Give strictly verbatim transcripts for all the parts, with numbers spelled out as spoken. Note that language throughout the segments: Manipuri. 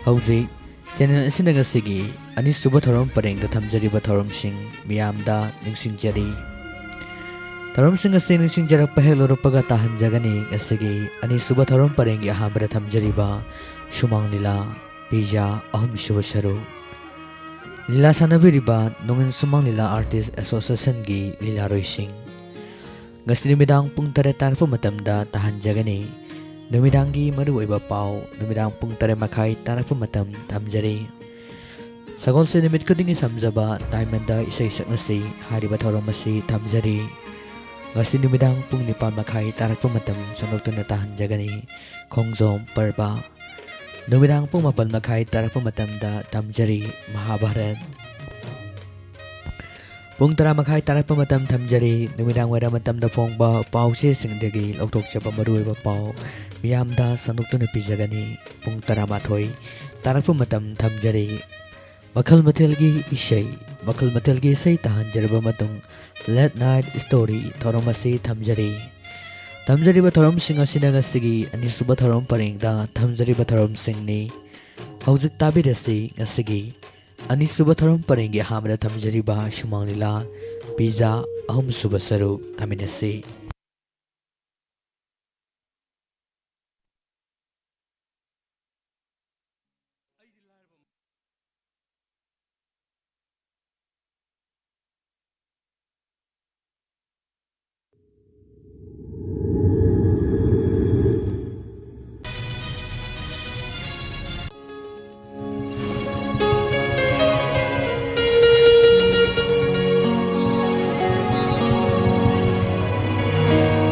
ꯍꯧꯖꯤꯛ channel ꯑꯁꯤꯅ ꯉꯁꯤꯒꯤ ꯑꯅꯤꯁꯨꯕ ꯊꯧꯔꯝ ꯄꯔꯦꯡꯗ ꯊꯝꯖꯔꯤꯕ ꯊꯧꯔꯝꯁꯤꯡ ꯃꯤꯌꯥꯝꯗ ꯅꯤꯡꯁꯤꯡꯖꯔꯤ꯫ ꯊꯧꯔꯝꯁꯤꯡ ꯑꯁꯤ ꯅꯤꯡꯁꯤꯡꯖꯔꯛꯄ ꯍꯦꯛ ꯂꯧꯔꯛꯄꯒ ꯇꯥꯍꯟꯖꯒꯅꯤ꯫ ꯉꯁꯤꯒꯤ ꯑꯅꯤꯁꯨꯕ ꯊꯧꯔꯝ ꯄꯔꯦꯡꯒꯤ ꯑꯍꯥꯟꯕꯗ ꯊꯝꯖꯔꯤꯕ ꯁꯨꯃꯥꯡ ꯂꯤꯂꯥ, ꯄꯤꯖꯥ, ꯑꯍꯨꯝꯁꯨꯕ ꯁꯔꯨꯛ꯫ ꯂꯤꯂꯥ ꯁꯥꯟꯅꯕꯤꯔꯤꯕ ꯅꯣꯡꯏꯟ ꯁꯨꯃꯥꯡ ꯂꯤꯂꯥ artist associationꯒꯤ ꯂꯤꯂꯥꯔꯣꯏꯁꯤꯡ꯫ ꯉꯁꯤ ꯅꯨꯃꯤꯗꯥꯡ ꯄꯨꯡ ꯇꯔꯦꯠ ꯇꯥꯔꯛꯄ ꯃꯇꯝꯗ ꯇꯥꯍꯟꯖꯒꯅꯤ꯫ ꯅꯨꯃꯤꯗꯥꯡꯒꯤ ꯃꯔꯨꯑꯣꯏꯕ ꯄꯥꯎ ꯅꯨꯃꯤꯗꯥꯡ ꯄꯨꯡ ꯇꯔꯦꯠ ꯃꯈꯥꯏ ꯇꯥꯔꯛꯄ ꯃꯇꯝ ꯊꯝꯖꯔꯤ꯫ ꯁꯒꯣꯜꯁꯦꯟ ꯅꯨꯃꯤꯠ ꯈꯨꯗꯤꯡꯒꯤ ꯊꯝꯖꯕ ꯗꯥꯏꯃꯟꯗ ꯏꯁꯩ ꯁꯛꯅꯁꯤ ꯍꯥꯏꯔꯤꯕ ꯊꯧꯔꯝ ꯑꯁꯤ ꯊꯝꯖꯔꯤ꯫ ꯉꯁꯤ ꯅꯨꯃꯤꯗꯥꯡ ꯄꯨꯡ ꯅꯤꯄꯥꯟ ꯃꯈꯥꯏ ꯇꯥꯔꯛꯄ ꯃꯇꯝ ꯁꯟꯗꯣꯛꯇꯨꯅ ꯇꯥꯍꯟꯖꯒꯅꯤ ꯈꯣꯡꯖꯣꯝ ꯄꯔꯕ꯫ ꯅꯨꯃꯤꯗꯥꯡ ꯄꯨꯡ ꯃꯥꯄꯟ ꯃꯈꯥꯏ ꯇꯥꯔꯛꯄ ꯃꯇꯝꯗ ꯊꯝꯖꯔꯤ ꯃꯍꯥꯚꯥꯔꯠ꯫ ꯄꯨꯡ ꯇꯔꯥ ꯃꯈꯥꯏ ꯇꯥꯔꯛꯄ ꯃꯇꯝ ꯊꯝꯖꯔꯤ꯫ ꯅꯨꯃꯤꯗꯥꯡ ꯋꯥꯏꯔꯝ ꯃꯇꯝꯗ ꯐꯣꯡꯕ ꯄꯥꯎꯆꯦꯁꯤꯡꯗꯒꯤ ꯂꯧꯊꯣꯛꯆꯕ ꯃꯔꯨꯑꯣꯏꯕ ꯄꯥꯎ ꯃꯤꯌꯥꯝꯗ ꯁꯟꯗꯣꯛꯇꯨꯅ ꯄꯤꯖꯒꯅꯤ꯫ ꯄꯨꯡ ꯇꯔꯥꯃꯥꯊꯣꯏ ꯇꯥꯔꯛꯄ ꯃꯇꯝ ꯊꯝꯖꯔꯤ꯫ ꯃꯈꯜ ꯃꯊꯦꯜꯒꯤ ꯏꯁꯩ, ꯃꯈꯜ ꯃꯊꯦꯜꯒꯤ ꯏꯁꯩ ꯇꯥꯍꯟꯖꯔꯕ ꯃꯇꯨꯡ late night story ꯊꯧꯔꯝ ꯑꯁꯤ ꯊꯝꯖꯔꯤ꯫ ꯊꯝꯖꯔꯤꯕ ꯊꯧꯔꯝꯁꯤꯡ ꯑꯁꯤꯅ ꯉꯁꯤꯒꯤ ꯑꯅꯤꯁꯨꯕ ꯊꯧꯔꯝ ꯄꯔꯦꯡꯗ ꯊꯝꯖꯔꯤꯕ ꯊꯧꯔꯝꯁꯤꯡꯅꯤ꯫ ꯍꯧꯖꯤꯛ ꯇꯥꯕꯤꯔꯁꯤ ꯉꯁꯤꯒꯤ ꯑꯅꯤꯁꯨꯕ ꯊꯧꯔꯝ ꯄꯔꯦꯡꯒꯤ ꯑꯍꯥꯟꯕꯗ ꯊꯝꯖꯔꯤꯕ ꯁꯨꯃꯥꯡ ꯂꯤꯂꯥ ꯄꯤꯖꯥ ꯑꯍꯨꯝꯁꯨꯕ ꯁꯔꯨꯛ ꯊꯝꯃꯤꯟꯅꯁꯤ꯫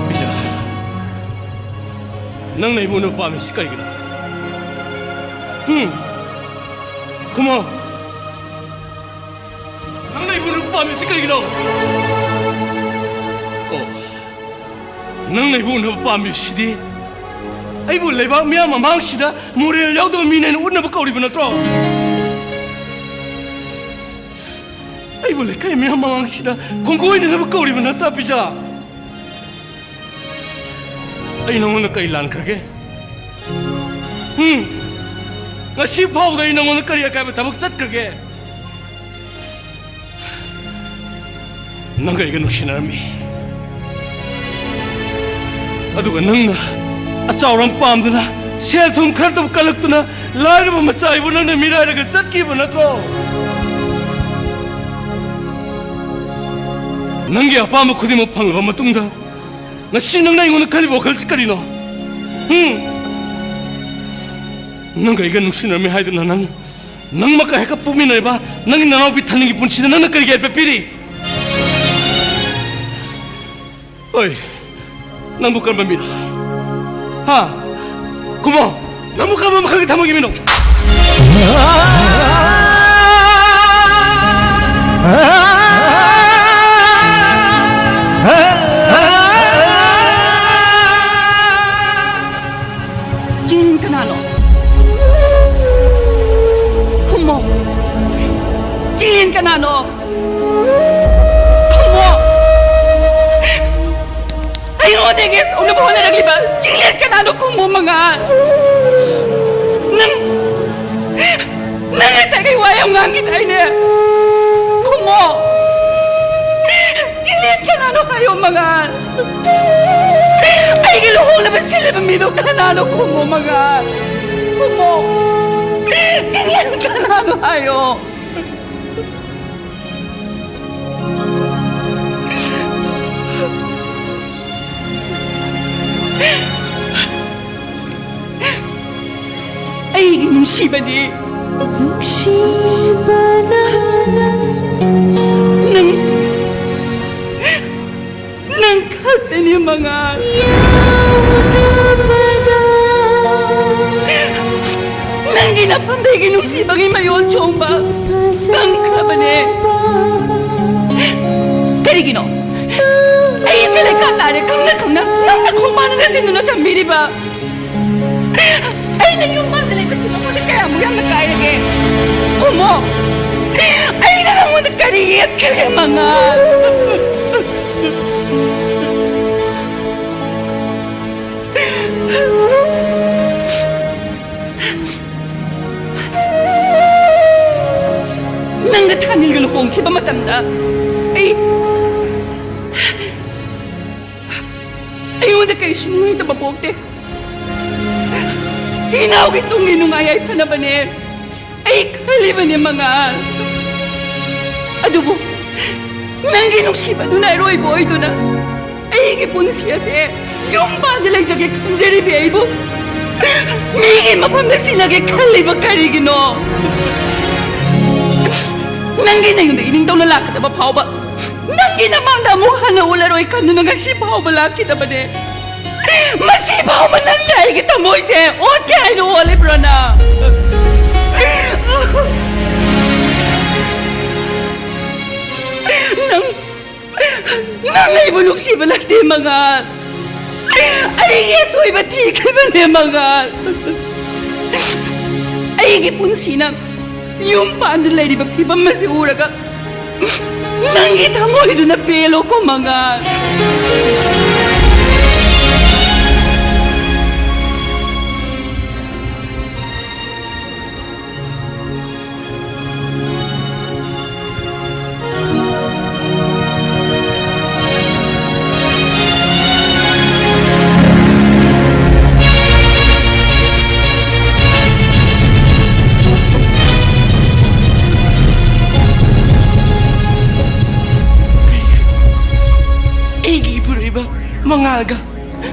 ꯄꯤꯖꯥ, ꯅꯪꯅ ꯑꯩꯕꯨ ꯎꯅꯕ ꯄꯥꯝꯃꯤꯁꯤ ꯀꯔꯤꯒꯤꯅꯣ? ꯍꯨꯝ? ꯈꯨꯝꯃꯣ꯫ ꯅꯪꯅ ꯑꯩꯕꯨ ꯎꯅꯕ ꯄꯥꯝꯃꯤꯁꯤ ꯀꯔꯤꯒꯤꯅꯣ? ꯑꯣ, ꯅꯪꯅ ꯑꯩꯕꯨ ꯎꯅꯕ ꯄꯥꯝꯃꯤꯁꯤꯗꯤ ꯑꯩꯕꯨ ꯂꯩꯕꯥꯛ ꯃꯤꯌꯥꯝ ꯃꯃꯥꯡꯁꯤꯗ ꯃꯣꯔꯦꯜ ꯌꯥꯎꯗꯕ ꯃꯤꯅꯦꯅ ꯎꯠꯅꯕ ꯀꯧꯔꯤꯕ ꯅꯠꯇ꯭ꯔꯣ? ꯑꯩꯕꯨ ꯂꯩꯀꯥꯏ ꯃꯤꯌꯥꯝ ꯃꯃꯥꯡꯁꯤꯗ ꯈꯣꯡꯒꯣꯏꯅꯅꯕ ꯀꯧꯔꯤꯕ ꯅꯠꯇ꯭ꯔꯥ, ꯄꯤꯖꯥ? ꯑꯩ ꯅꯉꯣꯟꯗ ꯀꯔꯤ ꯂꯥꯟꯈ꯭ꯔꯒꯦ? ꯎꯝ? ꯉꯁꯤ ꯐꯥꯎꯕꯗ ꯑꯩ ꯅꯪꯉꯣꯟꯗ ꯀꯔꯤ ꯑꯀꯥꯏꯕ ꯊꯕꯛ ꯆꯠꯈ꯭ꯔꯒꯦ? ꯅꯪꯒ ꯑꯩꯒ ꯅꯨꯡꯁꯤꯅꯔꯝꯃꯤ꯫ ꯑꯗꯨꯒ ꯅꯪꯅ ꯑꯆꯥꯎꯔꯝ ꯄꯥꯝꯗꯨꯅ, ꯁꯦꯜ ꯊꯨꯝ ꯈꯔꯇꯕꯨ ꯀꯜꯂꯛꯇꯨꯅ, ꯂꯥꯏꯔꯕ ꯃꯆꯥ ꯑꯩꯕꯨ ꯅꯪꯅ ꯃꯤꯔꯥꯏꯔꯒ ꯆꯠꯈꯤꯕ ꯅꯠꯇ꯭ꯔꯣ? ꯅꯪꯒꯤ ꯑꯄꯥꯝꯕ ꯈꯨꯗꯤꯡꯃꯛ ꯐꯪꯂꯕ ꯃꯇꯨꯡꯗ, ꯉꯁꯤ ꯅꯪꯅ ꯑꯩꯉꯣꯟꯗ ꯈꯜꯂꯤꯕ ꯋꯥꯈꯜꯁꯤ ꯀꯔꯤꯅꯣ? ꯍꯨꯝ? ꯅꯪꯒ ꯑꯩꯒ ꯅꯨꯡꯁꯤꯅꯔꯝꯃꯤ ꯍꯥꯏꯗꯨꯅ ꯅꯪ, ꯅꯪꯃꯛꯀ ꯍꯦꯛꯇ ꯄꯣꯛꯃꯤꯟꯅꯔꯤꯕ ꯅꯪꯒꯤ ꯅꯅꯥꯎꯄꯤ ꯊꯥꯅꯤꯜꯒꯤ ꯄꯨꯟꯁꯤꯗ ꯅꯪꯅ ꯀꯔꯤ ꯌꯥꯏꯐ ꯄꯤꯔꯤ? ꯑꯣꯏ, ꯅꯪꯕꯨ ꯀꯔꯝꯕ ꯃꯤꯅꯣ? ꯍꯥ? ꯈꯨꯝꯃꯣ, ꯅꯪꯕꯨ ꯀꯔꯝꯕ ꯃꯈꯜꯒꯤ ꯊꯃꯣꯏꯒꯤ ꯃꯤꯅꯣ? ꯆꯤꯡꯂꯦꯟ ꯀꯅꯥꯅꯣ? ꯈꯨꯝꯃꯣ꯫ ꯆꯤꯡꯂꯦꯟ ꯀꯅꯥꯅꯣ? ꯈꯨꯝꯃꯣ꯫ ꯑꯩꯉꯣꯟꯗ against ꯇꯧꯅꯕ ꯍꯣꯠꯅꯔꯛꯂꯤꯕ ꯆꯤꯡꯂꯦꯟ ꯀꯅꯥꯅꯣ? ꯈꯨꯝꯃꯣ ꯃꯉꯥꯜ꯫ ꯅꯪ, ꯅꯪ ꯉꯁꯥꯏ ꯀꯩ ꯋꯥ ꯌꯥꯝ ꯉꯥꯡꯈꯤꯗꯥꯏꯅꯦ? ꯈꯨꯝꯃꯣ꯫ ꯆꯤꯡꯂꯦꯟ ꯀꯅꯥꯅꯣ ꯍꯥꯏꯌꯣ ꯃꯉꯥꯜ꯫ ꯑꯩꯒꯤ ꯂꯨꯍꯣꯡꯅꯕ ꯁꯤꯜꯂꯤꯕ ꯃꯤꯗꯣ ꯀꯅꯥꯅꯣ? ꯈꯨꯝꯃꯣ ꯃꯉꯥꯜ꯫ ꯈꯨꯝꯃꯣ꯫ ꯆꯤꯡꯂꯦꯟ ꯀꯅꯥꯅꯣ ꯍꯥꯏꯌꯣ꯫ ꯑꯩꯒꯤ ꯅꯨꯡꯁꯤꯕꯗꯤ꯫ ꯅꯨꯡꯁꯤꯕꯅ ꯅꯪ, ꯅꯪ ꯈꯛꯇꯅꯤ ꯃꯉꯥꯜ꯫ ꯌꯥꯎꯔꯕꯗ ꯅꯪꯒꯤ ꯅꯐꯝꯗꯒꯤ ꯅꯨꯡꯁꯤꯕꯒꯤ ꯃꯌꯣꯜ ꯆꯣꯡꯕ ꯀꯪꯈ꯭ꯔꯕꯅꯦ꯫ ꯀꯔꯤꯒꯤꯅꯣ? ꯑꯩꯁꯦ ꯂꯩꯈꯥ ꯇꯥꯔꯦ ꯈꯪꯅ ꯈꯪꯅ ꯅꯪꯅ ꯈꯣꯡꯕꯥꯟꯗ ꯅꯆꯤꯟꯗꯨꯅ ꯊꯝꯕꯤꯔꯤꯕ꯫ ꯑꯩꯅ ꯌꯨꯝ ꯄꯥꯟꯗ ꯂꯩꯕꯁꯤ ꯅꯉꯣꯟꯗ ꯀꯌꯥꯃꯨꯛ ꯌꯥꯝꯅ ꯀꯥꯏꯔꯒꯦ? ꯈꯨꯝꯃꯣ꯫ ꯑꯩꯅ ꯅꯉꯣꯟꯗ ꯀꯔꯤ ꯌꯦꯠꯈ꯭ꯔꯒꯦ ꯃꯉꯥꯜ? ꯑꯅꯤꯒ ꯂꯨꯍꯣꯡꯈꯤꯕ ꯃꯇꯝꯗ ꯑꯩ, ꯑꯩꯉꯣꯟꯗ ꯀꯔꯤꯁꯨ ꯅꯨꯡꯉꯥꯏꯇꯕ ꯄꯣꯛꯇꯦ꯫ ꯏꯅꯥꯎꯒꯤ ꯇꯨꯡꯒꯤ ꯅꯨꯡꯉꯥꯏ ꯌꯥꯏꯐꯅꯕꯅꯦ ꯑꯩ ꯈꯜꯂꯤꯕꯅꯦ, ꯃꯉꯥꯜ꯫ ꯑꯗꯨꯕꯨ ꯅꯪꯒꯤ ꯅꯨꯡꯁꯤꯕꯗꯨꯅ ꯑꯔꯣꯏꯕ ꯑꯣꯏꯗꯨꯅ ꯑꯩꯒꯤ ꯄꯨꯟꯁꯤ ꯑꯁꯦ ꯌꯨꯝ ꯄꯥꯟꯗ ꯂꯩꯖꯒꯦ ꯈꯟꯖꯔꯤꯕꯤ ꯑꯩꯕꯨ ꯃꯤꯒꯤ ꯃꯐꯝꯗ ꯁꯤꯜꯂꯒꯦ ꯈꯜꯂꯤꯕ ꯀꯔꯤꯒꯤꯅꯣ? ꯅꯪꯒꯤ ꯅꯌꯨꯝꯗ ꯏꯅꯤꯡꯊꯧꯅ ꯂꯥꯛꯀꯗꯕ ꯐꯥꯎꯕ ꯅꯪꯒꯤ ꯅꯃꯥꯡꯗ ꯑꯃꯨꯛ ꯍꯟꯅ ꯎꯠꯂꯔꯣꯏ ꯈꯟꯗꯨꯅ ꯉꯁꯤ ꯐꯥꯎꯕ ꯂꯥꯛꯈꯤꯗꯕꯅꯦ꯫ ꯃꯁꯤ ꯐꯥꯎꯕ ꯅꯪꯅ ꯑꯩꯒꯤ ꯊꯃꯣꯏꯁꯦ ꯑꯣꯠꯀꯦ ꯍꯥꯏꯅ ꯑꯣꯠꯂꯤꯕ꯭ꯔꯣ ꯅꯪ? ꯅꯪ, ꯅꯪ ꯑꯩꯕꯨ ꯅꯨꯡꯁꯤꯕ ꯅꯠꯇꯦ, ꯃꯉꯥꯜ꯫ ꯑꯩꯒꯤ ꯑꯁꯣꯏꯕ ꯊꯤꯈꯤꯕꯅꯦ, ꯃꯉꯥꯜ꯫ ꯑꯩꯒꯤ ꯄꯨꯟꯁꯤꯅ ꯌꯨꯝ ꯄꯥꯟꯗ ꯂꯩꯔꯤꯕ ꯐꯤꯕꯝ ꯑꯁꯤ ꯎꯔꯒ ꯅꯪꯒꯤ ꯊꯃꯣꯏꯗꯨꯅ ꯄꯦꯜꯂꯣꯀꯣ, ꯃꯉꯥꯜ꯫ ꯑꯩꯒꯤ ꯏꯄꯨꯔꯣꯏꯕ ꯃꯉꯥꯜꯒ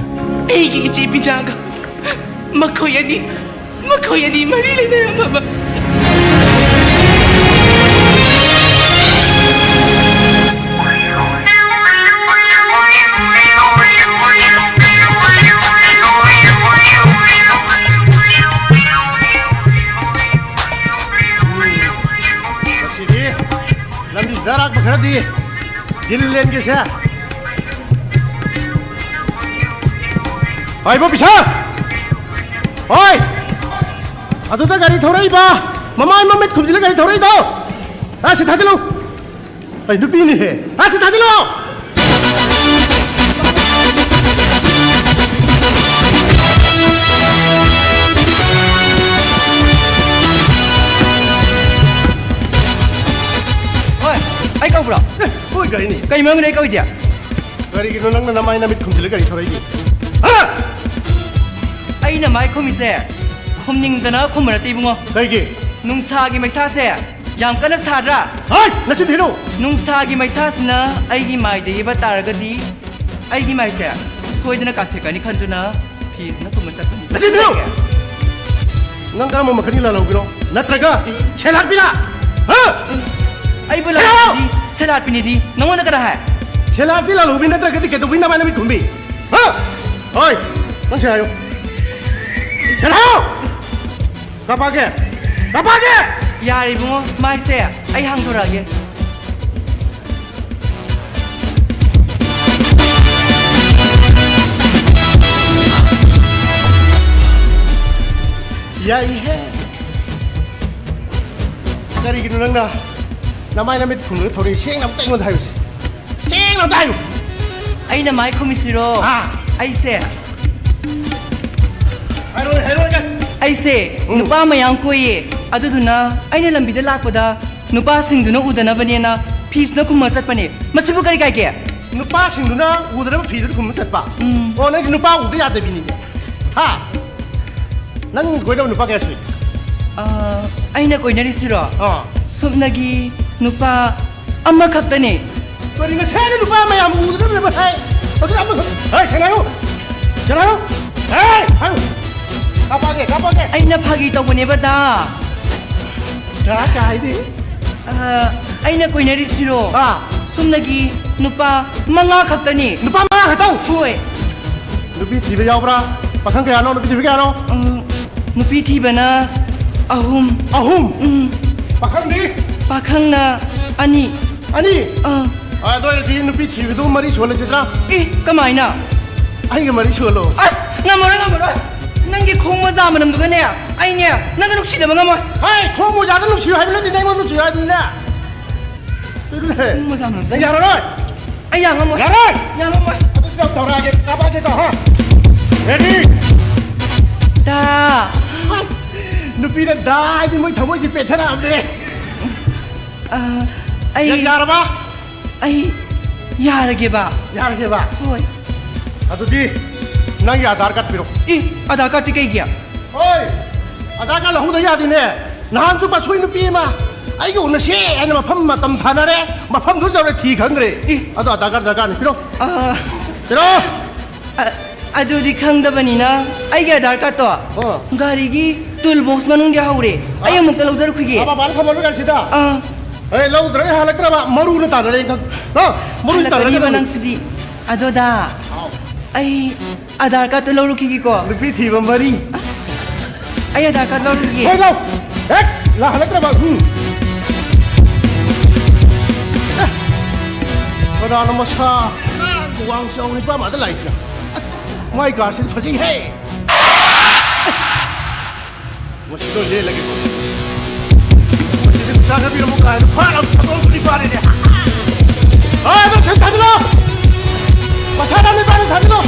ꯑꯩꯒꯤ ꯏꯆꯦ ꯄꯤꯖꯥꯒ ꯃꯈꯣꯏ ꯑꯅꯤ, ꯃꯈꯣꯏ ꯑꯅꯤ ꯃꯔꯤ ꯂꯩꯅꯔꯝꯃꯕ꯫ ꯉꯁꯤꯗꯤ ꯂꯝꯕꯤꯁꯤꯗ ꯑꯔꯥꯛꯄ ꯈꯔꯗꯤ ꯗꯤꯜ ꯂꯦꯟꯒꯦꯁꯦ꯫ ꯍꯣꯏ, ꯏꯕꯣ ꯄꯤꯁꯥ! ꯍꯣꯏ! ꯑꯗꯨꯗ ꯒꯥꯔꯤ ꯊꯧꯔꯛꯏꯕ, ꯃꯃꯥꯏ ꯃꯃꯤꯠ ꯈꯨꯝꯖꯤꯜꯂ ꯒꯥꯔꯤ ꯊꯧꯔꯛꯏꯗꯣ! ꯑ, ꯁꯤ ꯊꯥꯖꯤꯜꯂꯨ! ꯑꯩ ꯅꯨꯄꯤꯅꯤꯍꯦ! ꯑ, ꯁꯤ ꯊꯥꯖꯤꯜꯂꯨ! ꯀꯩꯅꯤ? ꯀꯩ ꯃꯔꯝꯒꯤꯅꯣ ꯑꯩ ꯀꯧꯏꯗꯤ? ꯀꯔꯤꯒꯤꯅꯣ ꯅꯪꯅ ꯅꯃꯥꯏ ꯅꯃꯤꯠ ꯈꯨꯝꯖꯤꯜꯂ ꯀꯔꯤ ꯊꯧꯔꯛꯏꯗꯤ? ꯍꯥ? ꯑꯩꯅ ꯃꯥꯏ ꯈꯨꯝꯃꯤꯁꯦ ꯈꯨꯝꯅꯤꯡꯗꯅ ꯈꯨꯝꯕ ꯅꯠꯇꯦ, ꯏꯕꯨꯡꯉꯣ꯫ ꯀꯩꯒꯤ? ꯅꯨꯡꯁꯥꯒꯤ ꯃꯩꯁꯥꯁꯦ ꯌꯥꯝ ꯀꯟꯅ ꯁꯥꯗ꯭ꯔꯥ? ꯍꯥꯏ! ꯅꯆꯤꯟ ꯊꯤꯅꯨ! ꯅꯨꯡꯁꯥꯒꯤ ꯃꯩꯁꯥꯁꯤꯅ ꯑꯩꯒꯤ ꯃꯥꯏꯗ ꯌꯩꯕ ꯇꯥꯔꯒꯗꯤ ꯑꯩꯒꯤ ꯃꯥꯏꯁꯦ ꯁꯣꯏꯗꯅ ꯀꯥꯊꯦꯛꯀꯅꯤ ꯈꯟꯗꯨꯅ ꯐꯤꯁꯤꯅ ꯈꯨꯝꯕ ꯆꯠꯄꯅꯤ꯫ ꯅꯆꯤꯟ ꯊꯤꯅꯨ! ꯅꯪ ꯀꯔꯝꯕ ꯃꯈꯜꯒꯤ ꯂꯥꯜꯍꯧꯕꯤꯅꯣ? ꯅꯠꯇ꯭ꯔꯒ ꯁꯦꯟꯍꯥꯠꯄꯤꯔꯥ? ꯍꯥ? ꯑꯩꯕꯨ ꯁꯦꯟꯍꯥꯠꯂꯣ! ꯂꯥꯜꯍꯧꯕꯤꯗꯤ ꯁꯦꯟꯍꯥꯠꯄꯤꯅꯤꯗꯤ ꯅꯉꯣꯟꯗ ꯀꯅꯥ ꯍꯥꯏ? ꯁꯦꯟꯍꯥꯠꯄꯤ ꯂꯥꯜꯍꯧꯕꯤ ꯅꯠꯇ꯭ꯔꯒꯗꯤ ꯀꯩꯗꯧꯕꯩ ꯅꯃꯥꯏ ꯅꯃꯤꯠ ꯈꯨꯝꯕꯤ? ꯍꯥ? ꯍꯣꯏ! ꯅꯪ ꯁꯦꯟ ꯍꯥꯏꯌꯨ! ꯁꯦꯟ ꯍꯥꯏꯌꯨ! ꯀꯥꯄꯛꯑꯒꯦ! ꯀꯥꯄꯛꯑꯒꯦ! ꯌꯥꯔꯦ ꯏꯕꯨꯡꯉꯣ, ꯃꯥꯏꯁꯦ ꯑꯩ ꯍꯥꯡꯗꯣꯔꯛꯑꯒꯦ꯫ ꯌꯥꯏꯍꯦ! ꯀꯔꯤꯒꯤꯅꯣ ꯅꯪꯅ ꯅꯃꯥꯏ ꯅꯃꯤꯠ ꯈꯨꯝꯂꯒ ꯊꯧꯔꯛꯏ? ꯁꯦꯡꯅ ꯑꯝꯇ ꯑꯩꯉꯣꯟꯗ ꯍꯥꯏꯌꯨꯁꯦ꯫ ꯁꯦꯡꯅ ꯑꯝꯇ ꯍꯥꯏꯌꯨ꯫ ꯑꯩꯅ ꯃꯥꯏ ꯈꯨꯝꯃꯤꯁꯤꯔꯣ? ꯑꯥ꯫ ꯑꯩꯁꯦ ꯍꯥꯏꯔꯣꯅꯦ, ꯍꯥꯏꯔꯣꯅꯦ꯫ ꯑꯩꯁꯦ ꯎꯝ꯫ ꯅꯨꯄꯥ ꯃꯌꯥꯝ ꯀꯣꯏꯌꯦ꯫ ꯑꯗꯨꯗꯨꯅ ꯑꯩꯅ ꯂꯝꯕꯤꯗ ꯂꯥꯛꯄꯗ ꯅꯨꯄꯥꯁꯤꯡꯗꯨꯅ ꯎꯗꯅꯕꯅꯦꯅ ꯐꯤꯁꯤꯅ ꯈꯨꯝꯃ ꯆꯠꯄꯅꯦ꯫ ꯃꯁꯤꯕꯨ ꯀꯔꯤ ꯀꯥꯏꯒꯦ? ꯅꯨꯄꯥꯁꯤꯡꯗꯨꯅ ꯎꯗꯅꯕ ꯐꯤꯗꯨꯅ ꯈꯨꯝꯃ ꯆꯠꯄ? ꯎꯝ꯫ ꯑꯣ, ꯅꯪꯁꯦ ꯅꯨꯄꯥ ꯎꯕ ꯌꯥꯗꯕꯤꯅꯤꯅꯦ꯫ ꯍꯥ? ꯅꯪ ꯀꯣꯏꯅꯕ ꯅꯨꯄꯥ ꯀꯌꯥ ꯁꯨꯏ? ꯑ, ꯑꯩꯅ ꯀꯣꯏꯅꯔꯤꯁꯤꯔꯣ? ꯑꯥ꯫ ꯁꯨꯞꯅꯒꯤ ꯅꯨꯄꯥ ꯑꯃꯈꯛꯇꯅꯦ꯫ ꯀꯔꯤ ꯉꯁꯥꯏꯅ ꯅꯨꯄꯥ ꯃꯌꯥꯝ ꯎꯗꯅ ꯂꯩꯕ ꯍꯥꯏ? ꯍꯧꯖꯤꯛ ꯑꯃꯈꯛ, ꯍꯦ, ꯁꯦꯡꯅ ꯍꯥꯏꯌꯨ! ꯁꯦꯡꯅ ꯍꯥꯏꯌꯨ! ꯍꯦ! ꯍꯥꯏꯌꯨ! ꯀꯥꯄꯛꯑꯒꯦ, ꯀꯥꯄꯛꯑꯒꯦ! ꯑꯩꯅ ꯐꯥꯒꯤ ꯇꯧꯕꯅꯦꯕ, ꯗꯥ꯫ ꯗꯥ ꯀꯥꯏꯗꯤ? ꯑ, ꯑꯩꯅ ꯀꯣꯏꯅꯔꯤꯁꯤꯔꯣ? ꯑꯥ꯫ ꯁꯨꯞꯅꯒꯤ ꯅꯨꯄꯥ ꯃꯉꯥ ꯈꯛꯇꯅꯤ꯫ ꯅꯨꯄꯥ ꯃꯉꯥ ꯈꯛꯇꯪ? ꯍꯣꯏ꯫ ꯅꯨꯄꯤ ꯊꯤꯕ ꯌꯥꯎꯕ꯭ꯔꯥ? ꯄꯥꯈꯪ ꯀꯌꯥꯅꯣ? ꯅꯨꯄꯤ ꯊꯤꯕ ꯀꯌꯥꯅꯣ? ꯎꯝ, ꯅꯨꯄꯤ ꯊꯤꯕꯅ ꯑꯍꯨꯝ꯫ ꯑꯍꯨꯝ? ꯎꯝ꯫ ꯄꯥꯈꯪꯗꯤ? ꯄꯥꯈꯪꯅ ꯑꯅꯤ꯫ ꯑꯅꯤ? ꯑꯥ꯫ ꯑꯗꯨ ꯑꯣꯏꯔꯗꯤ ꯅꯨꯄꯤ ꯊꯤꯕꯗꯨ ꯃꯔꯤ ꯁꯨꯍꯜꯂꯁꯤꯗ꯭ꯔꯥ? ꯑꯦ, ꯀꯃꯥꯏꯅ? ꯑꯩꯒ ꯃꯔꯤ ꯁꯨꯍꯜꯂꯣ꯫ ꯑꯁ, ꯉꯝꯃꯔꯣꯏ, ꯉꯝꯃꯔꯣꯏ꯫ ꯅꯪꯒꯤ ꯈꯣꯡ ꯃꯣꯖꯥ ꯃꯅꯝꯗꯨꯒꯅꯦ, ꯑꯩꯅꯦ, ꯅꯪꯒ ꯅꯨꯡꯁꯤꯅꯕ ꯉꯝꯃꯣꯏ꯫ ꯍꯥꯏ, ꯈꯣꯡ ꯃꯣꯖꯥꯗ ꯅꯨꯡꯁꯤꯌꯨ ꯍꯥꯏꯕ ꯅꯠꯇꯦ, ꯑꯩꯉꯣꯟꯗ ꯅꯨꯡꯁꯤꯌꯨ ꯍꯥꯏꯕꯅꯤꯅꯦ꯫ ꯀꯩꯅꯣꯅꯦ? ꯈꯣꯡ ꯃꯣꯖꯥ ꯃꯅꯝꯗꯨ꯫ ꯅꯪ ꯌꯥꯔꯔꯣꯏ? ꯑꯩ ꯌꯥ ꯉꯝꯃꯣꯏ꯫ ꯌꯥꯔꯣꯏ! ꯌꯥ ꯉꯝꯃꯣꯏ꯫ ꯑꯗꯨꯗꯤ ꯌꯥꯝ ꯇꯧꯔꯛꯑꯒꯦ, ꯀꯥꯄꯛꯑꯒꯦꯀꯣ, ꯍꯥ? Ready? ꯗꯥ꯫ ꯅꯨꯄꯤꯅ ꯗꯥ ꯍꯥꯏꯗꯤ ꯃꯣꯏ ꯊꯃꯣꯏꯁꯦ ꯄꯦꯟꯊꯔꯛꯑꯕꯅꯦ꯫ ꯑ, ꯑꯩ ꯌꯥ-, ꯌꯥꯔꯕ? ꯑꯩ ꯌꯥꯔꯒꯦꯕ꯫ ꯌꯥꯔꯒꯦꯕ? ꯍꯣꯏ꯫ ꯑꯗꯨꯗꯤ ꯅꯪꯒꯤ ꯑꯙꯥꯔ ꯀꯥꯔꯗ ꯄꯤꯔꯛꯑꯣ꯫ ꯑꯦ, ꯑꯙꯥꯔ ꯀꯥꯔꯗꯇꯤ ꯀꯩꯒꯤ? ꯍꯣꯏ, ꯑꯙꯥꯔ ꯀꯥꯔꯗ ꯂꯧꯍꯧꯗ ꯌꯥꯗꯦꯅꯦ꯫ ꯅꯍꯥꯟꯁꯨ ꯄꯥꯠꯁꯣꯏ ꯅꯨꯄꯤ ꯑꯃ ꯑꯩꯒ ꯎꯅꯁꯦ ꯍꯥꯏꯅ ꯃꯐꯝ ꯃꯇꯝ ꯊꯥꯅꯔꯦ, ꯃꯐꯝꯗꯨ ꯌꯧꯔꯦ ꯊꯤ ꯈꯪꯗ꯭ꯔꯦ꯫ ꯑꯦ꯫ ꯑꯗꯣ ꯑꯙꯥꯔ ꯀꯥꯔꯗ ꯗꯔꯀꯥꯔꯅꯤ, ꯄꯤꯔꯛꯑꯣ꯫ ꯑ, ꯄꯤꯔꯛꯑꯣ꯫ ꯑ, ꯑꯗꯨꯗꯤ ꯈꯪꯗꯕꯅꯤꯅ ꯑꯩꯒꯤ ꯑꯙꯥꯔ ꯀꯥꯔꯗꯇꯣ ꯑ꯫ ꯒꯥꯔꯤꯒꯤ ꯇꯨꯜ ꯕꯣꯛꯁ ꯃꯅꯨꯡꯗ ꯌꯥꯍꯧꯔꯦ꯫ ꯑꯩ ꯑ? ꯑꯃꯨꯛꯇ ꯂꯧꯖꯔꯛꯈꯤꯒꯦ꯫ ꯑ, ꯃꯄꯥꯟꯗ ꯊꯝꯃꯝꯃꯣ ꯒꯥꯔꯤꯁꯤꯗ꯫ ꯑ꯫ ꯑꯦ, ꯂꯧꯗ꯭ꯔꯒ ꯍꯜꯂꯛꯇ꯭ꯔꯕ ꯃꯔꯨꯅ ꯇꯥꯟꯅꯔꯦ ꯈꯪ-, ꯑ? ꯃꯔꯨꯅ ꯍꯜꯂꯛꯀꯅꯤꯕ ꯇꯥꯟꯅꯔꯦ꯫ ꯅꯪꯁꯤꯗꯤ꯫ ꯑꯗꯣꯗ, ꯍꯥꯎ꯫ ꯑꯩ ꯑꯙꯥꯔ ꯀꯥꯔꯗꯇꯣ ꯂꯧꯔꯨꯈꯤꯒꯦꯀꯣ꯫ ꯅꯨꯄꯤ ꯊꯤꯕ ꯃꯔꯤ꯫ ꯑꯁ, ꯑꯩ ꯑꯙꯥꯔ ꯀꯥꯔꯗ ꯂꯧꯔꯨꯈꯤꯒꯦ꯫ ꯍꯣꯏ, ꯂꯧ꯫ ꯍꯦꯛ ꯂꯥꯛꯍꯜꯂꯛꯇ꯭ꯔꯕ, ꯎꯝ꯫ ꯑꯦ, ꯀꯅꯥꯅꯣ ꯃꯁꯥ ꯋꯥꯡ ꯆꯥꯎ ꯅꯤꯄꯥ ꯃꯥꯗ ꯂꯥꯛꯏꯁꯤꯅ? ꯑꯁ, ꯃꯥꯏ ꯀꯥꯔꯁꯤꯗꯤ ꯐꯖꯩꯍꯦ꯫ ꯃꯁꯤꯗ ꯂꯦꯜꯂꯒꯦ꯫ ꯃꯁꯤꯗ ꯆꯥꯅꯕꯤꯔꯝꯃꯨ ꯀꯥꯏꯅ ꯐꯥꯔ ꯑꯃ ꯊꯥꯗꯣꯛꯑꯝꯕꯗꯤ ꯐꯥꯔꯦꯅꯦ꯫ ꯍꯣꯏ, ꯑꯗꯨ ꯁꯤꯗ ꯊꯥꯖꯤꯜꯂꯣ꯫ ꯃꯁꯥ ꯅꯥꯟꯅ ꯆꯥꯅ ꯊꯥꯖꯤꯜꯂꯣ꯫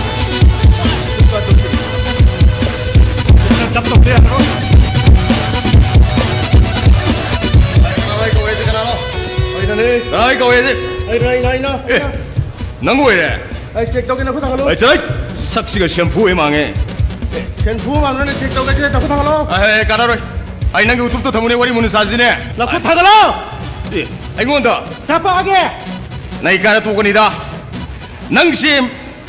ꯁꯤꯗ ꯇꯞ ꯇꯞꯅ ꯌꯥꯔꯣꯏ꯫ ꯀꯅꯥ ꯀꯧꯋꯦꯁꯦ ꯀꯅꯥꯅꯣ? ꯑꯩꯅꯅꯦ꯫ ꯀꯅꯥ ꯀꯧꯋꯦꯁꯦ? ꯑꯩꯅ, ꯑꯩꯅ, ꯑꯩꯅ, ꯑꯦ, ꯑꯩꯅ꯫ ꯅꯪ ꯑꯣꯏꯔꯦ? ꯑꯩ ꯆꯦꯛ ꯇꯧꯒꯦ, ꯅꯈꯨꯠ ꯊꯥꯡꯒꯠꯂꯨ꯫ ꯑꯩ ꯆꯠ! ꯁꯛꯁꯤꯒ ꯁꯦꯝꯐꯨ ꯍꯦꯛ ꯃꯥꯡꯉꯦ꯫ ꯁꯦꯝꯐꯨ ꯃꯥꯡꯅꯅꯦ ꯆꯦꯛ ꯇꯧꯒꯦ, ꯅꯈꯨꯠ ꯊꯥꯡꯒꯠꯂꯣ꯫ ꯑꯦ, ꯑꯦ, ꯀꯥꯟꯅꯔꯣꯏ꯫ ꯑꯩ ꯅꯪꯒꯤ ꯎꯇꯨꯞꯇꯣ ꯊꯝꯃꯨꯅꯦ, ꯋꯥꯔꯤ ꯃꯨꯟꯅ ꯁꯥꯁꯤꯅꯦ꯫ ꯅꯈꯨꯠ ꯊꯥꯡꯒꯠꯂꯣ! ꯑꯦ, ꯑꯩꯉꯣꯟꯗ? ꯆꯥꯄꯛꯑꯒꯦ! ꯅꯪ ꯏꯀꯥꯏꯔ ꯇꯣꯛꯀꯅꯤꯗ꯫ ꯅꯪꯁꯦ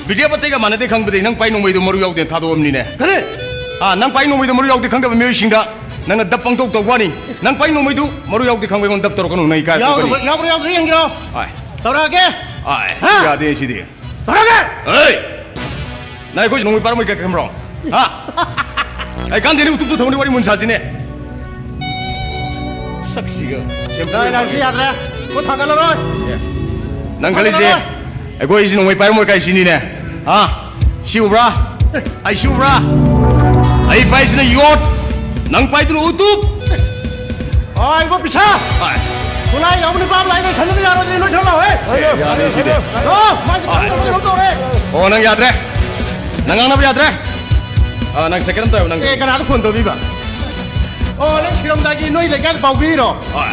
ꯕꯤꯗ꯭ꯌꯥꯄꯇꯤꯒ ꯃꯥꯟꯅꯗꯦ ꯈꯪꯕꯗꯒꯤ ꯅꯪ ꯄꯥꯏ ꯅꯣꯡꯃꯩꯗꯣ ꯃꯔꯨ ꯌꯥꯎꯗꯦꯅ ꯊꯥꯗꯣꯛꯑꯝꯅꯤꯅꯦ꯫ ꯀꯔꯤ? ꯑꯥ, ꯅꯪ ꯄꯥꯏ ꯅꯣꯡꯃꯩꯗꯣ ꯃꯔꯨ ꯌꯥꯎꯗꯦ ꯈꯪꯗꯕ ꯃꯤꯑꯣꯏꯁꯤꯡꯗ ꯅꯪꯅ ꯗꯞ ꯄꯪꯇꯧ ꯇꯧꯕ ꯋꯥꯅꯤ꯫ ꯅꯪ ꯄꯥꯏ ꯅꯣꯡꯃꯩꯗꯨ ꯃꯔꯨ ꯌꯥꯎꯗꯦ ꯈꯪꯕ ꯑꯩꯉꯣꯟꯗ ꯗꯞ ꯇꯧꯔꯛꯀꯅꯨ, ꯅꯪ ꯏꯀꯥꯏ ꯌꯥꯎꯗꯕ, ꯇꯣꯛꯀꯅꯤ꯫ ꯌꯥꯎꯕ꯭ꯔꯥ ꯌꯥꯎꯗ꯭ꯔꯥ ꯌꯦꯡꯒꯦꯔꯣ? ꯑꯥꯏ꯫ ꯇꯧꯔꯛꯑꯒꯦ꯫ ꯑꯥꯏ, ꯍꯥ? ꯌꯥꯗꯦ ꯁꯤꯗꯤ꯫ ꯇꯧꯔꯛꯑꯒꯦ꯫ ꯑꯩ! ꯅꯪ ꯑꯩꯈꯣꯏꯁꯨ ꯅꯣꯡꯃꯩ ꯄꯥꯏꯔꯝꯃꯣꯏ ꯀꯥꯏ ꯈꯟꯕ꯭ꯔꯣ? ꯍꯥ? ꯑꯩ ꯀꯥꯟꯗꯦꯅꯦ, ꯎꯇꯨꯞꯇꯨ ꯊꯝꯃꯨꯅꯦ, ꯋꯥꯔꯤ ꯃꯨꯟ ꯁꯥꯁꯤꯅꯦ꯫ ꯁꯛꯁꯤꯒ꯫ ꯅꯪ, ꯅꯪ ꯁꯤ ꯌꯥꯗ꯭ꯔꯦ꯫ ꯈꯨꯠ ꯊꯥꯡꯒꯠꯂꯔꯣꯏ꯫ ꯑꯦ꯫ ꯅꯪ ꯈꯜꯂꯤꯁꯦ ꯊꯥꯡꯒꯠꯂꯔꯣꯏ꯫ ꯑꯩꯈꯣꯏꯁꯤ ꯅꯣꯡꯃꯩ ꯄꯥꯏꯔꯝꯃꯣꯏ ꯀꯥꯏ ꯁꯤꯅꯤꯅꯦ? ꯍꯥ? ꯁꯤ ꯎꯕ꯭ꯔꯥ? ꯑꯩ ꯁꯤ ꯎꯕ꯭ꯔꯥ? ꯑꯩ ꯄꯥꯏꯁꯤꯅ ꯌꯣꯠ, ꯅꯪ ꯄꯥꯏꯗꯨꯅ ꯎꯇꯨꯞ꯫ ꯑꯣ, ꯏꯕꯣ ꯄꯤꯁꯥ! ꯍꯣꯏ꯫ ꯈꯨꯠꯂꯥꯏ ꯌꯥꯎꯕ ꯅꯨꯄꯥ ꯑꯃ ꯂꯥꯛꯑꯦ, ꯈꯟꯅꯕ ꯌꯥꯔꯣꯏ, ꯅꯣꯏ ꯈꯔ ꯂꯥꯛꯑꯣ, ꯍꯦ! ꯑꯦ, ꯌꯥꯔꯦ ꯁꯤꯗꯤ꯫ ꯑꯣ, ꯃꯥꯁꯦ ꯍꯣꯏ꯫ ꯈꯟꯅꯕ ꯀꯩꯅꯣꯝ ꯇꯧꯔꯦ꯫ ꯑꯣ, ꯅꯪ ꯌꯥꯗ꯭ꯔꯦ? ꯅꯪ ꯉꯥꯡꯅꯕ ꯌꯥꯗ꯭ꯔꯦ? ꯑꯥ, ꯅꯪ ꯁꯦꯀꯦꯟ ꯑꯝꯇ ꯍꯥꯏꯌꯣ, ꯅꯪ꯫ ꯑꯦ, ꯀꯅꯥꯗ ꯐꯣꯟ ꯇꯧꯕꯤꯕ? ꯑꯣ, ꯅꯪ ꯁꯤꯔꯝꯗꯥꯏꯒꯤ ꯅꯣꯏ ꯂꯩꯀꯥꯏꯗ ꯄꯥꯎ ꯄꯤꯔꯤꯔꯣ? ꯍꯣꯏ꯫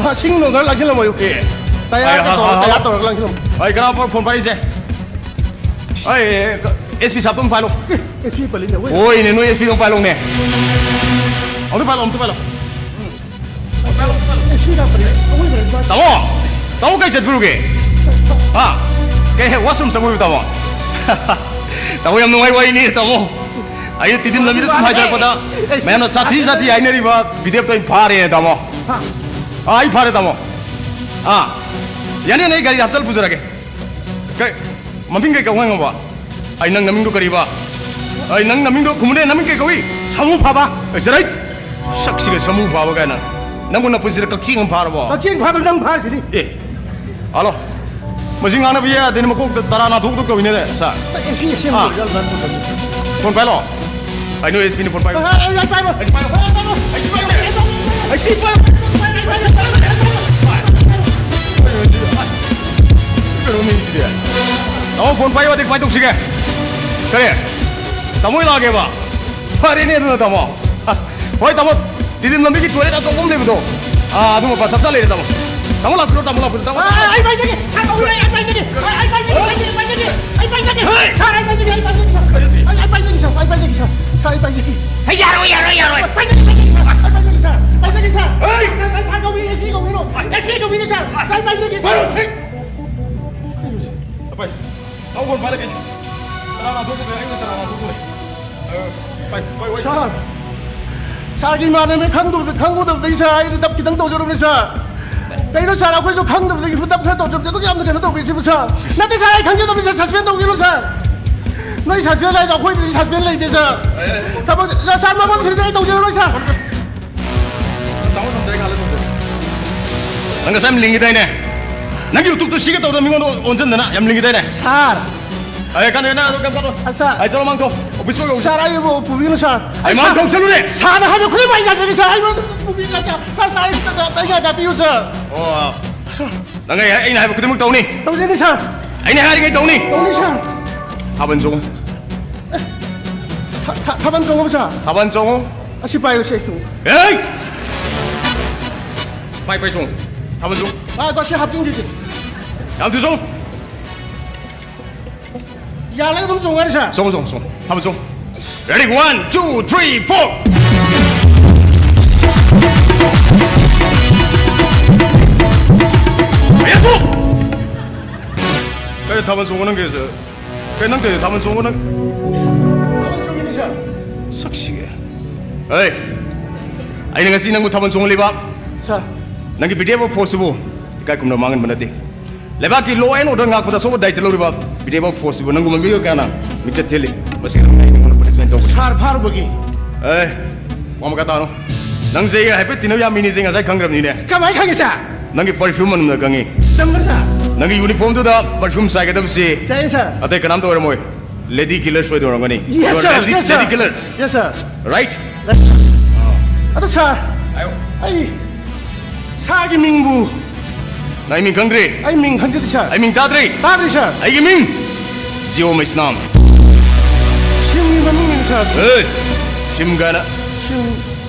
ꯑꯥ, ꯁꯤꯡ ꯅꯨꯡ ꯈꯔ ꯂꯥꯛꯁꯤꯜꯂꯝꯃꯣꯌꯨ꯫ ꯑꯦ꯫ ꯇꯌꯥꯔ ꯍꯜꯂꯣ, ꯇꯧꯔ, ꯍꯜꯂꯣ, ꯇꯌꯥꯔ ꯍꯜꯂꯣ꯫ ꯇꯧꯔꯒ ꯂꯪꯁꯤꯜꯂꯣ꯫ ꯑꯩ ꯀꯅꯥ ꯐꯣꯟ ꯄꯥꯏꯔꯤꯁꯦ? ꯑꯩ ꯑꯦꯁ ꯄꯤ ꯁꯥꯞꯇꯣ ꯑꯃ ꯄꯥꯏꯂꯣ꯫ ꯑꯦ, ꯑꯦꯁ ꯄꯤ ꯄꯜꯂꯤꯅꯦ, ꯍꯣꯏ꯫ ꯍꯣꯏꯅꯦ, ꯅꯣꯏ ꯑꯦꯁ ꯄꯤꯗꯣ ꯑꯃ ꯄꯥꯏꯂꯣꯅꯦ꯫ ꯑꯃꯨꯛꯇ ꯄꯥꯏꯂꯣ, ꯑꯃꯨꯛꯇ ꯄꯥꯏꯂꯣ꯫ ꯑꯦꯁ ꯄꯤ ꯂꯥꯛꯄꯅꯦ, ꯑꯩꯈꯣꯏ ꯂꯩꯔꯤꯕ ꯇꯥꯃꯣ! ꯇꯥꯃꯣ ꯀꯩ ꯆꯠꯄꯤꯔꯨꯒꯦ? ꯍꯥ? ꯀꯩ ꯍꯦꯛ ꯋꯥꯁꯔꯨꯝ ꯆꯪꯉꯨꯏꯕ, ꯇꯥꯃꯣ? ꯇꯥꯃꯣ, ꯌꯥꯝ ꯅꯨꯡꯉꯥꯏ ꯋꯥꯔꯤꯅꯤ, ꯇꯥꯃꯣ꯫ ꯑꯩꯅ ꯇꯤꯗꯤꯝ ꯂꯝꯕꯤꯗ ꯁꯨꯝ ꯍꯥꯏꯊꯔꯛꯄꯗ ꯃꯌꯥꯝꯅ ꯁꯥꯊꯤ ꯁꯥꯊꯤ ꯍꯥꯏꯅꯔꯤꯕ ꯚꯤꯗꯤꯑꯣꯗꯣ ꯑꯩꯅ ꯐꯥꯔꯦ, ꯇꯥꯃꯣ꯫ ꯍꯥ? ꯑꯥ, ꯑꯩ ꯐꯥꯔꯦ, ꯇꯥꯃꯣ꯫ ꯑꯥ, ꯌꯥꯅꯤ, ꯌꯥꯅꯤ, ꯑꯩ ꯒꯥꯔꯤꯗ ꯍꯥꯞꯆꯜꯂ ꯄꯨꯖꯔꯒꯦ꯫ ꯀꯩ, ꯃꯃꯤꯡ ꯀꯩ ꯀꯧ ꯍꯥꯏꯅꯣꯕ? ꯑꯩ ꯅꯪ ꯅꯃꯤꯡꯗꯣ ꯀꯔꯤꯕ? ꯑꯩ ꯅꯪ ꯅꯃꯤꯡꯗꯣ ꯈꯨꯝꯃꯨꯅꯦ, ꯅꯃꯤꯡ ꯀꯩ ꯀꯧꯏ? ꯁꯥꯃꯨ ꯐꯥꯕ꯫ ꯑꯦ, ꯆꯔꯩ! ꯁꯛꯁꯤꯒ ꯁꯥꯃꯨ ꯐꯥꯕ ꯀꯥꯏꯅ꯫ ꯅꯪꯕꯨ ꯅꯄꯨꯟꯁꯤꯗ ꯀꯛꯆꯦꯡ ꯑꯃ ꯐꯥꯔꯕꯣ? ꯀꯛꯆꯦꯡ ꯐꯥꯗꯕ ꯅꯪ ꯐꯥꯔꯤꯁꯤꯗꯤ꯫ ꯑꯦ, ꯍꯜꯂꯣ꯫ ꯃꯁꯤ ꯉꯥꯡꯅꯕ ꯌꯥꯗꯦꯅꯦ, ꯃꯀꯣꯛꯇ ꯇꯔꯥ ꯅꯥꯊꯣꯛꯇ ꯇꯧꯏꯅꯦ, ꯁꯥꯔ꯫ ꯑꯦ, ꯁꯤ, ꯁꯤ, ꯑꯥ꯫ ꯐꯣꯟ ꯄꯥꯏꯂꯣ꯫ ꯑꯩ ꯅꯣꯏ ꯑꯦꯁ ꯄꯤꯅ ꯐꯣꯟ ꯄꯥꯏꯌꯨ꯫ ꯑꯩ, ꯑꯩ, ꯑꯩ ꯄꯥꯏꯔꯣꯏ꯫ ꯑꯩ ꯄꯥꯏꯔꯣꯏ꯫ ꯑꯩ ꯄꯥꯏꯔꯣꯏ꯫ ꯑꯩ ꯄꯥꯏꯔꯣꯏ꯫ ꯀꯩꯅꯣ ꯃꯤꯁꯤꯗꯤ꯫ ꯇꯥꯃꯣ, ꯐꯣꯟ ꯄꯥꯏꯌꯨ, ꯑꯗꯩ ꯀꯃꯥꯏꯅ ꯇꯧꯁꯤꯒꯦ? ꯀꯔꯤ? ꯇꯥꯃꯣ ꯍꯣꯏ ꯂꯥꯛꯑꯒꯦꯕ? ꯐꯔꯦꯅꯦ ꯑꯗꯨꯅ, ꯇꯥꯃꯣ꯫ ꯍꯣꯏ, ꯇꯥꯃꯣ꯫ ꯇꯤꯗꯤꯝ ꯂꯝꯕꯤꯒꯤ ꯇꯣꯏꯂꯦꯠ ꯑꯆꯧꯕ ꯑꯃ ꯂꯩꯕꯗꯣ꯫ ꯑꯥ, ꯑꯗꯨ ꯃꯄꯥ ꯆꯞ ꯆꯥ ꯂꯩꯔꯦ, ꯇꯥꯃꯣ꯫ ꯇꯥꯃꯣ ꯂꯥꯛꯄꯤꯔꯣ, ꯇꯥꯃꯣ ꯂꯥꯛꯄꯤꯔꯣ, ꯇꯥꯃꯣ꯫ ꯑꯥ, ꯑꯩ ꯄꯥꯏꯖꯒꯦ꯫ ꯁꯥꯔ ꯀꯧꯕꯤꯔꯦ, ꯑꯩ ꯄꯥꯏꯖꯒꯦ꯫ ꯑꯩ, ꯑꯩ ꯄꯥꯏꯖꯒꯦ, ꯑꯩ ꯄꯥꯏꯖꯒꯦ, ꯑꯩ ꯄꯥꯏꯖꯒꯦ꯫ ꯍꯩ! ꯁꯥꯔ, ꯑꯩ ꯄꯥꯏꯖꯒꯦ, ꯑꯩ ꯄꯥꯏꯖꯒꯦ, ꯁꯥꯔ꯫ ꯑꯩ, ꯑꯩ ꯄꯥꯏꯖꯒꯦ, ꯁꯥꯔ, ꯑꯩ ꯄꯥꯏꯖꯒꯦ, ꯁꯥꯔ꯫ ꯁꯥꯔ, ꯑꯩ ꯄꯥꯏꯖꯒꯦ꯫ ꯍꯩ, ꯌꯥꯔꯣꯏ, ꯌꯥꯔꯣꯏ, ꯌꯥꯔꯣꯏ꯫ ꯑꯩ ꯄꯥꯏꯖꯒꯦ, ꯄꯥꯏꯖꯒꯦ, ꯁꯥꯔ꯫ ꯑꯩ ꯄꯥꯏꯖꯒꯦ, ꯁꯥꯔ꯫ ꯑꯩ ꯄꯥꯏꯖꯒꯦ, ꯁꯥꯔ꯫ ꯍꯩ! ꯁꯥꯔ, ꯁꯥꯔ, ꯁꯥꯔ ꯀꯧꯕꯤꯔꯦ, ꯑꯦꯁ ꯄꯤ ꯀꯧꯕꯤꯔꯣ꯫ ꯑꯦꯁ ꯄꯤ ꯀꯧꯕꯤꯔꯣ, ꯁꯥꯔ꯫ ꯑꯩ ꯄꯥꯏꯖꯒꯦ, ꯁꯥꯔ꯫ ꯄꯥꯏꯔꯨꯁꯤ꯫ ꯄꯥꯏ꯫ ꯇꯥꯃꯣ ꯐꯣꯟ ꯄꯥꯏꯔꯛꯀꯦ꯫ ꯇꯔꯥ ꯅꯥꯊꯣꯛꯀꯗꯧꯔꯦ, ꯑꯩꯅ ꯇꯔꯥ ꯅꯥꯊꯣꯛꯀꯗꯧꯔꯦ꯫ ꯄꯥꯏ, ꯄꯥꯏ, ꯄꯥꯏ꯫ ꯁꯥꯔ, ꯁꯥꯔꯒꯤ ꯏꯃꯥꯟꯅꯕꯅ ꯈꯪꯗꯕꯗ, ꯈꯪꯍꯧꯗꯕꯗꯒꯤ ꯁꯥꯔ, ꯑꯩꯅ ꯗꯞ ꯈꯤꯇꯪ ꯇꯧꯖꯔꯨꯕꯅꯦ ꯁꯥꯔ꯫ ꯀꯩꯅꯣ ꯁꯥꯔ, ꯑꯩꯈꯣꯏꯁꯨ ꯈꯪꯗꯕꯗꯒꯤ ꯗꯞ ꯈꯔ ꯇꯧꯖꯕꯗꯤ ꯑꯗꯨꯛ ꯌꯥꯝꯅ ꯀꯩꯅꯣ ꯇꯧꯕꯤꯔꯤꯁꯤꯕꯨ ꯁꯥꯔ? ꯅꯠꯇꯦ ꯁꯥꯔ, ꯑꯩ ꯈꯪꯖꯗꯕꯅꯤ ꯁꯥꯔ, ꯁꯁꯄꯦꯟ ꯇꯧꯕꯤꯔꯣ ꯁꯥꯔ꯫ ꯅꯣꯏ ꯁꯁꯄꯦꯟ ꯍꯥꯏꯗꯣ ꯑꯩꯈꯣꯏꯗꯗꯤ ꯁꯁꯄꯦꯟ ꯂꯩꯇꯦ ꯁꯥꯔ꯫ ꯊꯕꯛ, ꯁꯥꯔ, ꯃꯉꯣꯟ ꯁꯤꯗ ꯑꯩ ꯇꯧꯖꯔꯔꯣꯏ ꯁꯥꯔ꯫ ꯅꯪ ꯉꯁꯥꯏ ꯌꯥꯝ ꯂꯤꯡꯉꯤꯗꯥꯏꯅꯦ? ꯅꯪꯒꯤ ꯎꯇꯨꯛꯇꯨ ꯁꯤꯒꯦ ꯇꯧꯗꯅ ꯃꯤꯉꯣꯟꯗ ꯑꯣꯟꯁꯤꯟꯗꯅ ꯌꯥꯝ ꯂꯤꯡꯉꯤꯗꯥꯏꯅꯦ? ꯁꯥꯔ꯫ ꯑꯦ, ꯀꯥꯟꯅꯗꯦ, ꯅꯪ ꯑꯗꯨ ꯀꯩꯝ ꯈꯜꯂꯨ꯫ ꯑ, ꯁꯥꯔ꯫ ꯑꯩ ꯆꯠꯂꯣ, ꯃꯥꯡ ꯊꯣꯛ꯫ ꯑꯣꯐꯤꯁ ꯂꯣꯏꯔ ꯁꯥꯔ, ꯑꯩ ꯃꯥꯡ ꯁꯥꯔ, ꯊꯣꯛꯁꯜꯂꯨꯅꯦ꯫ ꯁꯥꯔꯅ ꯍꯥꯏꯕ ꯈꯨꯗꯤꯡꯃꯛ ꯑꯩ ꯌꯥꯖꯒꯦ, ꯁꯥꯔ꯫ ꯑꯩ ꯃꯥꯡ ꯊꯣꯛ-, ꯄꯨꯕꯤꯌꯨ, ꯁꯥꯔ꯫ ꯁꯥꯔ, ꯁꯥꯔ, ꯑꯩ ꯈꯤꯇꯪ, ꯑꯩ ꯉꯥꯏ ꯇꯥꯕꯤꯌꯨ, ꯁꯥꯔ꯫ ꯑꯣ꯫ ꯅꯪ ꯑꯩ, ꯑꯩꯅ ꯍꯥꯏꯕ ꯈꯨꯗꯤꯡꯃꯛ ꯇꯧꯅꯤ꯫ ꯇꯧꯖꯒꯦ, ꯁꯥꯔ꯫ ꯑꯩꯅ ꯍꯥꯏꯔꯤꯉꯩ ꯇꯧꯅꯤ꯫ ꯇꯧꯅꯤ, ꯁꯥꯔ꯫ ꯊꯥꯕꯜ ꯆꯣꯡꯉꯨ꯫ ꯑꯦ, ꯊꯥ-, ꯊꯥ-, ꯊꯥꯕꯜ ꯆꯣꯡꯉꯨ, ꯁꯥꯔ꯫ ꯊꯥꯕꯜ ꯆꯣꯡꯉꯨ꯫ ꯑꯁꯤ ꯄꯥꯏꯌꯨ, ꯁꯦ, ꯆꯣꯡꯉꯨ꯫ ꯑꯦ! ꯄꯥꯏ, ꯄꯥꯏ, ꯆꯣꯡꯉꯨ꯫ ꯊꯥꯕꯜ ꯆꯣꯡ꯫ ꯉꯥꯏꯈꯣ, ꯁꯤ ꯍꯥꯞꯆꯤꯟꯈꯤꯒꯦ꯫ ꯌꯥꯝ ꯊꯨ ꯆꯣꯡ꯫ ꯌꯥꯜꯂꯒ ꯑꯗꯨꯝ ꯆꯣꯡꯉꯅꯤ, ꯁꯥꯔ꯫ ꯆꯣꯡꯉꯣ, ꯆꯣꯡꯉꯣ, ꯆꯣꯡꯉꯣ꯫ ꯊꯥꯕꯜ ꯆꯣꯡ꯫ Ready, one, two, three, four. ꯀꯩꯅꯣ ꯊꯥꯕꯜ ꯆꯣꯡꯉꯣ ꯅꯪꯒꯤ? ꯀꯩ ꯅꯪ ꯀꯩ ꯊꯥꯕꯜ ꯆꯣꯡꯉꯣ ꯅꯪ? ꯊꯥꯕꯜ ꯆꯣꯡꯉꯤꯅꯤ, ꯁꯥꯔ꯫ ꯁꯛꯁꯤꯒ꯫ ꯑꯩ, ꯑꯩꯅ ꯉꯁꯤ ꯅꯪꯕꯨ ꯊꯥꯕꯜ ꯆꯣꯡꯍꯜꯂꯤꯕ꯫ ꯁꯥꯔ꯫ ꯅꯪꯒꯤ ꯕꯤꯗꯤꯌꯥ ꯐꯣꯔꯁꯁꯤꯕꯨ ꯏꯀꯥꯏ ꯈꯨꯝꯅꯕ ꯃꯥꯡꯍꯟꯕ ꯅꯠꯇꯦ꯫ ꯂꯩꯕꯥꯛꯀꯤ law and order ꯉꯥꯛꯄꯗ ꯑꯆꯧꯕ ꯗꯥꯏꯇ ꯂꯧꯔꯤꯕ ꯕꯤꯗꯤꯌꯥ ꯐꯣꯔꯁꯁꯤꯕꯨ ꯅꯪꯒꯨꯝꯕ ꯃꯤꯑꯣꯏ ꯀꯌꯥꯅ ꯃꯤꯡꯆꯠ ꯊꯤꯍꯜꯂꯤ꯫ ꯃꯁꯤꯒꯤꯗꯃꯛ ꯑꯩ ꯅꯉꯣꯟꯗ punishment ꯇꯧꯒꯅꯤ꯫ ꯁꯥꯔ ꯐꯥꯔꯨꯕꯒꯤ꯫ ꯑꯦ, ꯋꯥ ꯃꯈꯥ ꯇꯥꯔꯣ꯫ ꯅꯪꯁꯦ ꯑꯩꯒ ꯍꯥꯏꯐꯦꯠ ꯇꯤꯟꯅꯕ ꯌꯥꯝ ꯃꯤꯅꯦꯁꯦ ꯉꯁꯥꯏ ꯈꯪꯈ꯭ꯔꯕꯅꯤꯅꯦ꯫ ꯀꯃꯥꯏ ꯈꯪꯉꯤ, ꯁꯥꯔ? ꯅꯪꯒꯤ perfume ꯃꯅꯝꯅ ꯈꯪꯉꯤ꯫ ꯅꯝꯕꯔ, ꯁꯥꯔ? ꯅꯪꯒꯤ uniformꯗꯨꯗ perfume ꯆꯥꯏꯒꯗꯕꯁꯤ ꯆꯥꯏꯌꯦ, ꯁꯥꯔ꯫ ꯑꯇꯩ ꯀꯅꯥꯝꯇ ꯑꯣꯏꯔꯝꯃꯣꯏ꯫ Lady killer ꯁꯣꯏꯗꯅ ꯑꯣꯏꯔꯝꯒꯅꯤ꯫ Yes, You are sir. Lady, Yes, sir. Lady killer. Yes, sir. Right? ꯑꯗꯣ, ꯁꯥꯔ, ꯍꯥꯏꯌꯣ꯫ ꯑꯩ ꯁꯥꯔꯒꯤ ꯃꯤꯡꯕꯨ ꯅꯪ ꯑꯩ ꯃꯤꯡ ꯈꯪꯗ꯭ꯔꯤ? ꯑꯩ ꯃꯤꯡ ꯈꯪꯖꯗꯦ, ꯁꯥꯔ꯫ ꯑꯩ ꯃꯤꯡ ꯇꯥꯗ꯭ꯔꯤ? ꯇꯥꯗ꯭ꯔꯤ, ꯁꯥꯔ꯫ ꯑꯩꯒꯤ ꯃꯤꯡ ꯖꯤꯑꯣ ꯃꯩꯁꯅꯥꯝ꯫ ꯁꯤꯝꯒꯤ ꯃꯃꯤꯡꯅꯤ, ꯁꯥꯔ꯫ ꯑꯦ, ꯁꯤꯝ ꯀꯥꯏꯅ꯫ ꯁꯤꯝ,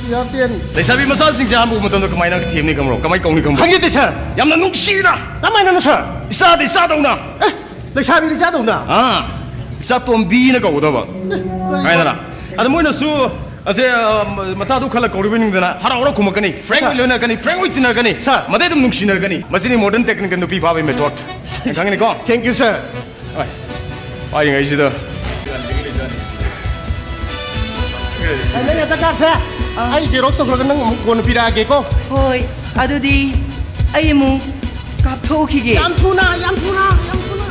ꯏꯌꯥꯔꯇꯦꯜ꯫ ꯂꯩꯁꯥꯕꯤ ꯃꯆꯥꯁꯤꯡꯁꯦ ꯑꯍꯥꯟꯕ ꯎꯕ ꯃꯇꯝꯗ ꯀꯃꯥꯏꯅ ꯊꯦꯝꯅꯤ ꯈꯪꯕ꯭ꯔꯣ? ꯀꯃꯥꯏꯅ ꯀꯧꯅꯤ ꯈꯪꯕ꯭ꯔꯣ? ꯈꯪꯖꯗꯦ, ꯁꯥꯔ꯫ ꯌꯥꯝꯅ ꯅꯨꯡꯁꯤꯅ꯫ ꯀꯃꯥꯏꯅꯅꯣ, ꯁꯥꯔ? ꯏꯆꯥꯗ ꯏꯆꯥꯗꯧꯅ꯫ ꯑꯦ, ꯂꯩꯁꯥꯕꯤꯗ ꯏꯆꯥꯗꯧꯅ? ꯑꯥ, ꯏꯆꯥ ꯇꯣꯝꯕꯤꯅ ꯀꯧꯒꯗꯕ꯫ ꯑꯦ, ꯀꯔꯤ ꯍꯥꯏꯗꯅ꯫ ꯑꯗ ꯃꯣꯏꯅꯁꯨ ꯑꯁꯦ, ꯑ, ꯃ-, ꯃꯆꯥꯗꯨ ꯈꯜꯂ ꯀꯧꯔꯤꯕꯅꯤꯗꯅ ꯍꯔꯥꯎ ꯍꯔꯥꯎ ꯈꯨꯝꯃꯛꯀꯅꯤ, frank ꯁꯥꯔ꯫ ꯑꯣꯏ ꯂꯣꯏꯅꯔꯛꯀꯅꯤ, frank ꯑꯣꯏ ꯇꯤꯟꯅꯔꯛꯀꯅꯤ꯫ ꯁꯥꯔ꯫ ꯃꯗꯩ ꯑꯗꯨꯝ ꯅꯨꯡꯁꯤꯅꯔꯛꯀꯅꯤ꯫ ꯃꯁꯤꯅꯤ modern technical ꯅꯨꯄꯤ ꯐꯥꯕꯒꯤ method꯫ ꯅꯪ ꯈꯪꯒꯅꯤꯀꯣ? Thank you, sir꯫ ꯍꯣꯏ꯫ ꯄꯥꯏꯔꯤꯉꯩꯁꯤꯗ꯫ ꯅꯪ ꯗꯔꯀꯥꯔꯁꯦ ꯑꯩ xerox ꯇꯧꯈ꯭ꯔꯒ ꯅꯪ ꯑꯃꯨꯛ ꯀꯣꯟꯅ ꯄꯤꯔꯛꯑꯒꯦꯀꯣ꯫ ꯍꯣꯏ, ꯑꯗꯨꯗꯤ ꯑꯩ ꯑꯃꯨꯛ ꯀꯥꯞꯊꯣꯛꯈꯤꯒꯦ꯫ ꯌꯥꯝ ꯊꯨꯅ, ꯌꯥꯝ ꯊꯨꯅ, ꯌꯥꯝ ꯊꯨꯅ꯫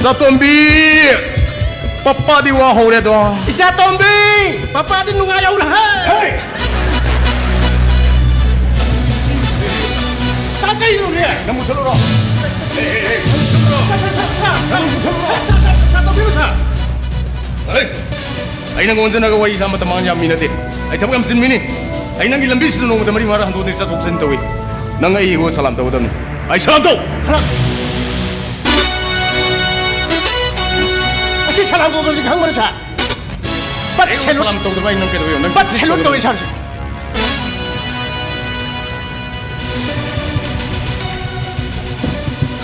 ꯆꯥꯇꯣꯝꯕꯤ! ꯄꯄꯥꯗꯤ ꯋꯥ ꯍꯧꯔꯦꯗꯣ꯫ ꯏꯆꯥ ꯇꯣꯝꯕꯤ! ꯄꯄꯥꯗꯤ ꯅꯨꯡꯉꯥꯏ ꯍꯧꯔꯦ! ꯍꯦ! ꯆꯥ ꯀꯩꯅꯣꯅꯦ? ꯅꯪ ꯃꯨꯊꯠꯂꯨꯔꯣ꯫ ꯍꯦ, ꯍꯦ, ꯍꯦ, ꯅꯪ ꯃꯨꯊꯠꯂꯨꯔꯣ꯫ ꯁꯥ, ꯁꯥ, ꯁꯥ, ꯁꯥ, ꯅꯪ ꯃꯨꯊꯠꯂꯨꯔꯣ꯫ ꯁꯥ, ꯁꯥ, ꯁꯥ, ꯁꯥ, ꯇꯣꯝꯕꯤꯌꯨ, ꯁꯥ꯫ ꯍꯦ! ꯑꯩ ꯅꯪ ꯑꯣꯟꯁꯤꯟꯅꯒ ꯋꯥꯔꯤ ꯁꯥ ꯃꯇꯝ ꯃꯥꯡ ꯌꯥꯝ ꯃꯤ ꯅꯠꯇꯦ꯫ ꯑꯩ ꯊꯕꯛ ꯌꯥꯝ ꯆꯤꯟꯕꯤꯅꯤ꯫ ꯑꯩ ꯅꯪꯒꯤ ꯂꯝꯕꯤꯁꯤꯗ ꯅꯣꯡꯃꯗ ꯃꯔꯤ ꯃꯉꯥ ꯍꯟꯗꯣꯛ ꯍꯟꯗꯣꯛ ꯆꯠꯊꯣꯛ ꯆꯠꯁꯤꯟ ꯇꯧꯏ꯫ ꯅꯪ ꯑꯩ ꯏꯒꯣ ꯁꯂꯥꯝ ꯇꯧꯒꯗꯕꯅꯤ꯫ ꯑꯩ ꯁꯂꯥꯝ ꯇꯧ! ꯈꯔ ꯁꯤ ꯁꯂꯥꯝ ꯀꯧꯕꯁꯤ ꯈꯪꯕ꯭ꯔꯥ, ꯁꯥꯔ? ꯕꯠ ꯑꯩ ꯁꯦꯂꯨꯠ꯫ ꯁꯂꯥꯝ ꯇꯧꯗꯕ ꯑꯩ ꯅꯪ ꯀꯩꯗꯧꯕ? ꯅꯪ ꯕꯠ ꯁꯦꯂꯨꯠ ꯇꯧꯏ, ꯁꯥꯔ꯫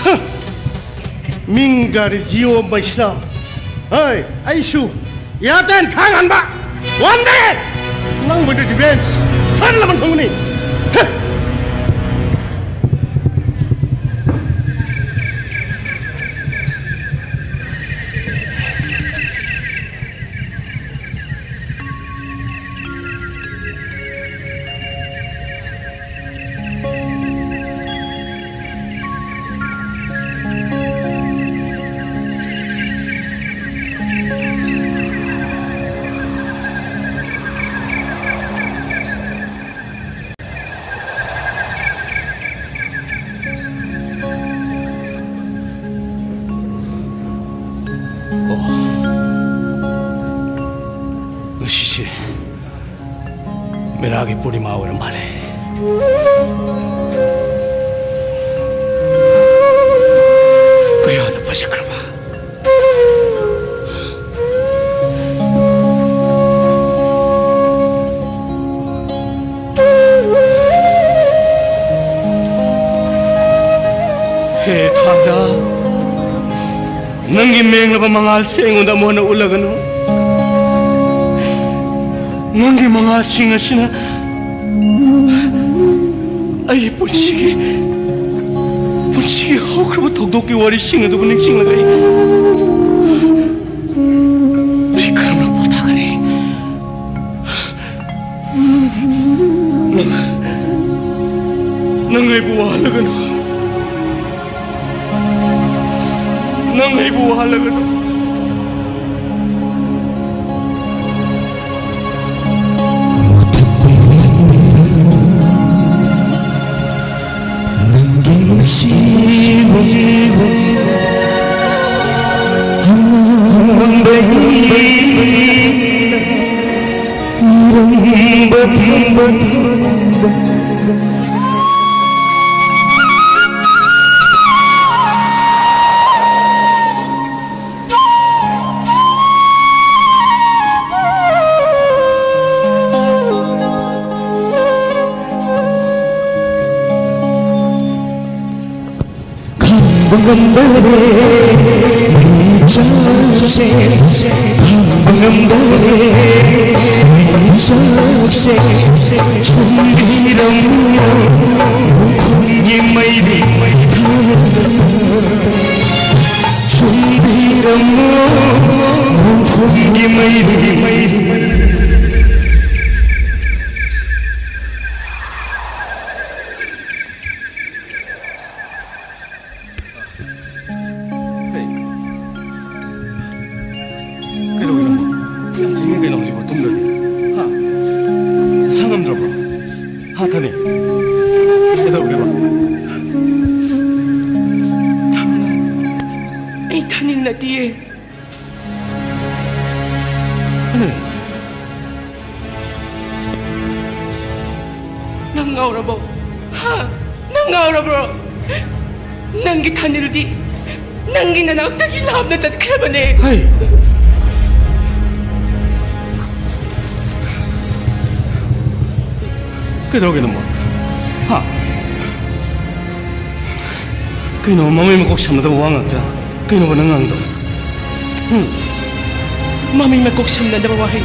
ꯍ! ꯃꯤꯡ ꯒꯥꯔꯤ ꯖꯤꯑꯣ ꯃꯩꯁꯅꯥꯝ꯫ ꯍꯣꯏ, ꯑꯩꯁꯨ ꯏꯌꯥꯔꯇꯦꯜ ꯈꯥꯡ ꯍꯟꯕ꯫ ꯋꯥꯟꯗꯦ! ꯅꯪꯕꯨꯗꯤ ꯔꯤꯚꯦꯟꯁ ꯁꯣꯏꯗꯅ ꯐꯪꯒꯅꯤ꯫ ꯍ! ꯑꯣ, ꯉꯁꯤꯁꯦ ꯃꯦꯔꯥꯒꯤ ꯄꯨꯔꯅꯤꯃꯥ ꯑꯣꯏꯔ ꯃꯥꯜꯂꯦ꯫ ꯀꯌꯥꯗ ꯐꯖꯈ꯭ꯔꯕ! ꯍꯦ ꯊꯥꯖ, ꯅꯪꯒꯤ ꯃꯦꯡꯂꯕ ꯃꯉꯥꯜꯁꯦ ꯑꯩꯉꯣꯟꯗ ꯑꯃꯨꯛ ꯍꯟꯅ ꯎꯠꯂꯒꯅꯨ꯫ ꯅꯪꯒꯤ ꯃꯉꯥꯜꯁꯤꯡ ꯑꯁꯤꯅ ꯑꯩꯒꯤ ꯄꯨꯟꯁꯤꯒꯤ, ꯄꯨꯟꯁꯤꯒꯤ ꯍꯧꯈ꯭ꯔꯕ ꯊꯧꯗꯣꯛꯀꯤ ꯋꯥꯔꯤꯁꯤꯡ ꯑꯗꯨꯕꯨ ꯅꯤꯡꯁꯤꯡꯂꯒ ꯑꯩ, ꯑꯩ ꯀꯔꯝꯅ ꯄꯣꯊꯥꯒꯅꯤ? ꯅꯪ, ꯅꯪ ꯑꯩꯕꯨ ꯋꯥꯍꯜꯂꯒꯅꯨ꯫ ꯅꯪ ꯑꯩꯕꯨ ꯋꯥꯍꯜꯂꯒꯅꯨ꯫ ꯅꯪꯒꯤ ꯅꯨꯡꯁꯤꯕ ꯑꯉꯥꯡꯕꯒꯤ ꯏꯔꯝꯕ ꯊꯝꯕ ꯉꯝꯗꯔꯦ ꯃꯤꯆꯥꯛꯁꯦ, ꯐꯪꯕ ꯉꯝꯗꯔꯦ ꯃꯤꯆꯥꯛꯁꯦ꯫ ꯁꯨꯝꯕꯤꯔꯝꯃꯣ ꯎꯈꯨꯝꯒꯤ ꯃꯩꯔꯤ, ꯁꯨꯝꯕꯤꯔꯝꯃꯣ ꯎꯈꯨꯝꯒꯤ ꯃꯩꯔꯤ꯫ ꯀꯩꯗꯧꯔꯤꯅꯣ? ꯌꯥꯝ ꯊꯦꯡꯉꯦ ꯀꯩꯅꯣ ꯍꯧꯖꯤꯛꯐꯥꯎ ꯇꯨꯝꯗ꯭ꯔꯗꯤ? ꯍꯥ? ꯅꯁꯥ ꯉꯝꯗ꯭ꯔꯕ꯭ꯔꯣ? ꯍꯥ, ꯊꯅꯤ? ꯀꯩꯗꯧꯔꯒꯦꯕ? ꯑꯩ ꯊꯥꯅꯤꯜ ꯅꯠꯇꯤꯌꯦ꯫ ꯊꯅꯤ? ꯅꯪ ꯉꯥꯎꯔꯕꯣ? ꯍꯥ? ꯅꯪ ꯉꯥꯎꯔꯕ꯭ꯔꯣ? ꯅꯪꯒꯤ ꯊꯥꯅꯤꯜꯗꯤ ꯅꯪꯒꯤ ꯅꯅꯥꯛꯇꯒꯤ ꯂꯥꯞꯅ ꯆꯠꯈ꯭ꯔꯕꯅꯦ꯫ ꯍꯩ! ꯀꯩꯗꯧꯔꯒꯦ ꯅꯪꯕꯣ? ꯍꯥ? ꯀꯩꯅꯣ ꯃꯃꯩ ꯃꯀꯣꯛ ꯁꯝꯅꯗꯕ ꯋꯥ ꯉꯥꯛꯇ? ꯀꯩꯅꯣꯕ ꯅꯪ ꯉꯥꯡꯗꯣ? ꯎꯝ? ꯃꯃꯩ ꯃꯀꯣꯛ ꯁꯝꯅꯗꯕ ꯋꯥꯍꯩ꯫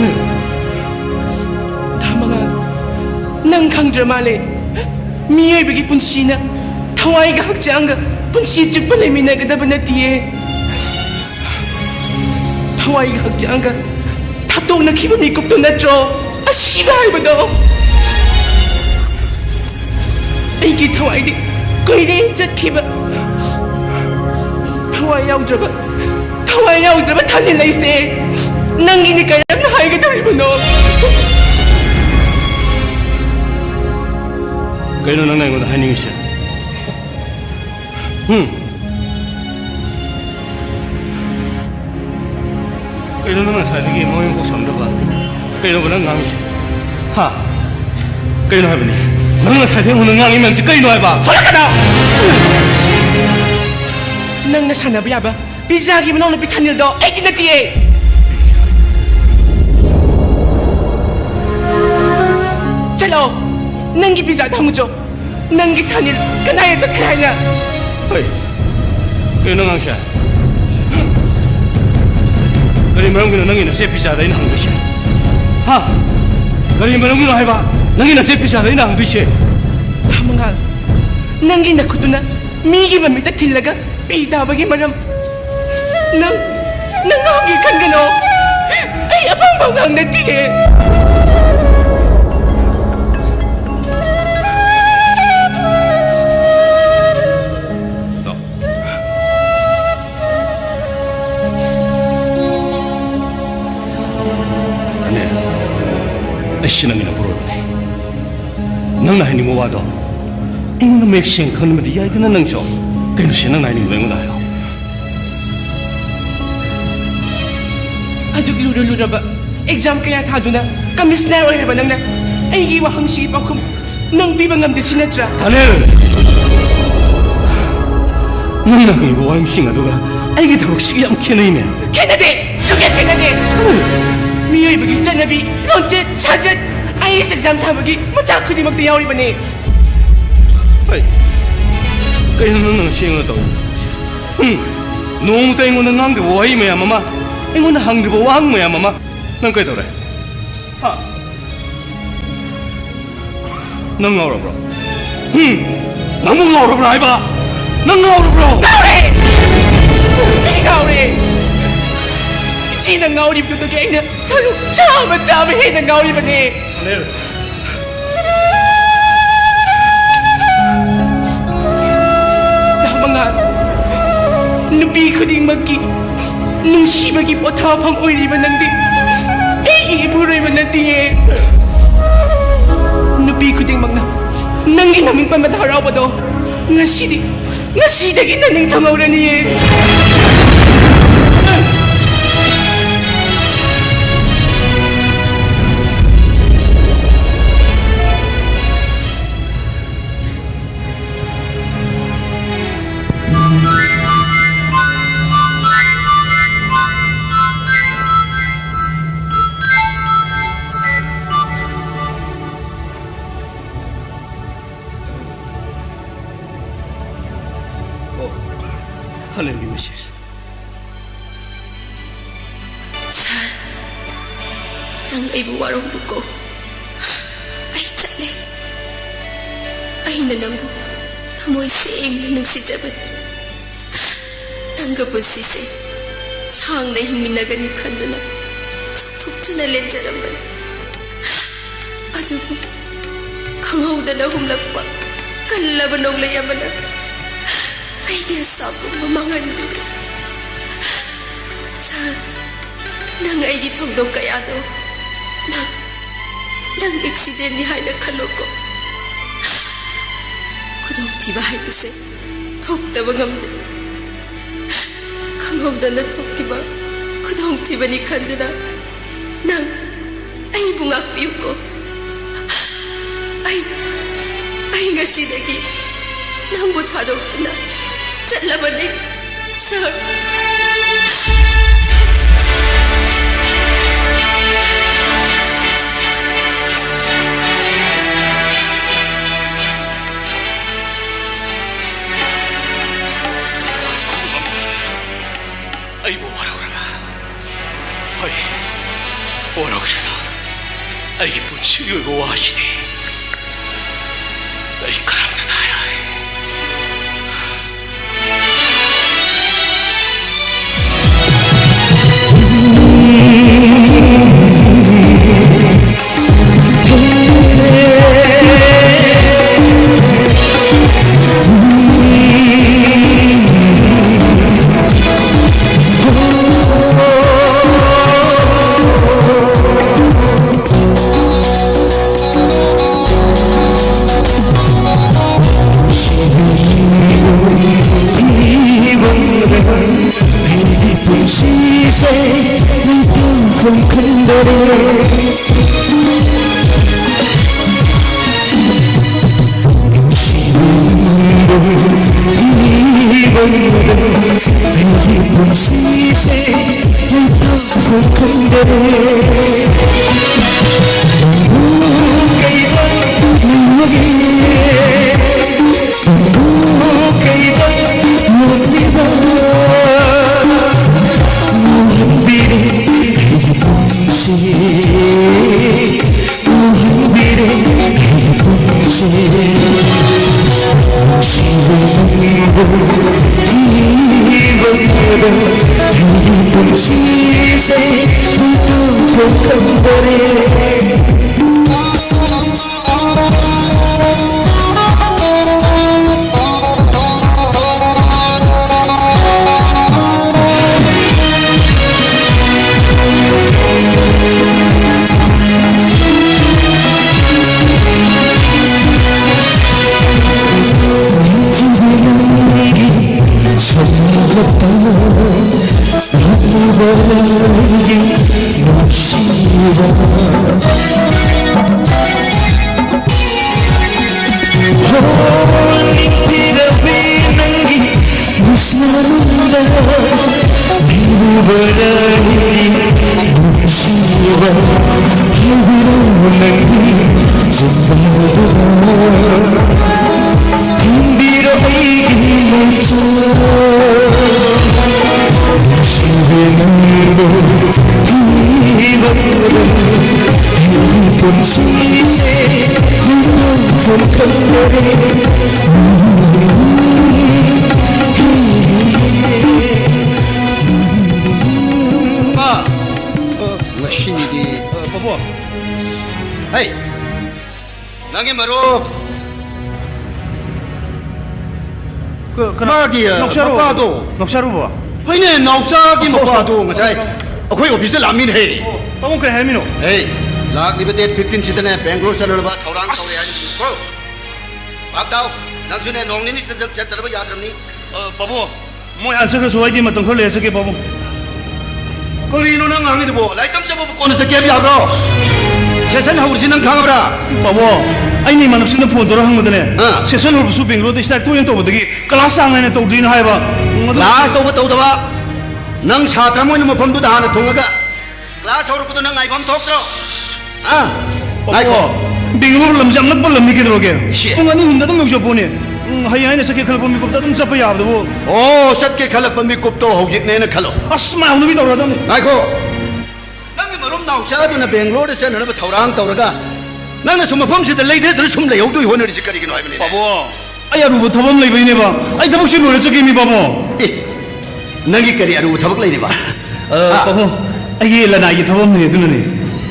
ꯎꯝ? ꯊꯥ ꯃꯉꯥ, ꯅꯪ ꯈꯪꯗ꯭ꯔ ꯃꯥꯜꯂꯦ꯫ ꯃꯤꯑꯣꯏꯕꯒꯤ ꯄꯨꯟꯁꯤꯅ ꯊꯋꯥꯏꯒ ꯍꯛꯆꯥꯡꯒ ꯄꯨꯟꯁꯤ ꯆꯨꯞꯄ ꯂꯩꯃꯤꯟꯅꯒꯗꯕ ꯅꯠꯇꯤꯌꯦ꯫ ꯊꯋꯥꯏꯒ ꯍꯛꯆꯥꯡꯒ ꯊꯥꯞꯇꯣꯛꯅꯈꯤꯕ ꯃꯤꯀꯨꯞꯇꯨ ꯅꯠꯇ꯭ꯔꯣ ꯑꯁꯤꯕ ꯍꯥꯏꯕꯗꯣ? ꯑꯩꯒꯤ ꯊꯋꯥꯏꯗꯤ ꯀꯨꯏꯔꯦ ꯆꯠꯈꯤꯕ꯫ ꯊꯋꯥꯏ ꯌꯥꯎꯗ꯭ꯔꯕ, ꯊꯋꯥꯏ ꯌꯥꯎꯗ꯭ꯔꯕ ꯊꯥꯅꯤꯜ ꯑꯩꯁꯦ ꯅꯪꯒꯤꯅꯤ ꯀꯔꯝꯅ ꯍꯥꯏꯒꯗꯧꯔꯤꯕꯅꯣ? ꯀꯩꯅꯣ ꯅꯪꯅ ꯑꯩꯉꯣꯟꯗ ꯍꯥꯏꯅꯤꯡꯉꯤꯁꯦ? ꯎꯝ? ꯀꯩꯅꯣ ꯅꯪ ꯉꯁꯥꯏꯗꯒꯤ ꯃꯃꯩ ꯃꯀꯣꯛ ꯁꯝꯗꯕ? ꯀꯩꯅꯣꯕ ꯅꯪ ꯉꯥꯡꯉꯤꯁꯦ? ꯍꯥ? ꯀꯩꯅꯣ ꯍꯥꯏꯕꯅꯤ? ꯅꯪ ꯉꯁꯥꯏꯗꯒꯤ ꯑꯩꯉꯣꯟꯗ ꯉꯥꯡꯉꯤ ꯃꯌꯥꯝꯁꯦ ꯀꯩꯅꯣ ꯍꯥꯏꯕ? ꯁꯣꯂꯛꯀꯅꯣ! ꯅꯪꯅ ꯁꯥꯟꯅꯕ ꯌꯥꯕ ꯄꯤꯖꯥꯒꯤ ꯃꯅꯥꯎꯅꯨꯄꯤ ꯊꯥꯅꯤꯜꯗꯣ ꯑꯩꯗꯤ ꯅꯠꯇꯤꯌꯦ꯫ ꯆꯠꯂꯣ, ꯅꯪꯒꯤ ꯄꯤꯖꯥꯗ ꯍꯪꯉꯨꯆꯣ꯫ ꯅꯪꯒꯤ ꯊꯥꯅꯤꯜ ꯀꯗꯥꯏꯗ ꯆꯠꯈ꯭ꯔꯦ ꯍꯥꯏꯅ? ꯍꯩ, ꯀꯩꯅꯣ ꯅꯪ ꯉꯥꯡꯁꯦ? ꯀꯔꯤ ꯃꯔꯝꯒꯤꯅꯣ ꯅꯪꯒꯤ ꯅꯆꯦ ꯄꯤꯖꯥꯗ ꯑꯩꯅ ꯍꯪꯗꯣꯏꯁꯦ? ꯍꯥ? ꯀꯔꯤ ꯃꯔꯝꯒꯤꯅꯣ ꯍꯥꯏꯕ ꯅꯪꯒꯤ ꯅꯆꯦ ꯄꯤꯖꯥꯗ ꯑꯩꯅ ꯍꯪꯗꯣꯏꯁꯦ? ꯊꯥꯃꯉꯥꯜ, ꯅꯪꯒꯤ ꯅꯈꯨꯠꯇꯨꯅ ꯃꯤꯒꯤ ꯃꯃꯤꯠꯇ ꯊꯤꯜꯂꯒ ꯄꯤ ꯇꯥꯕꯒꯤ ꯃꯔꯝ ꯅꯪ, ꯅꯪ ꯉꯥꯡꯒꯦ ꯈꯟꯒꯅꯣ꯫ ꯑꯩ ꯑꯄꯥꯝꯕ ꯑꯉꯥꯡ ꯅꯠꯇꯤꯌꯦ꯫ ꯑꯅꯦ, ꯑꯩ ꯁꯤ ꯅꯪꯒꯤ ꯅꯄꯨꯔꯣꯏꯕꯅꯦ꯫ ꯅꯪꯅ ꯍꯥꯏꯅꯤꯡꯕ ꯋꯥꯗꯣ ꯑꯩꯉꯣꯟꯗ ꯃꯌꯦꯛ ꯁꯦꯡꯅ ꯈꯪꯍꯟꯕꯗꯤ ꯌꯥꯏꯗꯅ ꯅꯪꯁꯨ꯫ ꯀꯩꯅꯣ ꯁꯤ ꯅꯪꯅ ꯍꯥꯏꯅꯤꯡꯕꯗꯣ ꯑꯩꯉꯣꯟꯗ ꯍꯥꯏꯔꯣ꯫ ꯑꯗꯨꯛ ꯂꯨꯔ ꯂꯨꯔꯕ ꯑꯦꯛꯖꯥꯝ ꯀꯌꯥ ꯊꯥꯗꯨꯅ ꯀꯃꯤꯁꯅꯔ ꯑꯣꯏꯔꯕ ꯅꯪꯅ ꯑꯩꯒꯤ ꯋꯥꯍꯪꯁꯤꯒꯤ ꯄꯥꯎꯈꯨꯝ ꯅꯪ ꯄꯤꯕ ꯉꯝꯗꯦ ꯁꯤ ꯅꯠꯇ꯭ꯔꯥ? ꯊꯥꯅꯤꯜ! ꯅꯪꯅ ꯍꯪꯉꯤꯕ ꯋꯥꯍꯪꯁꯤꯡ ꯑꯗꯨꯒ ꯑꯩꯒꯤ ꯊꯕꯛꯁꯤꯒ ꯌꯥꯝ ꯈꯦꯠꯅꯩꯅꯦ꯫ ꯈꯦꯠꯅꯗꯦ! ꯁꯨꯡꯈꯦꯠ ꯈꯦꯠꯅꯗꯦ! ꯃꯤꯑꯣꯏꯕꯒꯤ ꯆꯠꯅꯕꯤ, ꯂꯣꯟꯆꯠ, ꯁꯥꯖꯠ, ꯑꯥꯏ ꯑꯦꯁ ꯑꯦꯛꯖꯥꯝ ꯊꯥꯕꯒꯤ ꯃꯆꯥꯛ ꯈꯨꯗꯤꯡꯃꯛꯇ ꯌꯥꯎꯔꯤꯕꯅꯤ꯫ ꯍꯩ, ꯀꯩꯅꯣ ꯅꯪꯅ ꯉꯁꯤ ꯑꯩꯉꯣꯟꯗ ꯇꯧꯔꯤꯕ? ꯎꯝ, ꯅꯣꯡꯃꯇ ꯑꯩꯉꯣꯟꯗ ꯉꯥꯡꯗ꯭ꯔꯤꯕ ꯋꯥꯍꯩ ꯃꯌꯥꯝ ꯑꯃ, ꯑꯩꯉꯣꯟꯗ ꯍꯪꯗ꯭ꯔꯤꯕ ꯋꯥꯍꯪ ꯃꯌꯥꯝ ꯑꯃ, ꯅꯪ ꯀꯩꯗꯧꯔꯦ? ꯍꯥ? ꯅꯪ ꯉꯥꯎꯔꯕ꯭ꯔꯣ? ꯎꯝ, ꯅꯪꯕꯨ ꯉꯥꯎꯔꯕ꯭ꯔꯥ ꯍꯥꯏꯕ? ꯅꯪ ꯉꯥꯎꯔꯕ꯭ꯔꯣ? ꯉꯥꯎꯔꯦ! ꯑꯩ ꯉꯥꯎꯔꯦ! ꯏꯆꯦꯅ ꯉꯥꯎꯔꯤꯕꯗꯨꯗꯒꯤ ꯑꯩꯅ ꯁꯔꯨꯛ ꯆꯥꯝꯃ ꯆꯥꯝꯃ ꯍꯦꯟꯅ ꯉꯥꯎꯔꯤꯕꯅꯦ꯫ ꯑꯅꯤꯜ꯫ ꯊꯥꯃꯉꯥꯜ, ꯅꯨꯄꯤ ꯈꯨꯗꯤꯡꯃꯛꯀꯤ ꯅꯨꯡꯁꯤꯕꯒꯤ ꯄꯣꯊꯥꯐꯝ ꯑꯣꯏꯔꯤꯕ ꯅꯪꯗꯤ ꯑꯩꯒꯤ ꯏꯄꯨꯔꯣꯏꯕ ꯅꯠꯇꯤꯌꯦ꯫ ꯅꯨꯄꯤ ꯈꯨꯗꯤꯡꯃꯛꯅ ꯅꯪꯒꯤ ꯅꯃꯤꯡ ꯄꯟꯕꯗ ꯍꯔꯥꯎꯕꯗꯣ ꯉꯁꯤꯗꯤ, ꯉꯁꯤꯗꯒꯤ ꯅꯪ ꯅꯤꯡꯊꯝꯍꯧꯔꯅꯤꯌꯦ꯫ Oh, hello, Misis. ꯁꯥꯔ, ꯅꯪ ꯑꯩꯕꯨ ꯋꯥꯔꯧꯅꯨꯀꯣ꯫ ꯑꯩ ꯆꯠꯂꯦ꯫ ꯑꯩꯅ ꯅꯪꯕꯨ ꯊꯃꯣꯏ ꯁꯦꯡꯅ ꯅꯨꯡꯁꯤꯖꯕꯅꯤ꯫ ꯅꯪꯒ ꯄꯨꯟꯁꯤꯁꯦ ꯁꯥꯡꯅ ꯍꯤꯡꯃꯤꯟꯅꯒꯅꯤ ꯈꯟꯗꯨꯅ ꯆꯥꯎꯊꯣꯛꯆꯅ ꯂꯦꯟꯖꯔꯝꯕꯅꯤ꯫ ꯑꯗꯨꯕꯨ ꯈꯪꯍꯧꯗꯅ ꯍꯨꯝꯂꯛꯄ ꯀꯜꯂꯕ ꯅꯣꯡꯂꯩ ꯑꯃꯅ ꯑꯩꯒꯤ ꯑꯁꯥ ꯄꯨꯝꯕ ꯃꯥꯡꯍꯟꯕꯤꯔꯦ꯫ ꯁꯥꯔ, ꯅꯪ ꯑꯩꯒꯤ ꯊꯧꯗꯣꯛ ꯀꯌꯥꯗꯣ ꯅꯪ, ꯅꯪ ꯑꯦꯛꯁꯤꯗꯦꯟꯅꯤ ꯍꯥꯏꯅ ꯈꯜꯂꯣꯀꯣ꯫ ꯈꯨꯗꯣꯡꯊꯤꯕ ꯍꯥꯏꯕꯁꯦ ꯊꯣꯛꯇꯕ ꯉꯝꯗꯦ꯫ ꯈꯪꯍꯧꯗꯅ ꯊꯣꯛꯈꯤꯕ ꯈꯨꯗꯣꯡꯊꯤꯕꯅꯤ ꯈꯟꯗꯨꯅ ꯅꯪ ꯑꯩꯕꯨ ꯉꯥꯛꯄꯤꯌꯨꯀꯣ꯫ ꯑꯩ, ꯑꯩ ꯉꯁꯤꯗꯒꯤ ꯅꯪꯕꯨ ꯊꯥꯗꯣꯛꯇꯨꯅ ꯆꯠꯂꯕꯅꯤ, ꯁꯥꯔ꯫ ꯑꯩꯕꯨ ꯋꯥꯔꯧꯔꯕ? ꯍꯣꯏ, ꯋꯥꯔꯧꯁꯅꯨ꯫ ꯑꯩꯒꯤ ꯄꯨꯟꯁꯤꯒꯤ ꯑꯣꯏꯕ ꯋꯥꯁꯤꯗꯤ ꯑꯩ ꯀꯅꯥꯝꯇꯗ ꯍꯥꯏꯔꯣꯏ꯫ ꯑꯩꯒꯤ ꯄꯨꯟꯁꯤꯁꯦ ꯂꯩꯇꯥꯐꯝ ꯈꯪꯗꯔꯦ꯫ ꯅꯨꯡꯁꯤꯕ ꯊꯤꯕꯗ ꯑꯩꯒꯤ ꯄꯨꯟꯁꯤꯁꯦ ꯂꯩꯇꯥꯐꯝ ꯈꯪꯗꯔꯦ꯫ ꯅꯪꯕꯨ ꯀꯩꯗ ꯂꯩꯔꯨꯒꯦ? ꯅꯪꯕꯨ ꯀꯩꯗ ꯊꯤꯕ ꯑꯩꯒꯤ ꯄꯨꯟꯁꯤꯁꯦ ꯍꯨꯟꯗꯣꯛꯐꯝ ꯈꯪꯗꯔꯦ꯫ ꯊꯤꯟꯕꯤꯔꯣ ꯑꯩꯒꯤ ꯃꯆꯥ, ꯅꯨꯡꯁꯤꯕꯤ ꯅꯪꯕꯨ ꯊꯤꯕꯗ ꯑꯩꯒꯤ ꯄꯨꯟꯁꯤꯁꯦ ꯍꯤꯡꯐꯝ ꯈꯪꯗꯔꯦ꯫ ꯄꯥ, ꯉꯁꯤꯗꯤ ꯄꯥꯕꯨꯡ꯫ ꯍꯩ, ꯅꯪꯒꯤ ꯃꯔꯨꯞ꯫ ꯀ-, ꯀꯅꯥ? ꯃꯥꯒꯤ, ꯑ, ꯅꯥꯎꯆꯥꯔꯣ? ꯃꯄꯥꯗꯣ꯫ ꯅꯥꯎꯆꯥꯔꯨꯕꯣ? ꯍꯣꯏꯅꯦ, ꯅꯥꯎꯆꯥꯒꯤ ꯃꯄꯥꯗꯣ ꯉꯁꯥꯏ ꯑꯩꯈꯣꯏ ꯑꯣꯐꯤꯁꯇ ꯂꯥꯛꯑꯝꯃꯤꯅꯦꯍꯦ꯫ ꯑꯣ, ꯄꯥꯕꯨꯡ ꯀꯔꯤ ꯍꯥꯏꯔꯝꯃꯤꯅꯣ? ꯍꯦ, ꯂꯥꯛꯂꯤꯕ date fifteen ꯁꯤꯗꯅꯦ ꯕꯦꯡꯒ꯭ꯂꯣꯔ ꯆꯠꯂꯨꯅꯕ ꯊꯧꯔꯥꯡ ꯑꯁ! ꯇꯧꯔꯦ ꯍꯥꯏꯕꯅꯤꯀꯣ꯫ ꯚꯥꯞ ꯇꯥꯎ, ꯅꯪꯁꯨꯅꯦ ꯅꯣꯡ ꯅꯤꯅꯤ ꯁꯤꯗ ꯆꯠꯇꯅꯕ ꯌꯥꯗ꯭ꯔꯕꯅꯤ꯫ ꯑ, ꯄꯥꯕꯨꯡ, ꯃꯣꯏ ꯍꯥꯟꯅ ꯆꯠꯈ꯭ꯔꯁꯨ ꯑꯩꯗꯤ ꯃꯇꯝ ꯈꯔ ꯂꯩꯔ ꯆꯠꯀꯦ, ꯄꯥꯕꯨꯡ꯫ ꯀꯔꯤꯅꯣ ꯅꯪ ꯉꯥꯡꯉꯤꯗꯨꯕꯣ? ꯂꯥꯏꯔꯤꯛ ꯇꯝ ꯆꯠꯄꯕꯨ ꯀꯣꯟꯅ ꯆꯠꯀꯦ ꯍꯥꯏꯕ ꯌꯥꯕ꯭ꯔꯣ? Session ꯍꯧꯔꯤꯁꯤ ꯅꯪ ꯈꯪꯉꯕ꯭ꯔꯥ? ꯄꯥꯕꯨꯡ, ꯑꯩꯅ ꯏꯃꯥꯟꯅꯕꯁꯤꯡꯗ phone ꯇꯧꯔ ꯍꯪꯕꯗꯅꯦ, ꯑꯥ꯫ Session ꯍꯧꯔꯕꯁꯨ ꯕꯦꯡꯒ꯭ꯂꯣꯔꯗ strike ꯇꯣꯏꯅ ꯇꯧꯕꯗꯒꯤ class ꯆꯥꯡ ꯅꯥꯏꯅ ꯇꯧꯗ꯭ꯔꯤꯅ ꯍꯥꯏꯕ꯫ ꯑꯗꯨ class ꯇꯧꯕ ꯇꯧꯗꯕ, ꯅꯪ ꯁꯥꯇ꯭ꯔ ꯑꯃ ꯑꯣꯏꯅ ꯃꯐꯝꯗꯨꯗ ꯍꯥꯟꯅ ꯊꯨꯡꯉꯒ class ꯍꯧꯔꯛꯄꯗꯣ ꯅꯪ ꯉꯥꯏꯐꯝ ꯊꯣꯛꯇ꯭ꯔꯣ? ꯑꯥ? ꯄꯥꯕꯨꯡ, ꯉꯥꯏꯈꯣ꯫ ꯕꯦꯡꯒ꯭ꯂꯣꯔ ꯂꯝꯁꯦ ꯌꯥꯝ ꯅꯛꯄ ꯂꯝꯅꯤ ꯀꯩꯗꯧꯔꯒꯦ? ꯁꯤ꯫ ꯄꯨꯡ ꯑꯅꯤ ꯑꯍꯨꯝꯗ ꯑꯗꯨꯝ ꯌꯧꯖꯄꯣꯠꯅꯤ꯫ ꯎꯝ, ꯍꯌꯦꯡ ꯑꯩꯅ ꯆꯠꯀꯦ ꯈꯜꯂꯛꯄ ꯃꯤꯀꯨꯞꯇ ꯑꯗꯨꯝ ꯆꯠꯄ ꯌꯥꯕꯗꯨꯕꯨ꯫ ꯑꯣ, ꯆꯠꯀꯦ ꯈꯜꯂꯛꯄ ꯃꯤꯀꯨꯞꯇꯣ ꯍꯧꯖꯤꯛꯅꯦꯅ ꯈꯜꯂꯣ꯫ ꯑꯁ, ꯃꯥ ꯍꯧꯅꯕꯤ ꯇꯧꯔꯗꯝꯅꯤ꯫ ꯉꯥꯏꯈꯣ꯫ ꯅꯪꯒꯤ ꯃꯔꯨꯞ ꯅꯥꯎꯆꯥꯗꯨꯅ ꯕꯦꯡꯒ꯭ꯂꯣꯔꯗ ꯆꯠꯅꯅꯕ ꯊꯧꯔꯥꯡ ꯇꯧꯔꯒ, ꯅꯪꯅ ꯁꯨꯝ ꯃꯐꯝꯁꯤꯗ ꯂꯩꯊꯗꯨꯅ ꯁꯨꯝ ꯂꯩꯍꯧꯗꯣꯏ ꯍꯣꯠꯅꯔꯤꯁꯤ ꯀꯔꯤꯒꯤꯅꯣ ꯍꯥꯏꯕꯅꯤꯅꯦ? ꯄꯥꯕꯨꯡ, ꯑꯩ ꯑꯔꯨꯕ ꯊꯕꯛ ꯑꯃ ꯂꯩꯕꯩꯅꯦꯕ꯫ ꯑꯩ ꯊꯕꯛꯁꯤ ꯂꯣꯏꯔ ꯆꯠꯀꯦꯃꯤ, ꯄꯥꯕꯨꯡ꯫ ꯑꯦ, ꯅꯪꯒꯤ ꯀꯔꯤ ꯑꯔꯨꯕ ꯊꯕꯛ ꯂꯩꯔꯤꯕ? ꯑ, ꯍꯥ? ꯄꯥꯕꯨꯡ, ꯑꯩꯒꯤ ꯂꯅꯥꯏꯒꯤ ꯊꯕꯛ ꯑꯃ ꯂꯩ, ꯑꯗꯨꯅꯅꯦ꯫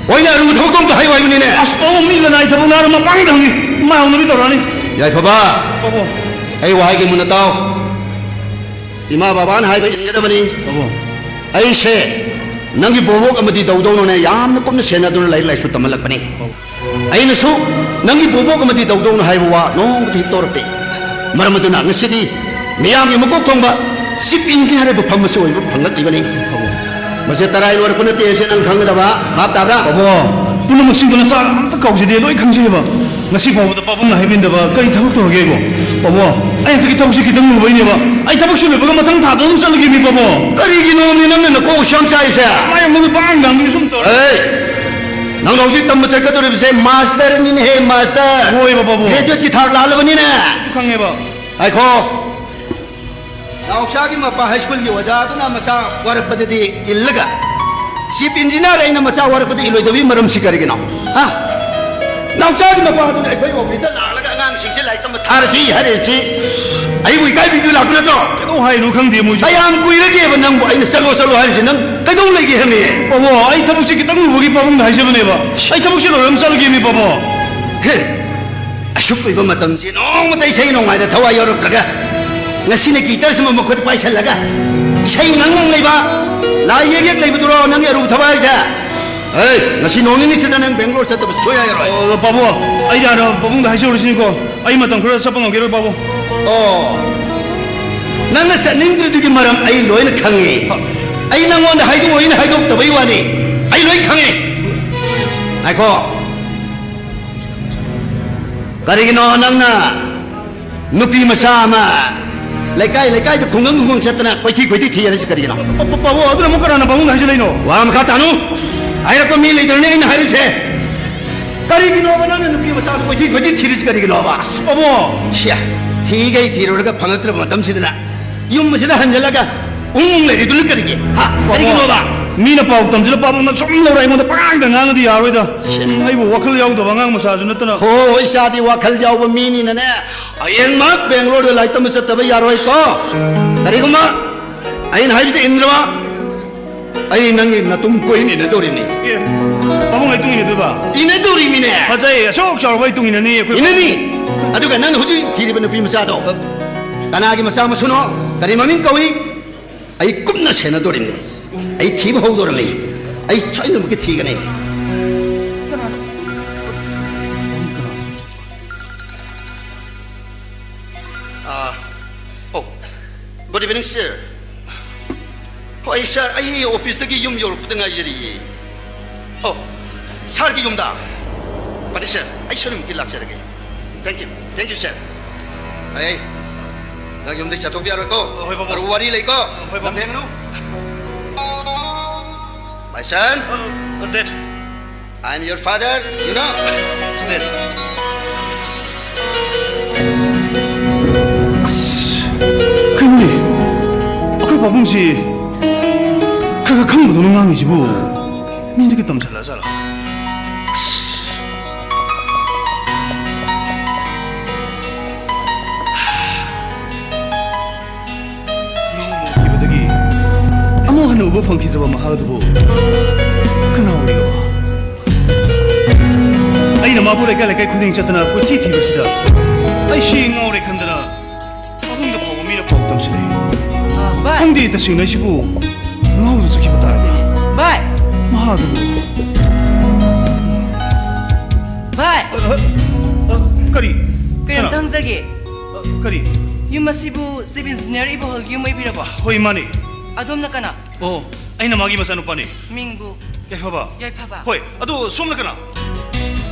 ꯍꯣꯏꯅꯦ, ꯑꯔꯨꯕ ꯊꯕꯛꯇꯣ ꯑꯝꯇ ꯍꯥꯏꯌꯨ ꯍꯥꯏꯕꯅꯤꯅꯦ꯫ ꯑꯁ, ꯄꯥꯕꯨꯡ, ꯃꯤ ꯂꯅꯥꯏ ꯊꯕꯛ ꯍꯥꯏꯔ ꯃꯄꯥꯡꯗ ꯍꯪꯉꯤ꯫ ꯃꯥ ꯍꯧꯅꯕꯤ ꯇꯧꯔꯛꯑꯅꯤ꯫ ꯌꯥꯏꯐꯕ, ꯄꯥꯕꯨꯡ꯫ ꯑꯩ ꯋꯥ ꯍꯥꯏꯒꯦ ꯃꯨꯟꯅ ꯇꯥꯎ꯫ ꯏꯃꯥ ꯕꯕꯥꯅ ꯍꯥꯏꯕ ꯏꯟꯒꯗꯕꯅꯤ꯫ ꯄꯥꯕꯨꯡ꯫ ꯑꯩꯁꯦ ꯅꯪꯒꯤ ꯕꯣꯕꯣꯛ ꯑꯃꯗꯤ ꯗꯧꯗꯧꯅꯅꯦ ꯌꯥꯝꯅ ꯀꯨꯞꯅ ꯁꯦꯟꯅꯗꯨꯅ ꯂꯥꯏꯔꯤꯛ ꯂꯥꯏꯁꯨ ꯇꯝꯍꯜꯂꯛꯄꯅꯤ꯫ ꯄꯥꯕꯨꯡ꯫ ꯑꯩꯅꯁꯨ ꯅꯪꯒꯤ ꯕꯣꯕꯣꯛ ꯑꯃꯗꯤ ꯗꯧꯗꯧꯅ ꯍꯥꯏꯕ ꯋꯥ ꯅꯣꯡꯃꯇ ꯍꯦꯛ ꯇꯧꯔꯛꯇꯦ꯫ ꯃꯔꯝ ꯑꯗꯨꯅ ꯉꯁꯤꯗꯤ ꯃꯤꯌꯥꯝꯒꯤ ꯃꯀꯣꯛ ꯊꯣꯡꯕ ꯆꯤꯞ ꯏꯟꯖꯤꯅꯤꯌꯥꯔ ꯍꯥꯏꯕ ꯐꯝ ꯑꯁꯤ ꯑꯣꯏꯕ ꯐꯪꯂꯛꯂꯤꯕꯅꯤ꯫ ꯄꯥꯕꯨꯡ꯫ ꯃꯁꯤ ꯇꯔꯥꯏ ꯂꯣꯏꯔꯛꯄ ꯅꯠꯇꯦ ꯍꯥꯏꯕꯁꯤ ꯅꯪ ꯈꯪꯒꯗꯕ, ꯚꯥꯞ ꯇꯥꯕ꯭ꯔꯥ? ꯄꯥꯕꯨꯡ, ꯄꯨꯝꯅꯃꯛꯁꯤꯡꯗꯨ ꯅꯆꯥ ꯑꯝꯇ ꯀꯧꯖꯗꯦ, ꯂꯣꯏ ꯈꯪꯖꯩꯕ꯫ ꯉꯁꯤ ꯐꯥꯎꯕꯗ ꯄꯥꯕꯨꯡꯅ ꯍꯥꯏꯕꯤꯟꯗꯕ ꯀꯔꯤ ꯊꯕꯛ ꯇꯧꯔꯒꯦꯕꯣ? ꯄꯥꯕꯨꯡ, ꯑꯩ ꯍꯟꯗꯛꯀꯤ ꯊꯕꯛꯁꯤ ꯈꯤꯇꯪ ꯂꯨꯕꯩꯅꯦꯕ꯫ ꯑꯩ ꯊꯕꯛꯁꯤ ꯂꯣꯏꯕꯒ ꯃꯊꯪ ꯊꯥꯗ ꯑꯗꯨꯝ ꯆꯠꯂꯒꯦꯃꯤ, ꯄꯥꯕꯨꯡ꯫ ꯀꯔꯤꯒꯤꯅꯣꯃꯤ ꯅꯪꯅ ꯅꯀꯣꯛ ꯑꯁꯨꯛ ꯌꯥꯝ ꯆꯥꯛꯏꯁꯦ? ꯃꯥ ꯌꯥꯝꯅ ꯄꯥꯡ ꯉꯥꯡꯕꯤꯌꯨ ꯁꯨꯝ ꯇꯧꯔꯦ꯫ ꯑꯦ, ꯅꯪ ꯍꯧꯖꯤꯛ ꯇꯝꯕ ꯆꯠꯀꯗꯧꯔꯤꯕꯁꯦ ꯃꯥꯁꯇꯔꯅꯤꯅꯦꯍꯦ, ꯃꯥꯁꯇꯔ꯫ ꯍꯣꯏꯕ, ꯄꯥꯕꯨꯡ꯫ ꯒ꯭ꯔꯦꯖꯨꯑꯦꯠꯀꯤ ꯊꯥꯛ ꯂꯥꯜꯂꯕꯅꯤꯅꯦ꯫ ꯑꯩꯁꯨ ꯈꯪꯉꯦꯕ꯫ ꯉꯥꯏꯈꯣ꯫ ꯅꯥꯎꯆꯥꯒꯤ ꯃꯄꯥ ꯍꯥꯏ ꯁ꯭ꯀꯨꯜꯒꯤ ꯑꯣꯖꯥꯗꯨꯅ ꯃꯆꯥ ꯋꯥꯔꯛꯄꯗꯗꯤ ꯏꯜꯂꯒ, ꯆꯤꯞ ꯏꯟꯖꯤꯅꯤꯌꯥꯔ ꯑꯩꯅ ꯃꯆꯥ ꯋꯥꯔꯛꯄꯗ ꯏꯜꯂꯣꯏꯗꯕꯒꯤ ꯃꯔꯝꯁꯤ ꯀꯔꯤꯒꯤꯅꯣ? ꯍꯥ? ꯅꯥꯎꯆꯥꯒꯤ ꯃꯄꯥꯗꯨꯅ ꯑꯩꯈꯣꯏ ꯑꯣꯐꯤꯁꯇ ꯂꯥꯛꯂꯒ ꯑꯉꯥꯡꯁꯤꯡꯁꯦ ꯂꯥꯏꯔꯤꯛ ꯇꯝꯕ ꯊꯥꯔꯁꯤ ꯍꯥꯏꯔꯤꯕꯁꯤ ꯑꯩꯕꯨ ꯏꯀꯥꯏꯕꯤꯕ ꯂꯥꯛꯄ ꯅꯠꯇ꯭ꯔꯣ? ꯀꯩꯗꯧ ꯍꯥꯏꯅꯣ ꯈꯪꯗꯦ ꯃꯣꯏꯁꯨ꯫ ꯀꯌꯥꯝ ꯀꯨꯏꯔꯒꯦꯕ ꯅꯪꯕꯨ ꯑꯩꯅ "ꯆꯠꯂꯣ, ꯆꯠꯂꯣ" ꯍꯥꯏꯔꯤꯁꯦ? ꯅꯪ ꯀꯩꯗꯧ ꯂꯩꯒꯦ ꯍꯥꯏꯕꯅꯤ? ꯄꯥꯕꯨꯡ, ꯑꯩ ꯊꯕꯛꯁꯦ ꯈꯤꯇꯪ ꯂꯨꯕꯒꯤ ꯄꯥꯕꯨꯡꯗ ꯍꯥꯏꯖꯕꯅꯦꯕ꯫ ꯑꯩ ꯊꯕꯛꯁꯦ ꯂꯣꯏꯔ ꯑꯗꯨꯝ ꯆꯠꯂꯒꯦꯃꯤ, ꯄꯥꯕꯨꯡ꯫ ꯍꯦ, ꯑꯁꯨꯛ ꯀꯨꯏꯕ ꯃꯇꯝꯁꯤ ꯅꯣꯡꯃꯇ ꯏꯁꯩ ꯅꯣꯡꯃꯥꯏꯗ ꯊꯋꯥꯏ ꯌꯥꯎꯔꯛꯇ꯭ꯔꯒ, ꯉꯁꯤꯅ ꯒꯤꯇꯔꯁꯤꯃ ꯃꯈꯨꯠ ꯄꯥꯏꯁꯜꯂꯒ ꯏꯁꯩ ꯉꯪ ꯉꯪ ꯂꯩꯕ, ꯂꯥꯏ ꯌꯦꯛ ꯌꯦꯛ ꯂꯩꯕꯗꯨꯔꯣ ꯅꯪꯒꯤ ꯑꯔꯨꯕ ꯊꯕꯛ ꯍꯥꯏꯁꯦ? ꯑꯦ, ꯉꯁꯤ ꯅꯣꯡ ꯅꯤꯅꯤꯁꯤꯗ ꯅꯪ ꯕꯦꯡꯒ꯭ꯂꯣꯔ ꯆꯠꯇꯕ ꯁꯨꯡꯌꯥ ꯌꯥꯔꯣꯏ꯫ ꯑ, ꯄꯥꯕꯨꯡ, ꯑꯩꯗꯤ ꯍꯥꯟꯅ ꯄꯥꯕꯨꯡꯗ ꯍꯥꯏꯖꯍꯧꯔꯁꯤꯅꯤꯀꯣ꯫ ꯑꯩ ꯃꯇꯝ ꯈꯔ ꯆꯠꯄ ꯉꯝꯈꯤꯔꯣꯏ, ꯄꯥꯕꯨꯡ꯫ ꯑꯣ, ꯅꯪꯅ ꯆꯠꯅꯤꯡꯗ꯭ꯔꯤꯗꯨꯒꯤ ꯃꯔꯝ ꯑꯩ ꯂꯣꯏꯅ ꯈꯪꯉꯤ꯫ ꯑꯩ ꯅꯪꯉꯣꯟꯗ ꯍꯥꯏꯗꯣꯛꯑꯣꯏꯅ ꯍꯥꯏꯗꯣꯛꯇꯕꯩ ꯋꯥꯅꯤ꯫ ꯑꯩ ꯂꯣꯏ ꯈꯪꯉꯤ꯫ ꯉꯥꯏꯈꯣ꯫ ꯀꯔꯤꯒꯤꯅꯣ ꯅꯪꯅ ꯅꯨꯄꯤ ꯃꯆꯥ ꯑꯃ ꯂꯩꯀꯥꯏ ꯂꯩꯀꯥꯏꯗ ꯈꯨꯡꯒꯪ ꯈꯨꯡꯒꯪ ꯆꯠꯇꯅ ꯀꯣꯏꯊꯤ ꯀꯣꯏꯊꯤ ꯊꯤꯔꯤꯁꯤ ꯀꯔꯤꯒꯤꯅꯣ? ꯄ-, ꯄ-, ꯄꯥꯕꯨꯡ, ꯑꯗꯨꯅ ꯑꯃꯨꯛ ꯀꯅꯥꯅ ꯄꯥꯕꯨꯡꯗ ꯍꯥꯏꯖꯤꯜꯂꯛꯏꯅꯣ? ꯋꯥ ꯃꯈꯥ ꯇꯥꯅꯨ꯫ ꯍꯥꯏꯔꯛꯄ ꯃꯤ ꯂꯩꯇ꯭ꯔꯅꯦ ꯑꯩꯅ ꯍꯥꯏꯔꯤꯁꯦ꯫ ꯀꯔꯤꯒꯤꯅꯣꯕ ꯅꯪꯅ ꯅꯨꯄꯤ ꯃꯆꯥꯗꯣ ꯀꯣꯏꯊꯤ ꯀꯣꯏꯊꯤ ꯊꯤꯔꯤꯁꯤ ꯀꯔꯤꯒꯤꯅꯣꯕ? ꯑꯁ, ꯄꯥꯕꯨꯡ꯫ ꯁꯤꯌꯥ, ꯊꯤꯒꯩ ꯊꯤꯔꯨꯔꯒ ꯐꯪꯉꯛꯇ꯭ꯔꯕ ꯃꯇꯝꯁꯤꯗꯅ ꯌꯨꯝ ꯑꯁꯤꯗ ꯍꯟꯖꯤꯜꯂꯒ ꯎꯪ ꯎꯪ ꯂꯩꯔꯤꯗꯨꯅ ꯀꯔꯤꯒꯤ? ꯍꯥ? ꯀꯔꯤꯒꯤꯅꯣꯕ? ꯃꯤꯅ ꯄꯥꯎ ꯇꯝꯁꯤꯜꯂ ꯄꯥꯕꯨꯡꯅ ꯁꯨꯝ ꯂꯧꯔ ꯑꯩꯉꯣꯟꯗ ꯄꯉꯥꯡꯗ ꯉꯥꯡꯉꯗꯤ ꯌꯥꯔꯣꯏꯗ꯫ ꯁꯦ꯫ ꯑꯩꯕꯨ ꯋꯥꯈꯜ ꯌꯥꯎꯗꯕ ꯑꯉꯥꯡ ꯃꯆꯥꯁꯨ ꯅꯠꯇꯅ꯫ ꯍꯣ, ꯏꯆꯥꯗꯤ ꯋꯥꯈꯜ ꯌꯥꯎꯕ ꯃꯤꯅꯤꯅꯅꯦ, ꯍꯌꯦꯡꯃꯛ ꯕꯦꯡꯒ꯭ꯂꯣꯔꯗ ꯂꯥꯏꯔꯤꯛ ꯇꯝꯕ ꯆꯠꯇꯕ ꯌꯥꯔꯣꯏꯀꯣ꯫ ꯀꯔꯤꯒꯨꯝꯕ ꯑꯩꯅ ꯍꯥꯏꯕꯗ ꯏꯟꯗ꯭ꯔꯕ, ꯑꯩ ꯅꯪꯒꯤ ꯅꯇꯨꯡ ꯀꯣꯏꯅ ꯏꯟꯅꯗꯧꯔꯤꯅꯤ꯫ ꯑꯦ, ꯄꯥꯕꯨꯡ ꯑꯩ ꯇꯨꯡ ꯏꯟꯅꯗꯣꯏꯕ? ꯏꯟꯅꯗꯧꯔꯤꯃꯤꯅꯦ꯫ ꯐꯖꯩ, ꯑꯁꯨꯛ ꯆꯥꯎꯔꯕ ꯑꯩ ꯇꯨꯡ ꯏꯟꯅꯅꯤ ꯑꯩꯈꯣꯏ꯫ ꯏꯟꯅꯅꯤ꯫ ꯑꯗꯨꯒ ꯅꯪꯅ ꯍꯧꯖꯤꯛ ꯍꯧꯖꯤꯛ ꯊꯤꯔꯤꯕ ꯅꯨꯄꯤ ꯃꯆꯥꯗꯣ ꯀꯅꯥꯒꯤ ꯃꯆꯥ ꯃꯁꯨꯅꯣ? ꯀꯔꯤ ꯃꯃꯤꯡ ꯀꯧꯏ? ꯑꯩ ꯀꯨꯞꯅ ꯁꯦꯟꯅꯗꯣꯔꯤꯕꯅꯤ꯫ ꯑꯩ ꯊꯤꯕ ꯍꯧꯗꯣꯔꯤꯕꯅꯤ꯫ ꯑꯩ ꯁꯣꯏꯗꯅꯃꯛꯀꯤ ꯊꯤꯒꯅꯤ꯫ ꯑꯥ, ꯑꯣ, good evening, sir. ꯍꯣꯏ, sir, ꯑꯩ ꯑꯣꯐꯤꯁꯇꯒꯤ ꯌꯨꯝ ꯌꯧꯔꯛꯄꯗ ꯉꯥꯏꯖꯔꯤꯌꯦ꯫ ꯑꯣ, ꯁꯥꯔꯒꯤ ꯌꯨꯝꯗ? ꯐꯅꯤ, sir, ꯑꯩ ꯁꯣꯏꯗꯅꯃꯛꯀꯤ ꯂꯥꯛꯆꯔꯒꯦ꯫ Thank you, thank you, sir. ꯑꯩ ꯅꯪ ꯌꯨꯝꯗꯒꯤ ꯆꯠꯊꯣꯛꯄ ꯌꯥꯔꯣꯏꯀꯣ꯫ ꯍꯣꯏ, ꯕꯥꯕꯨ꯫ ꯑꯔꯨꯕ ꯋꯥꯔꯤ ꯂꯩꯀꯣ꯫ ꯍꯣꯏ, ꯕꯥꯕꯨ꯫ ꯂꯝ ꯍꯦꯟꯒꯅꯨ꯫ My son, Uh, uh, Dad. I am your father, you know. Is that? ꯑꯁ, ꯀꯩꯅꯣꯅꯦ? ꯑꯩꯈꯣꯏ ꯄꯥꯕꯨꯡꯁꯤ ꯈꯔ ꯈꯔ ꯈꯪꯕꯗꯧꯅ ꯉꯥꯡꯉꯤꯁꯤꯕꯨ꯫ ꯃꯤꯗꯒꯤ ꯇꯝꯁꯤꯜꯂ ꯖꯥꯠꯂꯣ? ꯑꯁ꯫ ꯅꯣꯡꯃ ꯎꯈꯤꯕꯗꯒꯤ ꯑꯃꯨꯛ ꯍꯟꯅ ꯎꯕ ꯐꯪꯈꯤꯗ꯭ꯔꯕ ꯃꯍꯥꯛ ꯑꯗꯨꯕꯨ ꯀꯅꯥ ꯑꯣꯏꯔꯤꯅꯣ? ꯑꯩꯅ ꯃꯥꯕꯨ ꯂꯩꯀꯥꯏ ꯂꯩꯀꯥꯏ ꯈꯨꯗꯤꯡ ꯆꯠꯇꯅ ꯀꯣꯏꯊꯤ ꯊꯤꯕꯁꯤꯗ ꯑꯩꯁꯤ ꯉꯥꯎꯔꯦ ꯈꯟꯗꯅ ꯄꯥꯕꯨꯡꯗ ꯐꯥꯎꯕ ꯃꯤꯅ ꯄꯥꯎ ꯇꯝꯁꯤꯜꯂꯦ꯫ ꯑ, ꯚꯥꯏ꯫ ꯈꯪꯗꯦ, ꯇꯁꯦꯡꯅ ꯑꯩꯁꯤꯕꯨ ꯉꯥꯎꯗꯨꯅ ꯆꯠꯈꯤꯕ ꯇꯥꯔꯗꯤ꯫ ꯚꯥꯏ꯫ ꯃꯍꯥꯛ ꯑꯗꯨꯕꯨ꯫ ꯚꯥꯏ꯫ ꯑ, ꯑ, ꯑ, ꯀꯔꯤ? ꯀꯩꯅꯣꯝꯇ ꯀꯅꯥ? ꯍꯪꯖꯒꯦ꯫ ꯑ, ꯀꯔꯤ? ꯌꯨꯝ ꯑꯁꯤꯕꯨ Chief Engineer ꯏꯕꯣꯍꯜꯒꯤ ꯌꯨꯝ ꯑꯣꯏꯕꯤꯔꯕꯣ? ꯍꯣꯏ, ꯃꯥꯅꯦ꯫ ꯑꯗꯣꯝꯅ ꯀꯅꯥ? ꯑꯣ, ꯑꯩꯅ ꯃꯥꯒꯤ ꯃꯆꯥꯅꯨꯄꯥꯅꯦ꯫ ꯃꯤꯡꯕꯨ? ꯌꯥꯏꯐꯕ꯫ ꯌꯥꯏꯐꯕ꯫ ꯍꯣꯏ, ꯑꯗꯣ ꯁꯣꯝꯅ ꯀꯅꯥ?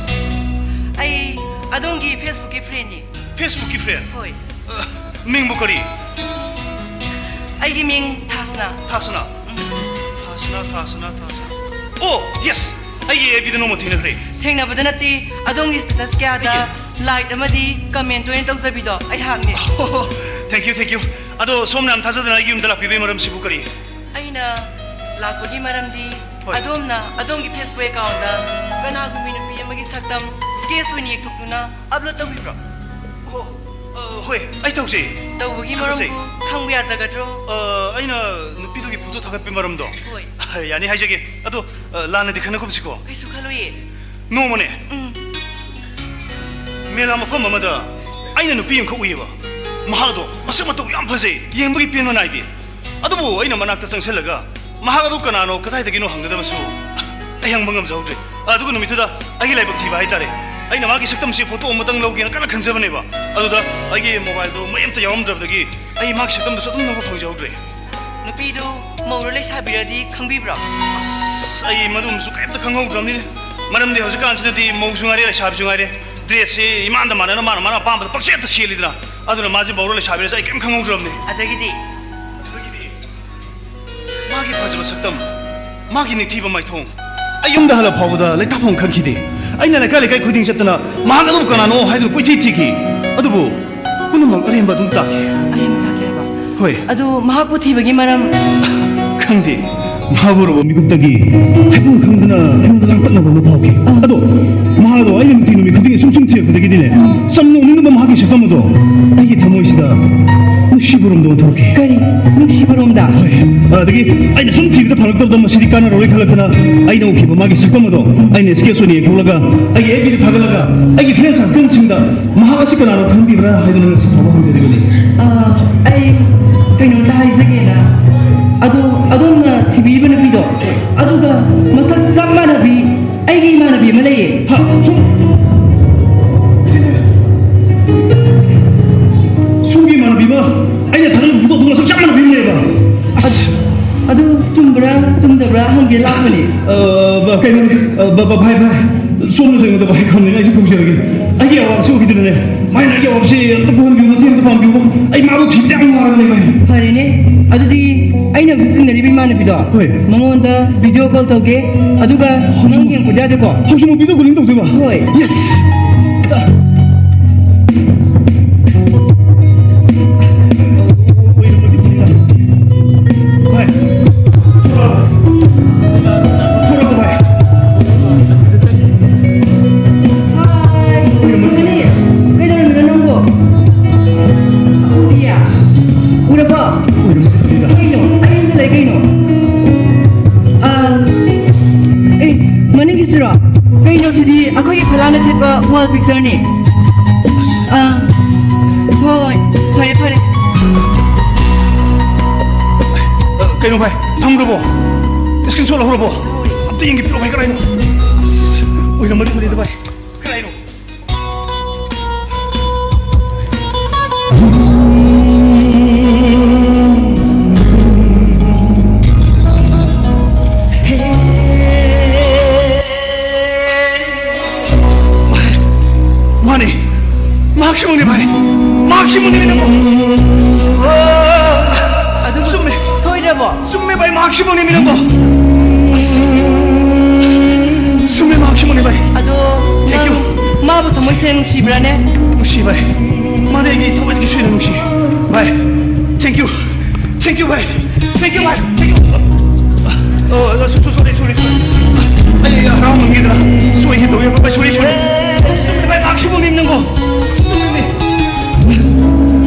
ꯑꯩ ꯑꯗꯣꯝꯒꯤ Facebookꯀꯤ friendꯅꯤ꯫ Facebookꯀꯤ friend? ꯍꯣꯏ꯫ ꯑ, ꯃꯤꯡꯕꯨ ꯀꯔꯤ? ꯑꯩꯒꯤ ꯃꯤꯡ ꯊꯥꯁꯅꯥ꯫ ꯊꯥꯁꯅꯥ? ꯎꯝ꯫ ꯊꯥꯁꯅꯥ, ꯊꯥꯁꯅꯥ, ꯊꯥꯁꯅꯥ꯫ ꯑꯣ, yes! ꯑꯩꯒꯤ FBꯗ ꯅꯣꯡꯃ ꯊꯦꯡꯅꯈ꯭ꯔꯦ꯫ ꯊꯦꯡꯅꯕꯗ ꯅꯠꯇꯦ, ꯑꯗꯣꯝꯒꯤ status ꯀꯌꯥꯗ ꯑꯩꯒꯤ like ꯑꯃꯗꯤ comment ꯑꯣꯏꯅ ꯇꯧꯖꯕꯤꯗꯣ ꯑꯩꯍꯥꯛꯅꯤ꯫ ꯑꯣ, Thank you, thank you. ꯑꯗꯣ ꯁꯣꯝꯅ ꯌꯥꯝ ꯊꯥꯖꯗꯅ ꯑꯩꯒꯤ ꯌꯨꯝꯗ ꯂꯥꯛꯄꯤꯕꯒꯤ ꯃꯔꯝꯁꯤꯕꯨ ꯀꯔꯤ? ꯑꯩꯅ ꯂꯥꯛꯄꯒꯤ ꯃꯔꯝꯗꯤ, ꯍꯣꯏ꯫ ꯑꯗꯣꯝꯅ ꯑꯗꯣꯝꯒꯤ Facebook account ꯀꯅꯥꯒꯨꯝꯕꯤ ꯅꯨꯄꯤ ꯑꯃꯒꯤ ꯁꯛꯇꯝ sketch ꯑꯣꯏꯅ ꯌꯦꯛꯊꯣꯛꯇꯨꯅ upload ꯇꯧꯕꯤꯕ꯭ꯔꯣ? ꯑꯣ, ꯑ, ꯍꯣꯏ, ꯑꯩ ꯇꯧꯖꯩ꯫ ꯇꯧꯕꯒꯤ ꯊꯥꯒꯠꯆꯩ꯫ ꯃꯔꯝꯕꯨ ꯈꯪꯕ ꯌꯥꯖꯒꯗ꯭ꯔꯣ? ꯑ, ꯑꯩꯅ ꯅꯨꯄꯤꯗꯨꯒꯤ photo ꯊꯥꯒꯠꯄꯒꯤ ꯃꯔꯝꯗꯣ? ꯍꯣꯏ꯫ ꯌꯥꯅꯤ, ꯍꯥꯏꯖꯒꯦ꯫ ꯑꯗꯣ, ꯑ, ꯂꯥꯟꯅꯗꯤ ꯈꯟꯅꯒꯨꯝꯁꯤꯀꯣ꯫ ꯀꯩꯁꯨ ꯈꯜꯂꯣꯏꯌꯦ꯫ ꯅꯣꯡꯃꯅꯦ, ꯎꯝ꯫ ꯃꯦꯂꯥ ꯃꯐꯝ ꯑꯃꯗ ꯑꯩꯅ ꯅꯨꯄꯤ ꯑꯃꯈꯛ ꯎꯏꯌꯦꯕ꯫ ꯃꯍꯥꯛ ꯑꯗꯣ ꯃꯁꯛ ꯃꯇꯧ ꯌꯥꯝ ꯐꯖꯩ, ꯌꯦꯡꯕꯒꯤ ꯄꯦꯟꯕ ꯅꯥꯏꯗꯦ꯫ ꯑꯗꯨꯕꯨ ꯑꯩꯅ ꯃꯅꯥꯛꯇ ꯆꯪꯁꯤꯜꯂꯒ ꯃꯍꯥꯛ ꯑꯗꯨ ꯀꯅꯥꯅꯣ, ꯀꯗꯥꯏꯗꯒꯤꯅꯣ ꯍꯪꯒꯗꯕꯁꯨ ꯑꯩ ꯍꯪꯕ ꯉꯝꯖꯍꯧꯗ꯭ꯔꯦ꯫ ꯑꯗꯨꯒ ꯅꯨꯃꯤꯠꯇꯨꯗ ꯑꯩꯒꯤ ꯂꯥꯏꯕꯛ ꯊꯤꯕ ꯍꯥꯏꯇꯥꯔꯦ, ꯑꯩꯅ ꯃꯥꯒꯤ ꯁꯛꯇꯝꯁꯤ photo ꯑꯃꯇꯪ ꯂꯧꯒꯦꯅ ꯀꯟꯅ ꯈꯟꯖꯕꯅꯦꯕ꯫ ꯑꯗꯨꯗ ꯑꯩꯒꯤ mobileꯗꯣ ꯃꯩ ꯑꯝꯇ ꯌꯥꯎꯔꯝꯗ꯭ꯔꯕꯗꯒꯤ ꯑꯩ ꯃꯥꯒꯤ ꯁꯛꯇꯝꯗꯨꯁꯨ ꯑꯗꯨꯝ ꯂꯧꯕ ꯐꯪꯖꯍꯧꯗ꯭ꯔꯦ꯫ ꯅꯨꯄꯤꯗꯨ ꯃꯧꯔ ꯂꯩꯁꯥꯕꯤꯔꯗꯤ ꯈꯪꯕꯤꯕ꯭ꯔꯣ? ꯑꯁ, ꯑꯩ ꯃꯗꯨꯝꯁꯨ ꯀꯩꯝꯇ ꯈꯪꯍꯧꯗ꯭ꯔꯕꯅꯤꯅꯦ꯫ ꯃꯔꯝꯗꯤ ꯍꯧꯖꯤꯛꯀꯥꯟꯁꯤꯗꯗꯤ ꯃꯧꯁꯨ ꯉꯥꯏꯔꯦ, ꯂꯩꯁꯥꯕꯤꯁꯨ ꯉꯥꯏꯔꯦ, dressꯁꯤ ꯏꯃꯥꯟꯗ ꯃꯥꯟꯅꯅ ꯃꯥꯅ ꯃꯥꯅ ꯑꯄꯥꯝꯕꯗ ꯄꯪꯁꯦꯠꯇ ꯁꯦꯠꯂꯤꯗꯅ꯫ ꯑꯗꯨꯅ ꯃꯥꯁꯦ ꯃꯧꯔ ꯂꯩꯁꯥꯕꯤꯔꯁꯦ ꯑꯩ ꯀꯩꯝ ꯈꯪꯍꯧꯗ꯭ꯔꯕꯅꯤ꯫ ꯑꯗꯒꯤꯗꯤ? ꯃꯥꯒꯤ ꯐꯖꯕ ꯁꯛꯇꯝ, ꯃꯥꯒꯤ ꯅꯤꯡꯊꯤꯕ ꯃꯥꯏꯊꯣꯡ, ꯑꯩ ꯌꯨꯝꯗ ꯍꯜꯂꯛ ꯐꯥꯎꯕꯗ ꯂꯩꯇꯥꯐꯝ ꯈꯪꯈꯤꯗꯦ꯫ ꯑꯩꯅ ꯂꯩꯀꯥꯏ ꯂꯩꯀꯥꯏ ꯈꯨꯗꯤꯡ ꯆꯠꯇꯅ ꯃꯍꯥꯛ ꯑꯗꯨꯕꯨ ꯀꯅꯥꯅꯣ ꯍꯥꯏꯗꯨꯅ ꯀꯣꯏꯊꯤ ꯊꯤꯈꯤ꯫ ꯑꯗꯨꯕꯨ ꯄꯨꯝꯅꯃꯛ ꯑꯔꯦꯝꯕ ꯑꯗꯨꯝ ꯇꯥꯈꯤ꯫ ꯑꯔꯦꯝꯕ ꯇꯥꯈꯤ ꯍꯥꯏꯕ? ꯍꯣꯏ꯫ ꯑꯗꯨ ꯃꯍꯥꯛꯄꯨ ꯊꯤꯕꯒꯤ ꯃꯔꯝ? ꯈꯪꯗꯦ꯫ ꯃꯍꯥꯛ ꯎꯔꯕ ꯃꯤꯀꯨꯞꯇꯒꯤ ꯍꯥꯏꯐꯝ ꯈꯪꯗꯅ ꯑꯩꯉꯣꯟꯗ ꯂꯥꯡꯇꯛꯅꯕ ꯑꯃ ꯐꯥꯎꯈꯤ꯫ ꯑꯗꯣ ꯃꯍꯥꯛ ꯑꯗꯣ ꯑꯩꯅ ꯅꯨꯡꯇꯤ ꯅꯨꯃꯤꯠ ꯈꯨꯗꯤꯡꯒꯤ ꯁꯨꯝ ꯁꯨꯝ ꯊꯤꯔꯛꯄꯗꯒꯤꯗꯤꯅꯦ, ꯆꯝꯅ ꯎꯅꯤꯡꯉꯕ ꯃꯍꯥꯛꯀꯤ ꯁꯛꯇꯝ ꯑꯗꯣ ꯑꯩꯒꯤ ꯊꯃꯣꯏꯁꯤꯗ ꯅꯨꯡꯁꯤꯕ ꯔꯣꯝꯗ ꯑꯣꯟꯊꯣꯔꯛꯈꯤ꯫ ꯀꯔꯤ? ꯅꯨꯡꯁꯤꯕꯔꯣꯝꯗ? ꯍꯣꯏ꯫ ꯑꯗꯒꯤ ꯑꯩꯅ ꯁꯨꯝ ꯊꯤꯕꯗ ꯐꯪꯂꯛꯇꯕꯗ ꯃꯁꯤꯗꯤ ꯀꯥꯟꯅꯔꯣꯏ ꯈꯜꯂꯛꯇꯅ ꯑꯩꯅ ꯎꯈꯤꯕ ꯃꯥꯒꯤ ꯁꯛꯇꯝ ꯑꯗꯣ ꯑꯩꯅ sketch ꯑꯣꯏꯅ ꯌꯦꯛꯊꯣꯛꯂꯒ ꯑꯩꯒꯤ FBꯗ ꯊꯥꯒꯠꯂꯒ ꯑꯩꯒꯤ friend circleꯁꯤꯡꯗ ꯃꯍꯥꯛ ꯑꯁꯤ ꯀꯅꯥꯅꯣ ꯈꯪꯕꯤꯕ꯭ꯔꯥ ꯍꯥꯏꯗꯨꯅ ꯉꯁꯤ ꯐꯥꯎꯕ ꯍꯪꯖꯔꯤꯕꯅꯤ꯫ ꯑꯥ, ꯑꯩ ꯀꯩꯅꯣꯝꯇ ꯍꯥꯏꯖꯒꯦꯅ꯫ ꯑꯗꯣ ꯑꯗꯣꯝꯅ ꯊꯤꯕꯤꯔꯤꯕ ꯅꯨꯄꯤꯗꯣ, ꯑꯗꯨꯒ ꯃꯁꯛ ꯆꯞ ꯃꯥꯟꯅꯕꯤ ꯑꯩꯒꯤ ꯏꯃꯥꯟꯅꯕꯤ ꯑꯃ ꯂꯩꯌꯦ꯫ ꯍꯥ, ꯁꯣꯝ-, ꯁꯣꯝꯒꯤ ꯏꯃꯥꯟꯅꯕꯤ ꯑꯃ ꯑꯩꯅ ꯊꯥꯒꯠꯂꯤꯕ photo ꯑꯗꯨꯒ ꯃꯁꯛ ꯆꯞ ꯃꯥꯟꯅꯕꯤ ꯑꯃ ꯂꯩꯌꯦꯕ꯫ ꯑꯁ! ꯑꯗꯨ ꯆꯨꯝꯕ꯭ꯔꯥ ꯆꯨꯝꯗꯕ꯭ꯔꯥ ꯍꯪꯒꯦ ꯂꯥꯛꯄꯅꯦ꯫ ꯑ, ꯕ-, ꯀꯩꯅꯣ, ꯑ, ꯕ-, ꯕ-, ꯚꯥꯏ, ꯚꯥꯏ, ꯁꯣꯝꯅꯁꯨ ꯑꯩꯉꯣꯟꯗ ꯚꯥꯏ ꯈꯪꯗꯦꯅ ꯑꯩꯁꯨ ꯈꯪꯖꯔꯒꯦ꯫ ꯑꯩꯒꯤ ꯑꯋꯥꯕꯁꯤ ꯎꯕꯤꯗꯨꯅꯅꯦ, ꯃꯥꯏꯅ ꯑꯩꯒꯤ ꯑꯋꯥꯕꯁꯤ ꯑꯝꯇ ꯄꯣꯛꯍꯟꯕꯤꯌꯨ, ꯃꯇꯦꯡ ꯑꯝꯇ ꯄꯥꯡꯕꯤꯌꯨ꯫ ꯑꯩ ꯃꯥꯕꯨ ꯊꯤꯕꯗ ꯌꯥꯝ ꯋꯥꯔꯕꯅꯦ, ꯚꯥꯏ꯫ ꯐꯔꯦꯅꯦ, ꯑꯗꯨꯗꯤ ꯑꯩꯅ ꯍꯧꯖꯤꯛ ꯆꯤꯡꯅꯔꯤꯕ ꯏꯃꯥꯟꯅꯕꯤꯗꯣ, ꯍꯣꯏ꯫ ꯃꯉꯣꯟꯗ video call ꯇꯧꯒꯦ, ꯑꯗꯨꯒ ꯅꯪ ꯌꯦꯡꯉꯛꯄꯗꯤ ꯌꯥꯗꯦꯀꯣ? ꯍꯧꯖꯤꯛꯃꯛ video calling ꯇꯧꯗꯣꯏꯕ? ꯍꯣꯏ꯫ Yes! ꯋꯥꯜ ꯄꯤꯛꯆꯔꯅꯤ꯫ ꯑꯥ, ꯍꯣꯏ, ꯐꯔꯦ, ꯐꯔꯦ꯫ ꯀꯩꯅꯣ ꯚꯥꯏ, ꯊꯝꯈ꯭ꯔꯕꯣ? ꯏꯁꯀ꯭ꯔꯤꯟ ꯁꯣꯠ ꯂꯧꯍꯧꯔꯕꯣ? ꯑꯝꯇ ꯌꯦꯡꯒꯦ, ꯄꯤꯔꯛꯑꯣ ꯚꯥꯏ, ꯀꯗꯥꯏꯅꯣ? ꯑꯁ, ꯑꯣꯏꯔꯝꯃꯗꯤ ꯐꯅꯤꯗ ꯚꯥꯏ꯫ ꯀꯗꯥꯏꯅꯣ? ꯃꯥꯅꯦ, ꯃꯍꯥꯛꯁꯤꯃꯛꯅꯤ ꯚꯥꯏ, ꯃꯍꯥꯛꯁꯤꯃꯛꯅꯤ ꯅꯪꯕꯨ꯫ ꯑꯗꯨꯕꯨ ꯆꯨꯝꯃꯦ꯫ ꯁꯣꯏꯗ꯭ꯔꯕꯣ? ꯆꯨꯝꯃꯦ ꯚꯥꯏ, ꯃꯍꯥꯛꯁꯤꯃꯛꯅꯤ ꯅꯪꯕꯨ꯫ ꯑꯁ, ꯆꯨꯝꯃꯦ, ꯃꯍꯥꯛꯁꯤꯃꯛꯅꯤ ꯚꯥꯏ꯫ ꯑꯗꯣ Thank you. ꯅꯪ ꯃꯥꯕꯨ ꯊꯃꯣꯏ ꯁꯦꯡꯅ ꯅꯨꯡꯁꯤꯕ꯭ꯔꯥꯅꯦ? ꯅꯨꯡꯁꯤ ꯚꯥꯏ, ꯃꯥꯗꯤ ꯑꯩꯒꯤ ꯊꯃꯣꯏꯗꯒꯤ ꯁꯦꯡꯅ ꯅꯨꯡꯁꯤ ꯚꯥꯏ꯫ Thank you, thank you ꯚꯥꯏ, thank you ꯚꯥꯏ, thank you꯫ ꯑꯣ, ꯑ, so, so, sorry, sorry, sorry꯫ ꯑꯩ, ꯑꯩ ꯍꯔꯥꯎꯃꯟꯈꯤꯗꯅ ꯁꯣꯏꯒꯦ ꯇꯧꯋꯦ ꯚꯥꯏ, sorry, sorry꯫ ꯆꯨꯝꯃꯦ ꯚꯥꯏ, ꯃꯍꯥꯛꯁꯤꯃꯛꯅꯤ ꯅꯪꯕꯨ꯫ ꯆꯨꯝꯃꯦ꯫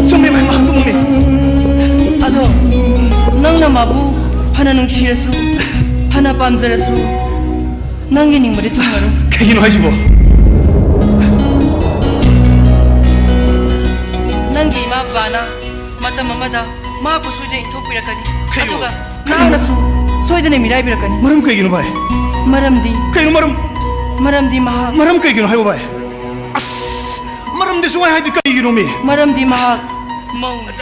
ꯆꯨꯝꯃꯦ ꯚꯥꯏ, ꯃꯍꯥꯛꯁꯤꯃꯛꯅꯤ꯫ ꯑꯗꯣ ꯅꯪꯅ ꯃꯥꯕꯨ ꯐꯅ ꯅꯨꯡꯁꯤꯔꯁꯨ, ꯐꯅ ꯄꯥꯝꯖꯔꯁꯨ, ꯅꯪꯒꯤ ꯅꯤꯡꯕꯗꯤ ꯊꯨꯡꯉꯔꯣꯏ꯫ ꯀꯩꯒꯤꯅꯣ ꯍꯥꯏꯁꯤꯕꯣ? ꯅꯪꯒꯤ ꯏꯃꯥ ꯕꯕꯥꯅ ꯃꯇꯝ ꯑꯃꯗ ꯃꯍꯥꯛꯄꯨ ꯁꯣꯏꯗꯅ ꯏꯟꯊꯣꯛꯄꯤꯔꯛꯀꯅꯤ꯫ ꯀꯩꯅꯣ? ꯑꯗꯨꯒ ꯀꯩꯅꯣ? ꯃꯍꯥꯛꯅꯁꯨ ꯁꯣꯏꯗꯅ ꯃꯤꯔꯥꯏꯕꯤꯔꯛꯀꯅꯤ꯫ ꯃꯔꯝ ꯀꯩꯒꯤꯅꯣ ꯚꯥꯏ? ꯃꯔꯝꯗꯤ ꯀꯩꯅꯣ ꯃꯔꯝ? ꯃꯔꯝꯗꯤ ꯃꯍꯥꯛ ꯃꯔꯝ ꯀꯩꯒꯤꯅꯣ ꯍꯥꯏꯕ ꯚꯥꯏ? ꯑꯁ, ꯃꯔꯝꯗꯤ ꯁꯨꯡꯍꯥꯏ ꯍꯥꯏꯗꯤ ꯀꯩꯒꯤꯅꯣ ꯃꯤ? ꯃꯔꯝꯗꯤ ꯃꯍꯥꯛ ꯃꯧꯅꯤ꯫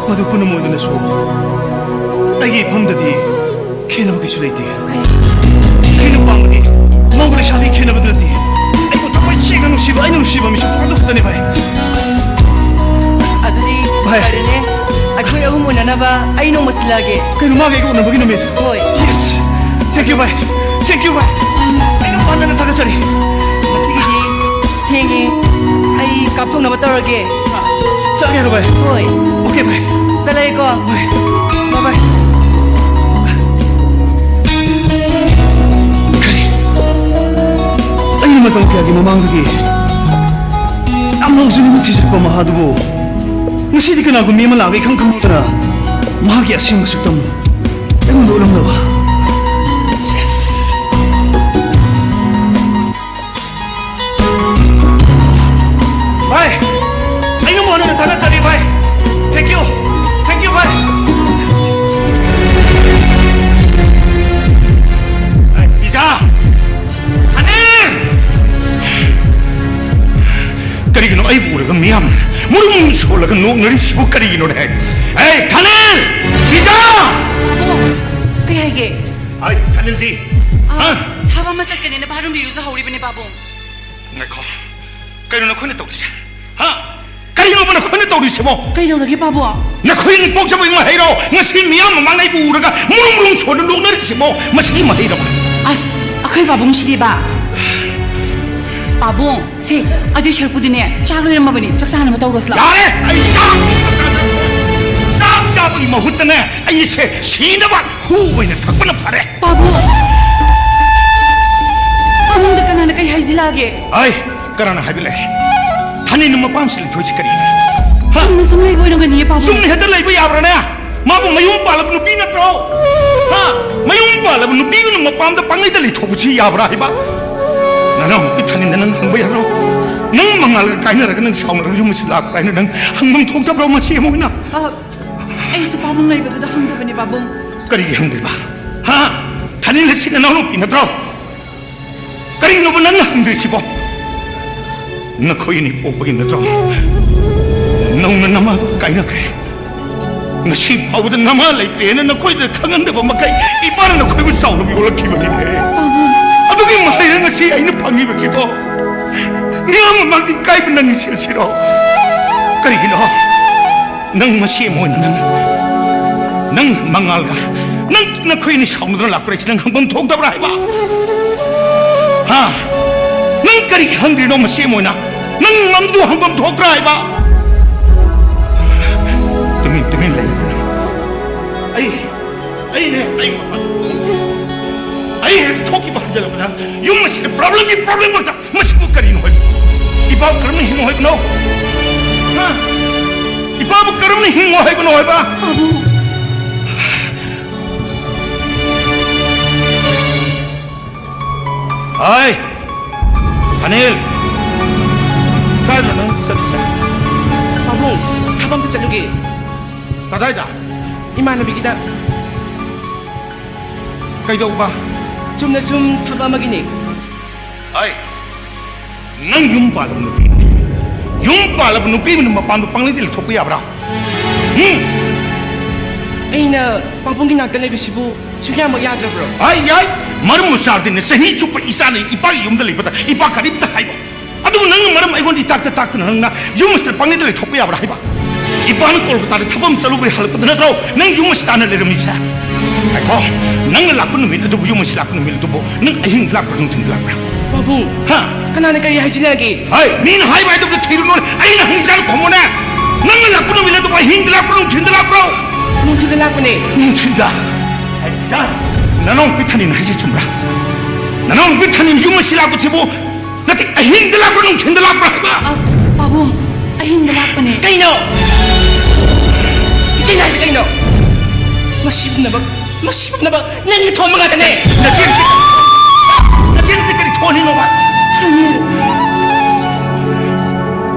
ꯃꯗꯨ ꯄꯨꯝꯅꯃꯛ ꯑꯣꯏꯗꯨꯅꯁꯨ ꯑꯩꯒꯤ ꯏꯐꯝꯗꯗꯤ ꯈꯦꯠꯅꯕ ꯀꯩꯁꯨ ꯂꯩꯇꯦ꯫ ꯑꯩꯅ ꯄꯥꯝꯕꯗꯤ ꯃꯧꯒ ꯂꯩꯁꯥꯕꯤ ꯈꯦꯠꯅꯕꯗꯨ ꯅꯠꯇꯦ꯫ ꯑꯩꯕꯨ ꯊꯃꯣꯏ ꯁꯦꯡꯅ ꯅꯨꯡꯁꯤꯕ, ꯑꯩꯅ ꯅꯨꯡꯁꯤꯕ ꯃꯤꯁꯛ ꯑꯗꯨ ꯈꯛꯇꯅꯤ ꯚꯥꯏ꯫ ꯑꯗꯨꯗꯤ ꯚꯥꯏ꯫ ꯐꯔꯦꯅꯦ, ꯑꯩꯈꯣꯏ ꯑꯍꯨꯝ ꯎꯅꯅꯕ ꯑꯩ ꯅꯣꯡꯃ ꯁꯤꯜꯂꯛꯑꯒꯦ꯫ ꯀꯩꯅꯣ, ꯃꯥꯒ ꯑꯩꯒ ꯎꯅꯕꯒꯤ ꯅꯨꯃꯤꯠ? ꯍꯣꯏ꯫ Yes! Thank you ꯚꯥꯏ, thank you ꯚꯥꯏ꯫ ꯑꯩꯅ ꯄꯥꯟꯗꯅ ꯊꯥꯒꯠꯆꯔꯤ꯫ ꯉꯁꯤꯒꯤꯗꯤ ꯊꯦꯡꯉꯦ꯫ ꯑꯩ ꯀꯥꯞꯊꯣꯛꯅꯕ ꯇꯧꯔꯒꯦ꯫ ꯆꯠꯂꯒꯦꯔꯣ, ꯚꯥꯏ? ꯍꯣꯏ꯫ ꯑꯣꯀꯦ, ꯚꯥꯏ꯫ ꯆꯠꯂꯒꯦꯀꯣ꯫ ꯚꯥꯏ, ꯚꯥꯏ, ꯚꯥꯏ꯫ ꯀꯔꯤ? ꯑꯩꯅ ꯃꯇꯝ ꯀꯌꯥꯒꯤ ꯃꯃꯥꯡꯗꯒꯤ ꯌꯥꯝꯅ ꯍꯧꯖꯤꯛ ꯅꯨꯃꯤꯠ ꯊꯤꯖꯤꯜꯂꯛꯄ ꯃꯍꯥꯗꯨꯕꯨ ꯉꯁꯤꯗꯤ ꯀꯅꯥꯒꯨꯝꯕꯤ ꯑꯃ ꯂꯥꯛꯑꯒ ꯏꯈꯪ ꯈꯪꯍꯧꯗꯅ ꯃꯍꯥꯛꯀꯤ ꯑꯁꯦꯡꯕ ꯁꯛꯇꯝ ꯑꯩꯉꯣꯟꯗ ꯎꯠꯂꯝꯂꯕ? Yes! ꯚꯥꯏ, ꯑꯩ ꯅꯪꯕꯨ ꯍꯟꯅ ꯊꯥꯒꯠꯆꯔꯤ, ꯚꯥꯏ꯫ Thank you, thank you, ꯚꯥꯏ꯫ ꯑꯩ ꯄꯤꯖꯥ, ꯍꯅꯤ! ꯀꯔꯤꯒꯤꯅꯣ ꯑꯩꯕꯨ ꯎꯔꯒ ꯃꯤꯌꯥꯝ ꯃꯨꯔꯨꯝ ꯁꯣꯜꯂꯒ ꯅꯣꯛꯅꯔꯤꯁꯤꯕꯨ ꯀꯔꯤꯒꯤꯅꯣꯅꯦ? ꯑꯦ, ꯊꯥꯅꯤꯜ! ꯄꯤꯖꯥ! ꯑꯣ, ꯀꯩ ꯍꯥꯏꯒꯦ? ꯑꯩ ꯊꯥꯅꯤꯜꯗꯤ? ꯑꯥ, ꯍꯥ? ꯊꯕꯛ ꯑꯃ ꯆꯠꯀꯅꯦꯅ ꯚꯥꯔꯨꯝꯕꯤ ꯏꯔꯨꯖꯍꯧꯔꯤꯕꯅꯦ, ꯄꯥꯕꯨꯡ꯫ ꯉꯥꯏꯈꯣ꯫ ꯀꯩꯅꯣ ꯅꯈꯣꯏꯅ ꯇꯧꯔꯤꯁꯦ? ꯍꯥ? ꯀꯔꯤꯅꯣꯕ ꯅꯈꯣꯏꯅ ꯇꯧꯔꯤꯁꯤꯕꯣ? ꯀꯩꯗꯧꯔꯒꯦ, ꯄꯥꯕꯨꯡ? ꯅꯈꯣꯏ ꯅꯤꯡꯄꯣꯛꯆꯕꯒꯤ ꯃꯍꯩꯔꯣ? ꯉꯁꯤ ꯃꯤꯌꯥꯝ ꯃꯃꯥꯡꯗ ꯑꯩꯕꯨ ꯎꯔꯒ ꯃꯨꯔꯨꯝ ꯃꯨꯔꯨꯝ ꯁꯣꯟꯗꯨꯅ ꯅꯣꯛꯅꯔꯤꯁꯤꯕꯣ? ꯃꯁꯤꯒꯤ ꯃꯍꯩꯔꯣ? ꯑꯁ, ꯑꯩꯈꯣꯏ ꯄꯥꯕꯨꯡꯁꯤꯗꯤꯕ꯫ ꯄꯥꯕꯨꯡ, ꯁꯦ, ꯑꯗꯨꯏ ꯁꯔꯨꯛꯄꯨꯗꯤꯅꯦ, ꯆꯥꯛ ꯂꯣꯏꯔꯝꯃꯕꯅꯤ, ꯆꯥꯛ ꯆꯥꯅꯕ ꯇꯧꯔꯁꯤ ꯂꯥꯛꯑꯣ꯫ ꯌꯥꯔꯦ! ꯑꯩ ꯆꯥꯛ, ꯆꯥꯛ ꯆꯥꯕꯒꯤ ꯃꯍꯨꯠꯇꯅꯦ, ꯑꯩꯁꯦ ꯁꯤꯅꯕ ꯍꯨ ꯑꯣꯏꯅ ꯊꯛꯄꯅ ꯐꯔꯦ꯫ ꯄꯥꯕꯨꯡ! ꯄꯥꯕꯨꯡꯗ ꯀꯅꯥꯅ ꯀꯩ ꯍꯥꯏꯖꯤꯜꯂꯛꯑꯒꯦ? ꯑꯩ ꯀꯅꯥꯅ ꯍꯥꯏꯕ ꯂꯩꯔꯦ? ꯊꯥꯅꯤꯜꯅ ꯃꯄꯥꯝꯁꯤ ꯂꯩꯊꯣꯛꯏꯁꯤ ꯀꯔꯤꯒꯤꯅꯣ? ꯍꯥ? ꯆꯨꯝꯅ ꯁꯨꯝ ꯂꯩꯕ ꯑꯣꯏꯔꯝꯒꯅꯤꯌꯦ, ꯄꯥꯕꯨꯡ꯫ ꯆꯨꯝꯅ ꯍꯦꯛꯇ ꯂꯩꯕ ꯌꯥꯕ꯭ꯔꯥꯅꯦ? ꯃꯥꯕꯨ ꯃꯌꯨꯝ ꯄꯥꯜꯂꯕ ꯅꯨꯄꯤ ꯅꯠꯇ꯭ꯔꯣ? ꯍꯥ? ꯃꯌꯨꯝ ꯄꯥꯜꯂꯕ ꯅꯨꯄꯤꯗꯨꯅ ꯃꯄꯥꯝꯗ ꯄꯪꯂꯩꯗ ꯂꯩꯊꯣꯛꯄꯁꯤ ꯌꯥꯕ꯭ꯔꯥ ꯍꯥꯏꯕ? ꯅꯅꯥꯎꯅꯨꯄꯤ ꯊꯥꯅꯤꯜꯗ ꯅꯪ ꯍꯪꯕ ꯌꯥꯔꯣ? ꯅꯪ ꯃꯉꯥꯜꯒ ꯀꯥꯏꯅꯔꯒ ꯅꯪ ꯁꯥꯎꯅꯔꯒ ꯌꯨꯝ ꯑꯁꯤ ꯂꯥꯛꯄ꯭ꯔꯥ ꯍꯥꯏꯅ ꯅꯪ ꯍꯪꯐꯝ ꯊꯣꯛꯇꯕ꯭ꯔꯣ ꯃꯆꯦ ꯑꯃ ꯑꯣꯏꯅ? ꯑ, ꯑꯩꯁꯨ ꯄꯥꯕꯨꯡ ꯂꯩꯕꯗꯨꯗ ꯍꯪꯗꯕꯅꯦ, ꯄꯥꯕꯨꯡ꯫ ꯀꯔꯤꯒꯤ ꯍꯪꯗ꯭ꯔꯤꯕ? ꯍꯥ? ꯊꯥꯅꯤꯜ ꯑꯁꯤ ꯅꯅꯥꯎꯅꯨꯄꯤ ꯅꯠꯇ꯭ꯔꯣ? ꯀꯔꯤꯒꯤꯅꯣꯕ ꯅꯪꯅ ꯍꯪꯗ꯭ꯔꯤꯁꯤꯕꯣ? ꯅꯈꯣꯏ ꯑꯅꯤ ꯄꯣꯛꯄꯒꯤ ꯅꯠꯇ꯭ꯔꯣ ꯅꯧꯅ ꯅꯃꯥ ꯀꯥꯏꯅꯈ꯭ꯔꯦ? ꯉꯁꯤ ꯐꯥꯎꯕꯗ ꯅꯃꯥ ꯂꯩꯇ꯭ꯔꯦꯅ ꯅꯈꯣꯏꯗ ꯈꯪꯍꯟꯗꯕ ꯃꯈꯩ ꯏꯄꯥꯅ ꯅꯈꯣꯏꯕꯨ ꯆꯥꯎꯅ ꯌꯣꯛꯂꯛꯈꯤꯕꯅꯤꯅꯦ꯫ ꯑꯗꯨꯒꯤ ꯃꯍꯩꯔ ꯉꯁꯤ ꯑꯩꯅ ꯐꯪꯉꯤꯕꯁꯤꯕꯣ? ꯃꯤꯌꯥꯝ ꯃꯃꯥꯡꯗ ꯏꯀꯥꯏꯕ ꯅꯪꯉꯤ ꯁꯤꯔꯣ? ꯀꯔꯤꯒꯤꯅꯣ? ꯅꯪ ꯃꯁꯤ ꯑꯃ ꯑꯣꯏꯅ ꯅꯪ, ꯅꯪ ꯃꯉꯥꯜꯒ ꯅꯪ ꯅꯈꯣꯏ ꯑꯅꯤ ꯁꯥꯎꯅꯗꯨꯅ ꯂꯥꯛꯄ꯭ꯔꯥ ꯍꯥꯏꯁꯤ ꯅꯪ ꯍꯪꯐꯝ ꯊꯣꯛꯇꯕ꯭ꯔꯥ ꯍꯥꯏꯕ? ꯍꯥ? ꯅꯪ ꯀꯔꯤ ꯈꯪꯗ꯭ꯔꯤꯅꯣ ꯃꯁꯤ ꯑꯃ ꯑꯣꯏꯅ? ꯅꯪ ꯃꯗꯨ ꯍꯪꯐꯝ ꯊꯣꯛꯇ꯭ꯔꯥ ꯍꯥꯏꯕ? ꯇꯨꯃꯤꯟ ꯇꯨꯃꯤꯟ ꯂꯩ꯫ ꯑꯩ ꯑꯩꯅꯦ ꯑꯩ ꯃꯄꯥꯟ ꯑꯩ ꯍꯦꯛ ꯊꯣꯛꯈꯤꯕ ꯍꯟꯖꯤꯜꯂꯛꯄꯗ ꯌꯨꯝ ꯑꯁꯤꯗ ꯄ꯭ꯔꯣꯕ꯭ꯂꯦꯝꯒꯤ ꯄ꯭ꯔꯣꯕ꯭ꯂꯦꯝ ꯉꯥꯛꯇ꯫ ꯃꯁꯤꯕꯨ ꯀꯔꯤꯅꯣ ꯍꯥꯏꯕ? ꯏꯄꯥꯕꯨ ꯀꯔꯝꯅ ꯍꯤꯡꯉꯣ ꯍꯥꯏꯕꯅꯣ? ꯍꯥ? ꯏꯄꯥꯕꯨ ꯀꯔꯝꯅ ꯍꯤꯡꯉꯣ ꯍꯥꯏꯕꯅꯣ ꯍꯥꯏꯕ? ꯄꯥꯕꯨꯡ꯫ ꯍꯥꯏ! ꯑꯅꯤꯜ! ꯀꯥꯏꯗ ꯅꯪ ꯆꯠꯂꯤꯁꯦ? ꯄꯥꯕꯨꯡ, ꯊꯕꯛ ꯑꯝꯇ ꯆꯠꯂꯨꯒꯦ꯫ ꯀꯗꯥꯏꯗ? ꯏꯃꯥꯟꯅꯕꯤꯒꯤꯗ꯫ ꯀꯩꯗꯧꯕ? ꯆꯨꯝꯅ ꯁꯨꯝ ꯊꯕꯛ ꯑꯃꯒꯤꯅꯦ꯫ ꯑꯩ, ꯅꯪ ꯌꯨꯝ ꯄꯥꯜꯂꯕ ꯅꯨꯄꯤ ꯑꯃꯅꯤ꯫ ꯌꯨꯝ ꯄꯥꯜꯂꯕ ꯅꯨꯄꯤ ꯑꯃꯅ ꯃꯄꯥꯟꯗ ꯄꯪꯂꯩꯗ ꯂꯩꯊꯣꯛꯄ ꯌꯥꯕ꯭ꯔꯥ? ꯎꯝ? ꯑꯩꯅ ꯄꯥꯕꯨꯡꯒꯤ ꯅꯥꯛꯇ ꯂꯩꯕꯁꯤꯕꯨ ꯁꯨꯛꯌꯥꯃꯛ ꯌꯥꯗ꯭ꯔꯕ꯭ꯔꯣ? ꯑꯩ ꯌꯥꯏ꯫ ꯃꯔꯝ ꯃꯆꯥꯗꯤꯅꯦ, ꯆꯍꯤ ꯆꯨꯞꯄ ꯏꯆꯥꯅ ꯏꯄꯥꯒꯤ ꯌꯨꯝꯗ ꯂꯩꯕꯗ ꯏꯄꯥ ꯀꯔꯤꯝꯇ ꯍꯥꯏꯕ꯫ ꯑꯗꯨꯕꯨ ꯅꯪꯅ ꯃꯔꯝ ꯑꯩꯉꯣꯟꯗ ꯏꯇꯥꯛꯇ ꯇꯥꯛꯇꯅ ꯅꯪꯅ ꯌꯨꯝ ꯑꯁꯤꯗ ꯄꯪꯂꯩꯗ ꯂꯩꯊꯣꯛꯄ ꯌꯥꯕ꯭ꯔꯥ ꯍꯥꯏꯕ? ꯏꯄꯥꯅ ꯀꯣꯜꯀꯇꯥꯗ ꯊꯕꯛ ꯑꯃ ꯆꯠꯂꯨꯕꯩ ꯍꯜꯂꯛꯄꯗ ꯅꯠꯇ꯭ꯔꯣ ꯅꯪ ꯌꯨꯝ ꯑꯁꯤ ꯇꯥꯟꯅ ꯂꯩꯔꯝꯃꯤꯁꯦ? ꯉꯥꯏꯈꯣ, ꯅꯪꯅ ꯂꯥꯛꯄ ꯅꯨꯃꯤꯠ ꯑꯗꯨꯕꯨ, ꯌꯨꯝ ꯑꯁꯤ ꯂꯥꯛꯄ ꯅꯨꯃꯤꯠ ꯑꯗꯨꯕꯨ ꯅꯪ ꯑꯍꯤꯡꯗ ꯂꯥꯛꯄ꯭ꯔꯥ, ꯅꯨꯡꯊꯤꯟꯗ ꯂꯥꯛꯄ꯭ꯔꯥ? ꯄꯥꯕꯨꯡ, ꯍꯥ? ꯀꯅꯥꯅ ꯀꯔꯤ ꯍꯥꯏꯖꯤꯟꯅꯒꯦ? ꯍꯩ, ꯃꯤꯅ ꯍꯥꯏꯕ ꯍꯥꯏꯗꯕꯗ ꯊꯤꯔꯨꯅꯨ꯫ ꯑꯩꯅ ꯍꯪꯉꯤꯁꯦ ꯈꯨꯝꯃꯨꯅꯦ꯫ ꯅꯪꯅ ꯂꯥꯛꯄ ꯅꯨꯃꯤꯠ ꯑꯗꯨꯕꯨ ꯑꯍꯤꯡꯗ ꯂꯥꯛꯄ꯭ꯔꯥ, ꯅꯨꯡꯊꯤꯟꯗ ꯂꯥꯛꯄ꯭ꯔꯣ? ꯅꯨꯡꯊꯤꯟꯗ ꯂꯥꯛꯄꯅꯦ꯫ ꯅꯨꯡꯊꯤꯟꯗ? ꯑꯩ, ꯅꯅꯥꯎꯅꯨꯄꯤ ꯊꯅꯤꯅ ꯍꯥꯏꯁꯦ ꯆꯨꯝꯕ꯭ꯔꯥ? ꯅꯅꯥꯎꯅꯨꯄꯤ ꯊꯅꯤꯅ ꯌꯨꯝ ꯑꯁꯤ ꯂꯥꯛꯄꯁꯤꯕꯨ ꯅꯠꯇꯦ, ꯑꯍꯤꯡꯗ ꯂꯥꯛꯄ꯭ꯔꯥ, ꯅꯨꯡꯊꯤꯟꯗ ꯂꯥꯛꯄ꯭ꯔꯥ ꯍꯥꯏꯕ? ꯑ, ꯄꯥꯕꯨꯡ, ꯑꯍꯤꯡꯗ ꯂꯥꯛꯄꯅꯦ꯫ ꯀꯩꯅꯣ? ꯏꯆꯦꯅ ꯍꯥꯏꯁꯦ ꯀꯩꯅꯣ? ꯃꯁꯤ ꯄꯨꯝꯅꯃꯛ, ꯃꯁꯤ ꯄꯨꯝꯅꯃꯛ ꯅꯪꯒꯤ ꯊꯣꯛꯍꯟꯕ ꯉꯥꯛꯇꯅꯦ꯫ ꯅꯆꯦ, ꯅꯆꯦꯅꯗꯤ ꯀꯔꯤ ꯊꯣꯛꯍꯜꯂꯤꯅꯣꯕ? ꯊꯥꯅꯤꯜ,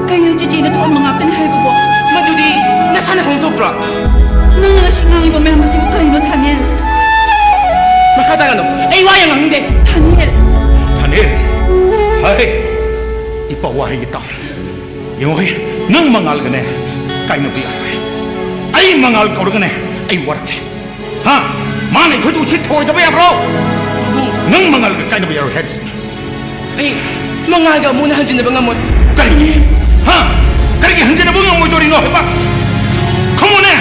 ꯀꯩꯅꯣ ꯆꯤꯆꯦꯅ ꯊꯣꯛꯍꯟꯕ ꯉꯥꯛꯇꯅꯦ ꯍꯥꯏꯕꯕꯣ? ꯃꯗꯨꯗꯤ ꯅꯁꯥꯅ ꯈꯪꯗꯣꯛꯇ꯭ꯔꯣ? ꯅꯪꯅ ꯉꯁꯤ ꯉꯥꯡꯂꯤꯕ ꯃꯌꯥꯝ ꯑꯁꯤꯕꯨ ꯀꯔꯤꯅꯣ, ꯊꯥꯅꯤꯜ? ꯃꯈꯥ ꯇꯥꯒꯅꯨ꯫ ꯑꯩ ꯋꯥ ꯌꯥꯝ ꯉꯥꯡꯅꯤꯡꯗꯦ꯫ ꯊꯥꯅꯤꯜ! ꯊꯥꯅꯤꯜ! ꯍꯩ! ꯏꯄꯥ ꯋꯥꯍꯩꯒꯤ ꯇꯥꯎ꯫ ꯌꯦꯡꯉꯣ, ꯅꯪ ꯃꯉꯥꯜꯒꯅꯦ ꯀꯥꯏꯅꯕ ꯌꯥꯔꯣꯏ꯫ ꯑꯩ ꯃꯉꯥꯜ ꯀꯧꯔꯒꯅꯦ ꯑꯩ ꯋꯥꯔꯛꯀꯦ꯫ ꯍꯥ? ꯃꯥꯅ ꯑꯩꯈꯣꯏꯗ ꯎꯁꯤꯠ ꯊꯑꯣꯏꯗꯕ ꯌꯥꯕ꯭ꯔꯣ? ꯅꯪ ꯃꯉꯥꯜꯒ ꯀꯥꯏꯅꯕ ꯌꯥꯔꯣꯏ ꯍꯥꯏꯔꯤꯁꯤꯅꯤ꯫ ꯑꯩ ꯃꯉꯥꯜꯒ ꯑꯃꯨꯛ ꯍꯟꯅ ꯍꯟꯖꯤꯟꯅꯕ ꯉꯝꯃꯣꯏ꯫ ꯀꯔꯤꯒꯤ? ꯍꯥ? ꯀꯔꯤꯒꯤ ꯍꯟꯖꯤꯟꯅꯕ ꯉꯝꯃꯣꯏꯗꯧꯔꯤꯅꯣ ꯍꯥꯏꯕ? ꯈꯪꯉꯨꯅꯦ!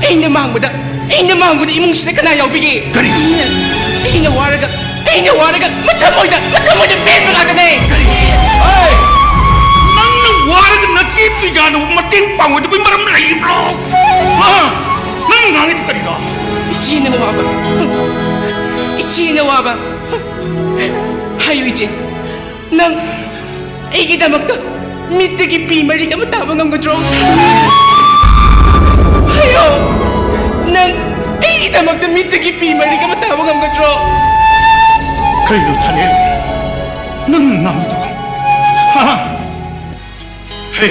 ꯑꯩꯅ ꯃꯥꯡꯕꯗ, ꯑꯩꯅ ꯃꯥꯡꯕꯗ ꯏꯃꯨꯡꯁꯤꯗ ꯀꯅꯥ ꯌꯥꯎꯕꯤꯒꯦ? ꯀꯔꯤ? ꯑꯩꯅ ꯋꯥꯔꯒ, ꯑꯩꯅ ꯋꯥꯔꯒ ꯃꯊꯃꯣꯏꯗ, ꯃꯊꯃꯣꯏꯗ ꯄꯦꯟꯕ ꯉꯥꯛꯇꯅꯦ꯫ ꯀꯔꯤ? ꯍꯦ! ꯅꯪꯅ ꯋꯥꯔꯒ ꯅꯆꯦ ꯄꯤꯖꯥꯅꯕꯨ ꯃꯇꯦꯡ ꯄꯥꯡꯉꯣꯏꯗꯕꯒꯤ ꯃꯔꯝ ꯂꯩꯕ꯭ꯔꯣ? ꯍꯥ? ꯅꯪ ꯉꯥꯡꯉꯤꯗꯨ ꯀꯔꯤꯅꯣ? ꯏꯆꯦꯅ ꯋꯥꯕ꯫ ꯏꯆꯦꯅ ꯋꯥꯕ꯫ ꯍꯥꯏꯌꯨ, ꯏꯆꯦ꯫ ꯅꯪ ꯑꯩꯒꯤꯗꯃꯛꯇ ꯃꯤꯠꯇꯒꯤ ꯄꯤ ꯃꯔꯤꯛ ꯑꯃ ꯇꯥꯕ ꯉꯝꯒꯗ꯭ꯔꯣ? ꯍꯥꯏꯌꯣ! ꯅꯪ ꯑꯩꯒꯤꯗꯃꯛꯇ ꯃꯤꯠꯇꯒꯤ ꯄꯤ ꯃꯔꯤꯛ ꯑꯃ ꯇꯥꯕ ꯉꯝꯒꯗ꯭ꯔꯣ? ꯀꯩꯅꯣ, ꯊꯥꯅꯦꯜ? ꯅꯪ ꯉꯥꯡꯕꯗꯣ? ꯍꯥ? ꯍꯦ,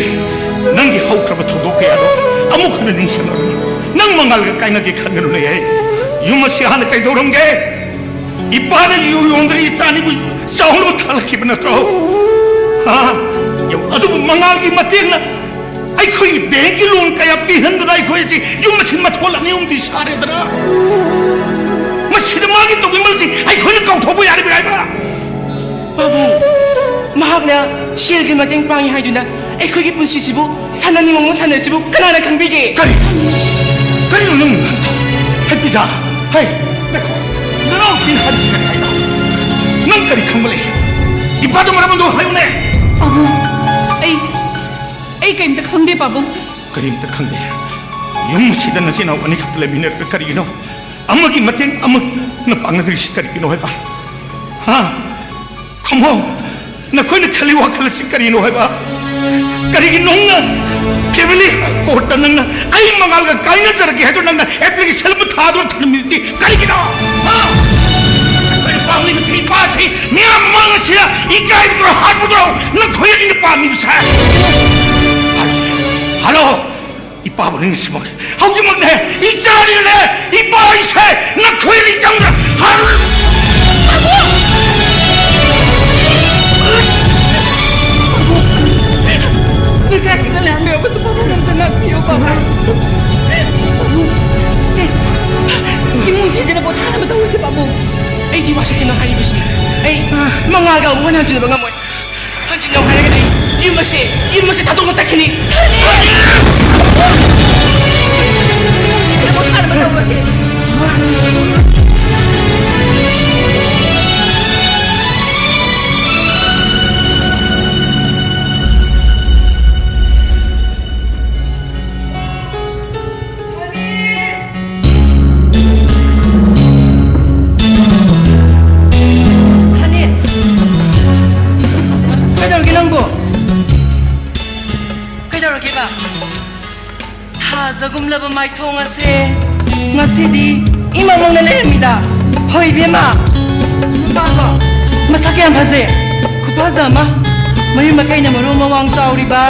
ꯅꯪꯒꯤ ꯍꯧꯈ꯭ꯔꯕ ꯊꯧꯗꯣꯛ ꯀꯌꯥꯗꯣ ꯑꯃꯨꯛ ꯍꯟꯅ ꯅꯤꯡꯁꯤꯡꯂꯨꯅꯨ꯫ ꯅꯪ ꯃꯉꯥꯜꯒ ꯀꯥꯏꯅꯒꯦ ꯈꯟꯒꯅꯨꯅꯦ꯫ ꯌꯨꯝ ꯑꯁꯤ ꯍꯥꯟꯅ ꯀꯩꯗꯧꯔꯝꯒꯦ? ꯏꯄꯥꯅ ꯌꯨ ꯌꯣꯟꯗꯨꯅ ꯏꯆꯥꯅꯤꯕꯨ ꯆꯥꯎꯅꯕ ꯊꯥꯂꯛꯈꯤꯕ ꯅꯠꯇ꯭ꯔꯣ? ꯍꯥ? ꯌꯦꯡꯉꯨ, ꯑꯗꯨꯕꯨ ꯃꯉꯥꯜꯒꯤ ꯃꯇꯦꯡꯅ ꯑꯩꯈꯣꯏꯒꯤ ꯕꯦꯡꯀꯤ ꯂꯣꯟ ꯀꯌꯥ ꯄꯤꯍꯟꯗꯨꯅ ꯑꯩꯈꯣꯏ ꯑꯁꯤ ꯌꯨꯝ ꯑꯁꯤ ꯃꯊꯣꯜ ꯑꯅꯤ ꯑꯍꯨꯝꯗꯤ ꯁꯥꯔꯦꯗꯅ꯫ ꯃꯁꯤꯗ ꯃꯥꯒꯤ ꯇꯧꯕꯤꯃꯜꯁꯤ ꯑꯩꯈꯣꯏꯅ ꯀꯥꯎꯊꯣꯛꯄ ꯌꯥꯔꯤꯕ꯭ꯔꯥ ꯍꯥꯏꯕ? ꯄꯥꯕꯨꯡ, ꯃꯍꯥꯛꯅ ꯁꯦꯜꯒꯤ ꯃꯇꯦꯡ ꯄꯥꯡꯉꯤ ꯍꯥꯏꯗꯨꯅ ꯑꯩꯈꯣꯏꯒꯤ ꯄꯨꯟꯁꯤꯁꯤꯕꯨ ꯁꯥꯟꯅꯅꯤꯡꯕ ꯃꯑꯣꯡ ꯁꯥꯟꯅꯔꯤꯁꯤꯕꯨ ꯀꯅꯥꯅ ꯈꯪꯕꯤꯒꯦ? ꯀꯔꯤ? ꯀꯔꯤꯅꯣ ꯅꯪ ꯉꯥꯡꯕꯗꯣ? ꯍꯦ ꯄꯤꯖꯥ, ꯍꯦ, ꯉꯥꯏꯈꯣ꯫ ꯅꯅꯥꯎꯄꯤꯅ ꯍꯥꯏꯔꯤꯁꯤ ꯀꯔꯤ ꯍꯥꯏꯅꯣ? ꯅꯪ ꯀꯔꯤ ꯈꯪꯕ ꯂꯩ? ꯏꯄꯥꯗꯣ ꯃꯔꯝ ꯑꯗꯨ ꯍꯥꯏꯌꯨꯅꯦ꯫ ꯄꯥꯕꯨꯡ, ꯑꯩ, ꯑꯩ ꯀꯔꯤꯝꯇ ꯈꯪꯗꯦ, ꯄꯥꯕꯨꯡ꯫ ꯀꯔꯤꯝꯇ ꯈꯪꯗꯦ? ꯌꯨꯝ ꯑꯁꯤꯗ ꯅꯆꯤꯟ ꯅꯅꯥꯎ ꯑꯅꯤꯈꯛꯇ ꯂꯩꯃꯤꯟꯅꯔꯒ ꯀꯔꯤꯒꯤꯅꯣ ꯑꯃꯒꯤ ꯃꯇꯦꯡ ꯑꯃꯅ ꯄꯥꯡꯅꯗ꯭ꯔꯤꯁꯤ ꯀꯔꯤꯒꯤꯅꯣ ꯍꯥꯏꯕ? ꯍꯥ? ꯈꯨꯝꯃꯣ꯫ ꯅꯈꯣꯏꯅ ꯈꯜꯂꯤ ꯋꯥꯈꯜ ꯑꯁꯤ ꯀꯔꯤꯅꯣ ꯍꯥꯏꯕ? ꯀꯔꯤꯒꯤ ꯅꯪꯅ ꯐꯦꯃꯤꯂꯤ ꯀꯣꯔꯠꯇ ꯅꯪꯅ ꯑꯩ ꯃꯉꯥꯜꯒ ꯀꯥꯏꯅꯖꯔꯒꯦ ꯍꯥꯏꯗꯨꯅ ꯅꯪꯅ ꯑꯦꯄ꯭ꯂꯤꯀꯦꯁꯟ ꯑꯃ ꯊꯥꯗꯨꯅ ꯊꯝꯂꯝꯃꯤꯗꯨꯗꯤ ꯀꯔꯤꯒꯤꯅꯣ? ꯍꯥ? ꯅꯈꯣꯏꯅ ꯄꯥꯝꯂꯤꯕꯁꯤ ꯏꯄꯥꯁꯤ ꯃꯤꯌꯥꯝ ꯃꯃꯥꯡ ꯑꯁꯤꯗ ꯏꯀꯥꯏꯕꯗꯨꯔꯣ ꯍꯥꯠꯄꯗꯨꯔꯣ ꯅꯈꯣꯏ ꯑꯅꯤꯅ ꯄꯥꯝꯂꯤꯕꯁꯦ? ꯍꯜꯂꯣ꯫ ꯏꯄꯥꯕꯨ ꯅꯤꯡꯁꯤꯡꯕ ꯍꯧꯖꯤꯛꯃꯛꯅꯦ꯫ ꯏꯆꯥꯅꯤꯅꯦ꯫ ꯏꯄꯥ ꯑꯩꯁꯦ ꯅꯈꯣꯏꯅ ꯏꯆꯪꯗ ꯍꯥꯏꯔꯨ꯫ ꯅꯆꯥꯁꯤꯡꯅ ꯂꯥꯡꯂꯤꯕꯁꯨ ꯄꯥꯕꯨꯡ ꯑꯝꯇ ꯉꯥꯛꯄꯤꯌꯨ, ꯄꯥꯕꯨꯡ꯫ ꯄꯥꯕꯨꯡ, ꯁꯦ, ꯏꯃꯨꯡ ꯊꯦꯖꯅ ꯄꯣꯊꯥꯅꯕ ꯇꯧꯔꯁꯤ, ꯄꯥꯕꯨꯡ꯫ ꯑꯩꯗꯤ ꯋꯥꯁꯛꯀꯤꯅ ꯍꯥꯏꯔꯤꯕꯁꯤ ꯑꯩ ꯃꯉꯥꯜꯒ ꯑꯃꯨꯛ ꯍꯟꯅ ꯍꯟꯖꯤꯟꯅꯕ ꯉꯝꯃꯣꯏ꯫ ꯍꯟꯖꯤꯟꯅꯧ ꯍꯥꯏꯔꯒꯗꯤ ꯌꯨꯝ ꯑꯁꯦ, ꯌꯨꯝ ꯑꯁꯦ ꯊꯥꯗꯣꯛꯅ ꯆꯠꯈꯤꯅꯤ꯫ ꯐꯖꯒꯨꯝꯂꯕ ꯃꯥꯏꯊꯣꯡ ꯑꯁꯦ ꯉꯁꯤꯗꯤ ꯏꯃꯪ ꯃꯪꯅ ꯂꯩꯔꯝꯃꯤꯗ꯫ ꯍꯣꯏ, ꯏꯕꯦꯝꯃ꯫ ꯅꯨꯄꯥꯗꯣ ꯃꯁꯛ ꯌꯥꯝ ꯐꯖꯩ꯫ ꯈꯨꯐꯖ ꯑꯃ꯫ ꯃꯌꯨꯝ ꯃꯀꯩꯅ ꯃꯔꯣꯜ ꯑꯃ ꯋꯥꯡ ꯆꯥꯎꯔꯤꯕ꯫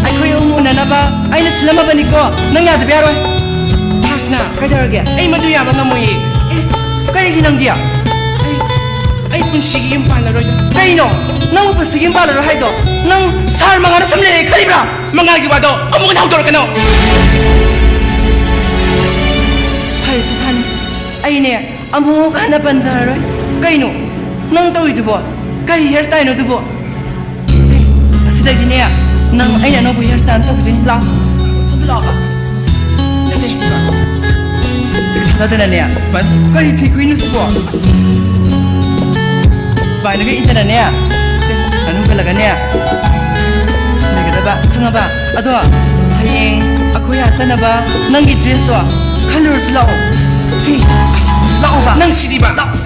ꯑꯩꯈꯣꯏ ꯑꯍꯨꯝ ꯎꯅꯅꯕ ꯑꯩꯅ ꯁꯤꯜꯂꯝꯃꯕꯅꯤꯀꯣ꯫ ꯅꯪ ꯌꯥꯗꯕ ꯌꯥꯔꯣꯏ꯫ ꯍꯥꯁꯅꯥ, ꯀꯩꯗꯧꯔꯒꯦ? ꯑꯩ ꯃꯗꯨ ꯌꯥꯕ ꯉꯝꯃꯣꯏꯌꯦ꯫ ꯑꯦ, ꯀꯔꯤꯒꯤ ꯅꯪꯗꯤ? ꯑꯩ, ꯑꯩ ꯄꯨꯟꯁꯤꯒꯤ ꯌꯨꯝ ꯄꯥꯜꯂꯔꯣꯏꯗ꯫ ꯀꯩꯅꯣ? ꯅꯪꯕꯨ ꯄꯨꯟꯁꯤꯒꯤ ꯌꯨꯝ ꯄꯥꯜꯂꯔꯣꯏ ꯍꯥꯏꯗꯣ? ꯅꯪ ꯁꯍꯔ ꯃꯉꯥꯜꯗ ꯁꯨꯝ ꯂꯩꯔꯦ ꯈꯜꯂꯤꯕ꯭ꯔꯥ? ꯃꯉꯥꯜꯒꯤ ꯋꯥꯗꯣ ꯑꯃꯨꯛ ꯍꯟꯅ ꯍꯧꯗꯣꯔꯛꯀꯅꯣ꯫ ꯐꯔꯦꯁꯦ, ꯐꯅꯤ꯫ ꯑꯩꯅꯦ ꯑꯃꯨꯛ ꯍꯟꯅ ꯄꯟꯖꯔꯔꯣꯏ꯫ ꯀꯩꯅꯣ ꯅꯪ ꯇꯧꯔꯤꯗꯨꯕꯣ? ꯀꯔꯤ ꯍꯤꯌꯔ ꯁ꯭ꯇꯥꯏꯜꯅꯣ ꯑꯗꯨꯕꯣ? ꯁꯦ, ꯑꯁꯤꯗꯒꯤꯅꯦ ꯅꯪ ꯑꯩꯅ ꯑꯅꯧꯕ ꯍꯤꯌꯔ ꯁ꯭ꯇꯥꯏꯜ ꯇꯧꯕꯤꯗꯣꯏꯅꯤ꯫ ꯂꯥꯛꯑꯣ, ꯁꯣꯝꯗ ꯂꯥꯛꯑꯣꯕ꯫ ꯁꯦ, ꯁꯦ ꯊꯥꯗꯗꯅꯅꯦ ꯁꯨꯃꯥꯏꯅ, ꯀꯔꯤ ꯐꯤ ꯈꯨꯏꯅꯣ ꯁꯤꯕꯣ? ꯁꯨꯃꯥꯏꯅꯒ ꯏꯟꯗꯅꯅꯦ, ꯁꯦ, ꯃꯅꯨꯡ ꯍꯜꯂꯒꯅꯦ ꯂꯩꯒꯗꯕ, ꯈꯪꯉꯕ? ꯑꯗꯣ ꯍꯌꯦꯡ ꯑꯩꯈꯣꯏ ꯑꯥ ꯆꯠꯅꯕ ꯅꯪꯒꯤ ꯗ꯭ꯔꯦꯁꯇꯣ ꯈꯜꯂꯨꯔꯁꯤ ꯂꯥꯛꯑꯣ꯫ ꯁꯤ, ꯂꯥꯛꯑꯣꯕ꯫ ꯅꯪ ꯁꯤꯗꯤꯕ꯫ ꯂꯥꯛꯑꯣ꯫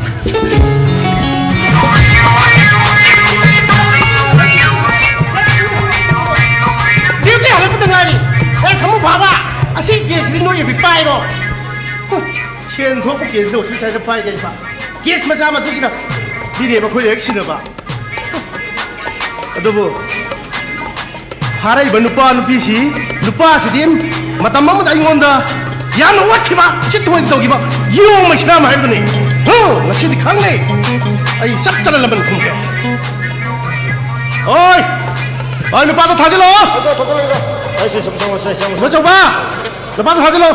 ꯗ꯭ꯌꯨꯇꯤ ꯍꯜꯂꯛꯄꯗ ꯉꯥꯏꯔꯤ꯫ ꯑꯦ, ꯁꯥꯃꯨ ꯐꯥꯕ, ꯑꯁꯤ ꯀꯦꯁꯁꯤꯗꯤ ꯅꯣꯏ ꯑꯣꯏꯕꯤ ꯄꯥꯏꯔꯣ꯫ ꯍꯨꯝ, ꯁꯦꯟ ꯊꯣꯛꯄ ꯀꯦꯁꯁꯤꯗ ꯑꯣꯐꯤꯁ ꯍꯥꯏꯗ ꯄꯥꯏꯒꯩꯕ꯫ ꯀꯦꯁ ꯃꯆꯥ ꯃꯆꯥꯁꯤꯅ ꯁꯤꯅꯦꯕ ꯑꯩꯈꯣꯏ ꯍꯦꯛ ꯁꯤꯟꯅꯕ꯫ ꯑꯗꯨꯕꯨ ꯐꯥꯔꯛꯏꯕ ꯅꯨꯄꯥ ꯅꯨꯄꯤꯁꯤ, ꯅꯨꯄꯥꯁꯤꯗꯤ ꯃꯇꯝ ꯑꯃꯗ ꯑꯩꯉꯣꯟꯗ ꯌꯥꯝꯅ ꯑꯣꯠꯈꯤꯕ, ꯆꯤꯠꯊꯣꯏ ꯇꯧꯈꯤꯕ ꯌꯣꯡ ꯃꯩꯁꯅꯥꯝ ꯍꯥꯏꯕꯗꯨꯅꯤ꯫ ꯍꯨ, ꯉꯁꯤꯗꯤ ꯈꯪꯂꯦ꯫ ꯑꯩ ꯆꯞ ꯆꯥꯅ ꯂꯃꯟ ꯈꯨꯝꯒꯦ꯫ ꯑꯣꯏ! ꯑꯣꯏ, ꯅꯨꯄꯥꯗꯣ ꯊꯥꯖꯤꯜꯂꯛꯑꯣ! ꯁꯥꯔ, ꯊꯥꯖꯤꯜꯂꯛꯑꯒꯦ, ꯁꯥꯔ꯫ ꯑꯩ ꯁꯤ ꯁꯨꯝ ꯆꯪꯉꯣ, ꯁꯥꯔ, ꯆꯪꯉꯣ, ꯁꯥꯔ꯫ ꯏꯕꯣꯆꯧꯕ! ꯅꯨꯄꯥꯗꯣ ꯊꯥꯖꯤꯜꯂꯣ!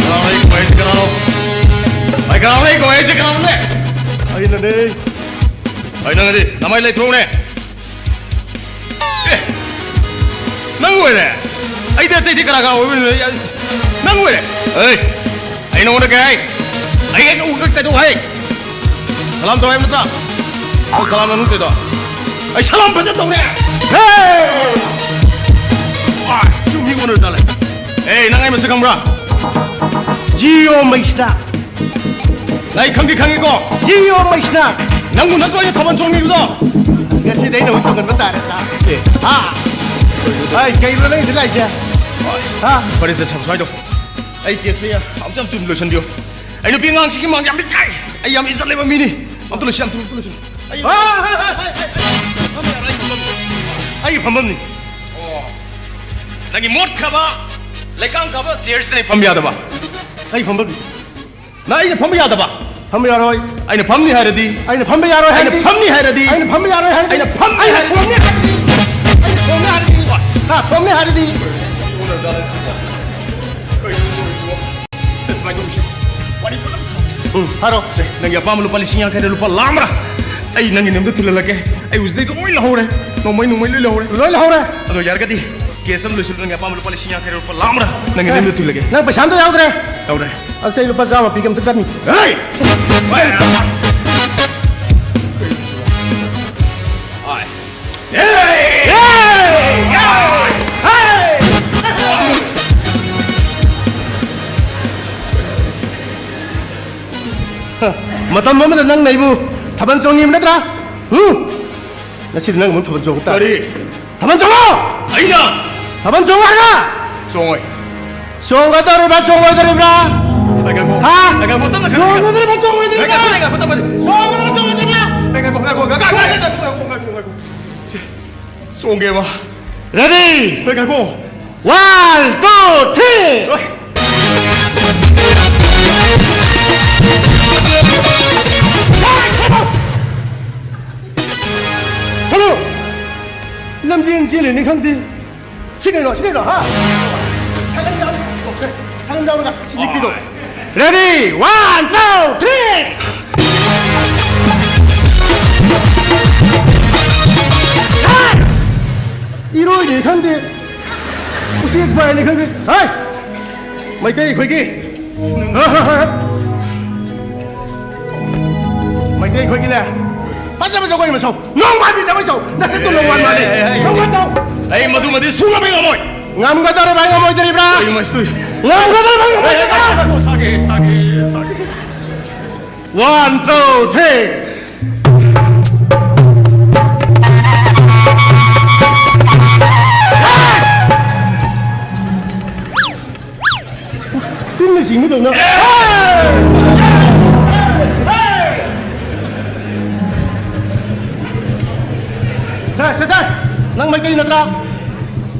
ꯀꯅꯥꯅꯣ ꯑꯩ ꯀꯣꯏꯔꯤꯁꯦ? ꯀꯅꯥꯅꯣ? ꯑꯩ ꯀꯅꯥꯅꯣ ꯑꯩ ꯀꯣꯏꯔꯤꯁꯦ? ꯀꯅꯥꯅꯣꯅꯦ? ꯑꯩꯅꯅꯦ꯫ ꯑꯩ ꯅꯪꯗꯤ ꯅꯃꯥꯏ ꯂꯩꯇ꯭ꯔꯣꯅꯦ? ꯑꯦ! ꯅꯪ ꯑꯣꯏꯔꯦ? ꯑꯩꯗꯤ ꯑꯇꯩꯗꯤ ꯀꯅꯥ ꯀꯅꯥ ꯑꯣꯏꯕꯅꯣ? ꯑꯩ, ꯑꯩ, ꯅꯪ ꯑꯣꯏꯔꯦ? ꯑꯩ, ꯑꯩ ꯅꯉꯣꯟꯗ ꯀꯩ ꯍꯥꯏ? ꯑꯩ ꯍꯦꯛ ꯎꯕꯒ ꯀꯩꯗꯧ ꯍꯥꯏ? ꯁꯂꯥꯝ ꯇꯧ ꯍꯥꯏꯕ ꯅꯠꯇ꯭ꯔꯥ? ꯅꯪ ꯁꯂꯥꯝ ꯅꯪ ꯇꯧꯗꯣ? ꯑꯩ ꯁꯂꯥꯝ ꯐꯖꯅ ꯇꯧꯔꯦ꯫ ꯍꯦ! ꯑꯥ, ꯆꯨꯝꯃꯤ ꯑꯣꯟꯅ ꯇꯥꯂꯦ꯫ ꯑꯦ, ꯅꯪ ꯑꯩ ꯃꯁꯛ ꯈꯪꯕ꯭ꯔꯥ? ꯖꯤꯑꯣ ꯃꯩꯁꯅꯥꯝ꯫ ꯑꯩ ꯈꯪꯗꯤ ꯈꯪꯉꯤꯀꯣ꯫ ꯖꯤꯌꯣ ꯃꯩꯁꯅꯥ꯫ ꯅꯪꯕꯨ ꯅꯠꯇ꯭ꯔꯣ ꯑꯩꯅ ꯊꯥꯕꯜ ꯆꯣꯡꯅꯤꯡꯕꯗꯣ? ꯉꯁꯤꯗꯤ ꯑꯩꯅ ꯑꯃꯨꯛ ꯆꯣꯡꯍꯟꯕ ꯇꯥꯔꯦ꯫ ꯑꯦ꯫ ꯍꯥ? ꯑꯩ ꯀꯩꯅꯣ ꯅꯪ ꯁꯤꯗ ꯂꯥꯛꯏꯁꯦ? ꯍꯥ? ꯐꯔꯦꯁꯦ, ꯁ꯭ꯋꯥꯏꯗꯣ꯫ ꯑꯩ ꯀꯦꯁꯁꯦ ꯑꯝꯇ ꯌꯥꯝ ꯊꯨꯅ ꯂꯣꯏꯁꯤꯟꯕꯤꯌꯨ꯫ ꯑꯩ ꯅꯨꯄꯤ ꯑꯉꯥꯡꯁꯤꯒꯤ ꯃꯥꯡ ꯌꯥꯝ ꯏꯀꯥꯏ꯫ ꯑꯩ ꯌꯥꯝ ꯏꯖꯠ ꯂꯩꯕ ꯃꯤꯅꯤ꯫ ꯑꯝꯇ ꯂꯣꯏꯁꯤꯟ, ꯑꯝꯇ ꯂꯣꯏꯁꯤꯟ꯫ ꯑꯩ ꯍꯥ, ꯍꯥ, ꯍꯥ, ꯍꯥ, ꯍꯥ, ꯍꯥ꯫ ꯐꯝꯕ ꯌꯥꯔꯣꯏ, ꯑꯩ ꯐꯝꯕꯝꯅꯤ꯫ ꯑꯩ ꯐꯝꯕꯝꯅꯤ꯫ ꯑꯣ꯫ ꯅꯪꯒꯤ ꯃꯣꯠꯈ꯭ꯔꯕ, ꯂꯩꯀꯥꯡꯈ꯭ꯔꯕ ꯆꯤꯌꯔꯁꯤꯗ ꯑꯩ ꯐꯝꯕ ꯌꯥꯗꯕ꯫ ꯑꯩ ꯐꯝꯕꯝꯅꯤ꯫ ꯅꯪ ꯑꯩꯅ ꯐꯝꯕ ꯌꯥꯗꯕ? ꯐꯝꯕ ꯌꯥꯔꯣꯏ꯫ ꯑꯩꯅ ꯐꯝꯅꯤ ꯍꯥꯏꯔꯗꯤ? ꯑꯩꯅ ꯐꯝꯕ ꯌꯥꯔꯣꯏ ꯑꯩꯅ ꯍꯥꯏꯔꯗꯤ? ꯐꯝꯅꯤ ꯍꯥꯏꯔꯗꯤ? ꯑꯩꯅ ꯐꯝꯕ ꯌꯥꯔꯣꯏ ꯍꯥꯏꯔꯗꯤ? ꯑꯩꯅ ꯐꯝꯅꯤ ꯑꯩꯅ ꯍꯥꯏꯔꯗꯤ? ꯐꯝꯅꯤ ꯍꯥꯏꯔꯗꯤ? ꯑꯩꯅ ꯐꯝꯅꯤ ꯍꯥꯏꯔꯗꯤ? ꯍꯥ, ꯐꯝꯅꯤ ꯍꯥꯏꯔꯗꯤ? ꯁꯨꯃꯥꯏꯅ ꯇꯧꯁꯤ꯫ ꯋꯥꯔꯤ ꯄꯨꯂꯞ ꯁꯥꯁꯤ꯫ ꯎꯝ, ꯍꯥꯏꯔꯣ꯫ ꯁꯦ, ꯅꯪꯒꯤ ꯑꯄꯥꯝꯕ ꯂꯨꯄꯥ ꯂꯤꯁꯤꯡ ꯌꯥꯡꯈꯩꯗ ꯂꯨꯄꯥ ꯂꯥꯛ ꯑꯃꯔ? ꯑꯩ ꯅꯪꯒꯤ ꯅꯌꯨꯝꯗ ꯊꯤꯜꯍꯜꯂꯛꯀꯦ꯫ ꯑꯩ ꯍꯧꯖꯤꯛꯇꯩ ꯂꯣꯏ ꯂꯧꯍꯧꯔꯦ꯫ ꯅꯣꯡꯃꯩ, ꯅꯣꯡꯃꯩ ꯂꯣꯏ ꯂꯧꯍꯧꯔꯦ꯫ ꯂꯣꯏ ꯂꯧꯍꯧꯔꯦ? ꯑꯗꯣ ꯌꯥꯔꯒꯗꯤ ꯀꯦꯁ ꯑꯃ ꯂꯣꯏꯁꯤꯜꯂꯨ, ꯅꯪꯒꯤ ꯑꯄꯥꯝꯕ ꯂꯨꯄꯥ ꯂꯤꯁꯤꯡ ꯌꯥꯡꯈꯩ ꯂꯨꯄꯥ ꯂꯥꯛ ꯑꯃꯔ ꯅꯪꯒꯤ ꯅꯌꯨꯝꯗ ꯊꯤꯜꯂꯒꯦ꯫ ꯅꯪ ꯄꯩꯁꯥ ꯑꯝꯇ ꯌꯥꯎꯗ꯭ꯔꯦ? ꯌꯥꯎꯗ꯭ꯔꯦ꯫ ꯑꯁ, ꯑꯩ ꯂꯨꯄꯥ ꯆꯥꯝꯃ ꯄꯤꯒꯦ, ꯑꯝꯇ ꯀꯟꯅꯤ꯫ ꯍꯦ! ꯍꯣꯏ꯫ ꯍꯣꯏ꯫ ꯍꯦ! ꯍꯦ! ꯍꯦ! ꯃꯇꯝ ꯑꯃꯗ ꯅꯪꯅ ꯑꯩꯕꯨ ꯊꯥꯕꯜ ꯆꯣꯡꯉꯤꯕ ꯅꯠꯇ꯭ꯔꯥ? ꯎꯝ? ꯉꯁꯤꯗꯤ ꯅꯪ ꯑꯃꯨꯛ ꯊꯥꯕꯜ ꯆꯣꯡ ꯇꯥꯔꯦ꯫ ꯀꯔꯤ? ꯊꯥꯕꯜ ꯆꯣꯡꯉꯣ! ꯑꯩꯅ? ꯊꯥꯕꯜ ꯆꯣꯡꯉꯣ ꯍꯥꯏꯔꯒ! ꯆꯣꯡꯉꯣꯏ꯫ ꯆꯣꯡꯒꯗꯧꯔꯤꯕ꯭ꯔꯥ, ꯆꯣꯡꯉꯣꯏꯗꯧꯔꯤꯕ꯭ꯔꯥ? ꯉꯥꯏꯈꯣ꯫ ꯍꯥ? ꯉꯥꯏꯈꯣ, ꯇꯞꯅ ꯈꯟꯅꯁꯤ꯫ ꯆꯣꯡꯒꯗꯧꯔꯤꯕ꯭ꯔꯥ, ꯆꯣꯡꯉꯣꯏꯗꯧꯔꯤꯕ꯭ꯔꯥ? ꯉꯥꯏꯈꯣ, ꯉꯥꯏꯈꯣ, ꯇꯞꯅ꯫ ꯆꯣꯡꯒꯗꯧꯔꯤꯕ꯭ꯔꯥ, ꯆꯣꯡꯉꯣꯏꯗꯧꯔꯤꯕ꯭ꯔꯥ? ꯉꯥꯏꯈꯣ, ꯉꯥꯏꯈꯣ, ꯉꯥꯏꯈꯣ, ꯉꯥꯏꯈꯣ, ꯉꯥꯏꯈꯣ, ꯉꯥꯏꯈꯣ, ꯉꯥꯏꯈꯣ꯫ ꯁꯦ, ꯆꯣꯡꯒꯦꯕ꯫ Ready? ꯉꯥꯏꯈꯣ꯫ One, two, three. ꯍꯜꯂꯣ! ꯂꯝꯖꯦꯟ ꯆꯦꯜꯂꯤꯅꯤ ꯈꯪꯗꯦ꯫ ꯁꯤ ꯀꯩꯅꯣ? ꯁꯤ ꯀꯩꯅꯣ? ꯍꯥ? ꯁꯥꯏꯀꯜ ꯌꯥꯎꯔꯒ ꯇꯣꯛꯁꯦ꯫ ꯁꯥꯏꯀꯜ ꯌꯥꯎꯔꯒ ꯁꯤ ꯅꯤꯛꯄꯤꯗꯣ꯫ Ready? One, two, three. ꯏꯔꯣꯏꯅꯤ ꯈꯪꯗꯦ, ꯎꯆꯦꯛ ꯐꯥꯏꯅꯤ ꯈꯪꯗꯦ꯫ ꯍꯥꯏ! ꯃꯩꯇꯩ ꯑꯩꯈꯣꯏꯒꯤ, ꯃꯩꯇꯩ ꯑꯩꯈꯣꯏꯒꯤꯅꯦ, ꯐꯖꯕ ꯖꯒꯣꯏ ꯑꯃ ꯁꯥꯎ꯫ ꯅꯣꯡ ꯃꯥꯟꯕꯤ ꯖꯒꯣꯏ ꯁꯥꯎ꯫ ꯅꯁꯛꯇꯨ ꯅꯣꯡ ꯃꯥꯟ ꯃꯥꯜꯂꯤ꯫ ꯑꯦ, ꯑꯦ, ꯑꯦ, ꯅꯣꯡ ꯃꯥꯟ ꯁꯥꯎ꯫ ꯑꯩ ꯃꯗꯨꯃꯗꯤ ꯁꯨꯡꯉꯝ ꯍꯦꯛ ꯉꯝꯃꯣꯏ꯫ ꯉꯝꯒꯗꯧꯔꯤꯕ꯭ꯔꯥ, ꯉꯝꯃꯣꯏꯗꯧꯔꯤꯕ꯭ꯔꯥ? ꯑꯩ ꯃꯁꯤꯗꯤ ꯉꯝꯒꯗꯧꯔꯤꯕ꯭ꯔꯥ, ꯑꯦ, ꯑꯦ, ꯉꯝꯃꯣꯏꯗꯧꯔꯤꯕ꯭ꯔꯥ? ꯁꯥꯒꯦ, ꯁꯥꯒꯦ, ꯁꯥꯒꯦ꯫ One, two, three. ꯇꯤꯟꯅ ꯆꯤꯡꯕꯗꯧꯅ꯫ ꯁꯥꯔ, ꯁꯥꯔ, ꯁꯥꯔ, ꯅꯪ ꯃꯩꯇꯩ ꯅꯠꯇ꯭ꯔꯥ?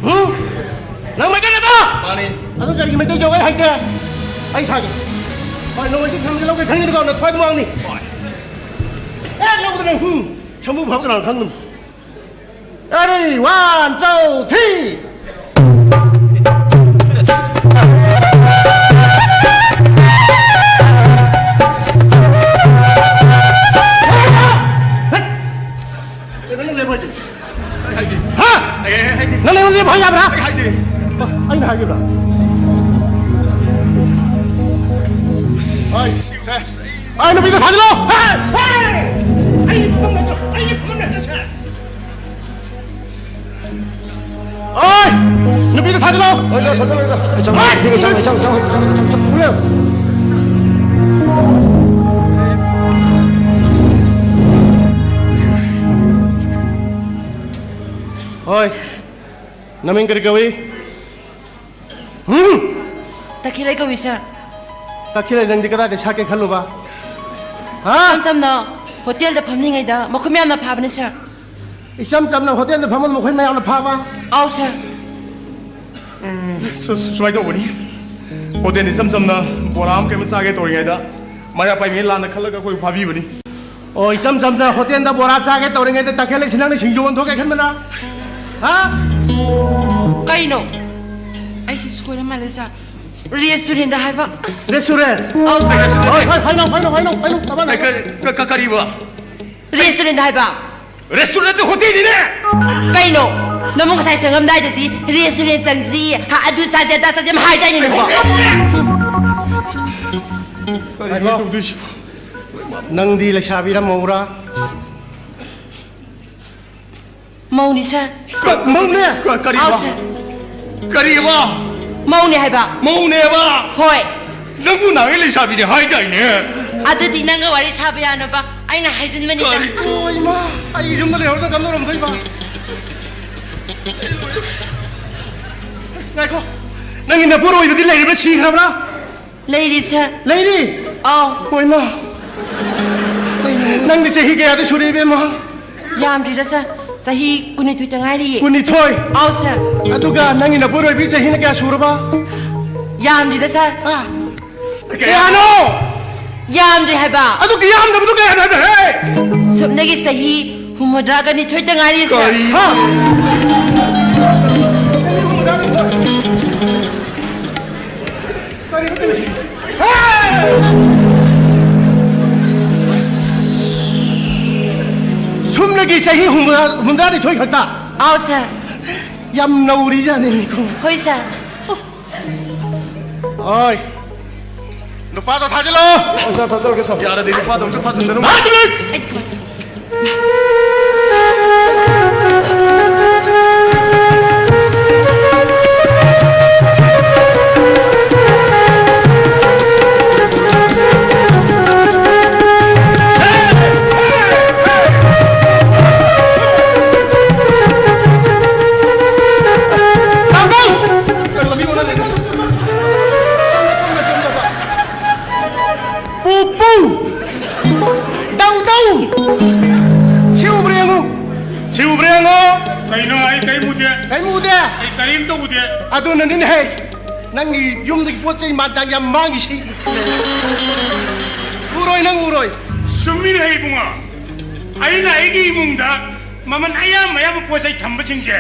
ꯎꯝ? ꯅꯪ ꯃꯩꯇꯩ ꯅꯠꯇ꯭ꯔꯥ? ꯃꯥꯅꯤ꯫ ꯑꯗꯨ ꯀꯔꯤꯒꯤ ꯃꯩꯇꯩ ꯌꯧ? ꯑꯩ ꯍꯩꯇꯦ꯫ ꯑꯩ ꯁꯥꯒꯦ꯫ ꯍꯣꯏ, ꯅꯣꯡꯃꯩꯁꯤ ꯊꯝꯖꯤꯜꯍꯧꯒꯦ ꯈꯪꯉꯤꯅꯤꯀꯣ, ꯅꯊ꯭ꯋꯥꯏ ꯃꯥꯡꯅꯤ꯫ ꯍꯣꯏ꯫ ꯑꯦ, ꯂꯧꯗꯅ, ꯍꯨꯝ, ꯁꯃꯨ ꯐꯕ ꯀꯅꯥꯅ ꯈꯪꯒꯅꯤ? Ready, one, two, three. ꯀꯩꯅꯣ ꯅꯪ ꯂꯦꯞꯄꯣ ꯍꯥꯏꯗꯤ? ꯑꯩ ꯍꯥꯏꯗꯤ꯫ ꯍꯥ? ꯑꯩ ꯍꯥꯏꯗꯤ꯫ ꯅꯪ ꯑꯩꯉꯣꯟꯗ ꯂꯦꯞꯄꯣ ꯍꯥꯏ ꯌꯥꯕ꯭ꯔꯥ? ꯑꯩ ꯍꯥꯏꯗꯤ꯫ ꯑ, ꯑꯩꯅ ꯍꯥꯏꯈꯤꯕ꯭ꯔꯥ? ꯍꯣꯏ, ꯁꯦ꯫ ꯑ, ꯅꯨꯄꯤꯗꯣ ꯊꯥꯖꯤꯜꯂꯣ! ꯍꯦ! ꯍꯦ! ꯑꯩꯒꯤ ꯐꯝꯐꯝ ꯅꯠꯇ꯭ꯔꯣ? ꯑꯩꯒꯤ ꯐꯝꯐꯝ ꯅꯠꯇ꯭ꯔꯣ, ꯁꯦ? ꯑꯣꯏ! ꯅꯨꯄꯤꯗꯣ ꯊꯥꯖꯤꯜꯂꯣ! ꯍꯣꯏ, ꯁꯥꯔ, ꯊꯥꯖꯤꯜꯂꯒꯦ, ꯁꯥꯔ꯫ ꯑꯩ ꯆꯪꯉꯣ, ꯑꯣꯏ! ꯅꯨꯄꯤꯗꯣ ꯆꯪꯉꯣ, ꯆꯪꯉꯣ, ꯆꯪꯉꯣ, ꯆꯪꯉꯣ, ꯆꯪꯉꯣ, ꯆꯪꯉꯣ꯫ ꯊꯣꯛꯂꯛꯑꯣ꯫ ꯍꯣꯏ, ꯅꯃꯤꯡ ꯀꯔꯤ ꯀꯧꯏ? ꯍꯨꯝ? ꯇꯈꯦꯜꯂꯩ ꯀꯧꯏ, ꯁꯥꯔ꯫ ꯇꯈꯦꯜꯂꯩ, ꯅꯪꯗꯤ ꯀꯗꯥꯏꯗ ꯁꯥꯠꯀꯦ ꯈꯜꯂꯨꯕ? ꯍꯥ? ꯏꯆꯝ ꯆꯝꯅ ꯍꯣꯇꯦꯜꯗ ꯐꯝꯂꯤꯉꯩꯗ ꯃꯈꯣꯏ ꯃꯌꯥꯝꯅ ꯐꯥꯕꯅꯦ, ꯁꯥꯔ꯫ ꯏꯆꯝ ꯆꯝꯅ ꯍꯣꯇꯦꯜꯗ ꯐꯝꯕ ꯃꯈꯣꯏ ꯃꯌꯥꯝꯅ ꯐꯥꯕ? ꯑꯥꯎ, ꯁꯥꯔ꯫ ꯁꯨ-, ꯁꯨ-, ꯁꯨꯃꯥꯏꯅ ꯇꯧꯕꯅꯤ꯫ ꯍꯣꯇꯦꯜ ꯏꯆꯝ ꯆꯝꯅ ꯕꯣꯔꯥ ꯑꯃ ꯀꯩ ꯑꯃ ꯆꯥꯒꯦ ꯇꯧꯔꯤꯉꯩꯗ ꯃꯩꯔꯥ ꯄꯥꯏꯕꯤ ꯂꯥꯟꯅ ꯈꯜꯂꯒ ꯑꯩꯈꯣꯏ ꯐꯥꯕꯤꯕꯅꯤ꯫ ꯑꯣ, ꯏꯆꯝ ꯆꯝꯅ ꯍꯣꯇꯦꯜꯗ ꯕꯣꯔꯥ ꯆꯥꯒꯦ ꯇꯧꯔꯤꯉꯩꯗ ꯇꯈꯦꯜꯂꯩꯁꯤ ꯅꯪꯅ ꯁꯤꯡꯖꯨ ꯑꯣꯟꯊꯣꯛꯀꯦ ꯈꯟꯕꯅ? ꯍꯥ? ꯀꯩꯅꯣ? ꯑꯩꯁꯦ ꯁꯣꯏꯔ ꯃꯥꯜꯂꯦ, ꯁꯥꯔ꯫ ꯔꯦꯁꯇꯨꯔꯦꯟꯗ ꯍꯥꯏꯕ꯫ ꯑꯁ꯫ ꯔꯦꯁꯇꯨꯔꯦꯟ? ꯑꯧ, ꯁꯥꯔ꯫ ꯍꯣꯏ, ꯍꯣꯏ, ꯍꯥꯏꯅꯧ, ꯍꯥꯏꯅꯧ, ꯍꯥꯏꯅꯧ, ꯍꯥꯏꯅꯧ, ꯇꯞꯅ꯫ ꯑꯦ, ꯀ-, ꯀ-, ꯀ-, ꯀꯔꯤꯕ? ꯔꯦꯁꯇꯨꯔꯦꯟꯗ ꯍꯥꯏꯕ꯫ ꯔꯦꯁꯇꯨꯔꯦꯟ ꯅꯠꯇꯦ, ꯍꯣꯇꯦꯜꯅꯤꯅꯦ꯫ ꯀꯩꯅꯣ? ꯅꯃꯨꯛ ꯉꯁꯥꯏ ꯆꯪꯉꯝꯗꯥꯏꯗꯗꯤ ꯔꯦꯁꯇꯨꯔꯦꯟ ꯆꯪꯁꯤ, ꯍꯥ, ꯑꯗꯨ ꯆꯥꯁꯤ, ꯑꯗꯥ ꯆꯥꯁꯤ ꯌꯥꯝ ꯍꯥꯏꯗꯥꯏꯅꯦ ꯅꯪꯕꯣ? ꯀꯔꯤꯅꯣ ꯇꯧꯗꯣꯏꯁꯤꯕꯣ? ꯅꯪꯗꯤ ꯂꯩꯁꯥꯕꯤꯔ ꯃꯧꯔꯥ? ꯃꯧꯅꯤ, ꯁꯥꯔ꯫ ꯀ-, ꯃꯧꯅꯦ? ꯀ-, ꯀꯔꯤꯕ? ꯑꯥꯎ, ꯁꯥꯔ꯫ ꯀꯔꯤꯕ? ꯃꯧꯅꯦ ꯍꯥꯏꯕ꯫ ꯃꯧꯅꯦꯕ? ꯍꯣꯏ꯫ ꯅꯪꯕꯨ ꯅꯍꯥꯟꯒꯩ ꯂꯩꯁꯥꯕꯤꯅꯦ ꯍꯥꯏꯗꯥꯏꯅꯦ? ꯑꯗꯨꯗꯤ ꯅꯪꯒ ꯋꯥꯔꯤ ꯁꯥꯕ ꯌꯥꯅꯕ ꯑꯩꯅ ꯍꯥꯏꯖꯤꯟꯕꯅꯤꯗ꯫ ꯀꯔꯤ? ꯑꯣ, ꯏꯃꯥ, ꯑꯩ ꯌꯨꯝꯗ ꯂꯩꯍꯧꯔꯒ ꯀꯝꯗꯧꯔꯝꯗꯣꯏꯕ? ꯉꯥꯏꯈꯣ, ꯅꯪꯒꯤ ꯅꯄꯨꯔꯣꯏꯕꯗꯤ ꯂꯩꯔꯤꯕ꯭ꯔꯥ, ꯁꯤꯈ꯭ꯔꯕ꯭ꯔꯥ? ꯂꯩꯔꯤ, ꯁꯥꯔ꯫ ꯂꯩꯔꯤ? ꯑꯥꯎ꯫ ꯍꯣꯏ, ꯏꯃꯥ꯫ ꯀꯩꯅꯣ? ꯅꯪꯗꯤ ꯆꯍꯤ ꯀꯌꯥꯗꯤ ꯁꯨꯔꯦ, ꯏꯕꯦꯝꯃ? ꯌꯥꯝꯗ꯭ꯔꯤꯗ, ꯁꯥꯔ꯫ ꯆꯍꯤ ꯀꯨꯟꯅꯤꯊꯣꯏꯇ ꯉꯥꯏꯔꯤꯌꯦ꯫ ꯀꯨꯟꯅꯤꯊꯣꯏ? ꯑꯥꯎ, ꯁꯥꯔ꯫ ꯑꯗꯨꯒ ꯅꯪꯒꯤ ꯅꯄꯨꯔꯣꯏꯕꯒꯤ ꯆꯍꯤꯅ ꯀꯌꯥ ꯁꯨꯔꯕ? ꯌꯥꯝꯗ꯭ꯔꯤꯗ, ꯁꯥꯔ꯫ ꯍꯥ? ꯀꯌꯥꯅꯣ? ꯌꯥꯝꯗ꯭ꯔꯤ ꯍꯥꯏꯕ꯫ ꯑꯗꯨ ꯌꯥꯝꯗꯕꯗꯨ ꯀꯌꯥꯅꯣ ꯍꯥꯏꯕ? ꯍꯦ! ꯁꯨꯞꯅꯒꯤ ꯆꯍꯤ ꯍꯨꯝꯐꯨꯇꯔꯥ ꯅꯤꯊꯣꯏꯇ ꯉꯥꯏꯔꯤ, ꯁꯥꯔ꯫ ꯀꯔꯤ? ꯍꯥ? ꯀꯔꯤꯅꯣ ꯇꯧꯔꯤꯁꯤ? ꯍꯦ! ꯁꯨꯞꯅꯒꯤ ꯆꯍꯤ ꯍꯨꯝꯐꯨꯇꯔꯥ, ꯍꯨꯝꯐꯨꯇꯔꯥꯅꯤꯊꯣꯏ ꯈꯛꯇ? ꯑꯥꯎ, ꯁꯥꯔ꯫ ꯌꯥꯝ ꯅꯧꯔꯤꯖꯥꯠꯅꯤꯅꯦꯀꯣ꯫ ꯍꯣꯏ, ꯁꯥꯔ꯫ ꯍꯣꯏ꯫ ꯅꯨꯄꯥꯗꯣ ꯊꯥꯖꯤꯜꯂꯣ꯫ ꯑꯣ, ꯁꯥꯔ, ꯊꯥꯖꯤꯜꯂꯒꯦ, ꯁꯥꯔ꯫ ꯌꯥꯔꯗꯤ ꯅꯨꯄꯥꯗꯣ ꯑꯝꯇ ꯊꯥꯖꯤꯟꯗꯅ꯫ ꯑꯩ ꯀꯃꯥꯏ ꯄꯨꯄꯨ! ꯗꯧ ꯗꯧ! ꯁꯤ ꯎꯕ꯭ꯔꯥ ꯌꯦꯡꯉꯨ꯫ ꯁꯤ ꯎꯕ꯭ꯔꯥ ꯌꯦꯡꯉꯨ꯫ ꯀꯩꯅꯣ, ꯑꯩ ꯀꯔꯤꯝ ꯎꯗꯦ꯫ ꯀꯔꯤꯝ ꯎꯗꯦ? ꯑꯩ ꯀꯔꯤꯝꯇ ꯎꯗꯦ꯫ ꯑꯗꯨꯅꯅꯤꯅꯦꯍꯦ, ꯅꯪꯒꯤ ꯌꯨꯝꯗꯒꯤ ꯄꯣꯠ ꯆꯩ ꯃꯥꯟ ꯆꯥꯡ ꯌꯥꯝ ꯃꯥꯡꯉꯤꯁꯤ꯫ ꯎꯔꯣꯏ, ꯅꯪ ꯎꯔꯣꯏ꯫ ꯆꯨꯝꯃꯤꯅꯦꯍꯦ ꯏꯕꯨꯡꯉꯣ꯫ ꯑꯩꯅ ꯑꯩꯒꯤ ꯏꯃꯨꯡꯗ ꯃꯃꯜ ꯑꯌꯥꯝꯕ ꯑꯌꯥꯝꯕ ꯄꯣꯠ ꯆꯩ ꯊꯝꯕꯁꯤꯡꯁꯦ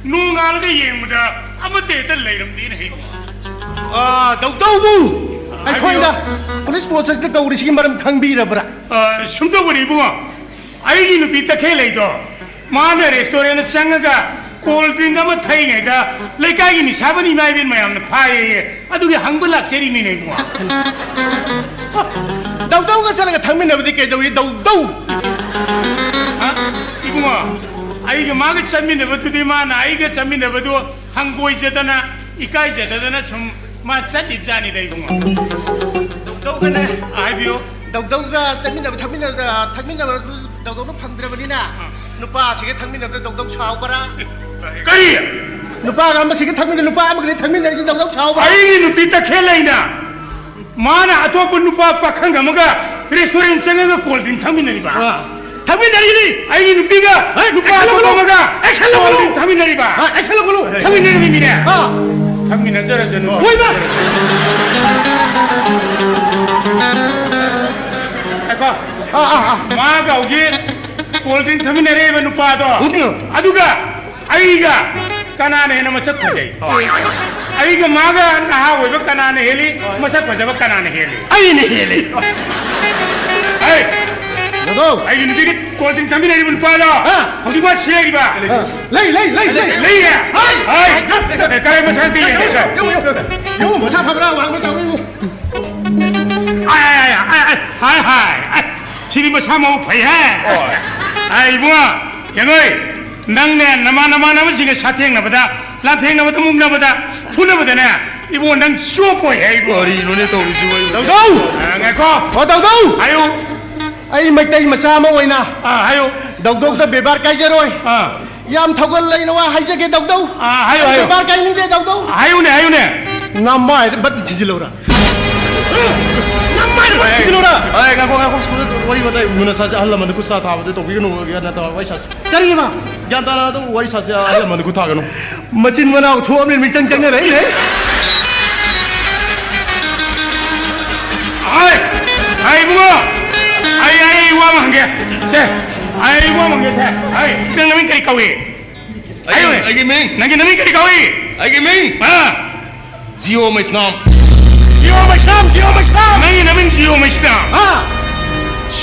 ꯅꯣꯡꯉꯥꯜꯂꯒ ꯌꯦꯡꯕꯗ ꯑꯃꯠꯇ ꯍꯦꯛꯇ ꯂꯩꯔꯝꯗꯦꯅꯦꯍꯦ ꯏꯕꯨꯡꯉꯣ꯫ ꯑꯥ, ꯗꯧꯗꯧꯕꯨ! ꯑꯩꯈꯣꯏꯅ ꯍꯥꯏꯕꯤꯌꯨ꯫ ꯄꯨꯂꯤꯁ ꯄꯣꯁꯠꯁꯤꯗ ꯀꯧꯔꯤꯁꯤꯒꯤ ꯃꯔꯝ ꯈꯪꯕꯤꯔꯕ꯭ꯔꯥ? ꯑ, ꯁꯨꯝ ꯇꯧꯕꯅꯤ ꯏꯕꯨꯡꯉꯣ, ꯑꯩꯒꯤ ꯅꯨꯄꯤ ꯇꯈꯦꯜ ꯂꯩꯗꯣ, ꯃꯥꯅ ꯔꯦꯁꯇꯨꯔꯦꯟꯗ ꯆꯪꯉꯒ ꯀꯣꯜ ꯗ꯭ꯔꯤꯡ ꯑꯃ ꯊꯛꯏꯉꯩꯗ ꯂꯩꯀꯥꯏꯒꯤ ꯅꯤꯁꯥꯕꯟ ꯏꯃꯥ ꯏꯕꯦꯟ ꯃꯌꯥꯝꯅ ꯐꯥꯏꯌꯦꯌꯦ, ꯑꯗꯨꯒꯤ ꯍꯪꯕ ꯂꯥꯛꯆꯔꯤꯅꯤꯅꯦ ꯏꯕꯨꯡꯉꯣ꯫ ꯗꯧꯗꯧꯒ ꯆꯠꯂꯒ ꯊꯛꯃꯤꯟꯅꯕꯗꯤ ꯀꯩꯗꯧꯏ, ꯗꯧꯗꯧ? ꯍꯥ? ꯏꯕꯨꯡꯉꯣ, ꯑꯩꯒ ꯃꯥꯒ ꯆꯠꯃꯤꯟꯅꯕꯗꯨꯗꯤ ꯃꯥꯅ ꯑꯩꯒ ꯆꯠꯃꯤꯟꯅꯕꯗꯨ ꯍꯪꯒꯣꯏꯖꯗꯅ, ꯏꯀꯥꯏꯖꯗꯗꯅ ꯁꯨꯝ ꯃꯥ ꯆꯠꯂꯤꯕꯖꯥꯠꯅꯤꯗ ꯏꯕꯨꯡꯉꯣ꯫ ꯗꯧꯗꯧꯒꯅꯦ꯫ ꯍꯥꯏꯕꯤꯌꯨ꯫ ꯗꯧꯗꯧꯒ ꯆꯠꯃꯤꯟꯅꯕ, ꯊꯛꯃꯤꯟꯅꯕ, ꯊꯛꯃꯤꯟꯅꯕ ꯗꯧꯗꯧꯅ ꯐꯪꯗ꯭ꯔꯕꯅꯤꯅ, ꯅꯨꯄꯥꯁꯤꯒ ꯊꯛꯃꯤꯟꯅꯕꯗ ꯗꯧꯗꯧ ꯁꯥꯎꯕ꯭ꯔꯥ? ꯀꯔꯤ? ꯅꯨꯄꯥꯒ ꯑꯃꯁꯤꯒ ꯊꯛꯃꯤꯟꯅ-, ꯅꯨꯄꯥ ꯑꯃꯒꯗꯤ ꯊꯛꯃꯤꯟꯅꯔꯤꯁꯤ ꯗꯧꯗꯧ ꯁꯥꯎꯕ꯭ꯔꯥ? ꯑꯩꯒꯤ ꯅꯨꯄꯤ ꯇꯈꯦꯜ ꯂꯩꯅ ꯃꯥꯅ ꯑꯇꯣꯞꯄ ꯅꯨꯄꯥ ꯄꯥꯈꯪ ꯑꯃꯒ restaurant ꯆꯪꯉꯒ cold drink ꯊꯛꯃꯤꯟꯅꯔꯤꯕ꯫ ꯑꯥ꯫ ꯊꯛꯃꯤꯟꯅꯔꯤꯅꯤ꯫ ꯑꯩꯒꯤ ꯅꯨꯄꯤꯒ ꯍꯦ, ꯅꯨꯄꯥ action ꯂꯧꯒꯅꯨ꯫ ꯑꯇꯣꯞꯄ ꯑꯃꯒ action ꯂꯧꯒꯅꯨ꯫ Cold drink ꯊꯛꯃꯤꯟꯅꯔꯤꯕ꯫ ꯑꯥ, action ꯂꯧꯒꯅꯨ꯫ ꯊꯛꯃꯤꯟꯅꯔꯤꯃꯤꯅꯦ꯫ ꯑꯥ꯫ ꯊꯛꯃꯤꯟꯅꯖꯔꯁꯅꯨ꯫ ꯍꯣꯏꯕ꯫ ꯉꯥꯏꯈꯣ꯫ ꯑꯥ, ꯑꯥ, ꯑꯥ꯫ ꯃꯥꯒ ꯍꯧꯖꯤꯛ cold drink ꯊꯛꯃꯤꯟꯅꯔꯦꯕ ꯅꯨꯄꯥꯗꯣ꯫ ꯎꯝ꯫ ꯑꯗꯨꯒ ꯑꯩꯒ ꯀꯅꯥꯅ ꯍꯦꯟꯅ ꯃꯁꯛ ꯐꯖꯩ? ꯑꯩꯒ ꯃꯥꯒ ꯅꯍꯥ ꯑꯣꯏꯕ ꯀꯅꯥꯅ ꯍꯦꯜꯂꯤ? ꯃꯁꯛ ꯐꯖꯕ ꯀꯅꯥꯅ ꯍꯦꯜꯂꯤ? ꯑꯩꯅ ꯍꯦꯜꯂꯤ꯫ ꯑꯩ ꯗꯥꯗꯥꯎ꯫ ꯑꯩꯒꯤ ꯅꯨꯄꯤꯒ cold drink ꯊꯛꯃꯤꯟꯅꯔꯤꯕ ꯅꯨꯄꯥꯗꯣ ꯑꯥ꯫ ꯍꯧꯖꯤꯛ ꯃꯥ ꯁꯤꯔꯤꯕ? ꯂꯩ, ꯂꯩ, ꯂꯩ, ꯂꯩ꯫ ꯂꯩꯌꯦ? ꯍꯥꯏ꯫ ꯍꯥꯏ꯫ ꯑꯦ, ꯀꯔꯤ ꯃꯁꯛ ꯊꯤꯒꯦ? ꯌꯦꯡꯉꯨ, ꯌꯦꯡꯉꯨ, ꯌꯦꯡꯉꯨ, ꯌꯦꯡꯉꯨ, ꯃꯁꯥ ꯐꯕ꯭ꯔꯥ, ꯋꯥꯡꯕ꯭ꯔꯥ, ꯆꯥꯎꯕ꯭ꯔꯥ ꯌꯦꯡꯉꯨ꯫ ꯑꯥꯏ, ꯑꯥꯏ, ꯑꯥꯏ, ꯑꯥꯏ, ꯍꯥꯏ, ꯍꯥꯏ, ꯑꯥꯏ, ꯁꯤꯗꯤ ꯃꯁꯥ ꯃꯎ ꯐꯩ ꯍꯦ꯫ ꯍꯣꯏ꯫ ꯑꯥꯏ, ꯏꯕꯨꯡꯉꯣ, ꯌꯦꯡꯉꯣꯏ, ꯅꯪꯅꯦ ꯅꯃꯥꯟ ꯅꯃꯥꯟꯅꯕꯁꯤꯡꯒ ꯁꯥꯊꯦꯡꯅꯕꯗ, ꯂꯥꯟꯊꯦꯡꯅꯕꯗ, ꯃꯨꯛꯅꯕꯗ, ꯐꯨꯅꯕꯗꯅꯦ, ꯏꯕꯨꯡꯉꯣ, ꯅꯪ ꯆꯣꯞꯄꯣꯏ ꯍꯦ, ꯏꯕꯨꯡꯉꯣ꯫ ꯀꯔꯤꯅꯣꯅꯦ ꯇꯧꯔꯤꯁꯤꯕꯣ, ꯑꯩꯕꯨ? ꯗꯧꯗꯧ! ꯑꯥ, ꯉꯥꯏꯈꯣ꯫ ꯑꯣ, ꯗꯧꯗꯧ! ꯍꯥꯏꯌꯨ꯫ ꯑꯩ ꯃꯩꯇꯩ ꯃꯆꯥ ꯑꯃ ꯑꯣꯏꯅ ꯑꯥ, ꯍꯥꯏꯌꯨ꯫ ꯗꯧꯗꯧꯗ ꯕꯦꯕꯥꯔ ꯀꯥꯏꯖꯔꯣꯏ꯫ ꯑꯥ꯫ ꯌꯥꯝ ꯊꯧꯒꯜ ꯂꯩꯅ ꯋꯥ ꯍꯥꯏꯖꯒꯦ, ꯗꯧꯗꯧ꯫ ꯑꯥ, ꯍꯥꯏꯌꯨ, ꯍꯥꯏꯌꯨ꯫ ꯕꯦꯕꯥꯔ ꯀꯥꯏꯅꯤꯡꯗꯦ, ꯗꯧꯗꯧ꯫ ꯍꯥꯏꯌꯨꯅꯦ, ꯍꯥꯏꯌꯨꯅꯦ꯫ ꯅꯃꯥꯏꯗ ꯕꯠ ꯊꯤꯖꯤꯜꯂꯧꯔꯥ? ꯅꯃꯥꯏꯗ ꯕꯠ ꯊꯤꯖꯤꯜꯂꯧꯔꯥ? ꯑꯦ, ꯉꯥꯏꯈꯣ, ꯉꯥꯏꯈꯣ, ꯁ꯭ꯀꯨꯜꯗ ꯋꯥꯔꯤ ꯋꯥꯇꯥꯏ ꯃꯨꯟꯅ ꯁꯥꯁꯦ, ꯑꯍꯜ ꯂꯃꯟꯗ ꯈꯨꯠ ꯁꯥ ꯊꯥꯕꯗꯣ ꯇꯧꯕꯤꯒꯅꯨ, ꯒ꯭ꯌꯥꯟ ꯇꯥꯅ ꯋꯥꯔꯤ ꯁꯥꯁꯦ꯫ ꯀꯔꯤꯕ? ꯒ꯭ꯌꯥꯟ ꯇꯥꯅ ꯑꯗꯨꯝ ꯋꯥꯔꯤ ꯁꯥꯁꯦ, ꯑꯍꯜ ꯂꯃꯟꯗ ꯈꯨꯠ ꯊꯥꯒꯅꯨ꯫ ꯃꯆꯤꯟ ꯃꯅꯥꯎ ꯊꯣꯛꯑꯕꯅꯤꯅ ꯃꯤꯆꯪ ꯆꯪꯅꯔꯛꯏꯅꯦ꯫ ꯑꯩ, ꯑꯩ ꯏꯕꯨꯡꯉꯣ, ꯑꯩ, ꯑꯩ ꯋꯥ ꯑꯃ ꯍꯪꯒꯦ꯫ ꯁꯦ, ꯑꯩ ꯋꯥ ꯑꯃ ꯍꯪꯒꯦ, ꯁꯦ꯫ ꯑꯩ, ꯅꯪ ꯅꯃꯤꯡ ꯀꯔꯤ ꯀꯧꯏ? ꯑꯩꯒꯤ, ꯍꯥꯏꯌꯨꯅꯦ꯫ ꯑꯩꯒꯤ ꯃꯤꯡ? ꯅꯪꯒꯤ ꯅꯃꯤꯡ ꯀꯔꯤ ꯀꯧꯏ? ꯑꯩꯒꯤ ꯃꯤꯡ? ꯑꯥ꯫ ꯖꯤꯑꯣ ꯃꯩꯁꯅꯥꯝ꯫ ꯖꯤꯑꯣ ꯃꯩꯁꯅꯥꯝ, ꯖꯤꯑꯣ ꯃꯩꯁꯅꯥꯝ꯫ ꯅꯪꯒꯤ ꯅꯃꯤꯡ ꯖꯤꯑꯣ ꯃꯩꯁꯅꯥꯝ? ꯑꯥ꯫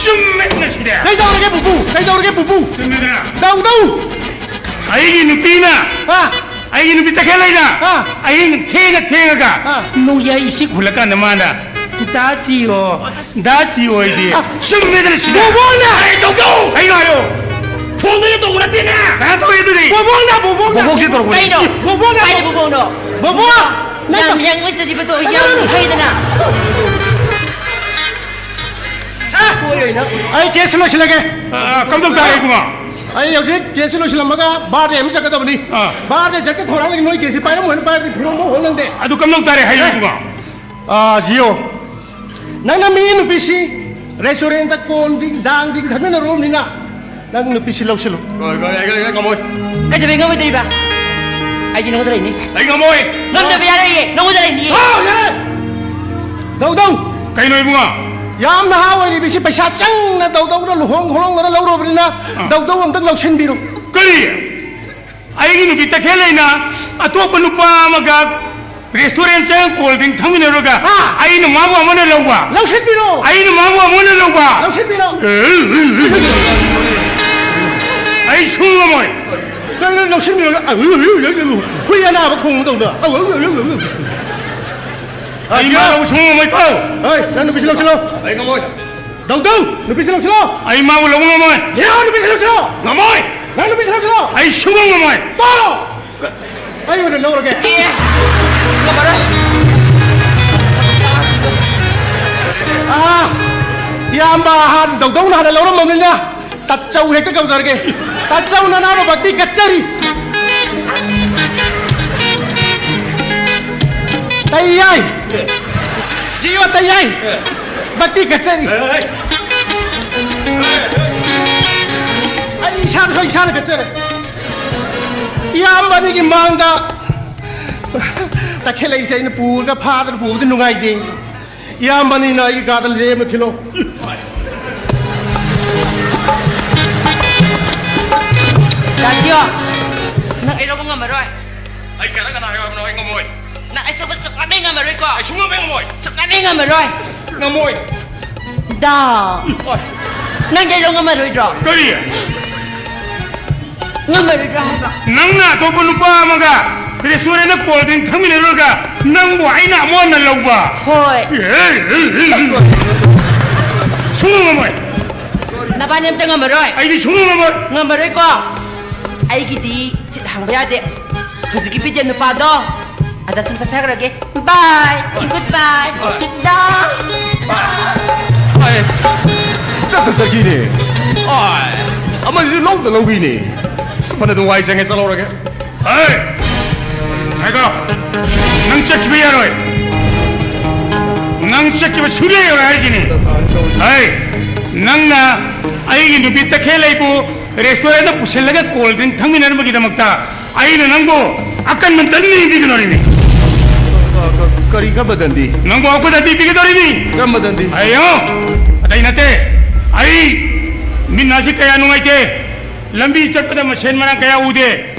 ꯆꯨꯝꯃꯦ ꯉꯁꯤꯗꯤ꯫ ꯀꯩꯗꯧꯔꯒꯦ ꯄꯨꯄꯨ? ꯀꯩꯗꯧꯔꯒꯦ ꯄꯨꯄꯨ? ꯆꯨꯝꯃꯦꯗꯅ꯫ ꯗꯧꯗꯧ! ꯑꯩꯒꯤ ꯅꯨꯄꯤꯅ, ꯑꯥ꯫ ꯑꯩꯒꯤ ꯅꯨꯄꯤ ꯇꯈꯦꯜ ꯂꯩꯅ ꯑꯥ꯫ ꯑꯍꯤꯡ ꯊꯦꯡꯉ ꯊꯦꯡꯉꯒ ꯑꯥ꯫ ꯅꯣꯡꯌꯥꯏ ꯏꯁꯤꯛ ꯍꯨꯜꯂꯀꯥꯟꯗ ꯃꯥꯅ, "ꯗꯥ ꯖꯤꯑꯣ, ꯗꯥ ꯖꯤꯑꯣ" ꯍꯥꯏꯗꯤ꯫ ꯑꯥ꯫ ꯆꯨꯝꯃꯦꯗꯅ ꯁꯤꯗꯤ꯫ ꯕꯣꯕꯣꯅ! ꯑꯩ ꯗꯧꯗꯧ! ꯑꯩ ꯉꯥꯏꯌꯣ꯫ ꯐꯣꯟꯗꯒꯤ ꯇꯧꯕ ꯅꯠꯇꯦꯅꯦ꯫ ꯀꯅꯥ ꯇꯧꯔꯤ ꯑꯗꯨꯗꯤ? ꯕꯣꯕꯣꯛꯅ, ꯕꯣꯕꯣꯛꯅ꯫ ꯕꯣꯕꯣꯛꯁꯦ ꯇꯧꯔꯛꯄꯅꯦ꯫ ꯀꯩꯅꯣ? ꯕꯣꯕꯣꯛꯅ꯫ ꯀꯥꯏꯗ ꯕꯣꯕꯣꯛꯅꯣ? ꯕꯣꯕꯣꯛ! ꯌꯥꯝ ꯌꯥꯡꯅ ꯆꯠꯂꯤꯕꯗꯣ ꯌꯥꯝ ꯐꯩꯗꯅ꯫ ꯑꯩ ꯀꯦꯁꯁꯤ ꯂꯣꯏꯁꯤꯜꯂꯒꯦ꯫ ꯑ, ꯀꯝꯗꯧ ꯇꯥꯔꯦ, ꯏꯕꯨꯡꯉꯣ? ꯑꯩ ꯍꯧꯖꯤꯛ ꯀꯦꯁꯁꯤ ꯂꯣꯏꯁꯤꯜꯂꯝꯃꯒ ꯕꯥꯔꯗꯦ ꯑꯃ ꯆꯠꯀꯗꯕꯅꯤ꯫ ꯑꯥ꯫ ꯕꯥꯔꯗꯦ ꯆꯠꯀꯦ ꯊꯧꯔꯥꯡꯗꯒꯤ ꯅꯣꯏ ꯀꯦꯁꯁꯤ ꯄꯥꯏꯔꯝꯃꯣꯏꯅ ꯄꯥꯏꯔꯗꯤ ꯐꯤꯔꯣꯟ ꯑꯃ ꯍꯣꯡ ꯅꯪꯗꯦ꯫ ꯑꯗꯨ ꯀꯝꯗꯧ ꯇꯥꯔꯦ ꯍꯥꯏꯌꯨ, ꯑꯦ꯫ ꯏꯕꯨꯡꯉꯣ꯫ ꯑꯥ, ꯖꯤꯑꯣ꯫ ꯅꯪꯅ ꯃꯤ ꯅꯨꯄꯤꯁꯤ ꯔꯦꯁꯇꯨꯔꯦꯟꯗ ꯀꯣꯟ ꯗꯤꯡ ꯗꯥꯡ ꯗꯤꯡ ꯊꯛꯃꯤꯟꯅꯔꯨꯔꯕꯅꯤꯅ ꯅꯪ ꯅꯨꯄꯤꯁꯤ ꯂꯧꯁꯤꯜꯂꯨ꯫ ꯍꯣꯏ, ꯍꯣꯏ, ꯑꯩ, ꯑꯩ, ꯑꯩ ꯉꯝꯃꯣꯏ꯫ ꯀꯩꯗꯧꯕꯩ ꯉꯝꯃꯣꯏꯗꯣꯔꯤꯕ? ꯑꯩꯗꯤ ꯅꯉꯣꯟꯗ ꯂꯩꯅꯤ꯫ ꯑꯩ ꯉꯝꯃꯣꯏ꯫ ꯉꯝꯗꯕ ꯌꯥꯔꯣꯏꯌꯦ, ꯅꯉꯣꯟꯗ ꯂꯩꯅꯤ꯫ ꯍꯥ, ꯌꯥꯔꯦ꯫ ꯗꯧꯗꯧ꯫ ꯀꯩꯅꯣ ꯏꯕꯨꯡꯉꯣ? ꯌꯥꯝ ꯅꯍꯥ ꯑꯣꯏꯔꯤꯕꯁꯤ ꯄꯩꯁꯥ ꯆꯪꯅ ꯗꯧꯗꯧꯅ ꯂꯨꯍꯣꯡ ꯈꯣꯡꯗꯣꯡꯗꯅ ꯂꯧꯔꯨꯕꯅꯤꯅ ꯑꯥ꯫ ꯗꯧꯗꯧ ꯑꯝꯇꯪ ꯂꯧꯁꯤꯟꯕꯤꯔꯣ꯫ ꯀꯔꯤ? ꯑꯩꯒꯤ ꯅꯨꯄꯤ ꯇꯈꯦꯜ ꯂꯩꯅ ꯑꯇꯣꯞꯄ ꯅꯨꯄꯥ ꯑꯃꯒ ꯔꯦꯁꯇꯨꯔꯦꯟ ꯆꯪ ꯀꯣꯜ ꯗ꯭ꯔꯤꯡ ꯊꯛꯃꯤꯟꯅꯔꯒ ꯍꯥ? ꯑꯩꯅ ꯃꯥꯕꯨ ꯑꯃꯅ ꯂꯧꯕ꯫ ꯂꯧꯁꯤꯟꯕꯤꯔꯣ꯫ ꯑꯩꯅ ꯃꯥꯕꯨ ꯑꯃꯅ ꯂꯧꯕ꯫ ꯂꯧꯁꯤꯟꯕꯤꯔꯣ꯫ ꯑꯩ ꯁꯨꯡ ꯉꯝꯃꯣꯏ꯫ ꯀꯩꯅꯣ ꯂꯧꯁꯤꯟꯕꯤꯔꯣ? ꯍꯨꯏ ꯑꯅꯥꯕ ꯈꯣꯡꯕꯗꯧꯅ꯫ ꯑꯩ ꯃꯥ ꯂꯧꯕ ꯁꯨꯡ ꯉꯝꯃꯣꯏꯀꯣ꯫ ꯍꯣꯏ, ꯅꯪ ꯅꯨꯄꯤꯁꯤ ꯂꯧꯁꯤꯜꯂꯣ꯫ ꯑꯩ ꯉꯝꯃꯣꯏ꯫ ꯗꯧꯗꯧ, ꯅꯨꯄꯤꯁꯤ ꯂꯧꯁꯤꯜꯂꯣ꯫ ꯑꯩ ꯃꯥꯕꯨ ꯂꯧꯕ ꯉꯝꯃꯣꯏ꯫ ꯅꯪ ꯅꯨꯄꯤꯁꯤ ꯂꯧꯁꯤꯜꯂꯣ꯫ ꯉꯝꯃꯣꯏ꯫ ꯅꯪ ꯅꯨꯄꯤꯁꯤ ꯂꯧꯁꯤꯜꯂꯣ꯫ ꯑꯩ ꯁꯨꯡꯉꯝ ꯉꯝꯃꯣꯏ꯫ ꯇꯣ! ꯑꯩ ꯑꯣꯏꯅ ꯂꯧꯔꯒꯦ꯫ ꯑꯦ, ꯉꯝꯃꯔꯣꯏ꯫ ꯑꯥ, ꯏꯌꯥꯝꯕ ꯑꯍꯟ ꯗꯧꯗꯧꯅ ꯍꯥꯟꯅ ꯂꯧꯔꯝꯃꯕꯅꯤꯅ ꯇꯠꯆꯧ ꯍꯦꯛꯇ ꯀꯧꯖꯔꯒꯦ꯫ ꯇꯠꯆꯧ ꯅꯅꯥꯎꯅ ꯕꯛꯇꯤ ꯀꯠꯆꯔꯤ꯫ ꯇꯩꯌꯥꯏ꯫ ꯖꯤꯑꯣ ꯇꯩꯌꯥꯏ꯫ ꯕꯛꯇꯤ ꯀꯠꯆꯔꯤ꯫ ꯑꯩ ꯏꯁꯥꯅꯁꯨ ꯏꯁꯥꯅ ꯀꯠꯆꯔꯦ꯫ ꯏꯌꯥꯝꯕ ꯑꯅꯤꯒꯤ ꯃꯥꯡꯗ ꯇꯈꯦꯜꯂꯩꯁꯦ ꯑꯩꯅ ꯄꯨꯔꯒ ꯐꯥꯗꯅ ꯄꯨꯕꯗꯤ ꯅꯨꯡꯉꯥꯏꯇꯦ꯫ ꯏꯌꯥꯝꯕꯅꯤꯅ ꯑꯩꯒꯤ ꯀꯥꯗ ꯂꯦꯝꯅ ꯊꯤꯜꯂꯣ꯫ ꯗꯥ ꯖꯤꯑꯣ, ꯅꯪ ꯑꯩ ꯂꯧꯕ ꯉꯝꯃꯔꯣꯏ꯫ ꯑꯩ ꯀꯅꯥ ꯀꯅꯥ ꯍꯥꯏꯌꯣ ꯍꯥꯏꯕꯅꯣ? ꯑꯩ ꯉꯝꯃꯣꯏ꯫ ꯅꯪ ꯑꯩ ꯁꯨꯡꯉꯝ ꯉꯝꯃꯦ ꯉꯝꯃꯔꯣꯏꯀꯣ? ꯑꯩ ꯁꯨꯡꯉꯝ ꯉꯝꯃꯣꯏ꯫ ꯁꯨꯡꯉꯝ ꯉꯝꯃꯔꯣꯏ꯫ ꯉꯝꯃꯣꯏ꯫ ꯗꯥ꯫ ꯍꯣꯏ꯫ ꯅꯪ ꯑꯩ ꯂꯧ ꯉꯝꯃꯔꯣꯏꯗ꯭ꯔꯣ? ꯀꯔꯤ? ꯉꯝꯃꯔꯣꯏꯗ꯭ꯔꯥ ꯍꯥꯏꯕ? ꯅꯪꯅ ꯑꯇꯣꯞꯄ ꯅꯨꯄꯥ ꯑꯃꯒ ꯔꯦꯁꯇꯨꯔꯦꯟꯗ ꯀꯣꯜ ꯗ꯭ꯔꯤꯡ ꯊꯛꯃꯤꯟꯅꯔꯨꯔꯒ ꯅꯪꯕꯨ ꯑꯩꯅ ꯑꯃꯨꯛ ꯍꯟꯅ ꯂꯧꯕ? ꯍꯣꯏ꯫ ꯁꯨꯡꯉꯝ ꯉꯝꯃꯣꯏ꯫ ꯅꯕꯥꯅꯤ ꯑꯝꯇ ꯉꯝꯃꯔꯣꯏ? ꯑꯩꯗꯤ ꯁꯨꯡꯉꯝ ꯉꯝꯃꯣꯏ꯫ ꯉꯝꯃꯔꯣꯏꯀꯣ? ꯑꯩꯒꯤꯗꯤ ꯁꯤꯠ ꯍꯥꯡꯕ ꯌꯥꯗꯦ꯫ ꯍꯧꯖꯤꯛꯀꯤ ꯕꯤꯗ꯭ꯌꯥ ꯅꯨꯄꯥꯗꯣ ꯑꯗ ꯁꯨꯝ ꯆꯠꯆꯈ꯭ꯔꯒꯦ꯫ ꯕꯥꯏ꯫ ꯒꯨꯗ ꯕꯥꯏ꯫ ꯗꯥ꯫ ꯆꯠꯇ ꯆꯠꯈꯤꯅꯦ꯫ ꯑꯥꯏ, ꯑꯃꯁꯤꯁꯨ ꯂꯧꯗ ꯂꯧꯈꯤꯅꯦ꯫ ꯑꯁ, ꯐꯅ ꯅꯨꯡꯉꯥꯏ ꯆꯪꯉꯦ, ꯆꯠꯍꯧꯔꯒꯦ꯫ ꯍꯦ! ꯉꯥꯏꯈꯣ! ꯅꯪ ꯆꯠꯈꯤꯕ ꯌꯥꯔꯣꯏ꯫ ꯅꯪ ꯆꯠꯈꯤꯕ ꯁꯨꯡꯌꯥ ꯌꯥꯔꯣꯏ ꯍꯥꯏꯁꯤꯅꯤ꯫ ꯍꯦ! ꯅꯪꯅ ꯑꯩꯒꯤ ꯅꯨꯄꯤ ꯇꯈꯦꯜ ꯑꯩꯕꯨ restaurant ꯗ ꯄꯨꯁꯤꯜꯂꯒ cold drink ꯊꯛꯃꯤꯟꯅꯅꯕꯒꯤꯗꯃꯛꯇ ꯑꯩꯅ ꯅꯪꯕꯨ ꯑꯀꯟꯕ ꯗꯟꯗꯤ ꯄꯤꯒꯗꯧꯔꯤꯅꯤ꯫ ꯀꯔꯤ, ꯀꯔꯝꯕ ꯗꯟꯗꯤ? ꯅꯪꯕꯨ ꯑꯀꯟꯕ ꯗꯟꯗꯤ ꯄꯤꯒꯗꯧꯔꯤꯅꯤ꯫ ꯀꯔꯝꯕ ꯗꯟꯗꯤ? ꯑꯩꯌꯣ! ꯑꯇꯩ ꯅꯠꯇꯦ꯫ ꯑꯩ ꯃꯤꯠ ꯅꯥꯁꯤ ꯀꯌꯥ ꯅꯨꯡꯉꯥꯏꯇꯦ꯫ ꯂꯝꯕꯤ ꯆꯠꯄꯗ ꯃꯁꯦꯟ ꯃꯔꯥꯡ ꯀꯌꯥ ꯎꯗꯦ꯫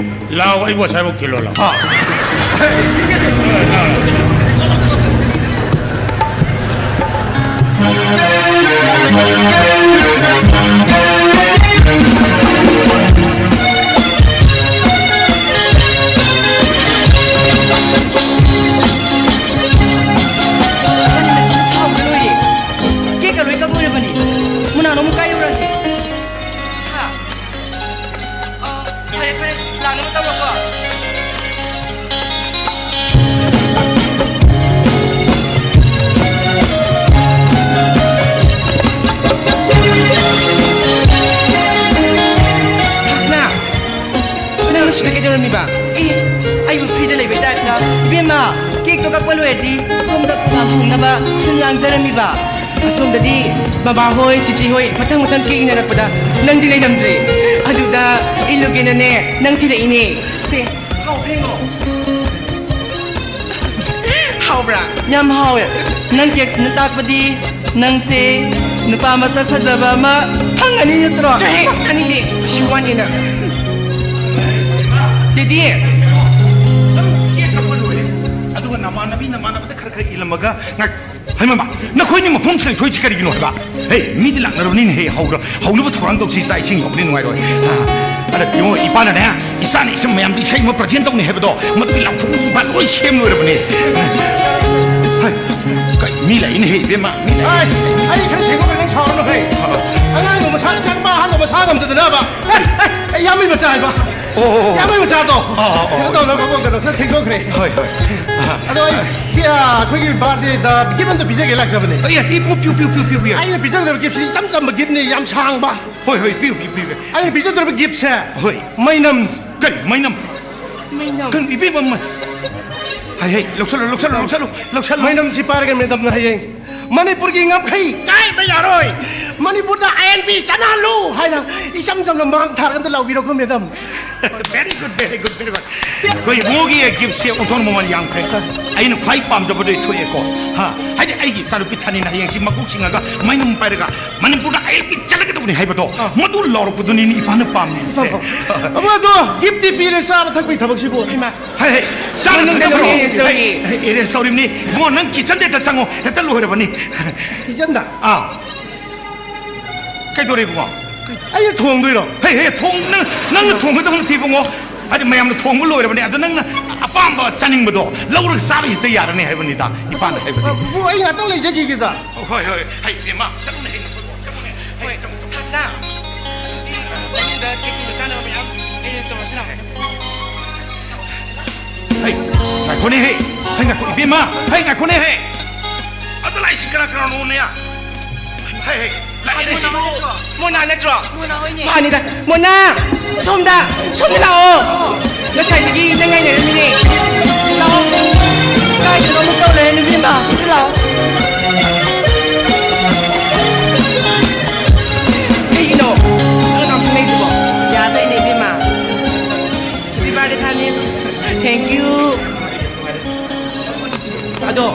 ꯂꯥꯎ, ꯑꯩꯕꯨ ꯑꯁ꯭ꯋꯥꯏꯐꯥꯎ ꯊꯤꯜꯂꯣ, ꯂꯥꯎ꯫ ꯍꯥ? ꯀꯦꯛꯀ ꯂꯣꯏ ꯀꯛꯂꯣꯏꯔꯕꯅꯤ꯫ ꯃꯨꯅꯥꯅ ꯑꯃꯨꯛ ꯀꯥꯏ ꯌꯧꯔꯛꯑꯒꯦ? ꯍꯥ? ꯑ, ꯐꯔꯦ, ꯐꯔꯦ, ꯂꯥꯛꯅꯕ ꯇꯧꯔꯣꯀꯣ꯫ ꯍꯥꯁꯅꯥ, ꯅꯪꯅ ꯁꯤꯗ ꯀꯩꯗꯧꯔꯝꯃꯤꯕ? ꯑꯦ, ꯑꯩꯕꯨ free ꯗ ꯂꯩꯕꯩ type ꯇ? ꯏꯕꯦꯝꯃ, ꯀꯦꯛꯇꯣ ꯀꯛꯄ ꯂꯣꯏꯔꯗꯤ ꯁꯣꯝꯗ program ꯍꯧꯅꯕ ꯁꯤꯟ ꯂꯥꯡꯖꯔꯝꯃꯤꯕ꯫ ꯑꯁꯣꯝꯗꯗꯤ ꯕꯕꯥꯍꯣꯏ, ꯆꯤꯆꯦꯍꯣꯏ ꯃꯊꯪ ꯃꯊꯪ ꯀꯦꯛ ꯏꯟꯅꯔꯛꯄꯗ ꯅꯪꯗꯤ ꯂꯩꯔꯝꯗ꯭ꯔꯦ꯫ ꯑꯗꯨꯗ ꯏꯜꯂꯨꯒꯦꯅꯅꯦ ꯅꯪ ꯊꯤꯜꯂꯛꯏꯅꯦ꯫ ꯁꯦ, ꯍꯥꯎ, ꯐꯦꯡꯉꯣ꯫ ꯍꯥꯎꯕ꯭ꯔꯥ? ꯌꯥꯝ ꯍꯥꯎꯋꯦ꯫ ꯅꯪ ꯀꯦꯛꯁꯤꯅ ꯇꯥꯛꯄꯗꯤ ꯅꯪꯁꯦ ꯅꯨꯄꯥ ꯃꯁꯛ ꯐꯖꯕ ꯑꯃ ꯐꯪꯒꯅꯤ ꯅꯠꯇ꯭ꯔꯣ? ꯆꯠꯂꯍꯦ! ꯇꯥꯅꯤꯡꯗꯦ꯫ ꯃꯁꯤ ꯋꯥꯅꯤꯅ꯫ ꯗꯦꯗꯤ꯫ ꯅꯪ ꯀꯦꯛ ꯀꯛꯄ ꯂꯣꯏꯔꯦ꯫ ꯑꯗꯨꯒ ꯅꯃꯥꯟꯅꯕꯤ ꯅꯃꯥꯟꯅꯕꯗ ꯈꯔ ꯈꯔ ꯏꯜꯂꯝꯃꯒ ꯉꯥꯏ-, ꯍꯩ ꯃꯃꯥ, ꯅꯈꯣꯏꯅꯤ ꯃꯐꯝꯁꯤ ꯂꯩꯊꯣꯛꯏꯁꯤ ꯀꯔꯤꯒꯤꯅꯣ ꯍꯥꯏꯕ? ꯍꯦ, ꯃꯤꯗꯤ ꯂꯥꯛꯅꯔꯕꯅꯤꯅ ꯍꯦ, ꯍꯧꯔ-, ꯍꯧꯅꯕ ꯊꯧꯔꯥꯡ ꯇꯧꯁꯤ, ꯆꯥꯛ ꯏꯁꯤꯡ ꯌꯥꯎꯗ꯭ꯔꯗꯤ ꯅꯨꯡꯉꯥꯏꯔꯣꯏ꯫ ꯑꯥ, ꯑꯗ ꯌꯦꯡꯉꯣ, ꯏꯄꯥꯅꯅꯦ, ꯏꯆꯥꯅ ꯏꯁꯩ ꯃꯌꯥꯝꯗꯣ ꯏꯁꯩ ꯑꯃ present ꯇꯧꯅꯤ ꯍꯥꯏꯕꯗꯣ, ꯃꯗꯨꯒꯤ ꯂꯥꯎꯊꯣꯛꯅꯕ ꯏꯄꯥ ꯂꯣꯏ ꯁꯦꯝ ꯂꯣꯏꯔꯕꯅꯦ꯫ ꯍꯥꯏ, ꯀꯩ, ꯃꯤ ꯂꯥꯛꯏꯅꯦ ꯍꯦ, ꯏꯕꯦꯝꯃ, ꯃꯤ ꯂꯥꯛꯏ꯫ ꯑꯩ, ꯑꯩ ꯈꯔ ꯊꯦꯡꯗꯣꯛꯈ꯭ꯔꯦ, ꯅꯪ ꯁꯥꯎꯔꯅꯨ ꯍꯦ꯫ ꯑꯉꯥꯡꯗꯣ ꯃꯁꯥ, ꯏꯆꯥ ꯅꯨꯄꯥ ꯑꯍꯟꯗꯣ ꯃꯁꯥ ꯉꯝꯗꯗꯅꯕ꯫ ꯑꯦ, ꯑꯦ, ꯑꯦ, ꯌꯥꯝꯃꯤ ꯃꯆꯥ ꯍꯥꯏꯕ꯫ ꯑꯣ, ꯑꯣ, ꯑꯣ꯫ ꯏꯌꯥꯝꯕꯩ ꯃꯆꯥꯗꯣ꯫ ꯑꯣ, ꯑꯣ, ꯑꯣ꯫ ꯀꯩꯅꯣ ꯇꯧꯅꯕ ꯀꯩꯅꯣ ꯈꯔ ꯊꯦꯡꯗꯣꯛꯈ꯭ꯔꯦ꯫ ꯍꯣꯏ, ꯍꯣꯏ꯫ ꯑꯗꯣ ꯑꯩ, ꯑ, ꯑꯩꯈꯣꯏꯒꯤ birthday ꯗ gift ꯑꯝꯇ ꯄꯤꯖꯒꯦ ꯂꯥꯛꯆꯕꯅꯦ꯫ ꯑꯦ, ꯑꯦ, ꯄꯤꯌꯨ, ꯄꯤꯌꯨ, ꯄꯤꯌꯨ, ꯄꯤꯌꯨ, ꯄꯤꯌꯨ꯫ ꯑꯩꯅ ꯄꯤꯖꯒꯗꯕ gift ꯁꯤ ꯏꯆꯝ ꯆꯝꯕ gift ꯅꯤ, ꯌꯥꯝ ꯁꯥꯡꯕ꯫ ꯍꯣꯏ, ꯍꯣꯏ, ꯄꯤꯌꯨ, ꯄꯤꯌꯨ, ꯄꯤꯌꯨ꯫ ꯑꯩꯅ ꯄꯤꯖꯗꯧꯔꯤꯕ gift ꯁꯦ ꯍꯣꯏ꯫ ꯃꯩꯅꯝ꯫ ꯀꯔꯤ ꯃꯩꯅꯝ? ꯃꯩꯅꯝ꯫ ꯀꯔꯤ ꯏꯕꯦꯝꯃ, ꯃ-, ꯍꯩ, ꯍꯩ, ꯂꯧꯁꯜꯂꯨ, ꯂꯧꯁꯜꯂꯨ, ꯂꯧꯁꯜꯂꯨ, ꯂꯧꯁꯜꯂꯨ꯫ ꯃꯩꯅꯝꯁꯤ ꯄꯥꯏꯔꯒ madam ꯅ ꯍꯌꯦꯡ ꯃꯅꯤꯄꯨꯔꯒꯤ ꯉꯝꯈꯩ ꯀꯥꯏꯕ ꯌꯥꯔꯣꯏ, ꯃꯅꯤꯄꯨꯔꯗ INP ꯆꯠꯅꯍꯜꯂꯨ ꯍꯥꯏꯅ ꯏꯆꯝ ꯆꯝꯅ ꯃꯥꯡ ꯊꯥꯔꯒ ꯑꯝꯇ ꯂꯥꯎꯕꯤꯔꯣꯀꯣ, madam꯫ Very good, very good, very good꯫ ꯑꯩꯈꯣꯏ ꯏꯕꯨꯡꯉꯣꯒꯤ gift ꯁꯦ ꯑꯣꯟꯊꯣꯛꯅ ꯃꯃꯜ ꯌꯥꯝꯈ꯭ꯔꯦ꯫ ꯑꯩꯅ ꯈ꯭ꯋꯥꯏ ꯄꯥꯝꯖꯕꯗꯣ ꯊꯣꯛꯑꯦꯀꯣ꯫ ꯍꯥ? ꯍꯥꯏꯗꯤ ꯑꯩꯒꯤ ꯏꯆꯥꯅꯨꯄꯤ ꯊꯥꯅꯤꯅ ꯍꯌꯦꯡꯁꯤ ꯃꯀꯣꯛ ꯆꯤꯡꯉꯒ ꯃꯩꯅꯝ ꯄꯥꯏꯔꯒ ꯃꯅꯤꯄꯨꯔꯗ INP ꯆꯠꯂꯒꯗꯕꯅꯤ ꯍꯥꯏꯕꯗꯣ, ꯑꯥ꯫ ꯃꯗꯨ ꯂꯥꯎꯔꯛꯄꯗꯨꯅꯤꯅꯦ ꯏꯄꯥꯅ ꯄꯥꯝꯃꯤꯁꯦ꯫ ꯑꯕꯣ, ꯑꯗꯣ gift ꯇꯤ ꯄꯤꯔꯦ, ꯆꯥꯕ ꯊꯛꯄꯒꯤ ꯊꯕꯛꯁꯤꯕꯨ, ꯏꯃꯥ꯫ ꯍꯩ, ꯍꯩ, ꯆꯥꯕ ꯃꯅꯨꯡꯗ ꯊꯛꯄ ꯂꯣꯏꯅ arrange ꯇꯧꯔꯤ꯫ ꯍꯩ, ꯍꯩ, arrange ꯇꯧꯔꯤꯕꯅꯤ꯫ ꯏꯕꯨꯡꯉꯣ, ꯅꯪ kitchen ꯗ ꯍꯦꯛꯇ ꯆꯪꯉꯣ, ꯍꯦꯛꯇ ꯂꯣꯏꯔꯕꯅꯤ꯫ Kitchen ꯗ? ꯑꯥ꯫ ꯀꯩꯗꯧꯔꯦ, ꯏꯕꯨꯡꯉꯣ? ꯑꯩꯅ ꯊꯣꯡꯗꯣꯏꯔꯣ? ꯍꯩ, ꯍꯩ, ꯊꯣꯡ-, ꯅꯪ, ꯅꯪꯅ ꯊꯣꯡꯒꯗꯕ ꯅꯠꯇꯦ, ꯏꯕꯨꯡꯉꯣ꯫ ꯍꯥꯏꯗꯤ, ꯃꯌꯥꯝꯅ ꯊꯣꯡꯕ ꯂꯣꯏꯔꯕꯅꯦ, ꯑꯗꯣ ꯅꯪꯅ ꯑꯄꯥꯝꯕ ꯆꯥꯅꯤꯡꯕꯗꯣ ꯂꯧꯔꯒ ꯆꯥꯕ ꯍꯦꯛꯇ ꯌꯥꯔꯅꯤ ꯍꯥꯏꯕꯅꯤꯗ, ꯏꯄꯥꯅ ꯍꯥꯏꯕꯗꯤ꯫ ꯑ, ꯄꯨꯄꯨ, ꯑꯩ ꯉꯥꯛꯇꯪ ꯂꯩꯖꯈꯤꯒꯦꯗ꯫ ꯍꯣꯏ, ꯍꯣꯏ, ꯍꯩ, ꯏꯃꯥ, ꯆꯠꯂꯨꯅꯦ, ꯍꯩ, ꯆꯠꯂꯨꯅꯦ, ꯍꯩ, ꯍꯣꯏ, ꯆꯪꯉꯨ, ꯆꯪꯉꯨ꯫ ꯊꯥꯁꯅꯥ, ꯑꯗꯨꯗꯤ ꯃꯅꯨꯡꯗ ꯀꯩꯀꯩꯅꯣ ꯆꯥꯅꯕ ꯃꯌꯥꯝ arrange ꯇꯧꯔꯁꯤ ꯂꯥꯛꯑꯣ꯫ ꯍꯩ, ꯉꯥꯏꯈꯣꯅꯦ, ꯍꯩ, ꯍꯩ, ꯉꯥꯏꯈꯣ, ꯏꯕꯦꯝꯃ, ꯍꯩ, ꯉꯥꯏꯈꯣꯅꯦ, ꯍꯩ꯫ ꯑꯗ ꯂꯥꯛꯏꯁꯤ ꯀꯅꯥ ꯀꯅꯥꯅꯣꯅꯦ? ꯍꯩ, ꯍꯩ, ꯂꯥꯛꯏꯁꯤ꯫ ꯃꯣꯅꯥ ꯅꯠꯇ꯭ꯔꯣ? ꯃꯥꯅꯤꯗ꯫ ꯃꯣꯅꯥ, ꯁꯣꯝꯗ, ꯁꯣꯝꯗ ꯂꯥꯛꯑꯣ꯫ ꯉꯁꯥꯏꯗꯒꯤ ꯅꯪ ꯉꯥꯏꯅꯔꯝꯃꯤꯅꯦ꯫ ꯂꯥꯛꯑꯣ꯫ ꯀꯥꯏꯗꯅꯣ ꯑꯃꯨꯛ ꯇꯧ ꯂꯩꯔꯦ, ꯅꯨꯄꯤ ꯑꯃ꯫ ꯁꯤꯗ ꯂꯥꯛꯑꯣ꯫ ꯀꯩꯒꯤꯅꯣ? ꯅꯪ ꯌꯥꯝ ꯂꯩꯗꯨꯕꯣ? ꯌꯥꯗꯣꯏꯅꯦ, ꯏꯕꯦꯝꯃ꯫ Happy birthday, ꯊꯥꯅꯤ꯫ Thank you꯫ ꯑꯗꯣ,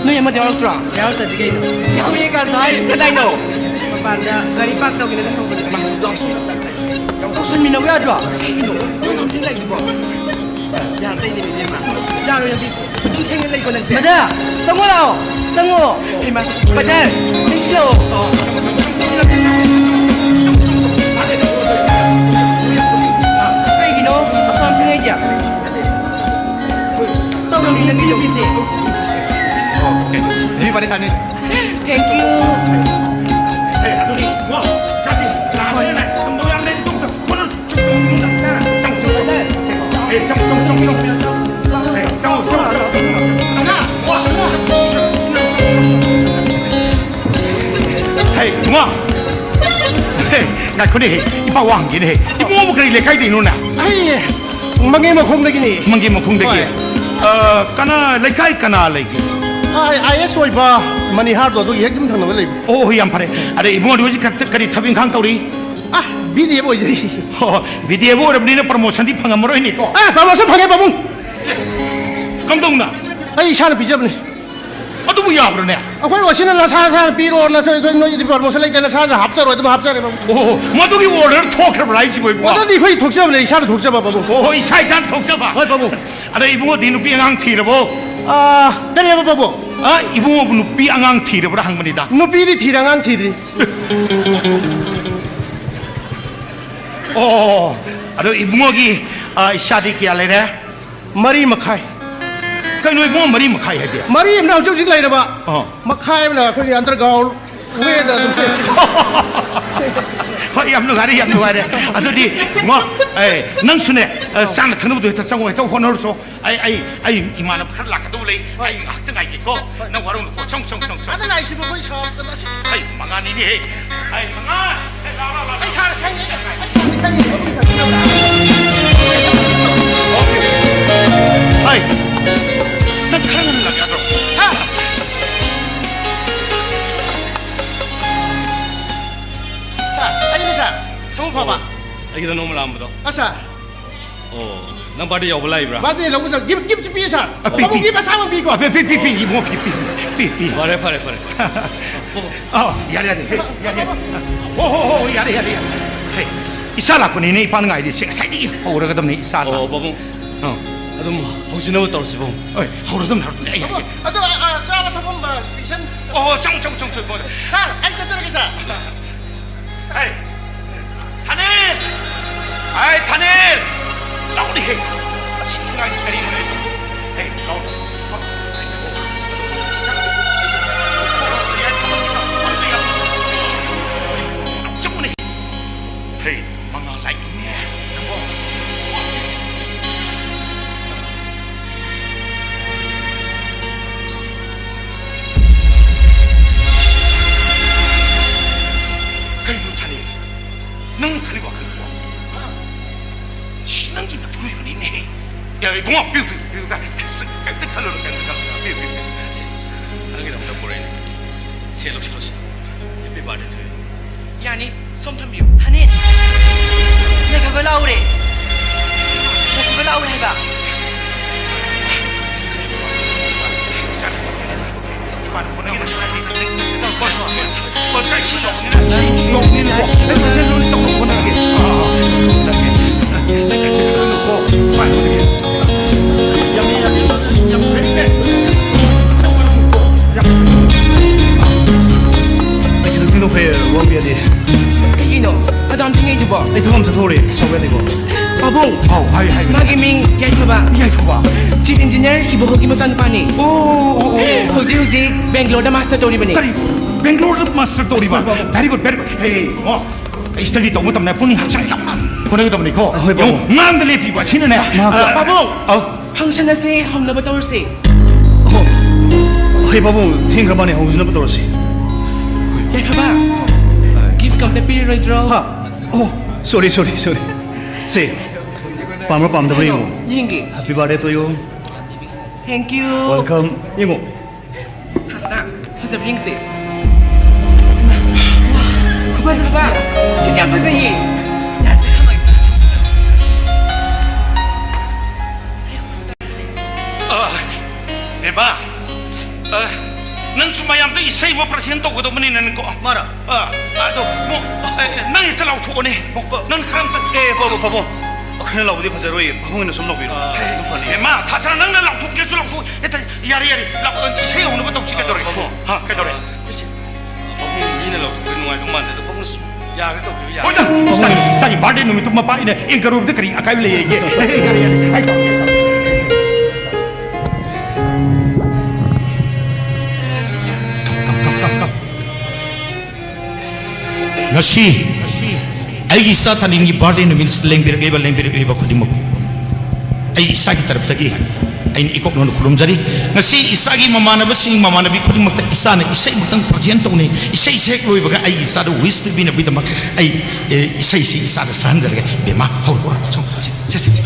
ꯅꯣꯏ ꯑꯃꯗꯤ ꯌꯥꯎꯔꯛꯇ꯭ꯔꯣ? ꯌꯥꯎꯔꯛꯇ꯭ꯔꯗꯤ ꯀꯩꯅꯣ? ꯌꯥꯎꯔꯦ ꯉꯁꯥꯏ꯫ ꯀꯗꯥꯏꯅꯣ? ꯃꯄꯥꯟꯗ ꯒꯥꯔꯤ park ꯇꯧꯒꯦꯅ ꯂꯩꯍꯧꯕꯅꯦ꯫ ꯇꯧꯁꯟꯃꯤꯟꯅꯧ ꯌꯥꯗ꯭ꯔꯣ? ꯀꯩꯒꯤꯅꯣ? ꯅꯣꯏ ꯉꯥꯎꯁꯤꯟꯅ ꯂꯩꯗꯨꯕꯣ? ꯌꯥꯗꯣꯏꯅꯦ, ꯏꯕꯦꯝꯃ꯫ ꯌꯥꯔꯣꯏ, ꯅꯪꯗꯤ꯫ ꯑꯗꯨꯝ ꯊꯦꯡꯅ ꯂꯩꯀꯣ, ꯅꯪꯁꯦ꯫ ꯃꯗꯥ, ꯆꯪꯉꯣ ꯂꯥꯛꯑꯣ꯫ ꯆꯪꯉꯣ꯫ ꯏꯃꯥ꯫ ꯕꯗꯔ, ꯅꯪꯁꯤꯜꯂꯛꯑꯣ꯫ ꯀꯩꯒꯤꯅꯣ? ꯑꯁꯨꯛ ꯌꯥꯝ ꯊꯦꯡꯉꯛꯏꯁꯦ? ꯇꯧꯔꯝꯃꯤ ꯅꯪꯒꯤ ꯅꯨꯄꯤꯁꯦ꯫ Happy birthday, ꯊꯥꯅꯤ꯫ Thank you꯫ ꯑꯦ, ꯑꯗꯨꯗꯤ, ꯋꯥ, ꯆꯥꯁꯤ꯫ ꯂꯥꯛꯑꯕꯅꯤꯅ ꯊꯝꯕ ꯌꯥꯝ ꯂꯩ, ꯆꯪꯉꯨ, ꯆꯪꯉꯨ, ꯏꯃꯨꯡꯗ꯫ ꯆꯪꯉꯨ, ꯆꯪꯉꯨ꯫ ꯆꯪꯉꯣ, ꯆꯪꯉꯣ, ꯆꯪꯉꯣ, ꯆꯪꯉꯣ꯫ ꯍꯦ, ꯏꯕꯨꯡꯉꯣ꯫ ꯍꯦ, ꯉꯥꯏꯈꯣꯅꯦ, ꯍꯦ, ꯏꯄꯥ ꯋꯥ ꯍꯪꯒꯦꯅꯦ, ꯍꯦ꯫ ꯏꯕꯨꯡꯉꯣꯕꯨ ꯀꯔꯤ ꯂꯩꯀꯥꯏꯗꯩꯅꯣꯅꯦ? ꯑꯩ ꯃꯪꯒꯤ ꯃꯈꯣꯡꯗꯒꯤꯅꯦ꯫ ꯃꯪꯒꯤ ꯃꯈꯣꯡꯗꯒꯤ? ꯍꯣꯏ꯫ ꯑ, ꯀꯅꯥ, ꯂꯩꯀꯥꯏ ꯀꯅꯥ ꯂꯩꯒꯦ? ꯑꯥ, ꯑꯥꯏ ꯑꯦꯁ ꯑꯣꯏꯕ ꯃꯅꯤꯍꯥꯔꯗꯣ ꯑꯗꯨꯒꯤ ꯍꯦꯛ ꯌꯨꯝ ꯊꯪꯅꯕ ꯂꯩꯕ꯫ ꯑꯣ, ꯍꯣꯏ, ꯌꯥꯝ ꯐꯔꯦ꯫ ꯑꯗ ꯏꯕꯨꯡꯉꯣꯗꯤ ꯍꯧꯖꯤꯛ ꯀ-, ꯀꯔꯤ ꯊꯕꯛ ꯏꯪꯈꯥꯡ ꯇꯧꯔꯤ? ꯑꯥ, ꯕꯤ ꯗꯤ ꯑꯦꯐ ꯑꯣꯏꯖꯔꯤ꯫ ꯍꯣ, ꯍꯣ, ꯕꯤ ꯗꯤ ꯑꯦꯐ ꯑꯣꯏꯔꯕꯅꯤꯅ ꯄ꯭ꯔꯃꯣꯁꯟꯗꯤ ꯐꯪꯉꯝꯃꯔꯣꯏꯅꯦꯀꯣ? ꯑꯥ, ꯄ꯭ꯔꯃꯣꯁꯟ ꯐꯪꯉꯦ, ꯄꯥꯕꯨꯡ꯫ ꯀꯝꯗꯧꯅ? ꯑꯩ ꯏꯁꯥꯅ ꯄꯤꯖꯕꯅꯦ꯫ ꯑꯗꯨꯕꯨ ꯌꯥꯕ꯭ꯔꯥꯅꯦ? ꯑꯩꯈꯣꯏ ꯑꯣꯁꯤꯅ ꯅꯁꯥ ꯅꯁꯥꯅ ꯄꯤꯔꯣ, ꯅꯁꯥ, ꯑꯩꯈꯣꯏ ꯅꯣꯏꯒꯤꯗꯤ ꯄ꯭ꯔꯃꯣꯁꯟ ꯂꯩꯇꯦ, ꯅꯁꯥꯅ ꯍꯥꯞꯆꯔꯣ, ꯑꯗꯨꯝ ꯍꯥꯞꯆꯔꯦ, ꯄꯥꯕꯨꯡ꯫ ꯑꯣ, ꯃꯗꯨꯒꯤ ꯑꯣꯔꯗꯔ ꯊꯣꯛꯈ꯭ꯔꯕ꯭ꯔꯥ ꯍꯥꯏꯁꯤꯕꯣ, ꯏꯕꯨꯡꯉꯣ? ꯑꯗꯨꯗꯤ ꯑꯩꯈꯣꯏ ꯊꯣꯛꯆꯕꯅꯦ, ꯏꯁꯥꯅ ꯊꯣꯛꯆꯕ, ꯄꯥꯕꯨꯡ꯫ ꯑꯣ, ꯏꯁꯥ ꯏꯁꯥꯅ ꯊꯣꯛꯆꯕ? ꯍꯣꯏ, ꯄꯥꯕꯨꯡ꯫ ꯑꯗ ꯏꯕꯨꯡꯉꯣꯗꯤ ꯅꯨꯄꯤ ꯑꯉꯥꯡ ꯊꯤꯔꯕꯣ? ꯑꯥ, ꯀꯔꯤ ꯍꯥꯏꯕ, ꯄꯥꯕꯨꯡ? ꯑ, ꯏꯕꯨꯡꯉꯣꯕꯨ ꯅꯨꯄꯤ ꯑꯉꯥꯡ ꯊꯤꯔꯕ꯭ꯔꯥ ꯍꯪꯕꯅꯤꯗ꯫ ꯅꯨꯄꯤꯗꯤ ꯊꯤꯔꯦ, ꯑꯉꯥꯡ ꯊꯤꯗ꯭ꯔꯤ꯫ ꯑꯣ, ꯑꯗꯣ ꯏꯕꯨꯡꯉꯣꯒꯤ, ꯑ, ꯏꯆꯥꯗꯤ ꯀꯌꯥ ꯂꯩꯔꯦ? ꯃꯔꯤ ꯃꯈꯥꯏ꯫ ꯀꯩꯅꯣ ꯏꯕꯨꯡꯉꯣ, ꯃꯔꯤ ꯃꯈꯥꯏ ꯍꯥꯏꯗꯤ? ꯃꯔꯤ ꯑꯃꯅ ꯍꯧꯖꯤꯛ ꯍꯧꯖꯤꯛ ꯂꯩꯔꯕ, ꯑꯥ꯫ ꯃꯈꯥꯏ ꯑꯃꯅ ꯑꯩꯈꯣꯏꯒꯤ underground ꯋꯦꯗ ꯑꯗꯨꯝ ꯆꯦꯜꯂꯤ꯫ ꯍꯣꯏ, ꯌꯥꯝ ꯅꯨꯡꯉꯥꯏꯔꯦ, ꯌꯥꯝ ꯅꯨꯡꯉꯥꯏꯔꯦ꯫ ꯑꯗꯨꯗꯤ ꯏꯕꯨꯡꯉꯣ, ꯑꯦ, ꯅꯪꯁꯨꯅꯦ, ꯑ, ꯆꯥꯅ ꯊꯛꯅꯕꯗꯣ ꯍꯦꯛꯇ ꯆꯪꯉꯣ, ꯍꯦꯛꯇ ꯍꯣꯠꯅꯔꯨꯆꯣ꯫ ꯑꯩ, ꯑꯩ, ꯑꯩ ꯏꯃꯥꯟꯅꯕ ꯈꯔ ꯂꯥꯛꯀꯗꯧꯕ ꯂꯩ꯫ ꯍꯣꯏ꯫ ꯑꯩ ꯉꯥꯏꯍꯥꯛꯇ ꯉꯥꯏꯒꯦꯀꯣ꯫ ꯍꯣꯏ꯫ ꯅꯪ ꯋꯥꯔꯧꯅꯨꯀꯣ꯫ ꯆꯪ, ꯆꯪ, ꯆꯪ, ꯆꯪ꯫ ꯑꯗ ꯂꯥꯛꯏꯁꯤꯕꯨ ꯑꯩꯈꯣꯏ ꯁꯥꯔ ꯀꯅꯥꯁꯤ? ꯑꯩ ꯃꯉꯥꯅꯤꯅꯦꯍꯦ꯫ ꯑꯩ ꯃꯉꯥ꯫ ꯑꯩ ꯂꯥꯛꯑꯣ, ꯂꯥꯛꯑꯣ, ꯂꯥꯛꯑꯣ꯫ ꯑꯩ ꯁꯥꯔ ꯈꯪꯉꯦ꯫ ꯑꯩ ꯁꯥꯔ ꯈꯪꯉꯦ꯫ ꯑꯣꯀꯦ꯫ ꯍꯥꯏ꯫ ꯅꯪ ꯈꯔ ꯉꯟꯅ ꯂꯥꯛ ꯌꯥꯗ꯭ꯔꯣ? ꯁꯥꯔ꯫ ꯁꯥꯔ, ꯑꯩꯅꯦ ꯁꯥꯔ꯫ ꯁꯃꯨ ꯐꯕ꯫ ꯑꯩꯒꯤꯗ ꯅꯣꯡꯃ ꯂꯥꯛꯑꯝꯕꯗꯣ꯫ ꯑ, ꯁꯥꯔ꯫ ꯑꯣ, ꯅꯪ ꯕꯥꯔꯗꯦ ꯌꯥꯎꯕ ꯂꯥꯛꯏꯕ꯭ꯔꯥ? ꯕꯥꯔꯗꯦ ꯂꯧꯕ ꯆꯠ-, ꯒꯤꯐ, ꯒꯤꯐ ꯄꯤꯌꯨ, ꯁꯥꯔ꯫ ꯑ, ꯄꯤ, ꯄꯥꯕꯨꯡ, ꯄꯤ꯫ ꯒꯤꯐ ꯑꯁꯥꯡꯕ ꯑꯃ ꯄꯤꯀꯣ꯫ ꯑ, ꯄꯤ, ꯄꯤ, ꯄꯤ, ꯄꯤ, ꯏꯕꯨꯡꯉꯣ, ꯄꯤ, ꯄꯤ, ꯄꯤ, ꯄꯤ꯫ ꯐꯔꯦ, ꯐꯔꯦ, ꯐꯔꯦ꯫ ꯑ, ꯌꯥꯔꯦ, ꯌꯥꯔꯦ, ꯍꯦ, ꯌꯥꯔꯦ, ꯌꯥꯔꯦ꯫ ꯍꯣ, ꯍꯣ, ꯍꯣ, ꯌꯥꯔꯦ, ꯌꯥꯔꯦ, ꯌꯥꯔꯦ꯫ ꯍꯦ, ꯏꯆꯥ ꯂꯥꯛꯄꯅꯤꯅꯦ, ꯏꯄꯥꯅ ꯉꯥꯏꯔꯤꯁꯦ꯫ ꯉꯁꯥꯏꯗꯒꯤ ꯍꯧꯔꯒꯗꯕꯅꯦ, ꯏꯆꯥ ꯂꯥꯛ-, ꯑꯣ, ꯄꯥꯕꯨꯡ꯫ ꯑ꯫ ꯑꯗꯨꯝ ꯍꯧꯖꯤꯟꯅꯕ ꯇꯧꯔꯁꯤ, ꯄꯥꯕꯨꯡ꯫ ꯍꯣꯏ, ꯍꯧꯔꯗꯕꯅꯦ, ꯍꯧꯔꯗꯕꯅꯦ꯫ ꯑꯩ ꯍꯥꯏꯒꯦ꯫ ꯑꯗꯣ, ꯑ, ꯆꯥꯕ ꯊꯛꯐꯝ, ꯑ, ꯄꯤꯁꯟ-, ꯑꯣ, ꯆꯪꯉꯣ, ꯆꯪꯉꯣ, ꯆꯪꯉꯣ, ꯆꯪꯉꯣ꯫ ꯁꯥꯔ, ꯑꯩ ꯆꯠꯆꯔꯒꯦ, ꯁꯥꯔ꯫ ꯍꯩ! ꯊꯥꯅꯤꯜ! ꯍꯩ, ꯊꯥꯅꯤꯜ! ꯂꯥꯎꯅꯦꯍꯦ! ꯃꯁꯤ ꯑꯉꯥꯡꯁꯤ ꯀꯔꯤꯅꯣꯅꯦ? ꯍꯩ, ꯂꯥꯎꯅꯦ꯫ ꯆꯪꯉꯨꯅꯦ꯫ ꯍꯩ, ꯃꯉꯥꯜ ꯂꯥꯛꯏꯅꯦ꯫ ꯈꯜꯂꯤ ꯋꯥꯈꯜꯗꯨꯕꯣ? ꯍꯥ? ꯁꯤ ꯅꯪꯒꯤ ꯅꯄꯨꯔꯣꯏꯕꯅꯤꯅꯦꯍꯦ꯫ ꯌꯥ, ꯏꯕꯨꯡꯉꯣ, ꯄꯤꯌꯨ, ꯄꯤꯌꯨ, ꯄꯤꯌꯨ, ꯀꯥꯏ, ꯀꯩꯁꯨ, ꯀꯩꯝꯇ ꯈꯜꯂꯨꯅꯨ, ꯀꯩꯝꯇ ꯈꯜꯂꯨꯅꯨ, ꯄꯤꯌꯨ, ꯄꯤꯌꯨ, ꯄꯤꯌꯨ꯫ ꯅꯪꯒꯤꯗꯃꯛꯇ ꯄꯨꯔꯛꯏꯅꯦ꯫ ꯁꯦ, ꯂꯧꯁꯤꯜꯂꯣ, ꯁꯦ꯫ Happy birthday to you꯫ ꯌꯥꯅꯤ, ꯁꯣꯝ ꯊꯝꯕꯤꯌꯨ꯫ ꯊꯥꯅꯦ, ꯅꯈꯣꯏꯕ ꯂꯥꯎꯔꯦ꯫ ꯅꯈꯣꯏꯕ ꯂꯥꯎꯔꯦ ꯍꯥꯏꯕ꯫ ꯀꯩꯒꯤꯅꯣ ꯊꯦꯡꯗꯣꯛꯈ꯭ꯔꯦ, ꯋꯥꯕꯤꯔꯗꯤ? ꯀꯩꯒꯤꯅꯣ ꯑꯗꯥꯝ ꯊꯦꯡꯉꯩꯗꯨꯕꯣ? ꯑꯩ ꯊꯕꯛ ꯑꯃ ꯆꯠꯊꯣꯛꯎꯔꯦ, ꯁꯥꯎꯕ ꯌꯥꯗꯦꯀꯣ꯫ ꯄꯥꯕꯨꯡ! ꯑꯧ, ꯍꯥꯏꯌꯨ, ꯍꯥꯏꯌꯨ꯫ ꯃꯥꯒꯤ ꯃꯤꯡ ꯌꯥꯏꯐꯕ꯫ ꯌꯥꯏꯐꯕ? Chief Engineer ꯏꯕꯣꯍꯜꯒꯤ ꯃꯆꯥꯅꯨꯄꯥꯅꯤ꯫ ꯑꯣ, ꯑꯣ, ꯑꯣ, ꯑꯣ꯫ ꯍꯧꯖꯤꯛ ꯍꯧꯖꯤꯛ ꯕꯦꯡꯒ꯭ꯂꯣꯔꯗ master ꯇꯧꯔꯤꯕꯅꯤ꯫ ꯀꯔꯤ? ꯕꯦꯡꯒ꯭ꯂꯣꯔꯗ master ꯇꯧꯔꯤꯕ? ꯍꯣꯏ, ꯄꯥꯕꯨꯡ꯫ Very good, very good꯫ ꯍꯦ, ꯑꯣ, study ꯇꯧꯕ ꯃꯇꯝꯗ ꯄꯨꯛꯅꯤꯡ ꯍꯛꯆꯥꯡ ꯌꯥꯝ ꯍꯣꯠꯅꯒꯗꯕꯅꯤꯀꯣ꯫ ꯍꯣꯏ, ꯄꯥꯕꯨꯡ꯫ ꯌꯦꯡꯉꯨ, ꯉꯥꯡꯗ ꯂꯦꯞꯄꯤꯕ ꯑꯁꯤꯅꯅꯦ꯫ ꯃꯍꯥꯛ ꯑ, ꯄꯥꯕꯨꯡ! ꯑꯧ꯫ Function ꯑꯁꯦ ꯍꯧꯅꯕ ꯇꯧꯔꯁꯤ꯫ ꯑꯣ, ꯍꯣꯏ, ꯄꯥꯕꯨꯡ, ꯊꯦꯡꯈ꯭ꯔꯕꯅꯦ, ꯍꯧꯖꯤꯟꯅꯕ ꯇꯧꯔꯁꯤ꯫ ꯌꯥꯏꯐꯕ, gift ꯑꯝꯇ ꯄꯤꯔꯔꯣꯏꯗ꯭ꯔꯣ? ꯍꯥ? ꯑꯣ, sorry, sorry, sorry꯫ ꯁꯦ, ꯄꯥꯝꯕ꯭ꯔꯥ ꯄꯥꯝꯗꯕ꯭ꯔꯥ ꯌꯦꯡꯉꯣ꯫ ꯌꯦꯡꯒꯦ꯫ Happy birthday to you꯫ Thank you꯫ Welcome꯫ ꯌꯦꯡꯉꯣ꯫ ꯁꯥꯁꯇꯥ, ꯐꯖꯕ ꯌꯦꯡꯁꯦ꯫ ꯈꯨꯐꯖꯁꯤꯗꯤ꯫ ꯁꯤꯗꯤ ꯌꯥꯝ ꯐꯖꯩꯌꯦ꯫ ꯌꯥꯔꯦꯁꯦ, ꯊꯝꯃꯒꯦꯁꯦ꯫ ꯑ, ꯕꯦꯝꯃ, ꯑ, ꯅꯪꯁꯨ ꯃꯌꯥꯝꯗ ꯏꯁꯩ ꯑꯃ present ꯇꯧꯒꯗꯕꯅꯤꯅꯅꯦꯀꯣ꯫ ꯃꯥꯔꯣ? ꯑ, ꯑꯗꯣ, ꯃꯣ-, ꯑꯦ, ꯅꯪ ꯍꯦꯛꯇ ꯂꯥꯎꯊꯣꯛꯑꯣꯅꯦ꯫ ꯅꯪ ꯈꯔ ꯑꯝꯇ ꯑꯦ, ꯄꯥꯕꯨꯡ, ꯄꯥꯕꯨꯡ, ꯑꯩꯈꯣꯏꯅ ꯂꯥꯎꯕꯗꯤ ꯐꯖꯔꯣꯏꯌꯦ꯫ ꯄꯥꯕꯨꯡꯅ ꯁꯨꯝ ꯂꯥꯎꯕꯤꯔꯣ꯫ ꯑ, ꯑꯗꯨꯝ ꯐꯅꯤ꯫ ꯕꯦꯝꯃ, ꯊꯥꯖꯔ ꯅꯪꯅ ꯂꯥꯎꯊꯣꯛꯀꯦꯁꯨ ꯂꯥꯎꯊꯣꯛ-, ꯍꯦꯛꯇ ꯌꯥꯔꯦ, ꯌꯥꯔꯦ, ꯂꯥꯛꯑꯣ, ꯏꯁꯩ ꯍꯧꯅꯕ ꯇꯧꯁꯤ꯫ ꯀꯩꯗꯧꯔꯒꯦ? ꯄꯥꯕꯨꯡ꯫ ꯍꯥ, ꯀꯩꯗꯧꯔꯦ? ꯑꯩꯈꯣꯏꯁꯦ ꯄꯥꯕꯨꯡ ꯃꯤꯅ ꯂꯥꯎꯊꯣꯛꯄ ꯅꯨꯡꯉꯥꯏꯗꯧ ꯃꯥꯟꯗꯦ꯫ ꯑꯗꯣ ꯄꯥꯕꯨꯡꯅ ꯁꯨꯝ ꯌꯥꯔꯒ ꯇꯧꯕꯤꯌꯨ, ꯌꯥꯔꯒ꯫ ꯍꯣꯏꯗ, ꯏꯁꯥꯒꯤ, ꯏꯁꯥꯒꯤ birthday ꯅꯨꯃꯤꯠꯇꯨ ꯃꯄꯥ ꯑꯩꯅ ꯏꯟꯀꯔꯨꯕꯗ ꯀꯔꯤ ꯑꯀꯥꯏꯕ ꯂꯩꯌꯦꯒꯦ? ꯌꯥꯔꯦ, ꯌꯥꯔꯦ, ꯑꯩ ꯇꯧꯔꯒꯦ, ꯑꯩ ꯇꯧꯔꯒꯦ꯫ ꯉꯁꯤ ꯑꯩꯒꯤ ꯏꯆꯥ ꯊꯥꯅꯤꯜꯒꯤ birthday ꯅꯨꯃꯤꯠꯁꯤꯗ ꯂꯦꯡꯕꯤꯔꯛꯂꯤꯕ, ꯂꯦꯡꯕꯤꯔꯛꯂꯤꯕ ꯈꯨꯗꯤꯡꯃꯛ ꯑꯩ ꯏꯁꯥꯒꯤ ꯇꯔꯞꯇꯒꯤ ꯑꯩꯅ ꯏꯀꯣꯛ ꯅꯧꯅ ꯈꯨꯔꯨꯝꯖꯔꯤ꯫ ꯉꯁꯤ ꯏꯆꯥꯒꯤ ꯃꯃꯥꯟꯅꯕꯁꯤꯡ, ꯃꯃꯥꯟꯅꯕꯤ ꯈꯨꯗꯤꯡꯃꯛꯇ ꯏꯆꯥꯅ ꯏꯁꯩꯃꯛꯇꯪ present ꯇꯧꯅꯤ꯫ ꯏꯁꯩꯁꯦ ꯍꯦꯛ ꯂꯣꯏꯕꯒ ꯑꯩꯒꯤ ꯏꯆꯥꯗ wish ꯄꯤꯕꯤꯅꯕꯒꯤꯗꯃꯛ ꯑꯩ, ꯑꯦ, ꯏꯁꯩꯁꯤ ꯏꯆꯥꯗ ꯁꯛꯍꯟꯖꯔꯒꯦ꯫ ꯕꯦꯝꯃ, ꯍꯧꯔꯛꯑꯣ, ꯍꯧꯔꯛꯑꯣ꯫ ꯁꯦ, ꯁꯦ, ꯁꯦ꯫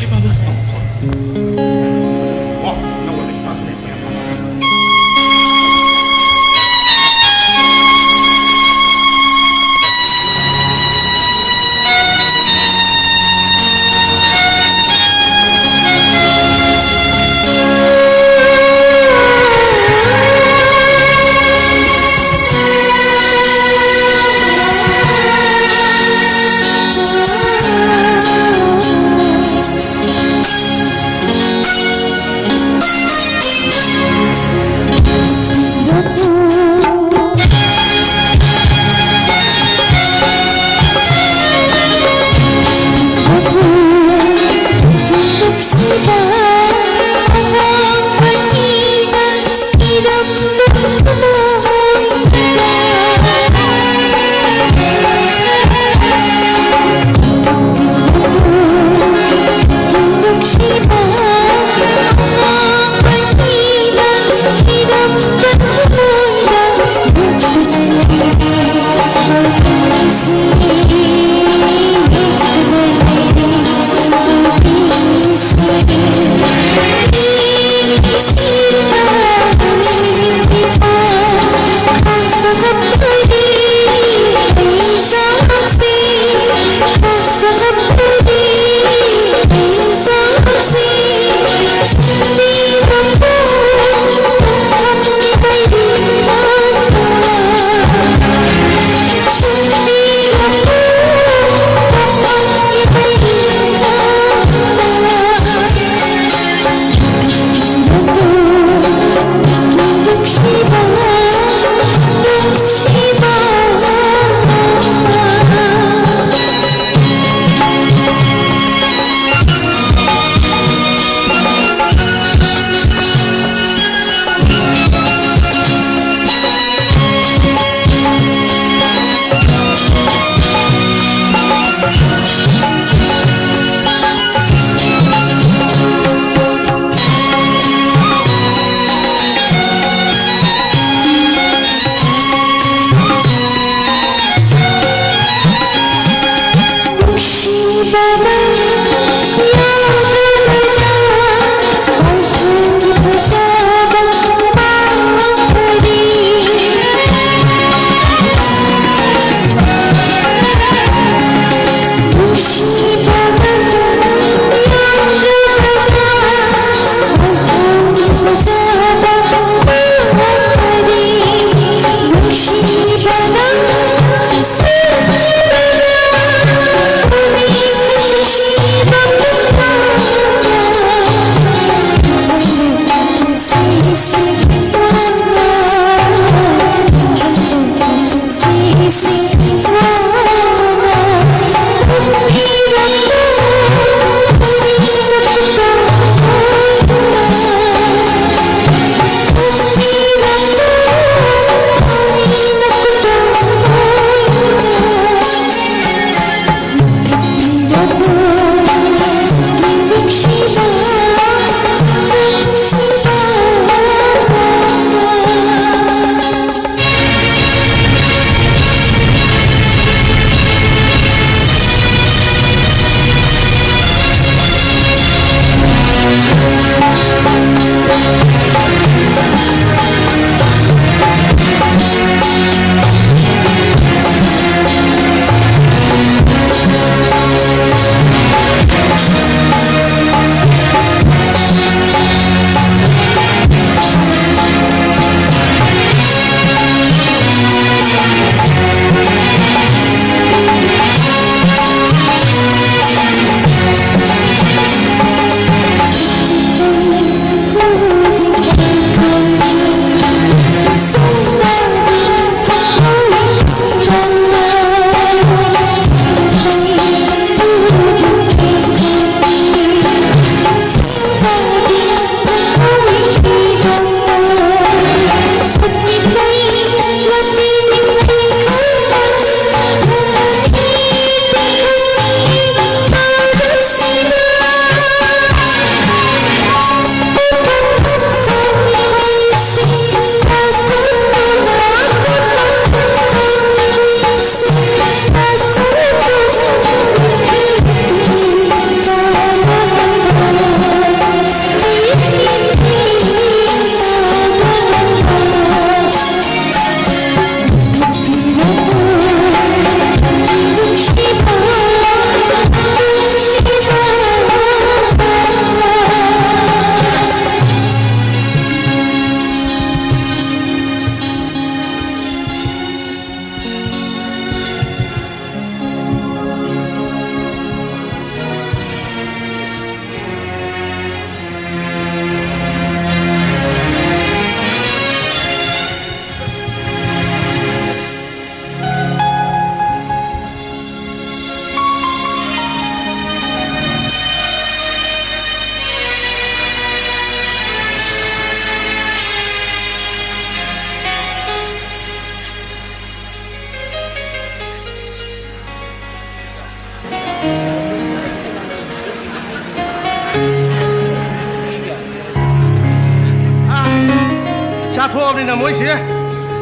ꯊꯣꯛꯑꯕꯅꯤꯅ ꯃꯣꯏꯁꯦ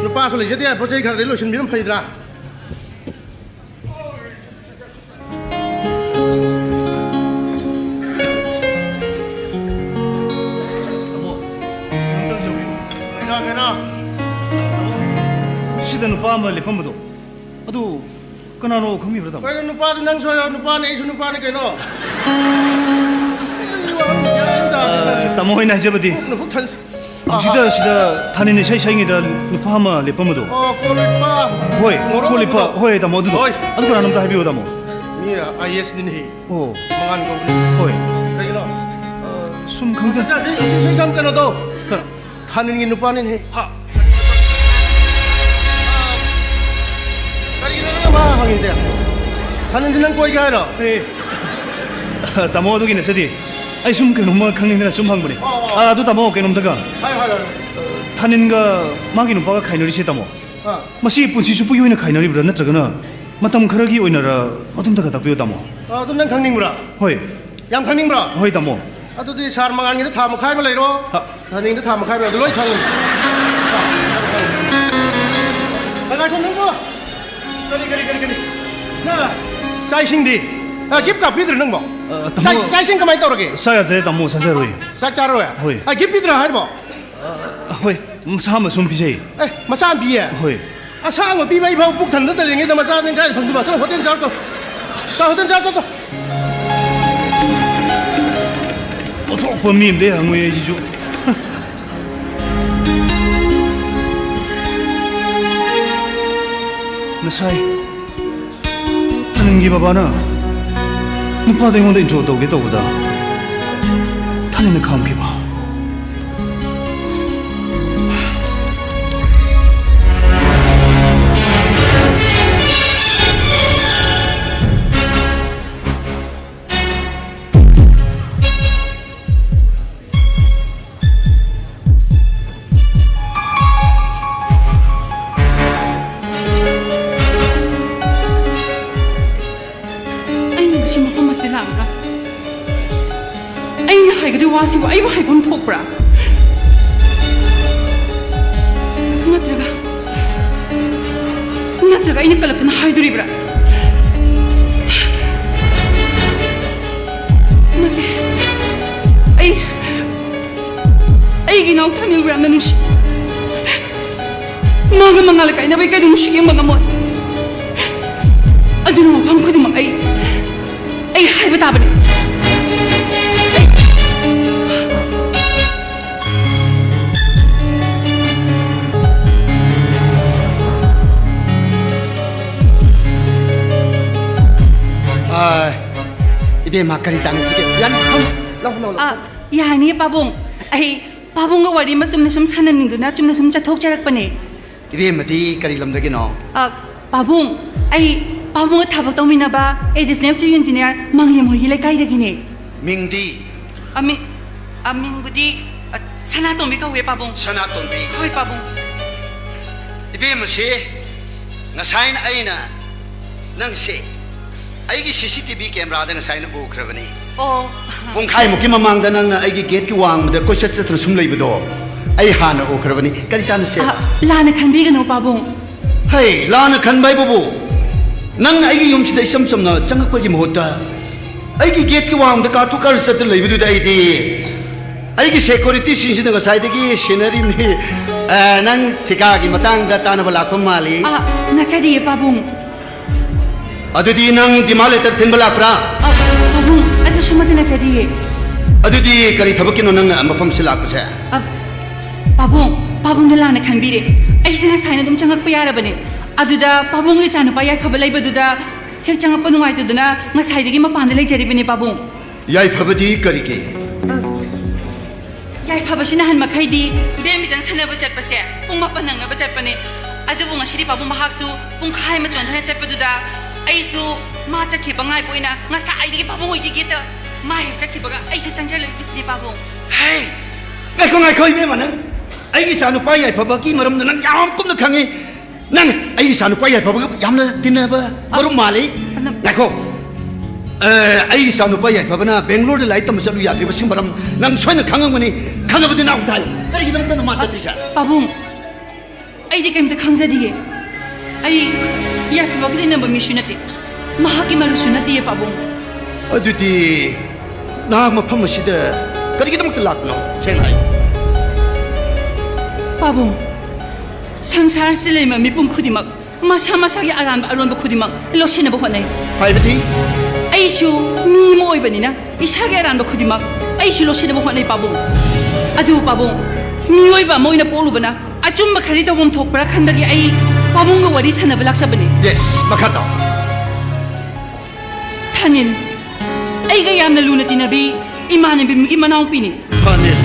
ꯅꯨꯄꯥꯁꯨ ꯂꯩꯖꯗꯦ꯫ ꯄꯣꯠ ꯆꯩ ꯈꯔꯗꯤ ꯂꯣꯏꯁꯤꯟꯕꯤꯔꯝ ꯐꯩꯗ꯭ꯔꯥ? ꯇꯥꯃꯣ, ꯀꯩꯅꯣ, ꯀꯩꯅꯣ? ꯁꯤꯗ ꯅꯨꯄꯥ ꯑꯃ ꯂꯦꯞꯄꯝꯕꯗꯣ, ꯑꯗꯨ ꯀꯅꯥꯅꯣ ꯈꯪꯕꯤꯕ꯭ꯔꯥ, ꯇꯥꯃꯣ? ꯀꯩꯅꯣ, ꯅꯨꯄꯥꯗꯤ ꯅꯪꯁꯨ ꯅꯨꯄꯥꯅꯤ, ꯑꯩꯁꯨ ꯅꯨꯄꯥꯅꯤ ꯀꯩꯅꯣ? ꯇꯥꯃꯣ ꯍꯣꯏꯅ ꯍꯥꯏꯖꯕꯗꯤ, ꯄꯨꯛꯅ ꯄꯨꯛ ꯊꯟ-, ꯁꯤꯗ, ꯁꯤꯗ ꯊꯥꯅꯤꯟ ꯏꯁꯩ ꯁꯛꯏꯉꯩꯗ ꯅꯨꯄꯥ ꯑꯃ ꯂꯦꯞꯄꯝꯕꯗꯣ꯫ ꯑꯣ, ꯀꯣꯜ ꯂꯤꯛꯄ꯫ ꯍꯣꯏ, ꯉꯧꯔꯣꯛ ꯀꯣꯜ ꯂꯤꯛꯄ꯫ ꯉꯧꯕꯗꯣ꯫ ꯍꯣꯏ, ꯇꯥꯃꯣ, ꯑꯗꯨꯗꯣ꯫ ꯍꯣꯏ꯫ ꯑꯗꯨ ꯀꯅꯥꯅꯣ ꯑꯝꯇ ꯍꯥꯏꯕꯤꯌꯣ, ꯇꯥꯃꯣ꯫ ꯃꯤ ꯑꯥꯏ ꯑꯦꯁꯅꯤꯅꯦꯍꯦ꯫ ꯑꯣ꯫ ꯃꯉꯥꯟ ꯀꯧꯕꯅꯤ꯫ ꯍꯣꯏ꯫ ꯀꯩꯒꯤꯅꯣ? ꯁꯨꯝ ꯈꯪꯖ- ꯁꯤ, ꯁꯤ, ꯁꯤ, ꯁꯤ, ꯁꯤ, ꯀꯩꯅꯣꯗꯣ꯫ ꯀꯅꯥ? ꯊꯥꯅꯤꯟꯒꯤ ꯅꯨꯄꯥꯅꯤꯅꯦꯍꯦ꯫ ꯍꯥ꯫ ꯀꯔꯤꯒꯤꯅꯣ ꯅꯪꯅ ꯃꯥ ꯍꯪꯉꯤꯁꯦ? ꯊꯥꯅꯤꯟꯁꯤ ꯅꯪ ꯀꯣꯏꯒꯦ ꯍꯥꯏꯔꯣ? ꯑꯦ, ꯇꯥꯃꯣ, ꯑꯗꯨꯒꯤ ꯅꯠꯆꯗꯦ꯫ ꯑꯩ ꯁꯨꯝ ꯀꯩꯅꯣꯝꯃ ꯈꯪꯅꯤꯡꯗꯅ ꯁꯨꯝ ꯍꯪꯕꯅꯦ꯫ ꯑꯣ, ꯑꯣ꯫ ꯑꯥ, ꯑꯗꯨ ꯇꯥꯃꯣ, ꯀꯩꯅꯣꯝꯇꯒ꯫ ꯍꯥꯏꯌꯣ, ꯍꯥꯏꯌꯣ, ꯍꯥꯏꯌꯣ꯫ ꯊꯥꯅꯤꯟꯒ ꯃꯥꯒꯤ ꯅꯨꯄꯥꯒ ꯈꯥꯏꯅꯔꯤꯁꯦ, ꯇꯥꯃꯣ, ꯑꯥ꯫ ꯃꯁꯤ ꯄꯨꯟꯁꯤ ꯆꯨꯞꯄꯒꯤ ꯑꯣꯏꯅ ꯈꯥꯏꯅꯔꯤꯕ꯭ꯔꯥ, ꯅꯠꯇ꯭ꯔꯒꯅ ꯃꯇꯝ ꯈꯔꯒꯤ ꯑꯣꯏꯅꯔ? ꯑꯗꯨꯝꯇꯒ ꯇꯥꯛꯄꯤꯌꯨ, ꯇꯥꯃꯣ꯫ ꯑꯥ, ꯑꯗꯨꯝ ꯅꯪ ꯈꯪꯅꯤꯡꯕ꯭ꯔꯥ? ꯍꯣꯏ꯫ ꯌꯥꯝ ꯈꯪꯅꯤꯡꯕ꯭ꯔꯥ? ꯍꯣꯏ, ꯇꯥꯃꯣ꯫ ꯑꯗꯨꯗꯤ ꯁꯥꯔ ꯃꯉꯥꯜꯒꯤꯗ ꯊꯥ ꯃꯈꯥꯏ ꯑꯃ ꯂꯩꯔꯣ꯫ ꯍꯥ꯫ ꯊꯥꯅꯤꯡꯗ ꯊꯥ ꯃꯈꯥꯏ ꯑꯃ ꯂꯩꯔꯣ꯫ ꯑꯗꯨ ꯂꯣꯏ ꯈꯪꯉꯤ꯫ ꯉꯥꯏꯈꯣ ꯅꯪꯕꯣ꯫ ꯀꯔꯤ, ꯀꯔꯤ, ꯀꯔꯤ, ꯀꯔꯤ? ꯅꯪ ꯆꯥꯛ ꯏꯁꯤꯡꯗꯤ? ꯑ, ꯒꯤꯐ ꯀꯥꯞꯄꯤꯗ꯭ꯔꯣ ꯅꯪꯕꯣ? ꯑ, ꯇꯥꯃꯣ꯫ ꯆꯥꯛ, ꯆꯥꯛ ꯏꯁꯤꯡ ꯀꯃꯥꯏꯅ ꯇꯧꯔꯒꯦ? ꯆꯥ ꯌꯥꯖꯔꯦ, ꯇꯥꯃꯣ, ꯆꯥꯖꯔꯣꯏ꯫ ꯆꯥꯛ ꯆꯥꯔꯣꯏ? ꯍꯣꯏ꯫ ꯑ, ꯒꯤꯐ ꯄꯤꯗ꯭ꯔꯥ ꯍꯥꯏꯔꯤꯕꯣ? ꯑ, ꯍꯣꯏ, ꯃꯁꯥ ꯑꯃ ꯁꯨꯝ ꯄꯤꯖꯩ꯫ ꯑꯦ, ꯃꯆꯥ ꯑꯃ ꯄꯤꯌꯦ? ꯍꯣꯏ꯫ ꯑꯁꯥꯡꯕ ꯄꯤꯕ ꯑꯩ ꯐꯥꯎ ꯄꯨꯛ ꯊꯟꯗ ꯂꯩꯔꯤꯉꯩꯗ ꯃꯆꯥꯗꯨ ꯀꯥꯏꯗ ꯐꯪꯗꯣꯏꯕ? ꯆꯠꯂꯣ, ꯍꯣꯇꯦꯜ ꯆꯥꯔꯣ ꯆꯠꯂꯣ꯫ ꯆꯥ, ꯍꯣꯇꯦꯜ ꯆꯥꯔꯣ ꯆꯠꯂꯣ꯫ ꯑꯣꯟꯊꯣꯛꯄ ꯃꯤ ꯑꯃꯗ ꯍꯪꯉꯨꯏ ꯑꯩꯁꯤꯁꯨ꯫ ꯉꯁꯥꯏ ꯊꯥꯅꯤꯟꯒꯤ ꯕꯕꯥꯅ ꯅꯨꯄꯥꯗꯣ ꯑꯩꯉꯣꯟꯗ intro ꯇꯧꯒꯦ ꯇꯧꯕꯗ ꯊꯥꯅꯤꯟꯅ ꯈꯥꯝꯈꯤꯕ꯫ ꯑꯩꯅ ꯉꯁꯤ ꯃꯐꯝ ꯑꯁꯤꯗ ꯂꯥꯛꯂꯒ ꯑꯩꯅ ꯍꯥꯏꯒꯗꯣꯏ ꯋꯥꯁꯤꯕꯨ ꯑꯩꯕꯨ ꯍꯥꯏꯐꯝ ꯊꯣꯛꯄ꯭ꯔꯥ? ꯅꯠꯇ꯭ꯔꯒ ꯑꯩꯅ ꯀꯜꯂꯛꯇꯅ ꯍꯥꯏꯗꯣꯔꯤꯕ꯭ꯔꯥ? ꯅꯠꯇꯦ꯫ ꯑꯩ, ꯑꯩꯒꯤ ꯏꯅꯥꯎ ꯊꯥꯅꯤꯜꯕꯨ ꯌꯥꯝꯅ ꯅꯨꯡꯁꯤ꯫ ꯃꯥꯒ ꯃꯉꯥꯜ ꯀꯥꯏꯅꯕꯩ ꯀꯩꯗꯧ ꯅꯨꯡꯁꯤ ꯌꯦꯡꯕ ꯉꯝꯃꯣꯏ? ꯑꯗꯨꯅ ꯃꯐꯝ ꯈꯨꯗꯤꯡꯃꯛ ꯑꯩ, ꯑꯩ ꯍꯥꯏꯕ ꯇꯥꯕꯅꯤ꯫ ꯑꯥ, ꯏꯕꯦꯝꯃ, ꯀꯔꯤ ꯇꯥꯟꯅꯁꯤꯒꯦ? ꯌꯥꯅꯤ, ꯐꯝ, ꯂꯥꯎ, ꯂꯥꯎ, ꯂꯥꯎ꯫ ꯑꯥ, ꯌꯥꯅꯤꯌꯦ, ꯄꯥꯕꯨꯡ꯫ ꯑꯩ ꯄꯥꯕꯨꯡꯒ ꯋꯥꯔꯤ ꯑꯃ ꯆꯨꯝꯅ ꯁꯨꯝ ꯁꯥꯟꯅꯅꯤꯡꯗꯨꯅ ꯆꯨꯝꯅ ꯁꯨꯝ ꯆꯠꯊꯣꯛꯆꯔꯛꯄꯅꯦ꯫ ꯏꯕꯦꯝꯃꯗꯤ ꯀꯔꯤ ꯂꯝꯗꯒꯤꯅꯣ? ꯑ, ꯄꯥꯕꯨꯡ, ꯑꯩ ꯄꯥꯕꯨꯡꯒ ꯊꯕꯛ ꯇꯧꯃꯤꯟꯅꯕ additional chief engineer ꯃꯥꯡꯂꯦꯝ ꯍꯣꯏꯒꯤ ꯂꯩꯀꯥꯏꯗꯒꯤꯅꯦ꯫ ꯃꯤꯡꯗꯤ? ꯑꯃꯤꯡ, ꯑꯃꯤꯡꯕꯨꯗꯤ, ꯑ, ꯁꯅꯥꯇꯣꯝꯕꯤ ꯀꯧꯋꯦ, ꯄꯥꯕꯨꯡ꯫ ꯁꯅꯥꯇꯣꯝꯕꯤ? ꯍꯣꯏ, ꯄꯥꯕꯨꯡ꯫ ꯏꯕꯦꯝꯃꯁꯤ ꯉꯁꯥꯏꯅ ꯑꯩꯅ ꯅꯪꯁꯦ ꯑꯩꯒꯤ C C T V camera ꯗ ꯉꯁꯥꯏꯅ ꯎꯈ꯭ꯔꯕꯅꯤ꯫ ꯑꯣ꯫ ꯄꯨꯡꯈꯥꯏꯃꯨꯛꯀꯤ ꯃꯃꯥꯡꯗ ꯅꯪꯅ ꯑꯩꯒꯤ gate ꯀꯤ ꯋꯥꯡꯃꯗ ꯀꯣꯏꯆꯠ ꯆꯠꯇꯨꯅ ꯁꯨꯝ ꯂꯩꯕꯗꯣ ꯑꯩ ꯍꯥꯟꯅ ꯎꯈ꯭ꯔꯕꯅꯤ꯫ ꯀꯔꯤ ꯇꯥꯟꯅꯁꯦ? ꯑ, ꯂꯥꯟꯅ ꯈꯟꯕꯤꯒꯅꯨ, ꯄꯥꯕꯨꯡ꯫ ꯍꯩ, ꯂꯥꯟꯅ ꯈꯟꯕ ꯍꯥꯏꯕꯕꯨ, ꯅꯪꯅ ꯑꯩꯒꯤ ꯌꯨꯝꯁꯤꯗ ꯏꯆꯝ ꯆꯝꯅ ꯆꯪꯉꯛꯄꯒꯤ ꯃꯍꯨꯠꯇ ꯑꯩꯒꯤ gate ꯀꯤ ꯋꯥꯡꯃꯗ ꯀꯥꯇꯨ ꯀꯥꯔ ꯆꯠꯇꯨꯅ ꯂꯩꯕꯗꯨꯗ ꯑꯩꯗꯤ ꯑꯩꯒꯤ security ꯁꯤꯡꯁꯤꯅ ꯉꯁꯥꯏꯗꯒꯤ ꯁꯦꯟꯅꯔꯤꯕꯅꯤ꯫ ꯑ, ꯅꯪ ꯊꯤꯀꯥꯒꯤ ꯃꯇꯥꯡꯗ ꯇꯥꯟꯅꯕ ꯂꯥꯛꯄ ꯃꯥꯜꯂꯤ꯫ ꯑ, ꯅꯠꯆꯗꯤꯌꯦ, ꯄꯥꯕꯨꯡ꯫ ꯑꯗꯨꯗꯤ ꯅꯪ demand letter ꯊꯤꯟꯕ ꯂꯥꯛꯄ꯭ꯔꯥ? ꯑ, ꯄꯥꯕꯨꯡ, ꯑꯗꯨꯁꯨꯃꯛꯇꯤ ꯅꯠꯆꯗꯤꯌꯦ꯫ ꯑꯗꯨꯗꯤ ꯀꯔꯤ ꯊꯕꯛꯀꯤꯅꯣ ꯅꯪꯅ ꯃꯐꯝꯁꯤ ꯂꯥꯛꯄꯁꯦ? ꯑ, ꯄꯥꯕꯨꯡ, ꯄꯥꯕꯨꯡꯅ ꯂꯥꯟꯅ ꯈꯟꯕꯤꯔꯦ꯫ ꯑꯩꯁꯦ ꯉꯁꯥꯏꯅ ꯑꯗꯨꯝ ꯆꯪꯉꯛꯄ ꯌꯥꯔꯕꯅꯦ꯫ ꯑꯗꯨꯗ ꯄꯥꯕꯨꯡꯒꯤ ꯏꯆꯥꯅꯨꯄꯥ ꯌꯥꯏꯐꯕ ꯂꯩꯕꯗꯨꯗ ꯍꯦꯛ ꯆꯪꯉꯛꯄ ꯅꯨꯡꯉꯥꯏꯇꯗꯨꯅ ꯉꯁꯥꯏꯗꯒꯤ ꯃꯄꯥꯟꯗ ꯂꯩꯖꯔꯤꯕꯅꯦ, ꯄꯥꯕꯨꯡ꯫ ꯌꯥꯏꯐꯕꯗꯤ ꯀꯔꯤꯒꯤ? ꯌꯥꯏꯐꯕꯁꯤ ꯅꯍꯥꯟ ꯃꯈꯩꯗꯤ badminton ꯁꯥꯟꯅꯕ ꯆꯠꯄꯁꯦ ꯄꯨꯡ ꯃꯥꯄꯟ ꯅꯪꯅꯕ ꯆꯠꯄꯅꯦ꯫ ꯑꯗꯨꯕꯨ ꯉꯁꯤꯗꯤ ꯄꯥꯕꯨꯡ ꯃꯍꯥꯛꯁꯨ ꯄꯨꯡꯈꯥꯏ ꯑꯃ ꯆꯣꯟꯊꯅ ꯆꯠꯄꯗꯨꯗ ꯑꯩꯁꯨ ꯃꯥ ꯆꯠꯈꯤꯕ ꯉꯥꯏꯕ ꯑꯣꯏꯅ ꯉꯁꯥꯏꯗꯒꯤ ꯄꯥꯕꯨꯡ ꯍꯣꯏꯒꯤ gate ꯇ ꯃꯥ ꯍꯦꯛ ꯆꯠꯈꯤꯕꯒ ꯑꯩꯁꯨ ꯆꯪꯖꯜꯂꯛꯏꯕꯁꯤꯅꯦ, ꯄꯥꯕꯨꯡ꯫ ꯍꯩ! ꯉꯥꯏꯈꯣ, ꯉꯥꯏꯈꯣ, ꯏꯕꯦꯝꯃ, ꯅꯪ ꯑꯩꯒꯤ ꯏꯆꯥꯅꯨꯄꯥ ꯌꯥꯏꯐꯕꯒꯤ ꯃꯔꯝꯗ ꯅꯪ ꯌꯥꯝ ꯀꯨꯞꯅ ꯈꯪꯉꯤ꯫ ꯅꯪ ꯑꯩꯒꯤ ꯏꯆꯥꯅꯨꯄꯥ ꯌꯥꯏꯐꯕꯒ ꯌꯥꯝꯅ ꯇꯤꯟꯅꯕ ꯃꯔꯨꯞ ꯃꯥꯜꯂꯤ꯫ ꯑ, ꯉꯥꯏꯈꯣ꯫ ꯑ, ꯑꯩꯒꯤ ꯏꯆꯥꯅꯨꯄꯥ ꯌꯥꯏꯐꯕꯅ ꯕꯦꯡꯒ꯭ꯂꯣꯔꯗ ꯂꯥꯏꯔꯤꯛ ꯇꯝꯕ ꯆꯠꯂꯨ ꯌꯥꯗ꯭ꯔꯤꯕꯁꯤ ꯃꯔꯝ ꯅꯪ ꯁꯣꯏꯅ ꯈꯪꯉꯝꯒꯅꯤ꯫ ꯈꯪꯉꯕꯗꯤ ꯅꯥꯎ ꯊꯥꯏ꯫ ꯀꯔꯤꯒꯤꯗꯃꯛꯇꯅꯣ ꯃꯥ ꯆꯠꯇ꯭ꯔꯤꯁꯦ? ꯄꯥꯕꯨꯡ, ꯑꯩꯗꯤ ꯀꯩꯝꯇ ꯈꯪꯖꯗꯤꯌꯦ꯫ ꯑꯩ ꯌꯥꯏꯐꯕꯒ ꯂꯩꯅꯕ ꯃꯤꯁꯨ ꯅꯠꯇꯦ, ꯃꯍꯥꯛꯀꯤ ꯃꯔꯨꯞꯁꯨ ꯅꯠꯇꯦꯌꯦ ꯄꯥꯕꯨꯡ꯫ ꯑꯗꯨꯗꯤ ꯅꯍꯥꯛ ꯃꯐꯝ ꯑꯁꯤꯗ ꯀꯔꯤꯒꯤꯗꯃꯛꯇ ꯂꯥꯛꯄꯅꯣ? ꯁꯦꯡꯅ ꯍꯥꯏꯌꯨ꯫ ꯄꯥꯕꯨꯡ, ꯁꯪꯁꯥꯔꯁꯤꯗ ꯂꯩꯔꯤꯕ ꯃꯤꯄꯨꯝ ꯈꯨꯗꯤꯡꯃꯛ ꯃꯁꯥ ꯃꯁꯥꯒꯤ ꯑꯔꯥꯟꯕ ꯑꯔꯣꯟꯕ ꯈꯨꯗꯤꯡꯃꯛ ꯂꯣꯠꯁꯤꯟꯅꯕ ꯍꯣꯠꯅꯩ꯫ ꯍꯥꯏꯕꯗꯤ? ꯑꯩꯁꯨ ꯃꯤ ꯑꯃ ꯑꯣꯏꯕꯅꯤꯅ ꯏꯁꯥꯒꯤ ꯑꯔꯥꯟꯕ ꯈꯨꯗꯤꯡꯃꯛ ꯑꯩꯁꯨ ꯂꯣꯠꯁꯤꯟꯅꯕ ꯍꯣꯠꯅꯩ ꯄꯥꯕꯨꯡ꯫ ꯑꯗꯨꯕꯨ ꯄꯥꯕꯨꯡ, ꯃꯤꯑꯣꯏꯕ ꯑꯃ ꯑꯣꯏꯅ ꯄꯣꯛꯂꯨꯕꯅ ꯑꯆꯨꯝꯕ ꯈꯔꯤ ꯇꯧꯐꯝ ꯊꯣꯛꯄ꯭ꯔꯥ ꯈꯟꯕꯒꯤ ꯑꯩ ꯄꯥꯕꯨꯡꯒ ꯋꯥꯔꯤ ꯁꯥꯟꯅꯕ ꯂꯥꯛꯆꯕꯅꯤ꯫ ꯌꯦꯁ, ꯃꯈꯥ ꯇꯥꯎ꯫ ꯊꯥꯅꯤꯜ, ꯑꯩꯒ ꯌꯥꯝꯅ ꯂꯨꯅ ꯇꯤꯟꯅꯕꯤ ꯏꯃꯥꯟꯅꯕꯤꯒꯤ ꯃꯅꯥꯎꯄꯤꯅꯤ꯫ ꯊꯥꯅꯤꯜ꯫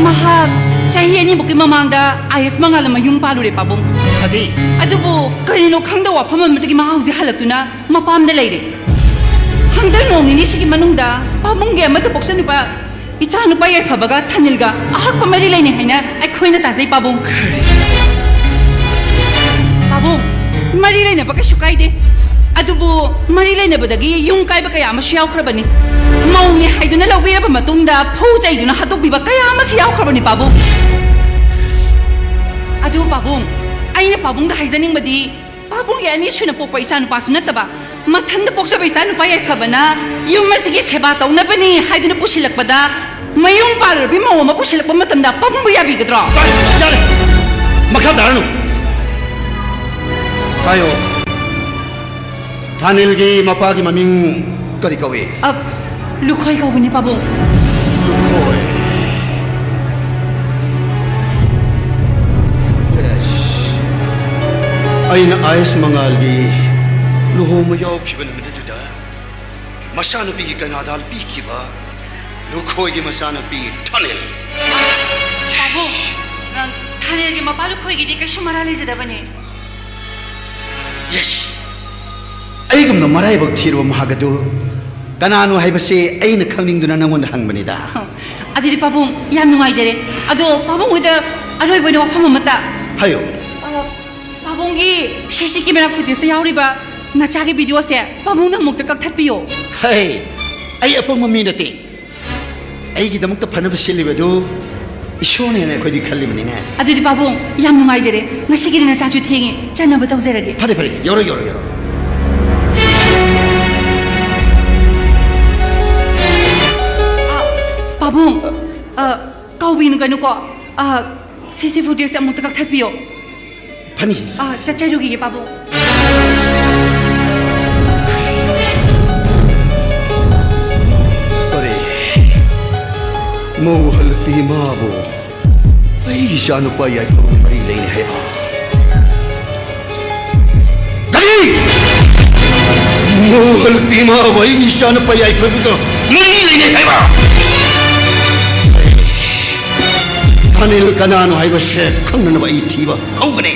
ꯃꯍꯥꯛ ꯆꯍꯤ ꯑꯅꯤꯃꯨꯛꯀꯤ ꯃꯃꯥꯡꯗ ꯑꯥꯏ ꯑꯦꯁ ꯃꯉꯥꯜꯗ ꯃꯌꯨꯝ ꯄꯥꯜꯂꯨꯔꯦ ꯄꯥꯕꯨꯡ꯫ ꯐꯗꯤ? ꯑꯗꯨꯕꯨ ꯀꯔꯤꯅꯣ ꯈꯪꯗ ꯋꯥꯐꯝ ꯑꯃꯗꯒꯤ ꯃꯍꯥꯛ ꯍꯧꯖꯤꯛ ꯍꯜꯂꯛꯇꯨꯅ ꯃꯄꯥꯝꯗ ꯂꯩꯔꯦ꯫ ꯍꯟꯗꯛ ꯅꯣꯡ ꯅꯤꯅꯤꯁꯤꯒꯤ ꯃꯅꯨꯡꯗ ꯄꯥꯕꯨꯡꯒꯤ ꯑꯃꯠꯇ ꯄꯣꯛꯆꯅꯨꯄꯥ ꯏꯆꯥꯅꯨꯄꯥ ꯌꯥꯏꯐꯕꯒ ꯊꯥꯅꯤꯜꯒ ꯑꯍꯛꯄ ꯃꯔꯤ ꯂꯩꯅꯩ ꯍꯥꯏꯅ ꯑꯩꯈꯣꯏꯅ ꯇꯥꯖꯩ ꯄꯥꯕꯨꯡ꯫ ꯄꯥꯕꯨꯡ, ꯃꯔꯤ ꯂꯩꯅꯕ ꯀꯩꯁꯨ ꯀꯥꯏꯗꯦ꯫ ꯑꯗꯨꯕꯨ ꯃꯔꯤ ꯂꯩꯅꯕꯗꯒꯤ ꯌꯨꯝ ꯀꯥꯏꯕ ꯀꯌꯥ ꯑꯃꯁꯨ ꯌꯥꯎꯈ꯭ꯔꯕꯅꯤ꯫ ꯃꯧꯅꯤ ꯍꯥꯏꯗꯨꯅ ꯂꯧꯕꯤꯔꯕ ꯃꯇꯨꯡꯗ ꯐꯨ ꯆꯩꯗꯨꯅ ꯍꯥꯠꯇꯣꯛꯄꯤꯕ ꯀꯌꯥ ꯑꯃꯁꯨ ꯌꯥꯎꯈ꯭ꯔꯕꯅꯤ ꯄꯥꯕꯨꯡ꯫ ꯑꯗꯨ ꯄꯥꯕꯨꯡ, ꯑꯩꯅ ꯄꯥꯕꯨꯡꯗ ꯍꯥꯏꯖꯅꯤꯡꯕꯗꯤ, ꯄꯥꯕꯨꯡꯒꯤ ꯑꯅꯤ ꯁꯨꯅ ꯄꯣꯛꯄ ꯏꯆꯥꯅꯨꯄꯥꯁꯨ ꯅꯠꯇꯕ, ꯃꯊꯟꯗ ꯄꯣꯛꯆꯕ ꯏꯆꯥꯅꯨꯄꯥ ꯌꯥꯏꯐꯕꯅ ꯌꯨꯝ ꯑꯁꯤꯒꯤ ꯁꯦꯕꯥ ꯇꯧꯅꯕꯅꯤ ꯍꯥꯏꯗꯨꯅ ꯄꯨꯁꯤꯜꯂꯛꯄꯗ, ꯃꯌꯨꯝ ꯄꯥꯜꯂꯨꯔꯕꯤ ꯃꯧ ꯑꯃ ꯄꯨꯁꯤꯜꯂꯛꯄ ꯃꯇꯝꯗ ꯄꯥꯕꯨꯡꯕꯨ ꯌꯥꯕꯤꯒꯗ꯭ꯔꯣ? ꯌꯥꯔꯦ! ꯃꯈꯥ ꯇꯥꯔꯅꯨ꯫ ꯍꯥꯏꯌꯣ꯫ ꯊꯥꯅꯤꯜꯒꯤ ꯃꯄꯥꯒꯤ ꯃꯃꯤꯡ ꯀꯔꯤ ꯀꯧꯏ? ꯑ, ꯂꯨꯈꯣꯏ ꯀꯧꯕꯅꯤ, ꯄꯥꯕꯨꯡ꯫ ꯂꯨꯈꯣꯏ꯫ ꯌꯦꯁ꯫ ꯑꯩꯅ ꯑꯥꯏ ꯑꯦꯁ ꯃꯉꯥꯜꯒꯤ ꯂꯨꯍꯣꯡꯕ ꯌꯥꯎꯈꯤꯕ ꯅꯨꯃꯤꯠ ꯑꯗꯨꯗ ꯃꯆꯥꯅꯨꯄꯤꯒꯤ ꯀꯅꯥꯗꯥꯜ ꯄꯤꯈꯤꯕ ꯂꯨꯈꯣꯏꯒꯤ ꯃꯆꯥꯅꯨꯄꯤ ꯊꯥꯅꯤꯜ꯫ ꯄꯥꯕꯨꯡ, ꯑ, ꯊꯥꯅꯤꯜꯒꯤ ꯃꯄꯥ ꯂꯨꯈꯣꯏꯒꯤꯗꯤ ꯀꯩꯁꯨ ꯃꯔꯥꯜ ꯂꯩꯖꯗꯕꯅꯦ꯫ ꯌꯦꯁ꯫ ꯑꯩꯒꯨꯝꯅ ꯃꯔꯥꯏꯕꯛ ꯊꯤꯔꯕ ꯃꯍꯥꯛ ꯑꯗꯨ ꯀꯅꯥꯅꯣ ꯍꯥꯏꯕꯁꯤ ꯑꯩꯅ ꯈꯪꯅꯤꯡꯗꯨꯅ ꯅꯪꯉꯣꯟꯗ ꯍꯪꯕꯅꯤꯗ꯫ ꯑꯗꯨꯗꯤ ꯄꯥꯕꯨꯡ, ꯌꯥꯝ ꯅꯨꯡꯉꯥꯏꯖꯔꯦ꯫ ꯑꯗꯣ ꯄꯥꯕꯨꯡ ꯍꯣꯏꯗ ꯑꯔꯣꯏꯕ ꯑꯣꯏꯅ ꯋꯥꯐꯝ ꯑꯃꯇ꯫ ꯍꯥꯏꯌꯣ꯫ ꯑ, ꯄꯥꯕꯨꯡꯒꯤ ꯁꯤ ꯁꯤ ꯀꯦꯃꯦꯔꯥ ꯐꯨꯇꯦꯖꯇ ꯌꯥꯎꯔꯤꯕ ꯅꯆꯥꯒꯤ ꯚꯤꯗꯤꯑꯣꯁꯦ ꯄꯥꯕꯨꯡꯅ ꯑꯃꯨꯛꯇ ꯀꯛꯊꯠꯄꯤꯌꯣ꯫ ꯍꯩ, ꯑꯩ ꯑꯄꯪꯕ ꯃꯤ ꯅꯠꯇꯦ꯫ ꯑꯩꯒꯤꯗꯃꯛꯇ ꯐꯅꯕ ꯁꯤꯜꯂꯤꯕꯗꯨ ꯏꯁꯣꯔꯅꯦꯅ ꯑꯩꯈꯣꯏꯗꯤ ꯈꯜꯂꯤꯕꯅꯤꯅꯦ꯫ ꯑꯗꯨꯗꯤ ꯄꯥꯕꯨꯡ, ꯌꯥꯝ ꯅꯨꯡꯉꯥꯏꯖꯔꯦ꯫ ꯉꯁꯤꯒꯤꯗꯤ ꯅꯆꯥꯁꯨ ꯊꯦꯡꯉꯦ, ꯆꯠꯅꯕ ꯇꯧꯖꯔꯒꯦ꯫ ꯐꯔꯦ, ꯐꯔꯦ, ꯌꯧꯔꯣ, ꯌꯧꯔꯣ, ꯌꯧꯔꯣ꯫ ꯑ, ꯄꯥꯕꯨꯡ, ꯑ, ꯀꯥꯎꯕꯤꯒꯅꯨꯀꯣ꯫ ꯑ, ꯁꯤꯁꯤ ꯐꯨꯇꯦꯖꯁꯦ ꯑꯃꯨꯛꯇ ꯀꯛꯊꯠꯄꯤꯌꯣ꯫ ꯐꯅꯤ꯫ ꯑ, ꯆꯠꯆꯔꯨꯈꯤꯒꯦ, ꯄꯥꯕꯨꯡ꯫ ꯑꯔꯦ, ꯃꯧ ꯍꯜꯂꯛꯄꯤ ꯏꯃꯥꯕꯨ ꯑꯩ ꯏꯆꯥꯅꯨꯄꯥ ꯌꯥꯏꯐꯕꯒ ꯃꯔꯤ ꯂꯩꯅꯩ ꯍꯥꯏꯕ꯫ ꯀꯔꯤ? ꯃꯧ ꯍꯜꯂꯛꯄꯤ ꯏꯃꯥꯕꯨ ꯑꯩ ꯏꯆꯥꯅꯨꯄꯥ ꯌꯥꯏꯐꯕꯒ ꯃꯔꯤ ꯂꯩꯅꯩ ꯍꯥꯏꯕ? ꯑꯅꯤꯜ ꯀꯅꯥꯅꯣ ꯍꯥꯏꯕꯁꯦ ꯈꯪꯅꯅꯕ ꯑꯩ ꯊꯤꯕ ꯍꯧꯒꯅꯤ꯫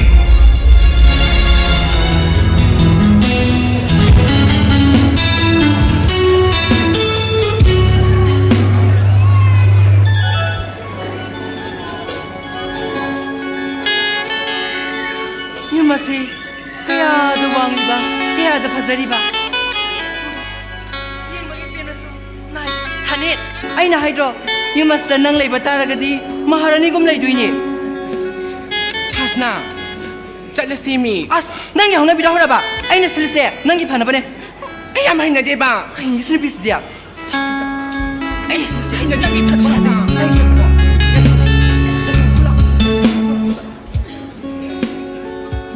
ꯌꯨꯝ ꯑꯁꯤ ꯀꯌꯥꯗ ꯋꯥꯡꯂꯤꯕ, ꯀꯌꯥꯗ ꯐꯖꯔꯤꯕ! ꯌꯦꯡꯕꯒꯤ ꯄꯦꯟꯅꯁꯨ ꯅꯥꯏ꯫ ꯊꯥꯅꯦꯠ, ꯑꯩꯅ ꯍꯥꯏꯗ꯭ꯔꯣ, ꯌꯨꯝ ꯑꯁꯤꯗ ꯅꯪ ꯂꯩꯕ ꯇꯥꯔꯒꯗꯤ ꯃꯍꯥꯔꯥꯅꯤꯒꯨꯝ ꯂꯩꯗꯣꯏꯅꯦ꯫ ꯐꯥꯁꯅꯥ, ꯆꯠꯂꯁꯤ ꯃꯤ꯫ ꯑꯁ, ꯅꯪꯒꯤ ꯍꯧꯅꯕꯤꯗꯣ ꯍꯧꯔꯕ? ꯑꯩꯅ ꯁꯤꯜꯂꯤꯁꯦ ꯅꯪꯒꯤ ꯐꯅꯕꯅꯦ꯫ ꯑꯩ ꯌꯥꯝ ꯍꯩꯅꯗꯦꯕ꯫ ꯀꯩꯅꯣ ꯁꯤ ꯅꯨꯄꯤꯁꯤꯗꯤ? ꯑꯩ ꯍꯩꯅꯗꯦ ꯃꯤ ꯐꯠꯁꯤꯅ꯫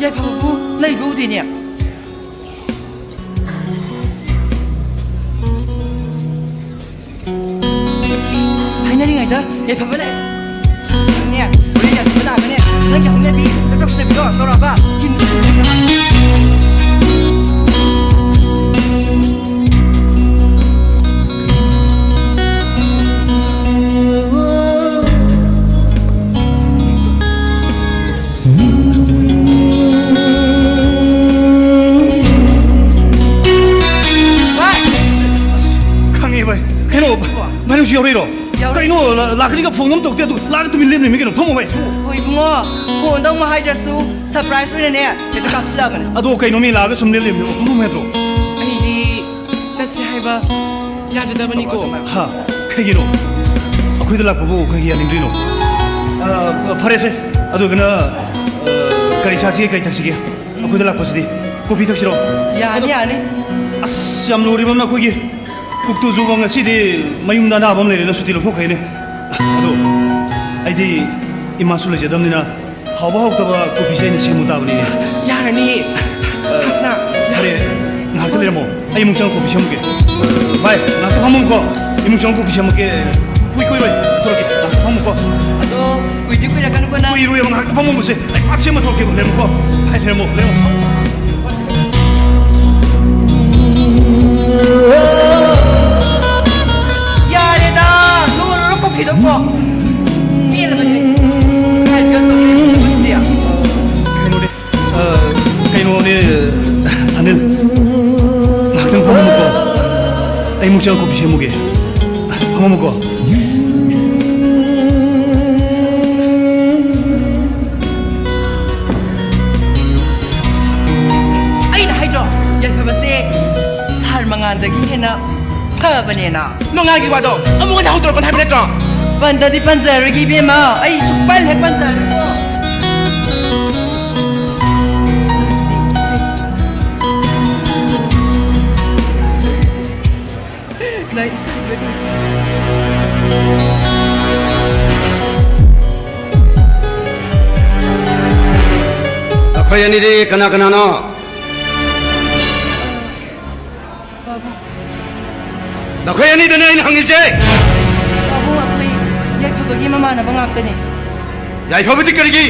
ꯌꯥꯏꯐꯕꯕꯨ ꯂꯩꯕ ꯎꯗꯦꯅꯦ꯫ ꯍꯥꯏꯅꯔꯤꯉꯩꯗ ꯌꯥꯏꯐꯕ ꯂꯥꯛꯑꯦ꯫ ꯅꯦ, ꯍꯣꯔꯦꯟ ꯌꯥꯏꯐꯕ ꯂꯥꯛꯑꯒꯅꯦ, ꯅꯪꯒꯤ ꯍꯧꯅꯕꯤ, ꯇꯞ ꯇꯞ ꯁꯤꯟꯅꯕꯤꯗꯣ ꯇꯧꯔꯛꯑꯕ? ꯈꯪꯉꯦ ꯚꯥꯏ꯫ ꯀꯩꯅꯣ, ꯚꯥꯏ, ꯅꯪꯁꯨ ꯌꯥꯎꯔꯛꯏꯔꯣ? ꯌꯥꯎꯔꯛꯏ꯫ ꯀꯩꯅꯣ, ꯂꯥ-, ꯂꯥꯛꯀꯅꯤꯒ ꯐꯣꯟ ꯑꯃ ꯇꯧꯗꯦ, ꯑꯗꯨ ꯂꯥꯛꯑꯒ ꯇꯨꯃꯤꯟ ꯂꯦꯞ ꯂꯩꯔꯝꯃꯤ ꯀꯩꯅꯣ? ꯐꯝꯃꯣ ꯚꯥꯏ꯫ ꯍꯣꯏ ꯏꯕꯨꯡꯉꯣ, ꯐꯣꯟꯗ ꯑꯃꯨꯛ ꯍꯥꯏꯗ꯭ꯔꯁꯨ ꯁꯔꯄ꯭ꯔꯥꯏꯖ ꯑꯣꯏꯅꯅꯦ, ꯍꯦꯛꯇ ꯀꯥꯞꯁꯤꯜꯂꯛꯑꯕꯅꯦ꯫ ꯑꯗꯣ ꯀꯩꯅꯣ ꯃꯤ ꯂꯥꯛꯑꯒ ꯁꯨꯝ ꯂꯦꯞ ꯂꯩꯔꯝꯃꯤꯗꯣ? ꯐꯝꯃꯣ ꯍꯥꯏꯗ꯭ꯔꯣ? ꯑꯩꯗꯤ ꯆꯠꯁꯦ ꯍꯥꯏꯕ ꯌꯥꯖꯗꯕꯅꯤꯀꯣ꯫ ꯍꯥ? ꯀꯩꯒꯤꯅꯣ? ꯑꯩꯈꯣꯏꯗ ꯂꯥꯛꯄꯕꯨ ꯀꯩꯒꯤ ꯌꯥꯅꯤꯡꯗ꯭ꯔꯤꯅꯣ? ꯑ, ꯐꯔꯦꯁꯦ꯫ ꯑꯗꯨꯒꯅ, ꯑ, ꯀꯔꯤ ꯆꯥꯁꯤꯒꯦ, ꯀꯔꯤ ꯊꯛꯁꯤꯒꯦ? ꯑꯩꯈꯣꯏꯗ ꯂꯥꯛꯄꯁꯤꯗꯤ ꯀꯣꯐꯤ ꯊꯛꯁꯤꯔꯣ? ꯌꯥꯅꯤ, ꯑꯗꯣ, ꯌꯥꯅꯤ꯫ ꯑꯁ, ꯌꯥꯝ ꯂꯨꯔꯤꯕ ꯑꯃꯅ ꯑꯩꯈꯣꯏꯒꯤ ꯀꯨꯛꯇꯨꯁꯨ ꯉꯁꯤꯗꯤ ꯃꯌꯨꯝꯗ ꯑꯅꯥꯕ ꯑꯃ ꯂꯩꯔꯦꯅ ꯁꯨꯇꯤ ꯂꯧꯊꯣꯛꯈ꯭ꯔꯦꯅꯦ꯫ ꯑꯗꯣ ꯑꯩꯗꯤ ꯏꯃꯥꯁꯨ ꯂꯩꯖꯗꯕꯅꯤꯅ ꯍꯥꯎꯕ ꯍꯥꯎꯇꯕ ꯀꯣꯐꯤꯁꯦ ꯑꯩꯅ ꯁꯦꯝꯃꯨ ꯇꯥꯕꯅꯤꯅꯦ꯫ ꯌꯥꯔꯅꯤ꯫ ꯑ, ꯍꯥꯁꯅꯥ, ꯐꯔꯦ, ꯌꯥꯔꯅꯤ꯫ ꯉꯥꯏꯍꯥꯛꯇ ꯂꯩꯔꯝꯃꯣ꯫ ꯑꯩ ꯏꯃꯨꯡ ꯆꯪꯉ ꯀꯣꯐꯤ ꯁꯦꯝꯃꯨꯒꯦ꯫ ꯚꯥꯏ, ꯉꯥꯏꯍꯥꯛꯇ ꯐꯝꯃꯝꯃꯨꯀꯣ꯫ ꯏꯃꯨꯡ ꯆꯪꯉ ꯀꯣꯐꯤ ꯁꯦꯝꯃꯨꯒꯦ꯫ ꯀꯨꯏ ꯀꯨꯏꯔꯣꯏ꯫ ꯊꯣꯛꯂꯛꯀꯦ꯫ ꯉꯥꯏꯍꯥꯛꯇ ꯐꯝꯃꯝꯃꯨꯀꯣ꯫ ꯑꯗꯣ, ꯀꯨꯏꯗꯤ ꯀꯨꯏꯔꯛꯀꯅꯨꯀꯣ ꯅꯪ꯫ ꯀꯨꯏꯔꯣꯏꯕ, ꯉꯥꯏꯍꯥꯛꯇ ꯐꯝꯃꯝꯃꯨꯁꯦ꯫ ꯑꯩ ꯄꯥꯛ ꯁꯦꯝꯃ ꯊꯣꯛꯂꯛꯀꯦꯕ꯫ ꯂꯩꯔꯝꯃꯨꯀꯣ꯫ ꯚꯥꯏ, ꯂꯩꯔꯝꯃꯣ, ꯂꯩꯔꯝꯃꯣ꯫ ꯌꯥꯔꯦꯗ, ꯂꯣꯜꯂꯨꯔꯣ ꯀꯣꯐꯤꯗꯣ ꯀꯣ꯫ ꯄꯦꯜꯂꯕꯅꯦ꯫ ꯀꯥꯏ ꯐꯤꯕꯝ ꯇꯧꯔꯦ ꯁꯤꯗꯤ? ꯀꯩꯅꯣꯅꯦ, ꯑ, ꯀꯩꯅꯣꯅꯦ, ꯑꯅꯤꯜ, ꯉꯥꯏꯍꯥꯛꯇꯪ ꯐꯝꯃꯝꯃꯨꯀꯣ꯫ ꯑꯩ ꯑꯃꯨꯛ ꯆꯪꯉ ꯀꯣꯐꯤ ꯁꯦꯝꯃꯨꯒꯦ꯫ ꯐꯝꯃꯝꯃꯨꯀꯣ꯫ ꯑꯩꯅ ꯍꯥꯏꯗ꯭ꯔꯣ, ꯌꯥꯏꯐꯕꯁꯦ ꯁꯥꯔ ꯃꯉꯥꯜꯗꯒꯤ ꯍꯦꯟꯅ ꯐꯕꯅꯦꯅ꯫ ꯃꯉꯥꯜꯒꯤ ꯋꯥꯗꯣ ꯑꯃꯨꯛ ꯍꯟꯅ ꯍꯧꯗꯣꯔꯛꯀꯅꯨ ꯍꯥꯏꯕ ꯅꯠꯇ꯭ꯔꯣ? ꯄꯟꯗꯗꯤ ꯄꯟꯖꯔꯣꯏꯒꯦ ꯏꯕꯦꯝꯃ, ꯑꯩ ꯁꯨꯛꯄꯟ ꯍꯦꯛ ꯄꯟꯖꯔꯣꯏꯀꯣ꯫ ꯑꯩꯈꯣꯏ ꯑꯅꯤꯗꯤ ꯀꯅꯥ ꯀꯅꯥꯅꯣ? ꯄꯥꯕꯨꯡ꯫ ꯅꯈꯣꯏ ꯑꯅꯤꯗꯅꯦ ꯑꯩꯅ ꯍꯪꯉꯤꯁꯦ꯫ ꯄꯥꯕꯨꯡ, ꯑꯩꯈꯣꯏ ꯌꯥꯏꯐꯕꯒꯤ ꯃꯃꯥꯟꯅꯕ ꯉꯥꯛꯇꯅꯦ꯫ ꯌꯥꯏꯐꯕꯗꯤ ꯀꯔꯤꯒꯤ?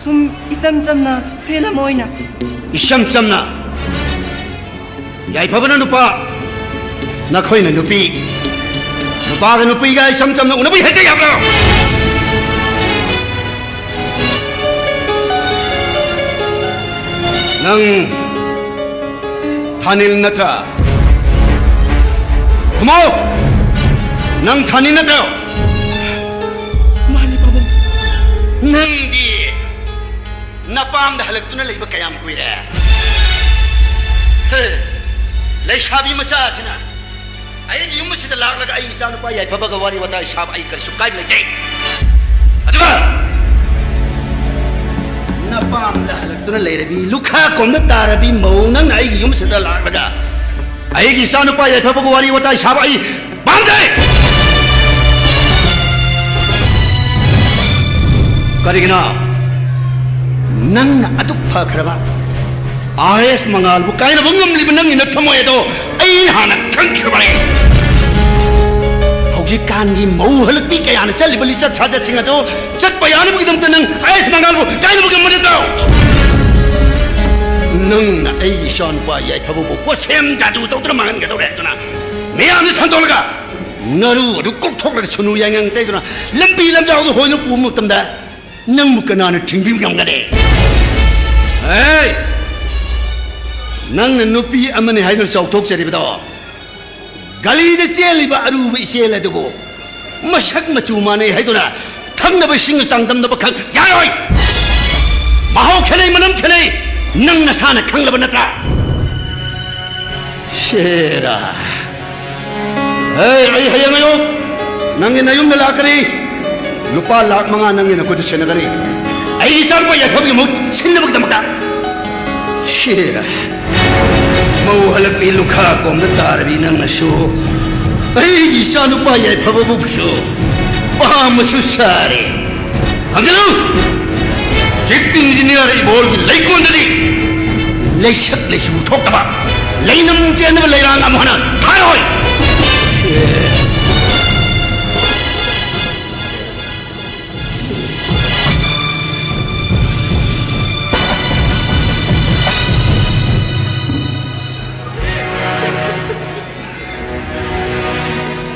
ꯁꯨꯝ ꯏꯆꯝ ꯆꯝꯅ friend ꯑꯃ ꯑꯣꯏꯅ꯫ ꯏꯆꯝ ꯆꯝꯅ? ꯌꯥꯏꯐꯕꯅ ꯅꯨꯄꯥ, ꯅꯈꯣꯏꯅ ꯅꯨꯄꯤ꯫ ꯅꯨꯄꯥꯒ ꯅꯨꯄꯤꯒ ꯏꯆꯝ ꯆꯝꯅ ꯎꯅꯕ ꯍꯦꯛꯇ ꯌꯥꯕ꯭ꯔꯥ? ꯅꯪ ꯊꯥꯅꯤꯜ ꯅꯠꯇ꯭ꯔꯥ? ꯈꯨꯝꯃꯣ! ꯅꯪ ꯊꯥꯅꯤꯜ ꯅꯠꯇ꯭ꯔꯣ? ꯃꯥꯅꯤ, ꯄꯥꯕꯨꯡ꯫ ꯅꯪꯗꯤ ꯅꯄꯥꯝꯗ ꯍꯜꯂꯛꯇꯨꯅ ꯂꯩꯕ ꯀꯌꯥꯝ ꯀꯨꯏꯔꯦ? ꯍꯦ, ꯂꯩꯁꯥꯕꯤ ꯃꯆꯥꯁꯤꯅ ꯑꯩꯒꯤ ꯌꯨꯝ ꯑꯁꯤꯗ ꯂꯥꯛꯂꯒ ꯑꯩꯒꯤ ꯏꯆꯥꯅꯨꯄꯥ ꯌꯥꯏꯐꯕꯒ ꯋꯥꯔꯤ ꯋꯥꯇꯥꯏ ꯁꯥꯕ ꯑꯩ ꯀꯔꯤꯁꯨ ꯀꯥꯏꯕ ꯂꯩꯇꯦ꯫ ꯑꯗꯨꯒ ꯅꯄꯥꯝꯗ ꯍꯜꯂꯛꯇꯨꯅ ꯂꯩꯔꯕꯤ ꯂꯨꯈꯥ ꯀꯣꯝꯗ ꯇꯥꯔꯕꯤ ꯃꯧ ꯅꯪꯅ ꯑꯩꯒꯤ ꯌꯨꯝ ꯑꯁꯤꯗ ꯂꯥꯛꯂꯒ ꯑꯩꯒꯤ ꯏꯆꯥꯅꯨꯄꯥ ꯌꯥꯏꯐꯕꯒ ꯋꯥꯔꯤ ꯋꯥꯇꯥꯏ ꯁꯥꯕ ꯑꯩ ꯄꯥꯝꯗꯦ꯫ ꯀꯔꯤꯒꯤꯅꯣ? ꯅꯪꯅ ꯑꯗꯨꯛ ꯐꯈ꯭ꯔꯕ ꯑꯥꯏ ꯑꯦꯁ ꯃꯉꯥꯜꯕꯨ ꯀꯥꯏꯅꯕ ꯉꯝꯂꯤꯕ ꯅꯪꯒꯤ ꯅꯊꯝꯃꯣꯏ ꯑꯗꯣ ꯑꯩꯅ ꯍꯥꯟꯅ ꯈꯪꯈ꯭ꯔꯕꯅꯤ꯫ ꯍꯧꯖꯤꯛꯀꯥꯟꯒꯤ ꯃꯧ ꯍꯜꯂꯛꯄꯤ ꯀꯌꯥꯅ ꯆꯠꯂꯤꯕ ꯂꯤꯆꯠ ꯁꯥꯖꯠꯁꯤꯡ ꯑꯗꯣ ꯆꯠꯄ ꯌꯥꯅꯕꯒꯤꯗꯃꯛꯇ ꯅꯪ ꯑꯥꯏ ꯑꯦꯁ ꯃꯉꯥꯜꯕꯨ ꯀꯥꯏꯅꯕ ꯉꯝꯕ ꯅꯠꯇ꯭ꯔꯣ? ꯅꯪꯅ ꯑꯩꯒꯤ ꯏꯆꯥꯅꯨꯄꯥ ꯌꯥꯏꯐꯕꯕꯨ ꯀꯣꯠꯁꯦꯝ ꯖꯥꯗꯨ ꯇꯧꯗꯨꯅ ꯃꯥꯡꯍꯟꯒꯗꯧꯔꯦ ꯍꯥꯏꯗꯨꯅ ꯃꯤꯌꯥꯝꯅ ꯁꯟꯗꯣꯛꯂꯒ ꯅꯔꯨ ꯑꯗꯨ ꯀꯣꯛꯊꯣꯛꯂꯒ ꯁꯨꯅꯨ ꯌꯥꯏꯉꯪ ꯇꯩꯗꯨꯅ ꯂꯝꯕꯤ ꯂꯝꯖꯥꯎꯗ ꯍꯣꯏꯅ ꯄꯨꯕ ꯃꯇꯝꯗ ꯅꯪꯕꯨ ꯀꯅꯥꯅ ꯊꯤꯡꯕꯤꯕ ꯉꯝꯒꯅꯤ? ꯑꯦ! ꯅꯪꯅ ꯅꯨꯄꯤ ꯑꯃꯅꯤ ꯍꯥꯏꯗꯨꯅ ꯆꯥꯎꯊꯣꯛꯆꯔꯤꯕꯗꯣ ꯒꯂꯤꯗ ꯆꯦꯜꯂꯤꯕ ꯑꯔꯨꯕ ꯏꯆꯦꯜ ꯑꯗꯨꯕꯨ ꯃꯁꯛ ꯃꯆꯨ ꯃꯥꯟꯅꯩ ꯍꯥꯏꯗꯨꯅ ꯊꯛꯅꯕ ꯏꯁꯤꯡꯒ ꯆꯥꯡꯗꯝꯅꯕ ꯈꯛ ꯌꯥꯔꯣꯏ꯫ ꯃꯍꯥꯎ ꯈꯦꯠꯅꯩ, ꯃꯅꯝ ꯈꯦꯠꯅꯩ꯫ ꯅꯪ ꯅꯁꯥꯅ ꯈꯪꯂꯕ ꯅꯠꯇ꯭ꯔꯥ? ꯁꯦꯔꯥ꯫ ꯑꯩ, ꯑꯩ ꯍꯌꯦꯡ ꯑꯌꯨꯛ ꯅꯪꯒꯤ ꯅꯌꯨꯝꯗ ꯂꯥꯛꯀꯅꯤ꯫ ꯂꯨꯄꯥ ꯂꯥꯈ ꯃꯉꯥ ꯅꯪꯒꯤ ꯅꯈꯨꯠꯇ ꯁꯤꯟꯅꯒꯅꯤ꯫ ꯑꯩꯒꯤ ꯏꯆꯥꯅꯨꯄꯥ ꯌꯥꯏꯐꯕꯒꯤ ꯃꯍꯨꯠ ꯁꯤꯟꯅꯕꯒꯤꯗꯃꯛꯇ꯫ ꯁꯤꯔ꯫ ꯃꯧ ꯍꯜꯂꯛꯄꯤ ꯂꯨꯈꯥ ꯀꯣꯝꯗ ꯇꯥꯔꯕꯤ ꯅꯪꯅꯁꯨ ꯑꯩꯒꯤ ꯏꯆꯥꯅꯨꯄꯥ ꯌꯥꯏꯐꯕꯕꯨꯁꯨ ꯄꯥꯝꯕꯁꯨ ꯁꯥꯔꯦ꯫ ꯍꯪꯖꯤꯜꯂꯨ! ꯆꯤꯐ ꯏꯟꯖꯤꯅꯤꯌꯔ ꯏꯕꯣꯜꯒꯤ ꯂꯩꯀꯣꯜꯗꯗꯤ ꯂꯩꯁꯛ ꯂꯩꯆꯨ ꯊꯣꯛꯇꯕ, ꯂꯩꯅꯝ ꯆꯦꯟꯗꯕ ꯂꯩꯔꯥꯡ ꯑꯃꯨꯛ ꯍꯟꯅ ꯊꯥꯔꯣꯏ!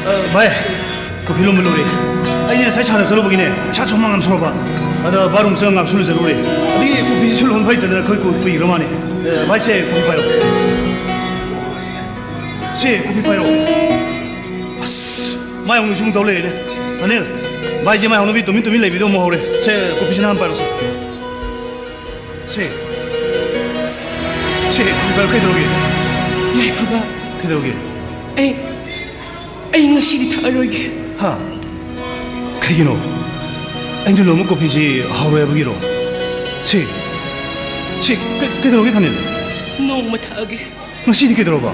ꯑ, ꯚꯥꯏ, ꯀꯣꯐꯤ ꯂꯣꯟꯕ ꯂꯣꯏꯔꯦ꯫ ꯑꯩꯅ ꯉꯁꯥꯏ ꯁꯥꯟꯅ ꯆꯠꯂꯨꯕꯒꯤꯅꯦ, ꯏꯁꯥ ꯁꯨꯃꯥꯡ ꯌꯥꯝ ꯁꯧꯔꯕ꯫ ꯑꯗ ꯕꯥꯠꯔꯨꯝ ꯆꯪꯉ ꯉꯥꯛꯁꯨ ꯂꯨꯖꯔꯨꯔꯦ꯫ ꯑꯗꯒꯤ ꯀꯣꯐꯤꯁꯤꯁꯨ ꯂꯣꯟꯕ ꯍꯩꯇꯗꯅ ꯈꯔ ꯀꯨꯏ-, ꯀꯨꯏꯈ꯭ꯔ ꯃꯥꯅꯦ꯫ ꯑ, ꯚꯥꯏ, ꯁꯦ ꯀꯣꯐꯤ ꯄꯥꯏꯔꯣ꯫ ꯁꯦ ꯀꯣꯐꯤ ꯄꯥꯏꯔꯣ꯫ ꯑꯁ, ꯃꯥꯏ ꯑꯃꯨꯛ ꯁꯨꯝ ꯇꯧ ꯂꯩꯔꯦꯅꯦ꯫ ꯑꯅꯤꯜ, ꯚꯥꯏꯁꯦ ꯃꯥꯏ ꯍꯧꯅꯕꯤ ꯇꯨꯃꯤꯟ ꯇꯨꯃꯤꯟ ꯂꯩꯕꯤꯗꯣ ꯑꯃꯨꯛ ꯍꯧꯔꯦ꯫ ꯁꯦ, ꯀꯣꯐꯤꯁꯤ ꯅꯍꯥꯟ ꯄꯥꯏꯔꯣꯁꯦ꯫ ꯁꯦ, ꯁꯦ, ꯀꯣꯐꯤ ꯄꯥꯏꯔꯣ꯫ ꯀꯩꯗꯧꯔꯒꯦ? ꯌꯥꯏꯐꯕ꯫ ꯀꯩꯗꯧꯔꯒꯦ? ꯑꯩ ꯑꯩ ꯉꯁꯤꯗꯤ ꯊꯛꯑꯔꯣꯏꯒꯦ꯫ ꯍꯥ? ꯀꯩꯒꯤꯅꯣ? ꯑꯦꯟꯖꯦꯂꯣ ꯑꯃ ꯀꯣꯐꯤꯁꯤ ꯍꯥꯎꯔꯣꯏ ꯍꯥꯏꯕꯒꯤꯔꯣ? ꯁꯤ, ꯁꯤ, ꯀꯩ-, ꯀꯩꯗꯧꯔꯒꯦ ꯊꯥꯅꯤꯜ? ꯅꯣꯡꯃ ꯊꯛꯑꯒꯦ꯫ ꯉꯁꯤꯗꯤ ꯀꯩꯗꯧꯔꯕ?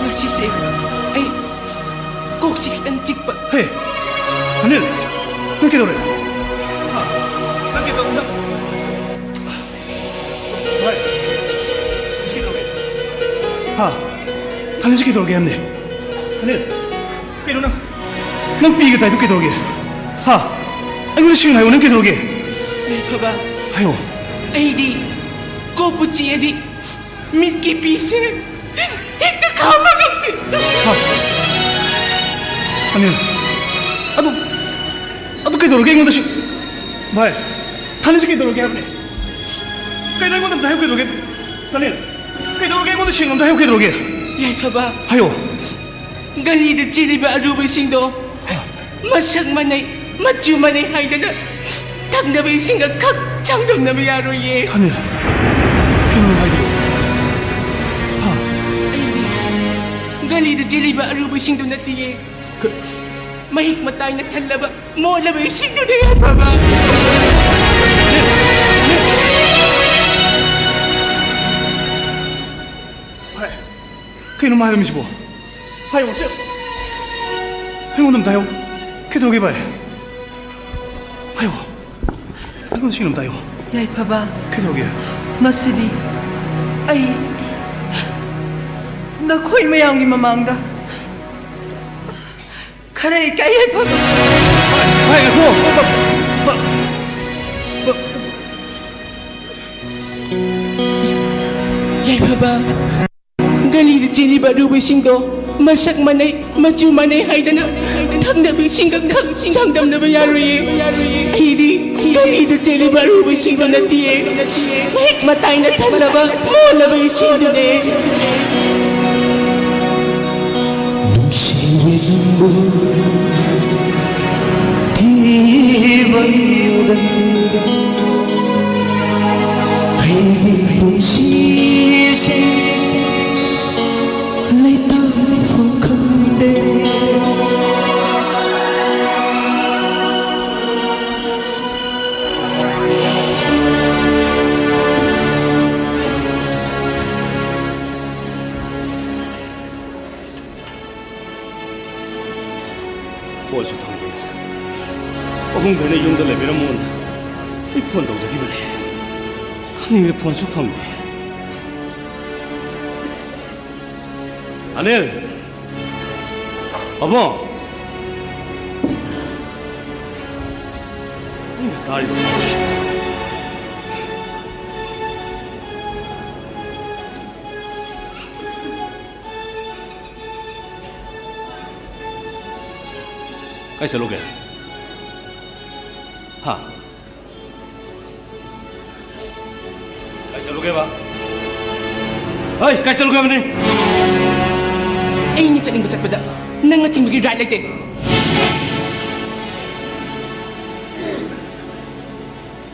ꯉꯁꯤꯁꯦ ꯑꯩ ꯀꯣꯛꯁꯤ ꯈꯤꯇꯪ ꯆꯤꯛꯄ꯫ ꯍꯦ! ꯊꯥꯅꯤꯜ! ꯅꯪ ꯀꯩꯗꯧꯔꯦ? ꯍꯥ? ꯅꯪ ꯀꯩꯗꯧ-, ꯅꯪ ꯍꯥ? ꯊꯥꯅꯤꯜꯁꯤ ꯀꯩꯗꯧꯔꯒꯦ ꯍꯥꯏꯕꯅꯦ? ꯊꯥꯅꯤꯜ, ꯀꯩꯅꯣ ꯅꯪ? ꯅꯪ ꯄꯤꯒ ꯇꯥꯏꯗꯨ ꯀꯩꯗꯧꯔꯒꯦ? ꯍꯥ? ꯑꯩꯉꯣꯟꯗ ꯁꯦꯡꯅ ꯍꯥꯏꯌꯣ, ꯅꯪ ꯀꯩꯗꯧꯔꯒꯦ? ꯌꯥꯏꯐꯕ꯫ ꯍꯥꯏꯌꯣ꯫ ꯑꯩꯗꯤ ꯀꯣꯛꯄꯨ ꯆꯤꯛꯑꯗꯤ ꯃꯤꯠꯀꯤ ꯄꯤꯁꯦ ꯍꯦꯛꯇ ꯈꯥꯝꯕ ꯉꯝꯗꯦ꯫ ꯍꯥ? ꯊꯥꯅꯤꯜ, ꯑꯗꯨ, ꯑꯗꯨ ꯀꯩꯗꯧꯔꯒꯦ ꯑꯩꯉꯣꯟꯗ ꯁꯤ-, ꯚꯥꯏ, ꯊꯥꯅꯤꯜꯁꯤ ꯀꯩꯗꯧꯔꯒꯦ ꯍꯥꯏꯕꯅꯦ? ꯀꯩꯅꯣ ꯑꯩꯉꯣꯟꯗ ꯑꯝꯇ ꯍꯥꯏꯌꯨ ꯀꯩꯗꯧꯔꯒꯦ? ꯊꯥꯅꯤꯜ, ꯀꯩꯗꯧꯔꯒꯦ ꯑꯩꯉꯣꯟꯗ ꯁꯦꯡꯅ ꯑꯝꯇ ꯍꯥꯏꯌꯨ ꯀꯩꯗꯧꯔꯒꯦ? ꯌꯥꯏꯐꯕ꯫ ꯍꯥꯏꯌꯣ꯫ ꯒꯂꯤꯗ ꯆꯦꯜꯂꯤꯕ ꯑꯔꯨꯕꯁꯤꯡꯗꯣ ꯃꯁꯛ ꯃꯥꯟꯅꯩ, ꯃꯆꯨ ꯃꯥꯟꯅꯩ ꯍꯥꯏꯗꯅ ꯊꯛꯅꯕ ꯏꯁꯤꯡꯒ ꯈꯛ ꯆꯥꯡꯗꯝꯅꯕ ꯌꯥꯔꯣꯏꯌꯦ꯫ ꯊꯥꯅꯤꯜ, ꯀꯩꯅꯣ ꯍꯥꯏꯗꯨꯕꯣ? ꯍꯥ? ꯑꯩꯗꯤ ꯒꯂꯤꯗ ꯆꯦꯜꯂꯤꯕ ꯑꯔꯨꯕꯁꯤꯡꯗꯨ ꯅꯠꯇꯤꯌꯦ꯫ ꯀ- ꯃꯍꯤꯛ ꯃꯇꯥꯏꯅ ꯊꯜꯂꯕ ꯃꯣꯠꯂꯕ ꯏꯁꯤꯡꯗꯨꯅꯦ ꯍꯥꯏꯕ꯫ ꯍꯥꯏ, ꯀꯩꯅꯣ ꯃꯥ ꯍꯥꯏꯔꯝꯃꯤꯁꯤꯕꯣ? ꯍꯥꯏꯌꯣ, ꯁꯦ꯫ ꯑꯩꯉꯣꯟꯗ ꯑꯝꯇ ꯍꯥꯏꯌꯣ꯫ ꯀꯩꯗꯧꯔꯒꯦ, ꯚꯥꯏ? ꯍꯥꯏꯌꯣ꯫ ꯑꯩꯉꯣꯟꯗ ꯁꯦꯡꯅ ꯑꯝꯇ ꯍꯥꯏꯌꯣ꯫ ꯌꯥꯏꯐꯕ꯫ ꯀꯩꯗꯧꯔꯒꯦ? ꯉꯁꯤꯗꯤ ꯑꯩ ꯅꯈꯣꯏ ꯃꯌꯥꯝꯒꯤ ꯃꯃꯥꯡꯗ ꯈꯔ ꯏꯀꯥꯏ, ꯌꯥꯏꯐꯕ꯫ ꯚꯥꯏ, ꯚꯥꯏ, ꯉꯥꯏꯈꯣ꯫ ꯌꯥꯏꯐꯕ, ꯒꯂꯤꯗ ꯆꯦꯜꯂꯤꯕ ꯑꯔꯨꯕꯁꯤꯡꯗꯣ ꯃꯁꯛ ꯃꯥꯟꯅꯩ, ꯃꯆꯨ ꯃꯥꯟꯅꯩ ꯍꯥꯏꯗꯅ ꯊꯛꯅꯕ ꯏꯁꯤꯡꯒ ꯈꯛ ꯆꯥꯡꯗꯝꯅꯕ ꯌꯥꯔꯣꯏꯌꯦ꯫ ꯑꯩꯗꯤ ꯒꯂꯤꯗ ꯆꯦꯜꯂꯤꯕ ꯑꯔꯨꯕꯁꯤꯡꯗꯣ ꯅꯠꯇꯤꯌꯦ꯫ ꯃꯍꯤꯛ ꯃꯇꯥꯏꯅ ꯊꯜꯂꯕ ꯃꯣꯠꯂꯕ ꯏꯁꯤꯡꯗꯨꯅꯦ꯫ ꯅꯨꯡꯁꯤꯌꯦ ꯅꯪꯕꯨ ꯊꯤꯕꯗ ꯑꯩꯒꯤ ꯄꯨꯟꯁꯤꯁꯦ ꯂꯩꯇꯕ ꯐꯣꯟꯁꯨ ꯐꯪꯗꯦ꯫ ꯄꯥꯕꯨꯡ ꯈꯣꯏꯅ ꯌꯨꯝꯗ ꯂꯩꯕꯤꯔꯝꯃꯣꯅ ꯑꯩ ꯐꯣꯟ ꯇꯧꯖꯈꯤꯕꯅꯦ꯫ ꯈꯪꯅꯤꯡꯉꯦ, ꯐꯣꯟꯁꯨ ꯐꯪꯗꯦ꯫ ꯑꯅꯤꯜ! ꯄꯥꯕꯨꯡ! ꯑꯩꯅ ꯇꯥꯔꯤꯕ ꯄꯥꯎꯁꯤ꯫ ꯀꯥꯏ ꯆꯠꯂꯨꯒꯦ? ꯍꯥ? ꯀꯥꯏ ꯆꯠꯂꯨꯒꯦꯕ? ꯍꯩ, ꯀꯥꯏ ꯆꯠꯂꯨꯒꯦ ꯍꯥꯏꯕꯅꯤ? ꯑꯩꯅ ꯆꯠꯅꯤꯡꯕ ꯆꯠꯄꯗ ꯅꯪꯅ ꯊꯤꯡꯕꯒꯤ right ꯂꯩꯇꯦ꯫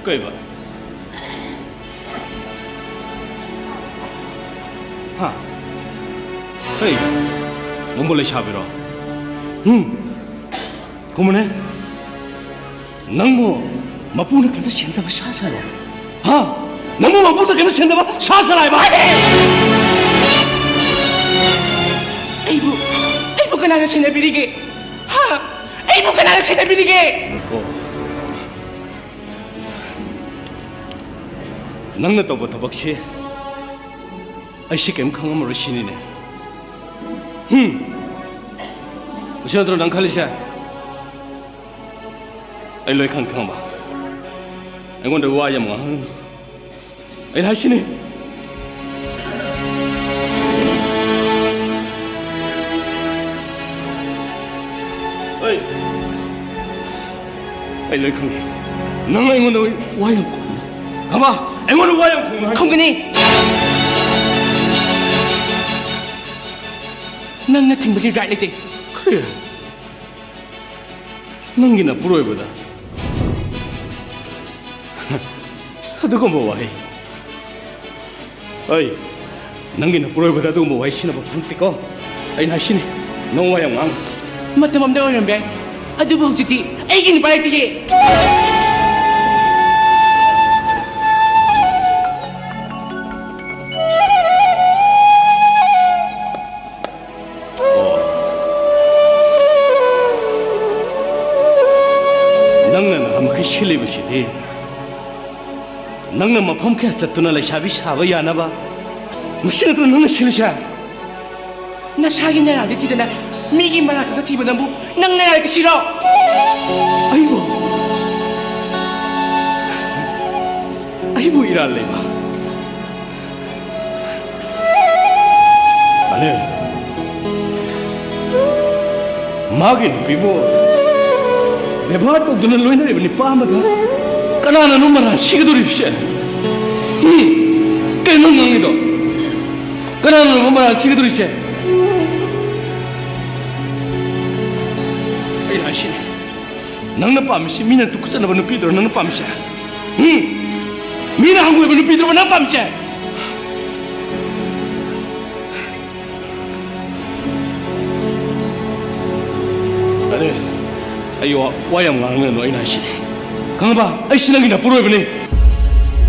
ꯀꯩꯕ? ꯍꯥ? ꯀꯩ? ꯅꯪꯕꯨ ꯂꯩꯁꯥꯕꯤꯔꯣ? ꯎꯝ꯫ ꯈꯨꯝꯃꯨꯅꯦ꯫ ꯅꯪꯕꯨ ꯃꯄꯨꯅ ꯀꯩꯝꯇ ꯁꯦꯟꯅꯗꯕ ꯁꯥ ꯁꯥꯔꯣ? ꯍꯥ? ꯅꯪꯕꯨ ꯃꯄꯨꯅ ꯀꯩꯝꯇ ꯁꯦꯟꯅꯗꯕ ꯁꯥ ꯁꯥꯔꯥ ꯍꯥꯏꯕ? ꯑꯩꯕꯨ, ꯑꯩꯕꯨ ꯀꯅꯥꯅ ꯁꯦꯟꯅꯕꯤꯔꯤꯒꯦ? ꯍꯥ? ꯑꯩꯕꯨ ꯀꯅꯥꯅ ꯁꯦꯟꯅꯕꯤꯔꯤꯒꯦ? ꯑꯣ꯫ ꯅꯪꯅ ꯇꯧꯕ ꯊꯕꯛꯁꯤ ꯑꯩꯁꯤ ꯀꯩꯝ ꯈꯪꯉꯝꯃꯔꯣꯏ ꯁꯤꯅꯤꯅꯦ꯫ ꯍꯨꯝ꯫ ꯃꯁꯤ ꯅꯠꯇ꯭ꯔꯣ ꯅꯪ ꯈꯜꯂꯤꯁꯦ? ꯑꯩ ꯂꯣꯏ ꯈꯪ ꯈꯪꯕ꯫ ꯑꯩꯉꯣꯟꯗ ꯋꯥ ꯌꯥꯝ ꯉꯥꯡꯍꯟꯒꯅꯨ꯫ ꯑꯩꯅ ꯍꯥꯏꯁꯤꯅꯤ꯫ ꯑꯩ, ꯑꯩ ꯂꯣꯏ ꯈꯪꯉꯤ꯫ ꯅꯪ ꯑꯩꯉꯣꯟꯗ ꯋꯥ ꯌꯥꯝ ꯈꯨꯝꯃꯤ꯫ ꯈꯪꯕ? ꯑꯩꯉꯣꯟꯗ ꯋꯥ ꯌꯥꯝ ꯈꯨꯝꯃꯤ ꯍꯥꯏ-, ꯈꯨꯝꯒꯅꯤ꯫ ꯅꯪꯅ ꯊꯤꯡꯕꯒꯤ right ꯂꯩꯇꯦ꯫ ꯀꯔꯤ? ꯅꯪꯒꯤ ꯅꯄꯨꯔꯣꯏꯕꯗ ꯑꯗꯨꯒꯨꯝꯕ ꯋꯥꯍꯩ? ꯑꯩ, ꯅꯪꯒꯤ ꯅꯄꯨꯔꯣꯏꯕꯗ ꯑꯗꯨꯒꯨꯝꯕ ꯋꯥꯍꯩ ꯁꯤꯖꯤꯟꯅꯕ ꯐꯠꯇꯦꯀꯣ꯫ ꯑꯩꯅ ꯍꯥꯏꯁꯤꯅꯤ, ꯅꯪ ꯋꯥ ꯌꯥꯝ ꯉꯥꯡ꯫ ꯃꯇꯝ ꯑꯃꯗ ꯑꯣꯏꯔꯝꯕ ꯌꯥꯏ, ꯑꯗꯨꯕꯨ ꯍꯧꯖꯤꯛꯇꯤ ꯑꯩꯒꯤ ꯅꯨꯄꯥ ꯂꯩꯇꯤꯌꯦ꯫ ꯑꯣ꯫ ꯁꯤꯜꯂꯤꯕꯁꯤꯗꯤ ꯅꯪꯅ ꯃꯐꯝ ꯀꯌꯥ ꯆꯠꯇꯨꯅ ꯂꯩꯁꯥꯕꯤ ꯁꯥꯕ ꯌꯥꯅꯕ, ꯃꯁꯤ ꯅꯠꯇ꯭ꯔꯣ ꯅꯪꯅ ꯁꯤꯜꯂꯤꯁꯦ? ꯅꯁꯥꯒꯤ ꯅꯔꯥꯜꯗꯤ ꯊꯤꯗꯅ ꯃꯤꯒꯤ ꯃꯔꯥꯜ ꯈꯛꯇ ꯊꯤꯕ ꯅꯪꯕꯨ ꯅꯪ ꯅꯔꯥꯜ ꯀꯤꯁꯤꯔꯣ? ꯑꯩꯕꯨ, ꯑꯩꯕꯨ ꯏꯔꯥꯜ ꯂꯩꯕ? ꯑꯅꯤꯜ, ꯃꯥꯒꯤ ꯅꯨꯄꯤꯕꯨ ꯕꯦꯕꯥꯔ ꯇꯧꯗꯨꯅ ꯂꯣꯏꯅꯔꯤꯕ ꯅꯨꯄꯥ ꯑꯃꯗ ꯀꯅꯥꯅꯅꯣ ꯃꯔꯥꯜ ꯁꯤꯒꯗꯧꯔꯤꯕꯁꯦ? ꯎꯝ? ꯀꯩꯅꯣ ꯉꯥꯡꯉꯤꯗꯣ? ꯀꯅꯥꯅꯅꯣ ꯃꯔꯥꯜ ꯁꯤꯒꯗꯧꯔꯤꯁꯦ? ꯑꯩꯅ ꯍꯥꯏꯁꯤꯅꯤ, ꯅꯪꯅ ꯄꯥꯝꯃꯤꯁꯤ ꯃꯤꯅ ꯇꯨꯀꯠꯆꯅꯕ ꯅꯨꯄꯤꯗꯨꯔꯣ ꯅꯪꯅ ꯄꯥꯝꯃꯤꯁꯦ? ꯎꯝ? ꯃꯤꯅ ꯍꯪꯒꯣꯏꯕ ꯅꯨꯄꯤꯗꯨꯔꯣ ꯅꯪ ꯄꯥꯝꯃꯤꯁꯦ? ꯑꯔꯦ, ꯑꯩ ꯋꯥ, ꯋꯥ ꯌꯥꯝ ꯉꯥꯡꯅꯅꯨ, ꯑꯩꯅ ꯍꯥꯏꯁꯤꯅꯤ꯫ ꯈꯪꯉꯕ? ꯑꯩꯁꯤ ꯅꯪꯒꯤ ꯅꯄꯨꯔꯣꯏꯕꯅꯤ꯫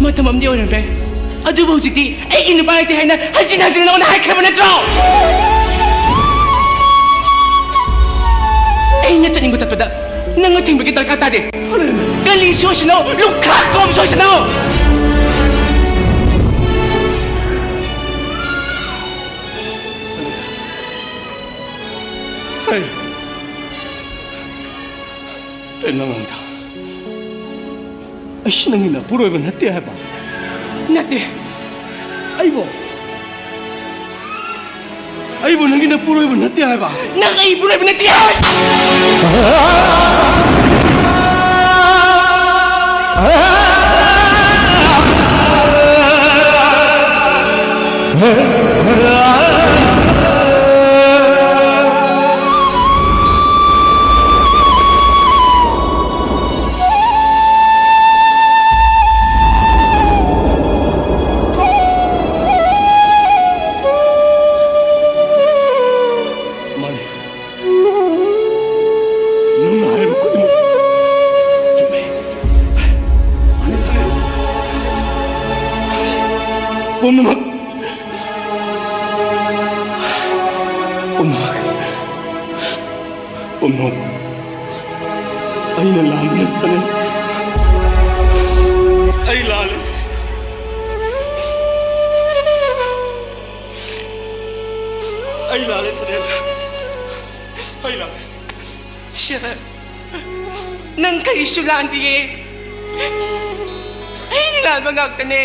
ꯃꯇꯝ ꯑꯃꯗꯤ ꯑꯣꯏꯔꯝꯃꯦ, ꯑꯗꯨꯕꯨ ꯍꯧꯖꯤꯛꯇꯤ ꯑꯩꯒꯤ ꯅꯨꯄꯥ ꯂꯩꯇꯦ ꯍꯥꯏꯅ ꯍꯟꯖꯤꯟ ꯍꯟꯖꯤꯟ ꯅꯉꯣꯟꯗ ꯍꯥꯏꯈ꯭ꯔꯕ ꯅꯠꯇ꯭ꯔꯣ? ꯑꯩꯅ ꯆꯠꯅꯤꯡꯕ ꯆꯠꯄꯗ ꯅꯪꯅ ꯊꯤꯡꯕꯒꯤ ꯗꯔꯀꯥꯔ ꯇꯥꯗꯦ꯫ ꯀꯂꯤ ꯁꯣꯏꯁꯅꯨ, ꯂꯨꯈꯥꯛ ꯀꯣꯝ ꯁꯣꯏꯁꯅꯨ꯫ ꯑꯩ, ꯑꯩ ꯅꯉꯣꯟꯗ ꯑꯩꯁꯤ ꯅꯪꯒꯤ ꯅꯄꯨꯔꯣꯏꯕ ꯅꯠꯇꯦ ꯍꯥꯏꯕ? ꯅꯠꯇꯦ꯫ ꯑꯩꯕꯨ, ꯑꯩꯕꯨ ꯅꯪꯒꯤ ꯅꯄꯨꯔꯣꯏꯕ ꯅꯠꯇꯦ ꯍꯥꯏꯕ? ꯅꯪ ꯑꯩ ꯏꯄꯨꯔꯣꯏꯕ ꯅꯠꯇꯦ ꯍꯥꯏ! ꯃꯥꯅꯤ꯫ ꯅꯪꯅ ꯍꯥꯏꯔꯤꯕ ꯈꯨꯗꯤꯡꯃꯛ ꯆꯨꯝꯃꯦ꯫ ꯄꯨꯝꯅꯃꯛ, ꯄꯨꯝꯅꯃꯛ, ꯄꯨꯝꯅꯃꯛ ꯑꯩꯅ ꯂꯥꯟꯕ ꯅꯠꯇꯅ ꯑꯩ ꯂꯥꯜꯂꯦ, ꯊꯥꯅꯤꯜ꯫ ꯑꯩ ꯂꯥꯜꯂꯦ꯫ ꯁꯥꯔ, ꯅꯪ ꯀꯔꯤꯁꯨ ꯂꯥꯟꯗꯤꯌꯦ꯫ ꯑꯩꯅ ꯂꯥꯟꯕ ꯉꯥꯛꯇꯅꯦ꯫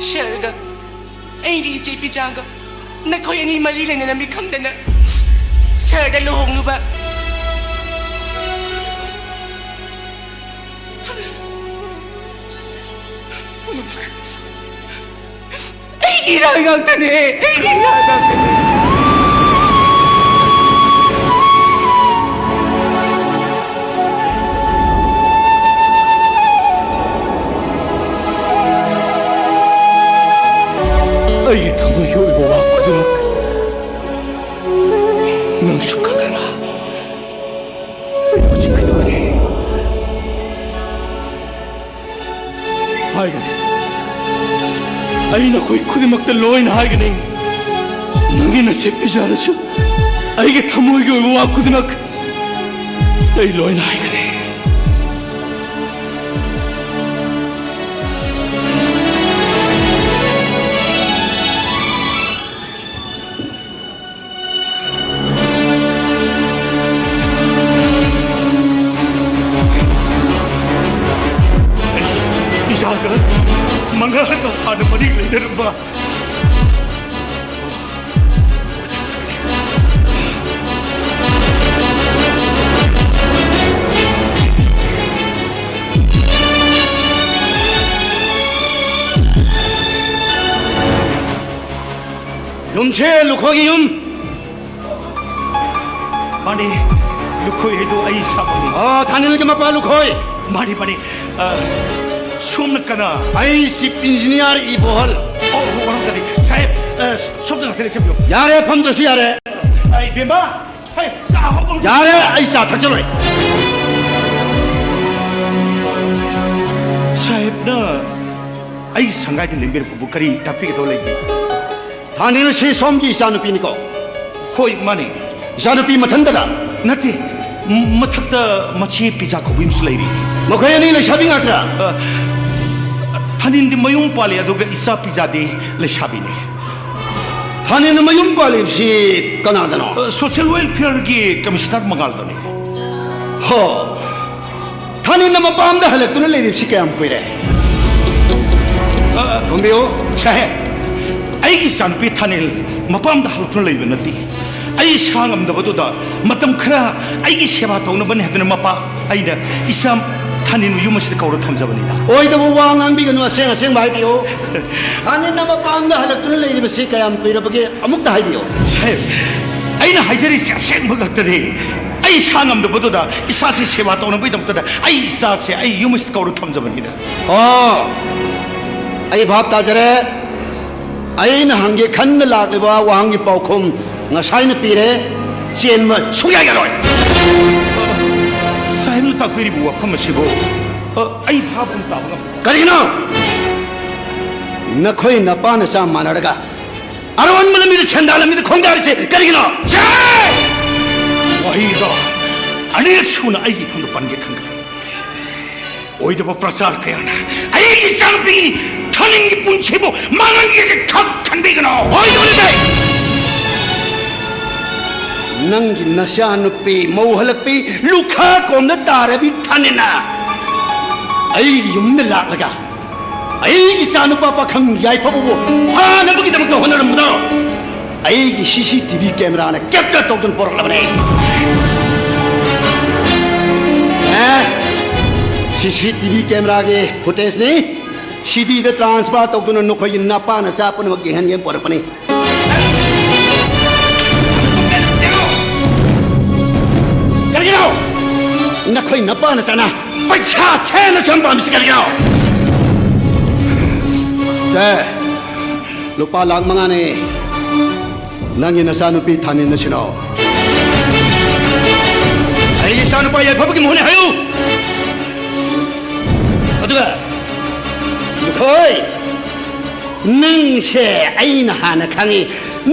ꯁꯥꯔꯒ ꯑꯩꯒꯤ ꯏꯆꯦ ꯄꯤꯖꯥꯒ ꯅꯈꯣꯏ ꯑꯅꯤ ꯃꯔꯤ ꯂꯩꯅꯔꯝꯃꯤ ꯈꯪꯗꯅ ꯁꯥꯔꯗ ꯂꯨꯍꯣꯡꯂꯨꯕ꯫ ꯑꯩꯒꯤ ꯏꯔꯥꯜ ꯉꯥꯛꯇꯅꯦ, ꯑꯩꯒꯤ ꯏꯔꯥꯜ ꯉꯥꯛꯇꯅꯦ꯫ ꯑꯩꯒꯤ ꯊꯃꯣꯏꯒꯤ ꯑꯣꯏꯕ ꯋꯥ ꯈꯨꯗꯤꯡꯃꯛ ꯅꯪꯁꯨ ꯈꯪꯒꯗ꯭ꯔꯥ? ꯑꯩ ꯍꯧꯖꯤꯛ ꯀꯩꯗꯧꯔꯤ? ꯍꯥꯏꯒꯅꯤ꯫ ꯑꯩ ꯅꯈꯣꯏ ꯈꯨꯗꯤꯡꯃꯛꯇ ꯂꯣꯏꯅ ꯍꯥꯏꯒꯅꯤ꯫ ꯅꯪꯒꯤ ꯅꯆꯦ ꯄꯤꯖꯥꯗꯁꯨ ꯑꯩꯒꯤ ꯊꯃꯣꯏꯒꯤ ꯑꯣꯏꯕ ꯋꯥ ꯈꯨꯗꯤꯡꯃꯛ ꯑꯩ ꯂꯣꯏꯅ ꯍꯥꯏꯒꯅꯤ꯫ ꯄꯤꯖꯥꯒ ꯃꯉꯥꯜꯒ ꯍꯥꯟꯅ ꯃꯔꯤ ꯂꯩꯅꯔꯝꯕ꯫ ꯌꯨꯝꯁꯦ ꯂꯨꯈꯣꯏꯒꯤ ꯌꯨꯝ꯫ ꯃꯥꯅꯦ, ꯂꯨꯈꯣꯏ ꯍꯥꯏꯗꯣ ꯑꯩ ꯏꯁꯥꯃꯛꯅꯤ꯫ ꯑꯣ, ꯊꯥꯅꯤꯜꯒꯤ ꯃꯄꯥ ꯂꯨꯈꯣꯏ꯫ ꯃꯥꯅꯤ, ꯃꯥꯅꯤ꯫ ꯑ, ꯁꯣꯝꯅ ꯀꯅꯥ? ꯑꯩ ꯆꯤꯐ ꯏꯟꯖꯤꯅꯤꯌꯥꯔ ꯏꯕꯣꯍꯜ꯫ ꯑꯣ, ꯑꯣ, ꯋꯥꯔꯝꯒꯅꯤ꯫ ꯁꯥꯍꯦꯕ, ꯑ, ꯁꯣꯝꯗ ꯉꯥꯛꯇ ꯂꯦꯞꯆꯕꯤꯌꯨ꯫ ꯌꯥꯔꯦ, ꯐꯝꯗ꯭ꯔꯁꯨ ꯌꯥꯔꯦ꯫ ꯑ, ꯏꯕꯦꯝꯃ, ꯍꯩ, ꯆꯥ ꯍꯧꯕ ꯌꯥꯔꯦ, ꯑꯩ ꯆꯥ ꯊꯛꯆꯔꯣꯏ꯫ ꯁꯥꯍꯦꯕꯅ ꯑꯩ ꯁꯪꯒꯥꯏꯗ ꯂꯦꯡꯕꯤꯔꯛꯄꯕꯨ ꯀꯔꯤ ꯇꯥꯛꯄꯤꯒꯗꯧ ꯂꯩꯒꯦ? ꯊꯥꯅꯤꯜꯁꯤ ꯁꯣꯝꯒꯤ ꯏꯆꯥꯅꯨꯄꯤꯅꯤꯀꯣ? ꯍꯣꯏ, ꯃꯥꯅꯤ꯫ ꯏꯆꯥꯅꯨꯄꯤ ꯃꯊꯟꯇꯔ? ꯅꯠꯇꯦ, ꯃ-, ꯃꯊꯛꯇ ꯃꯆꯦ ꯄꯤꯖꯥ ꯀꯧꯕꯤ ꯑꯃꯁꯨ ꯂꯩꯔꯤ꯫ ꯃꯈꯣꯏ ꯑꯅꯤ ꯂꯩꯁꯥꯕꯤ ꯉꯥꯛꯇꯔ? ꯑ, ꯊꯥꯅꯤꯜꯗꯤ ꯃꯌꯨꯝ ꯄꯥꯜꯂꯤ, ꯑꯗꯨꯒ ꯏꯆꯥ ꯄꯤꯖꯥꯗꯤ ꯂꯩꯁꯥꯕꯤꯅꯤ꯫ ꯊꯥꯅꯤꯜꯅ ꯃꯌꯨꯝ ꯄꯥꯜꯂꯤꯕꯁꯤ ꯀꯅꯥꯗꯅꯣ? ꯑ, social welfare ꯒꯤ commissioner ꯃꯉꯥꯜꯗꯨꯅꯤ꯫ ꯍꯣ, ꯊꯥꯅꯤꯜꯅ ꯃꯄꯥꯝꯗ ꯍꯜꯂꯛꯇꯨꯅ ꯂꯩꯔꯤꯕꯁꯤ ꯀꯌꯥꯝ ꯀꯨꯏꯔꯦ? ꯑ, ꯑ, ꯈꯨꯝꯕꯤꯌꯨ꯫ ꯁꯥꯍꯦꯕ, ꯑꯩꯒꯤ ꯏꯆꯥꯅꯨꯄꯤ ꯊꯥꯅꯤꯜ ꯃꯄꯥꯝꯗ ꯍꯜꯂꯛꯇꯨꯅ ꯂꯩꯕ ꯅꯠꯇꯦ꯫ ꯑꯩ ꯏꯁꯥ ꯉꯝꯗꯕꯗꯨꯗ ꯃꯇꯝ ꯈꯔ ꯑꯩꯒꯤ ꯁꯦꯕꯥ ꯇꯧꯅꯕꯅꯤ ꯍꯥꯏꯗꯨꯅ ꯃꯄꯥ ꯑꯩꯅ ꯏꯆꯥ ꯊꯥꯅꯤꯜꯕꯨ ꯌꯨꯝ ꯑꯁꯤꯗ ꯀꯧꯔ ꯊꯝꯖꯕꯅꯤꯗ꯫ ꯑꯣꯏꯗꯕ ꯋꯥ ꯉꯥꯡꯕꯤꯒꯅꯨ, ꯑꯁꯦꯡ ꯑꯁꯦꯡꯕ ꯍꯥꯏꯕꯤꯌꯨ꯫ ꯊꯥꯅꯤꯜꯅ ꯃꯄꯥꯝꯗ ꯍꯜꯂꯛꯇꯨꯅ ꯂꯩꯔꯤꯕꯁꯤ ꯀꯌꯥꯝ ꯀꯨꯏꯔꯕꯒꯦ? ꯑꯃꯨꯛꯇ ꯍꯥꯏꯕꯤꯌꯨ꯫ ꯁꯥꯍꯦꯕ, ꯑꯩꯅ ꯍꯥꯏꯖꯔꯤꯁꯤ ꯑꯁꯦꯡꯕ ꯉꯥꯛꯇꯅꯤ꯫ ꯑꯩ ꯏꯁꯥ ꯉꯝꯗꯕꯗꯨꯗ ꯏꯆꯥꯁꯤ ꯁꯦꯕꯥ ꯇꯧꯅꯕꯒꯤꯗꯃꯛꯇꯗ ꯑꯩ ꯏꯆꯥꯁꯦ ꯑꯩ ꯌꯨꯝ ꯑꯁꯤꯗ ꯀꯧꯔ ꯊꯝꯖꯕꯅꯤꯗ꯫ ꯑꯣ, ꯑꯩ ꯚꯥꯞ ꯇꯥꯖꯔꯦ꯫ ꯑꯩꯅ ꯍꯪꯒꯦ ꯈꯟꯅ ꯂꯥꯛꯂꯤꯕ ꯋꯥꯍꯪꯒꯤ ꯄꯥꯎꯈꯨꯝ ꯉꯁꯥꯏꯅ ꯄꯤꯔꯦ꯫ ꯆꯦꯟꯕ ꯁꯨꯡꯌꯥ ꯌꯥꯔꯣꯏ꯫ ꯁꯥꯍꯦꯕꯅ ꯇꯥꯛꯄꯤꯔꯤꯕ ꯋꯥꯐꯝ ꯑꯁꯤꯕꯨ, ꯑ, ꯑꯩ ꯚꯥꯕ ꯑꯃ ꯇꯥꯕ ꯉꯝꯗꯦ꯫ ꯀꯔꯤꯒꯤꯅꯣ? ꯅꯈꯣꯏ ꯅꯄꯥ ꯅꯆꯥ ꯃꯥꯟꯅꯔꯒ ꯑꯔꯣꯟꯕ ꯂꯝꯕꯤꯗ ꯁꯦꯟꯗꯥꯟ ꯂꯝꯕꯤꯗ ꯈꯣꯡꯗꯥꯔꯤꯁꯦ ꯀꯔꯤꯒꯤꯅꯣ? ꯁꯦ! ꯋꯥꯍꯩꯗꯣ ꯑꯅꯤꯔꯛ ꯁꯨꯅ ꯑꯩꯒꯤ ꯏꯐꯝꯗ ꯄꯟꯒꯦ ꯈꯟꯈ꯭ꯔꯦ꯫ ꯑꯣꯏꯗꯕ ꯄ꯭ꯔꯆꯥꯔ ꯀꯌꯥꯅ ꯑꯩꯒꯤ ꯏꯆꯥꯅꯨꯄꯤ ꯊꯥꯅꯤꯜꯒꯤ ꯄꯨꯟꯁꯤꯕꯨ ꯃꯥꯡꯍꯟꯒꯦ ꯈꯛ ꯈꯟꯕꯤꯒꯅꯨ꯫ ꯑꯣꯏꯗꯧꯔꯤꯕ ꯅꯪꯒꯤ ꯅꯆꯥꯅꯨꯄꯤ ꯃꯧ ꯍꯜꯂꯛꯄꯤ ꯂꯨꯈꯥ ꯀꯣꯝꯗ ꯇꯥꯔꯕꯤ ꯊꯥꯅꯤꯜꯅ ꯑꯩꯒꯤ ꯌꯨꯝꯗ ꯂꯥꯛꯂꯒ ꯑꯩꯒꯤ ꯏꯆꯥꯅꯨꯄꯥ ꯄꯥꯈꯪ ꯌꯥꯏꯐꯕꯕꯨ ꯐꯥꯅꯕꯒꯤꯗꯃꯛꯇ ꯍꯣꯠꯅꯔꯝꯕꯗꯣ ꯑꯩꯒꯤ CCTV camera ꯅ capture ꯇꯧꯗꯨꯅ ꯄꯣꯔꯛꯂꯕꯅꯦ꯫ ꯑꯦ, CCTV camera ꯒꯤ footage ꯅꯤ꯫ CD ꯗ transfer ꯇꯧꯗꯨꯅ ꯅꯈꯣꯏꯒꯤ ꯅꯄꯥ ꯅꯆꯥ ꯄꯨꯝꯅꯃꯛ ꯌꯦꯡꯍꯟꯒꯦꯅ ꯄꯣꯔꯛꯄꯅꯤ꯫ ꯀꯔꯤꯒꯤꯅꯣ? ꯅꯈꯣꯏ ꯅꯄꯥ ꯅꯆꯥꯅ ꯄꯩꯁꯥ ꯁꯦꯟꯅ ꯁꯨꯝ ꯄꯥꯝꯃꯤꯁꯤ ꯀꯔꯤꯒꯤꯅꯣ? ꯁꯦ, ꯂꯨꯄꯥ ꯂꯥꯈ ꯃꯉꯥꯅꯦ꯫ ꯅꯪꯒꯤ ꯅꯆꯥꯅꯨꯄꯤ ꯊꯥꯅꯤꯜꯅ ꯁꯤꯟꯅꯧ꯫ ꯑꯩꯒꯤ ꯏꯆꯥꯅꯨꯄꯥ ꯌꯥꯏꯐꯕꯒꯤ ꯃꯍꯨꯠꯅꯦ ꯍꯥꯏꯌꯨ꯫ ꯑꯗꯨꯒ ꯂꯨꯈꯣꯏ, ꯅꯪꯁꯦ ꯑꯩꯅ ꯍꯥꯟꯅ ꯈꯪꯉꯤ꯫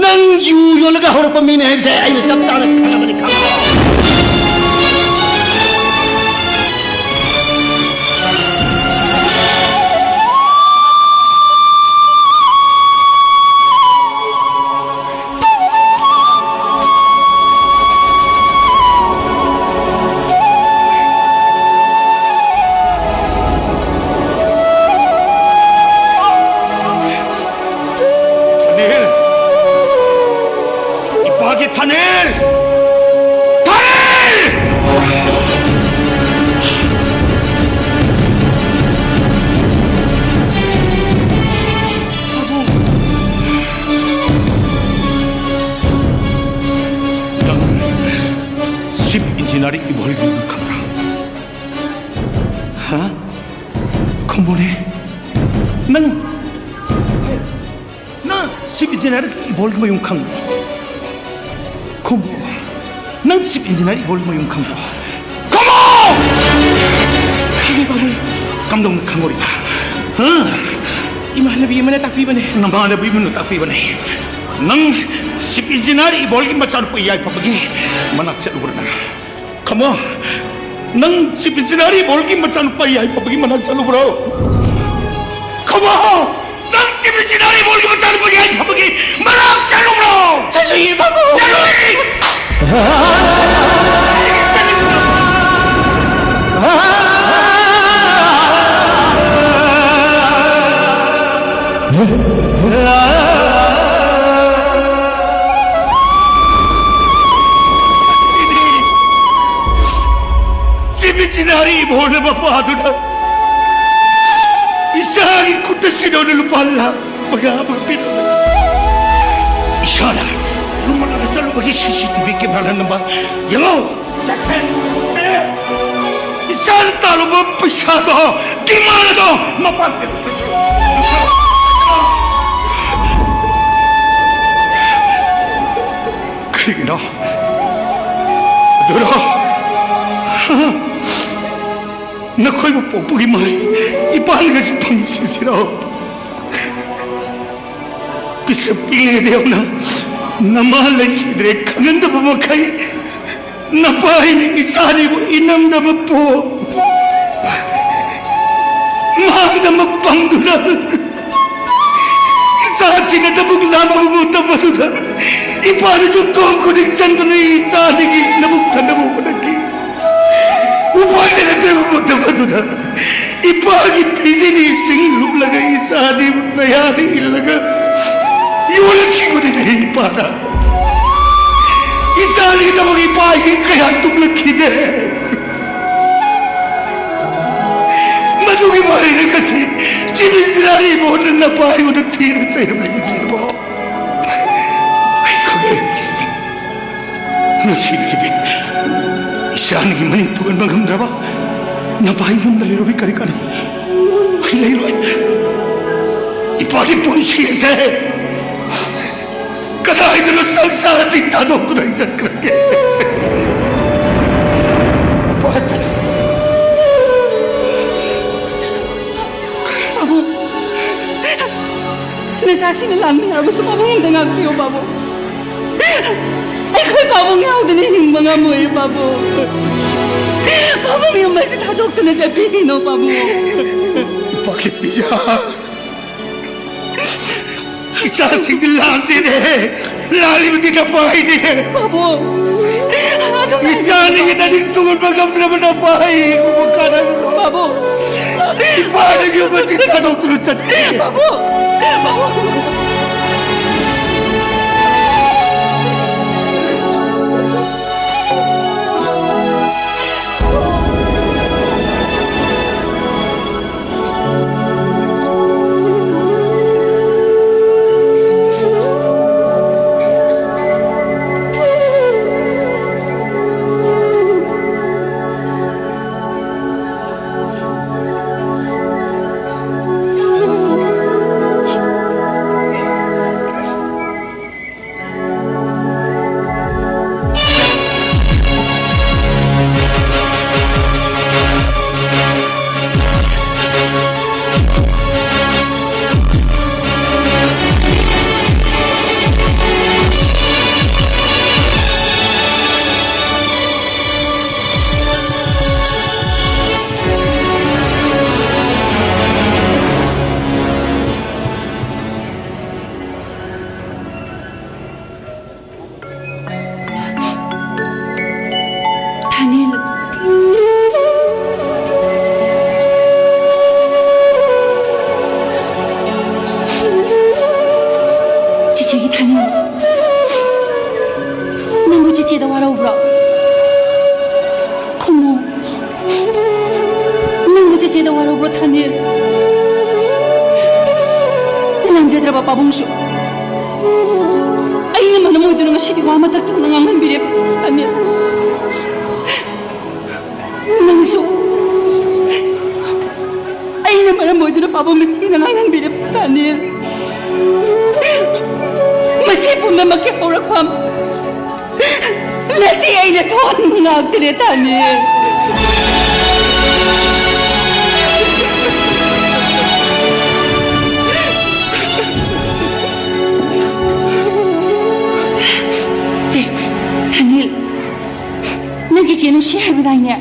ꯅꯪ ꯌꯨ ꯌꯣꯜꯂꯒ ꯍꯧꯔꯛꯄ ꯃꯤꯅꯦ ꯍꯥꯏꯕꯁꯦ ꯑꯩꯅ ꯆꯞ ꯆꯥꯅ ꯈꯪꯉꯕꯅꯤ, ꯈꯪꯉꯣ꯫ ꯊꯥꯅꯤꯜ! ꯊꯥꯅꯤꯜ! ꯅꯪ ꯆꯤꯐ ꯏꯟꯖꯤꯅꯤꯌꯥꯔ ꯏꯕꯣꯜꯒꯤ ꯃꯌꯨꯝ ꯈꯪꯕ꯭ꯔꯥ? ꯍꯥ? ꯈꯨꯝꯃꯨꯅꯦ꯫ ꯅꯪ, ꯅꯪ ꯆꯤꯐ ꯏꯟꯖꯤꯅꯤꯌꯥꯔ ꯏꯕꯣꯜꯒꯤ ꯃꯌꯨꯝ ꯈꯪꯕ꯭ꯔꯣ? ꯈꯨꯝꯃꯨ꯫ ꯅꯪ ꯆꯤꯐ ꯏꯟꯖꯤꯅꯤꯌꯥꯔ ꯏꯕꯣꯜꯒꯤ ꯃꯌꯨꯝ ꯈꯪꯕ꯭ꯔꯣ? ꯈꯨꯝꯃꯨ! ꯈꯪꯉꯦ, ꯄꯥꯕꯨꯡ꯫ ꯀꯝꯗꯧꯅ ꯈꯪꯉꯨꯔꯤꯕ? ꯍꯥ? ꯏꯃꯥꯟꯅꯕꯤ ꯑꯃꯅ ꯇꯥꯛꯄꯤꯕꯅꯦ꯫ ꯅꯃꯥꯟꯅꯕꯤ ꯑꯃꯅ ꯇꯥꯛꯄꯤꯕꯅꯦ꯫ ꯅꯪ ꯆꯤꯐ ꯏꯟꯖꯤꯅꯤꯌꯥꯔ ꯏꯕꯣꯜꯒꯤ ꯃꯆꯥꯅꯨꯄꯥ ꯌꯥꯏꯐꯕꯒꯤ ꯃꯅꯥꯛ ꯆꯠꯂꯨꯕ꯭ꯔꯥ ꯅꯪ? ꯈꯨꯝꯃꯣ, ꯅꯪ ꯆꯤꯐ ꯏꯟꯖꯤꯅꯤꯌꯥꯔ ꯏꯕꯣꯜꯒꯤ ꯃꯆꯥꯅꯨꯄꯥ ꯌꯥꯏꯐꯕꯒꯤ ꯃꯅꯥꯛ ꯆꯠꯂꯨꯕ꯭ꯔꯣ? ꯈꯨꯝꯃꯣ, ꯅꯪ ꯆꯤꯐ ꯏꯟꯖꯤꯅꯤꯌꯥꯔ ꯏꯕꯣꯜꯒꯤ ꯃꯆꯥꯅꯨꯄꯥ ꯌꯥꯏꯐꯕꯒꯤ ꯃꯅꯥꯛ ꯆꯠꯂꯨꯕ꯭ꯔꯣ? ꯆꯠꯂꯨꯏ, ꯄꯥꯕꯨꯡ꯫ ꯆꯠꯂꯨꯏ! ꯆꯤꯐ ꯏꯟꯖꯤꯅꯤꯌꯥꯔ ꯏꯕꯣꯜꯅ ꯃꯄꯥꯗꯨꯅ ꯏꯆꯥꯒꯤ ꯈꯨꯠꯇ ꯁꯤꯗꯧꯅ ꯂꯨꯄꯥ ꯂꯥꯈ ꯃꯉꯥ ꯑꯃ ꯄꯤꯔꯝꯃꯤ꯫ ꯏꯁꯥꯅ ꯂꯨꯃꯥꯡꯗ ꯆꯠꯂꯨꯕꯒꯤ ꯁꯤ ꯁꯤ ꯇꯤ ꯚꯤ ꯀꯦꯃꯦꯔꯥꯗ ꯅꯝꯕ꯫ ꯌꯦꯡꯉꯣ! ꯏꯆꯥꯅ ꯇꯥꯜꯂꯨꯕ ꯄꯩꯁꯥꯗꯣ, ꯀꯤꯃꯥꯟ ꯑꯗꯣ ꯃꯄꯥꯟ ꯀꯔꯤꯒꯤꯅꯣ? ꯑꯗꯨꯔꯣ? ꯅꯈꯣꯏꯕꯨ ꯄꯣꯛꯄꯒꯤ ꯃꯍꯩ ꯏꯄꯥꯅꯒꯁꯨ ꯐꯪꯁꯤꯟꯁꯤꯔꯣ? ꯄꯤꯁꯛ ꯄꯤꯛꯂꯤꯉꯩꯗ ꯌꯧꯅ ꯅꯃꯥ ꯂꯩꯈꯤꯗ꯭ꯔꯦ ꯈꯪꯍꯟꯗꯕ ꯃꯈꯩ, ꯅꯄꯥ ꯑꯩꯅ ꯏꯆꯥꯅꯤꯕꯨ ꯏꯅꯝꯗꯃꯛ ꯄꯣꯛ, ꯃꯥꯡꯗꯃꯛ ꯄꯪꯗꯨꯅ, ꯏꯆꯥꯁꯤꯡꯅ ꯅꯕꯨꯛ ꯂꯥꯝꯕ ꯃꯇꯝ ꯑꯗꯨꯗ ꯏꯄꯥꯅꯁꯨ ꯊꯣꯡ ꯈꯨꯗꯤꯡ ꯆꯪꯗꯨꯅ ꯏꯆꯥꯁꯤꯡꯒꯤ ꯅꯕꯨꯛ ꯊꯟꯅꯕ ꯍꯣꯠꯅꯈꯤ꯫ ꯎꯄꯥꯏ ꯂꯩꯔꯛꯇ꯭ꯔꯕ ꯃꯇꯝ ꯑꯗꯨꯗ ꯏꯄꯥꯒꯤ ꯐꯤꯖꯤꯅꯤ ꯏꯁꯤꯡ ꯂꯨꯞꯂꯒ ꯏꯆꯥꯅꯤ ꯃꯌꯥꯗ ꯏꯜꯂꯒ ꯌꯣꯜꯂꯛꯈꯤꯕꯅꯤꯅꯦ ꯏꯄꯥꯅ꯫ ꯑꯩꯒꯤꯗꯃꯛ ꯏꯄꯥ ꯏꯍꯤꯡ ꯀꯌꯥ ꯇꯨꯡꯂꯛꯈꯤꯗꯦ꯫ ꯃꯗꯨꯒꯤ ꯃꯍꯩꯅ ꯉꯁꯤ ꯆꯤꯃꯤꯖꯤꯔꯥꯔꯤ ꯃꯣꯍꯟꯅ ꯅꯄꯥ ꯑꯩꯉꯣꯟꯗ ꯊꯤꯅ ꯆꯩꯔꯝꯂꯤꯕꯁꯤꯕꯣ꯫ ꯑꯩ ꯈꯪꯉꯦ꯫ ꯉꯁꯤꯗꯒꯤꯗꯤ ꯏꯆꯥꯅꯤꯒꯤ ꯃꯅꯤꯡ ꯇꯨꯍꯟꯕ ꯉꯝꯗ꯭ꯔꯕ ꯅꯄꯥ ꯌꯨꯝꯗ ꯂꯩꯔꯨꯕꯤ ꯀꯔꯤ ꯀꯥꯟꯅ? ꯑꯩ ꯂꯩꯔꯣꯏ꯫ ꯏꯄꯥꯒꯤ ꯄꯨꯟꯁꯤ ꯑꯁꯦ ꯀꯗꯥꯏꯗꯅꯣ ꯁꯪꯁꯥꯔ ꯑꯁꯤ ꯊꯥꯗꯣꯛꯇꯨꯅ ꯑꯩ ꯆꯠꯈ꯭ꯔꯒꯦ꯫ ꯄꯥꯕꯨꯡ, ꯅꯆꯥꯁꯤꯡꯅ ꯂꯥꯟꯃꯤ ꯍꯥꯏꯔꯕꯁꯨ ꯄꯥꯕꯨꯡ ꯑꯝꯇ ꯉꯥꯛꯄꯤꯌꯨ ꯄꯥꯕꯨꯡ꯫ ꯑꯩꯈꯣꯏ ꯄꯥꯕꯨꯡ ꯌꯥꯎꯗꯅ ꯍꯤꯡꯕ ꯉꯝꯃꯣꯏ ꯄꯥꯕꯨꯡ꯫ ꯄꯥꯕꯨꯡ ꯌꯨꯝ ꯑꯁꯤ ꯊꯥꯗꯣꯛꯇꯨꯅ ꯆꯠꯄꯤꯈꯤꯅꯣ ꯄꯥꯕꯨꯡ꯫ ꯏꯄꯥ ꯈꯦꯄꯤꯖꯥ꯫ ꯏꯆꯥꯁꯤꯡꯗꯤ ꯂꯥꯟꯗꯦꯅꯦ꯫ ꯂꯥꯜꯂꯤꯕꯗꯤ ꯅꯄꯥꯏꯅꯦ꯫ ꯄꯥꯕꯨꯡ꯫ ꯏꯆꯥꯅꯤꯒꯤ ꯅꯅꯤꯡ ꯇꯨꯡꯍꯟꯕ ꯉꯝꯗ꯭ꯔꯕ ꯅꯄꯥꯏ꯫ ꯄꯥꯕꯨꯡ꯫ ꯏꯄꯥꯅ ꯌꯨꯝ ꯑꯁꯤ ꯊꯥꯗꯣꯛꯇꯨꯅ ꯆꯠꯈꯤ꯫ ꯄꯥꯕꯨꯡ꯫ ꯄꯥꯕꯨꯡ꯫ ꯄꯥꯕꯨꯡꯁꯨ ꯑꯩꯅ ꯃꯔꯝ ꯑꯣꯏꯗꯨꯅ ꯉꯁꯤꯗꯤ ꯋꯥ ꯑꯃꯇ ꯊꯣꯛꯅ ꯉꯥꯡꯍꯟꯕꯤꯔꯦ꯫ ꯑꯅꯤꯜ, ꯅꯪꯁꯨ ꯑꯩꯅ ꯃꯔꯝ ꯑꯣꯏꯗꯨꯅ ꯄꯥꯕꯨꯡ ꯃꯤꯊꯤꯅ ꯉꯥꯡꯍꯟꯕꯤꯔꯦ꯫ ꯑꯅꯤꯜ, ꯃꯁꯤ ꯄꯨꯝꯅꯃꯛꯀꯤ ꯍꯧꯔꯛꯐꯝ ꯉꯁꯤ ꯑꯩꯅ ꯊꯣꯛꯍꯟꯕ ꯉꯥꯛꯇꯅꯦ, ꯊꯥꯅꯤꯜ꯫ ꯁꯦ, ꯊꯥꯅꯤꯜ, ꯅꯪ ꯆꯤꯆꯦ ꯅꯨꯡꯁꯤ ꯍꯥꯏꯕꯗꯥꯏꯅꯦ?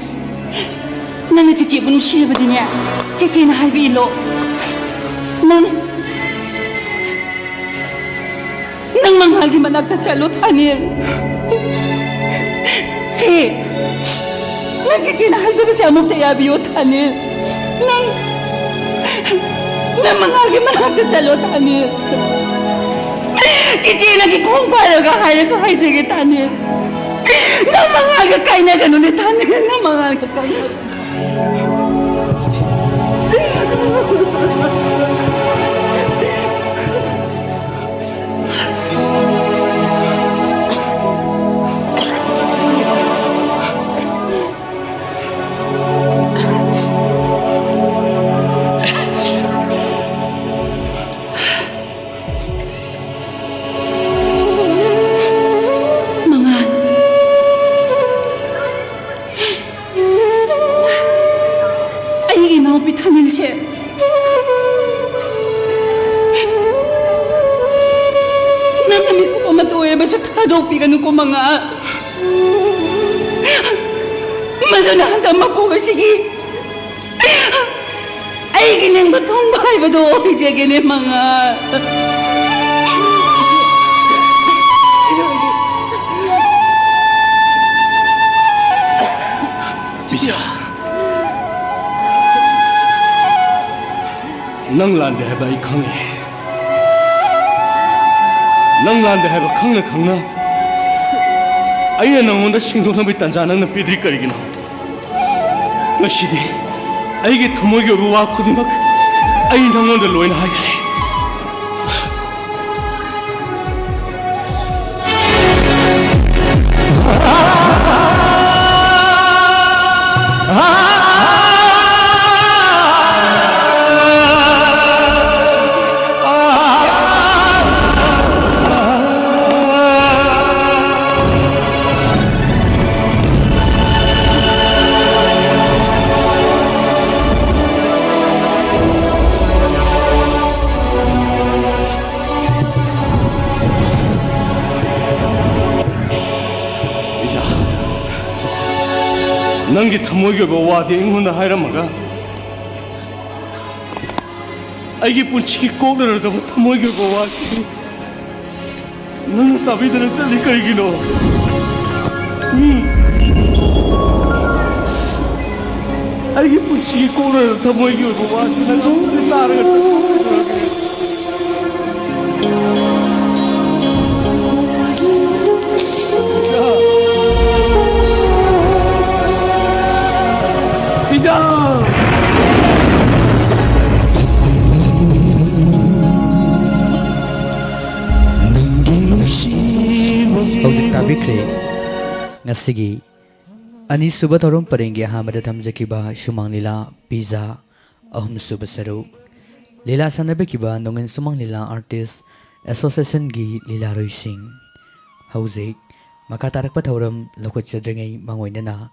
ꯅꯪꯅ ꯆꯤꯆꯦꯕꯨ ꯅꯨꯡꯁꯤꯔꯕꯗꯤꯅꯦ, ꯆꯤꯆꯦꯅ ꯍꯥꯏꯕ ꯏꯜꯂꯣ꯫ ꯅꯪ ꯅꯪ ꯃꯉꯥꯜꯒꯤ ꯃꯅꯥꯛꯇ ꯆꯠꯂꯣ, ꯊꯥꯅꯤꯜ꯫ ꯁꯦ, ꯅꯪ ꯆꯤꯆꯦꯅ ꯍꯥꯏꯖꯕꯁꯦ ꯑꯃꯨꯛꯇ ꯌꯥꯕꯤꯌꯣ, ꯊꯥꯅꯤꯜ꯫ ꯅꯪ, ꯅꯪ ꯃꯉꯥꯜꯒꯤ ꯃꯅꯥꯛꯇ ꯆꯠꯂꯣ, ꯊꯥꯅꯤꯜ꯫ ꯆꯤꯆꯦ ꯅꯪꯒꯤ ꯈꯣꯡ ꯄꯥꯏꯔꯒ ꯍꯥꯏꯔꯁꯨ ꯍꯥꯏꯖꯒꯦ, ꯊꯥꯅꯤꯜ꯫ ꯅꯪ ꯃꯉꯥꯜꯒ ꯀꯥꯏꯅꯒꯅꯨꯅꯦ, ꯊꯥꯅꯤꯜ꯫ ꯅꯪ ꯃꯉꯥꯜꯒ ꯀꯥꯏꯅꯒꯅꯨ꯫ ꯃꯉꯥꯜ꯫ ꯑꯩꯒꯤ ꯏꯅꯥꯎꯄꯤ ꯊꯥꯅꯤꯜꯁꯦ ꯅꯪꯅ ꯃꯤꯀꯨꯞ ꯑꯃꯇ ꯑꯣꯏꯔꯕꯁꯨ ꯊꯥꯗꯣꯛꯄꯤꯒꯅꯨꯀꯣ, ꯃꯉꯥꯜ꯫ ꯃꯗꯨꯅ ꯍꯟꯗꯛ ꯃꯄꯣꯛ ꯑꯁꯤꯒꯤ ꯑꯩꯒꯤ ꯅꯤꯡꯕ ꯊꯨꯡꯕ ꯍꯥꯏꯕꯗꯣ ꯑꯣꯏꯖꯒꯦꯅꯦ, ꯃꯉꯥꯜ꯫ ꯕꯤꯖꯥ, ꯅꯪ ꯂꯥꯟꯗꯦ ꯍꯥꯏꯕ ꯑꯩ ꯈꯪꯉꯤ꯫ ꯅꯪ ꯂꯥꯟꯗꯦ ꯍꯥꯏꯕ ꯈꯪꯅ ꯈꯪꯅ ꯑꯩꯅ ꯅꯪꯉꯣꯟꯗ ꯁꯦꯡꯗꯣꯛꯅꯕꯒꯤ ꯇꯥꯟꯖꯥ ꯅꯪꯅ ꯄꯤꯗ꯭ꯔꯤ ꯀꯔꯤꯒꯤꯅꯣ? ꯉꯁꯤꯗꯤ ꯑꯩꯒꯤ ꯊꯃꯣꯏꯒꯤ ꯑꯣꯏꯕ ꯋꯥ ꯈꯨꯗꯤꯡꯃꯛ ꯑꯩ ꯅꯪꯉꯣꯟꯗ ꯂꯣꯏꯅ ꯍꯥꯏꯒꯦ꯫ ꯅꯪꯒꯤ ꯊꯃꯣꯏꯒꯤ ꯑꯣꯏꯕ ꯋꯥꯗꯤ ꯑꯩꯉꯣꯟꯗ ꯍꯥꯏꯔꯝꯃꯒ, ꯑꯩꯒꯤ ꯄꯨꯟꯁꯤꯒꯤ ꯀꯣꯛꯅꯔꯗꯕ ꯊꯃꯣꯏꯒꯤ ꯑꯣꯏꯕ ꯋꯥꯁꯤ ꯅꯪꯅ ꯇꯥꯕꯤꯗꯅ ꯆꯠꯂꯤ ꯀꯔꯤꯒꯤꯅꯣ? ꯎꯝ? ꯑꯩꯒꯤ ꯄꯨꯟꯁꯤꯒꯤ ꯀꯣꯛꯅꯔꯗꯕ ꯊꯃꯣꯏꯒꯤ ꯑꯣꯏꯕ ꯋꯥꯁꯤ ꯅꯪ ꯑꯃꯨꯛꯇ ꯇꯥꯔꯒ ꯆꯠꯂꯤ ꯀꯔꯤꯒꯤꯅꯣ? ꯍꯧꯖꯤꯛ ꯇꯥꯕꯤꯈ꯭ꯔꯦ ꯉꯁꯤꯒꯤ ꯑꯅꯤꯁꯨꯕ ꯊꯧꯔꯝ ꯄꯔꯦꯡꯒꯤ ꯑꯍꯥꯟꯕꯗ ꯊꯝꯖꯈꯤꯕ ꯁꯨꯃꯥꯡ ꯂꯤꯂꯥ ꯄꯤꯖꯥ ꯑꯍꯨꯝꯁꯨꯕ ꯁꯔꯨꯛ꯫ ꯂꯤꯂꯥ ꯁꯥꯟꯅꯕꯤꯈꯤꯕ ꯅꯣꯡꯏꯟ ꯁꯨꯃꯥꯡ ꯂꯤꯂꯥ ꯑꯥꯔꯇꯤꯁ ꯑꯦꯁꯣꯁꯤꯌꯦꯁꯟꯒꯤ ꯂꯤꯂꯥꯔꯣꯏꯁꯤꯡ꯫ ꯍꯧꯖꯤꯛ ꯃꯈꯥ ꯇꯥꯔꯛꯄ ꯊꯧꯔꯝ ꯂꯧꯈꯠꯆꯗ꯭ꯔꯤꯉꯩ ꯃꯥꯡꯑꯣꯏꯅꯅ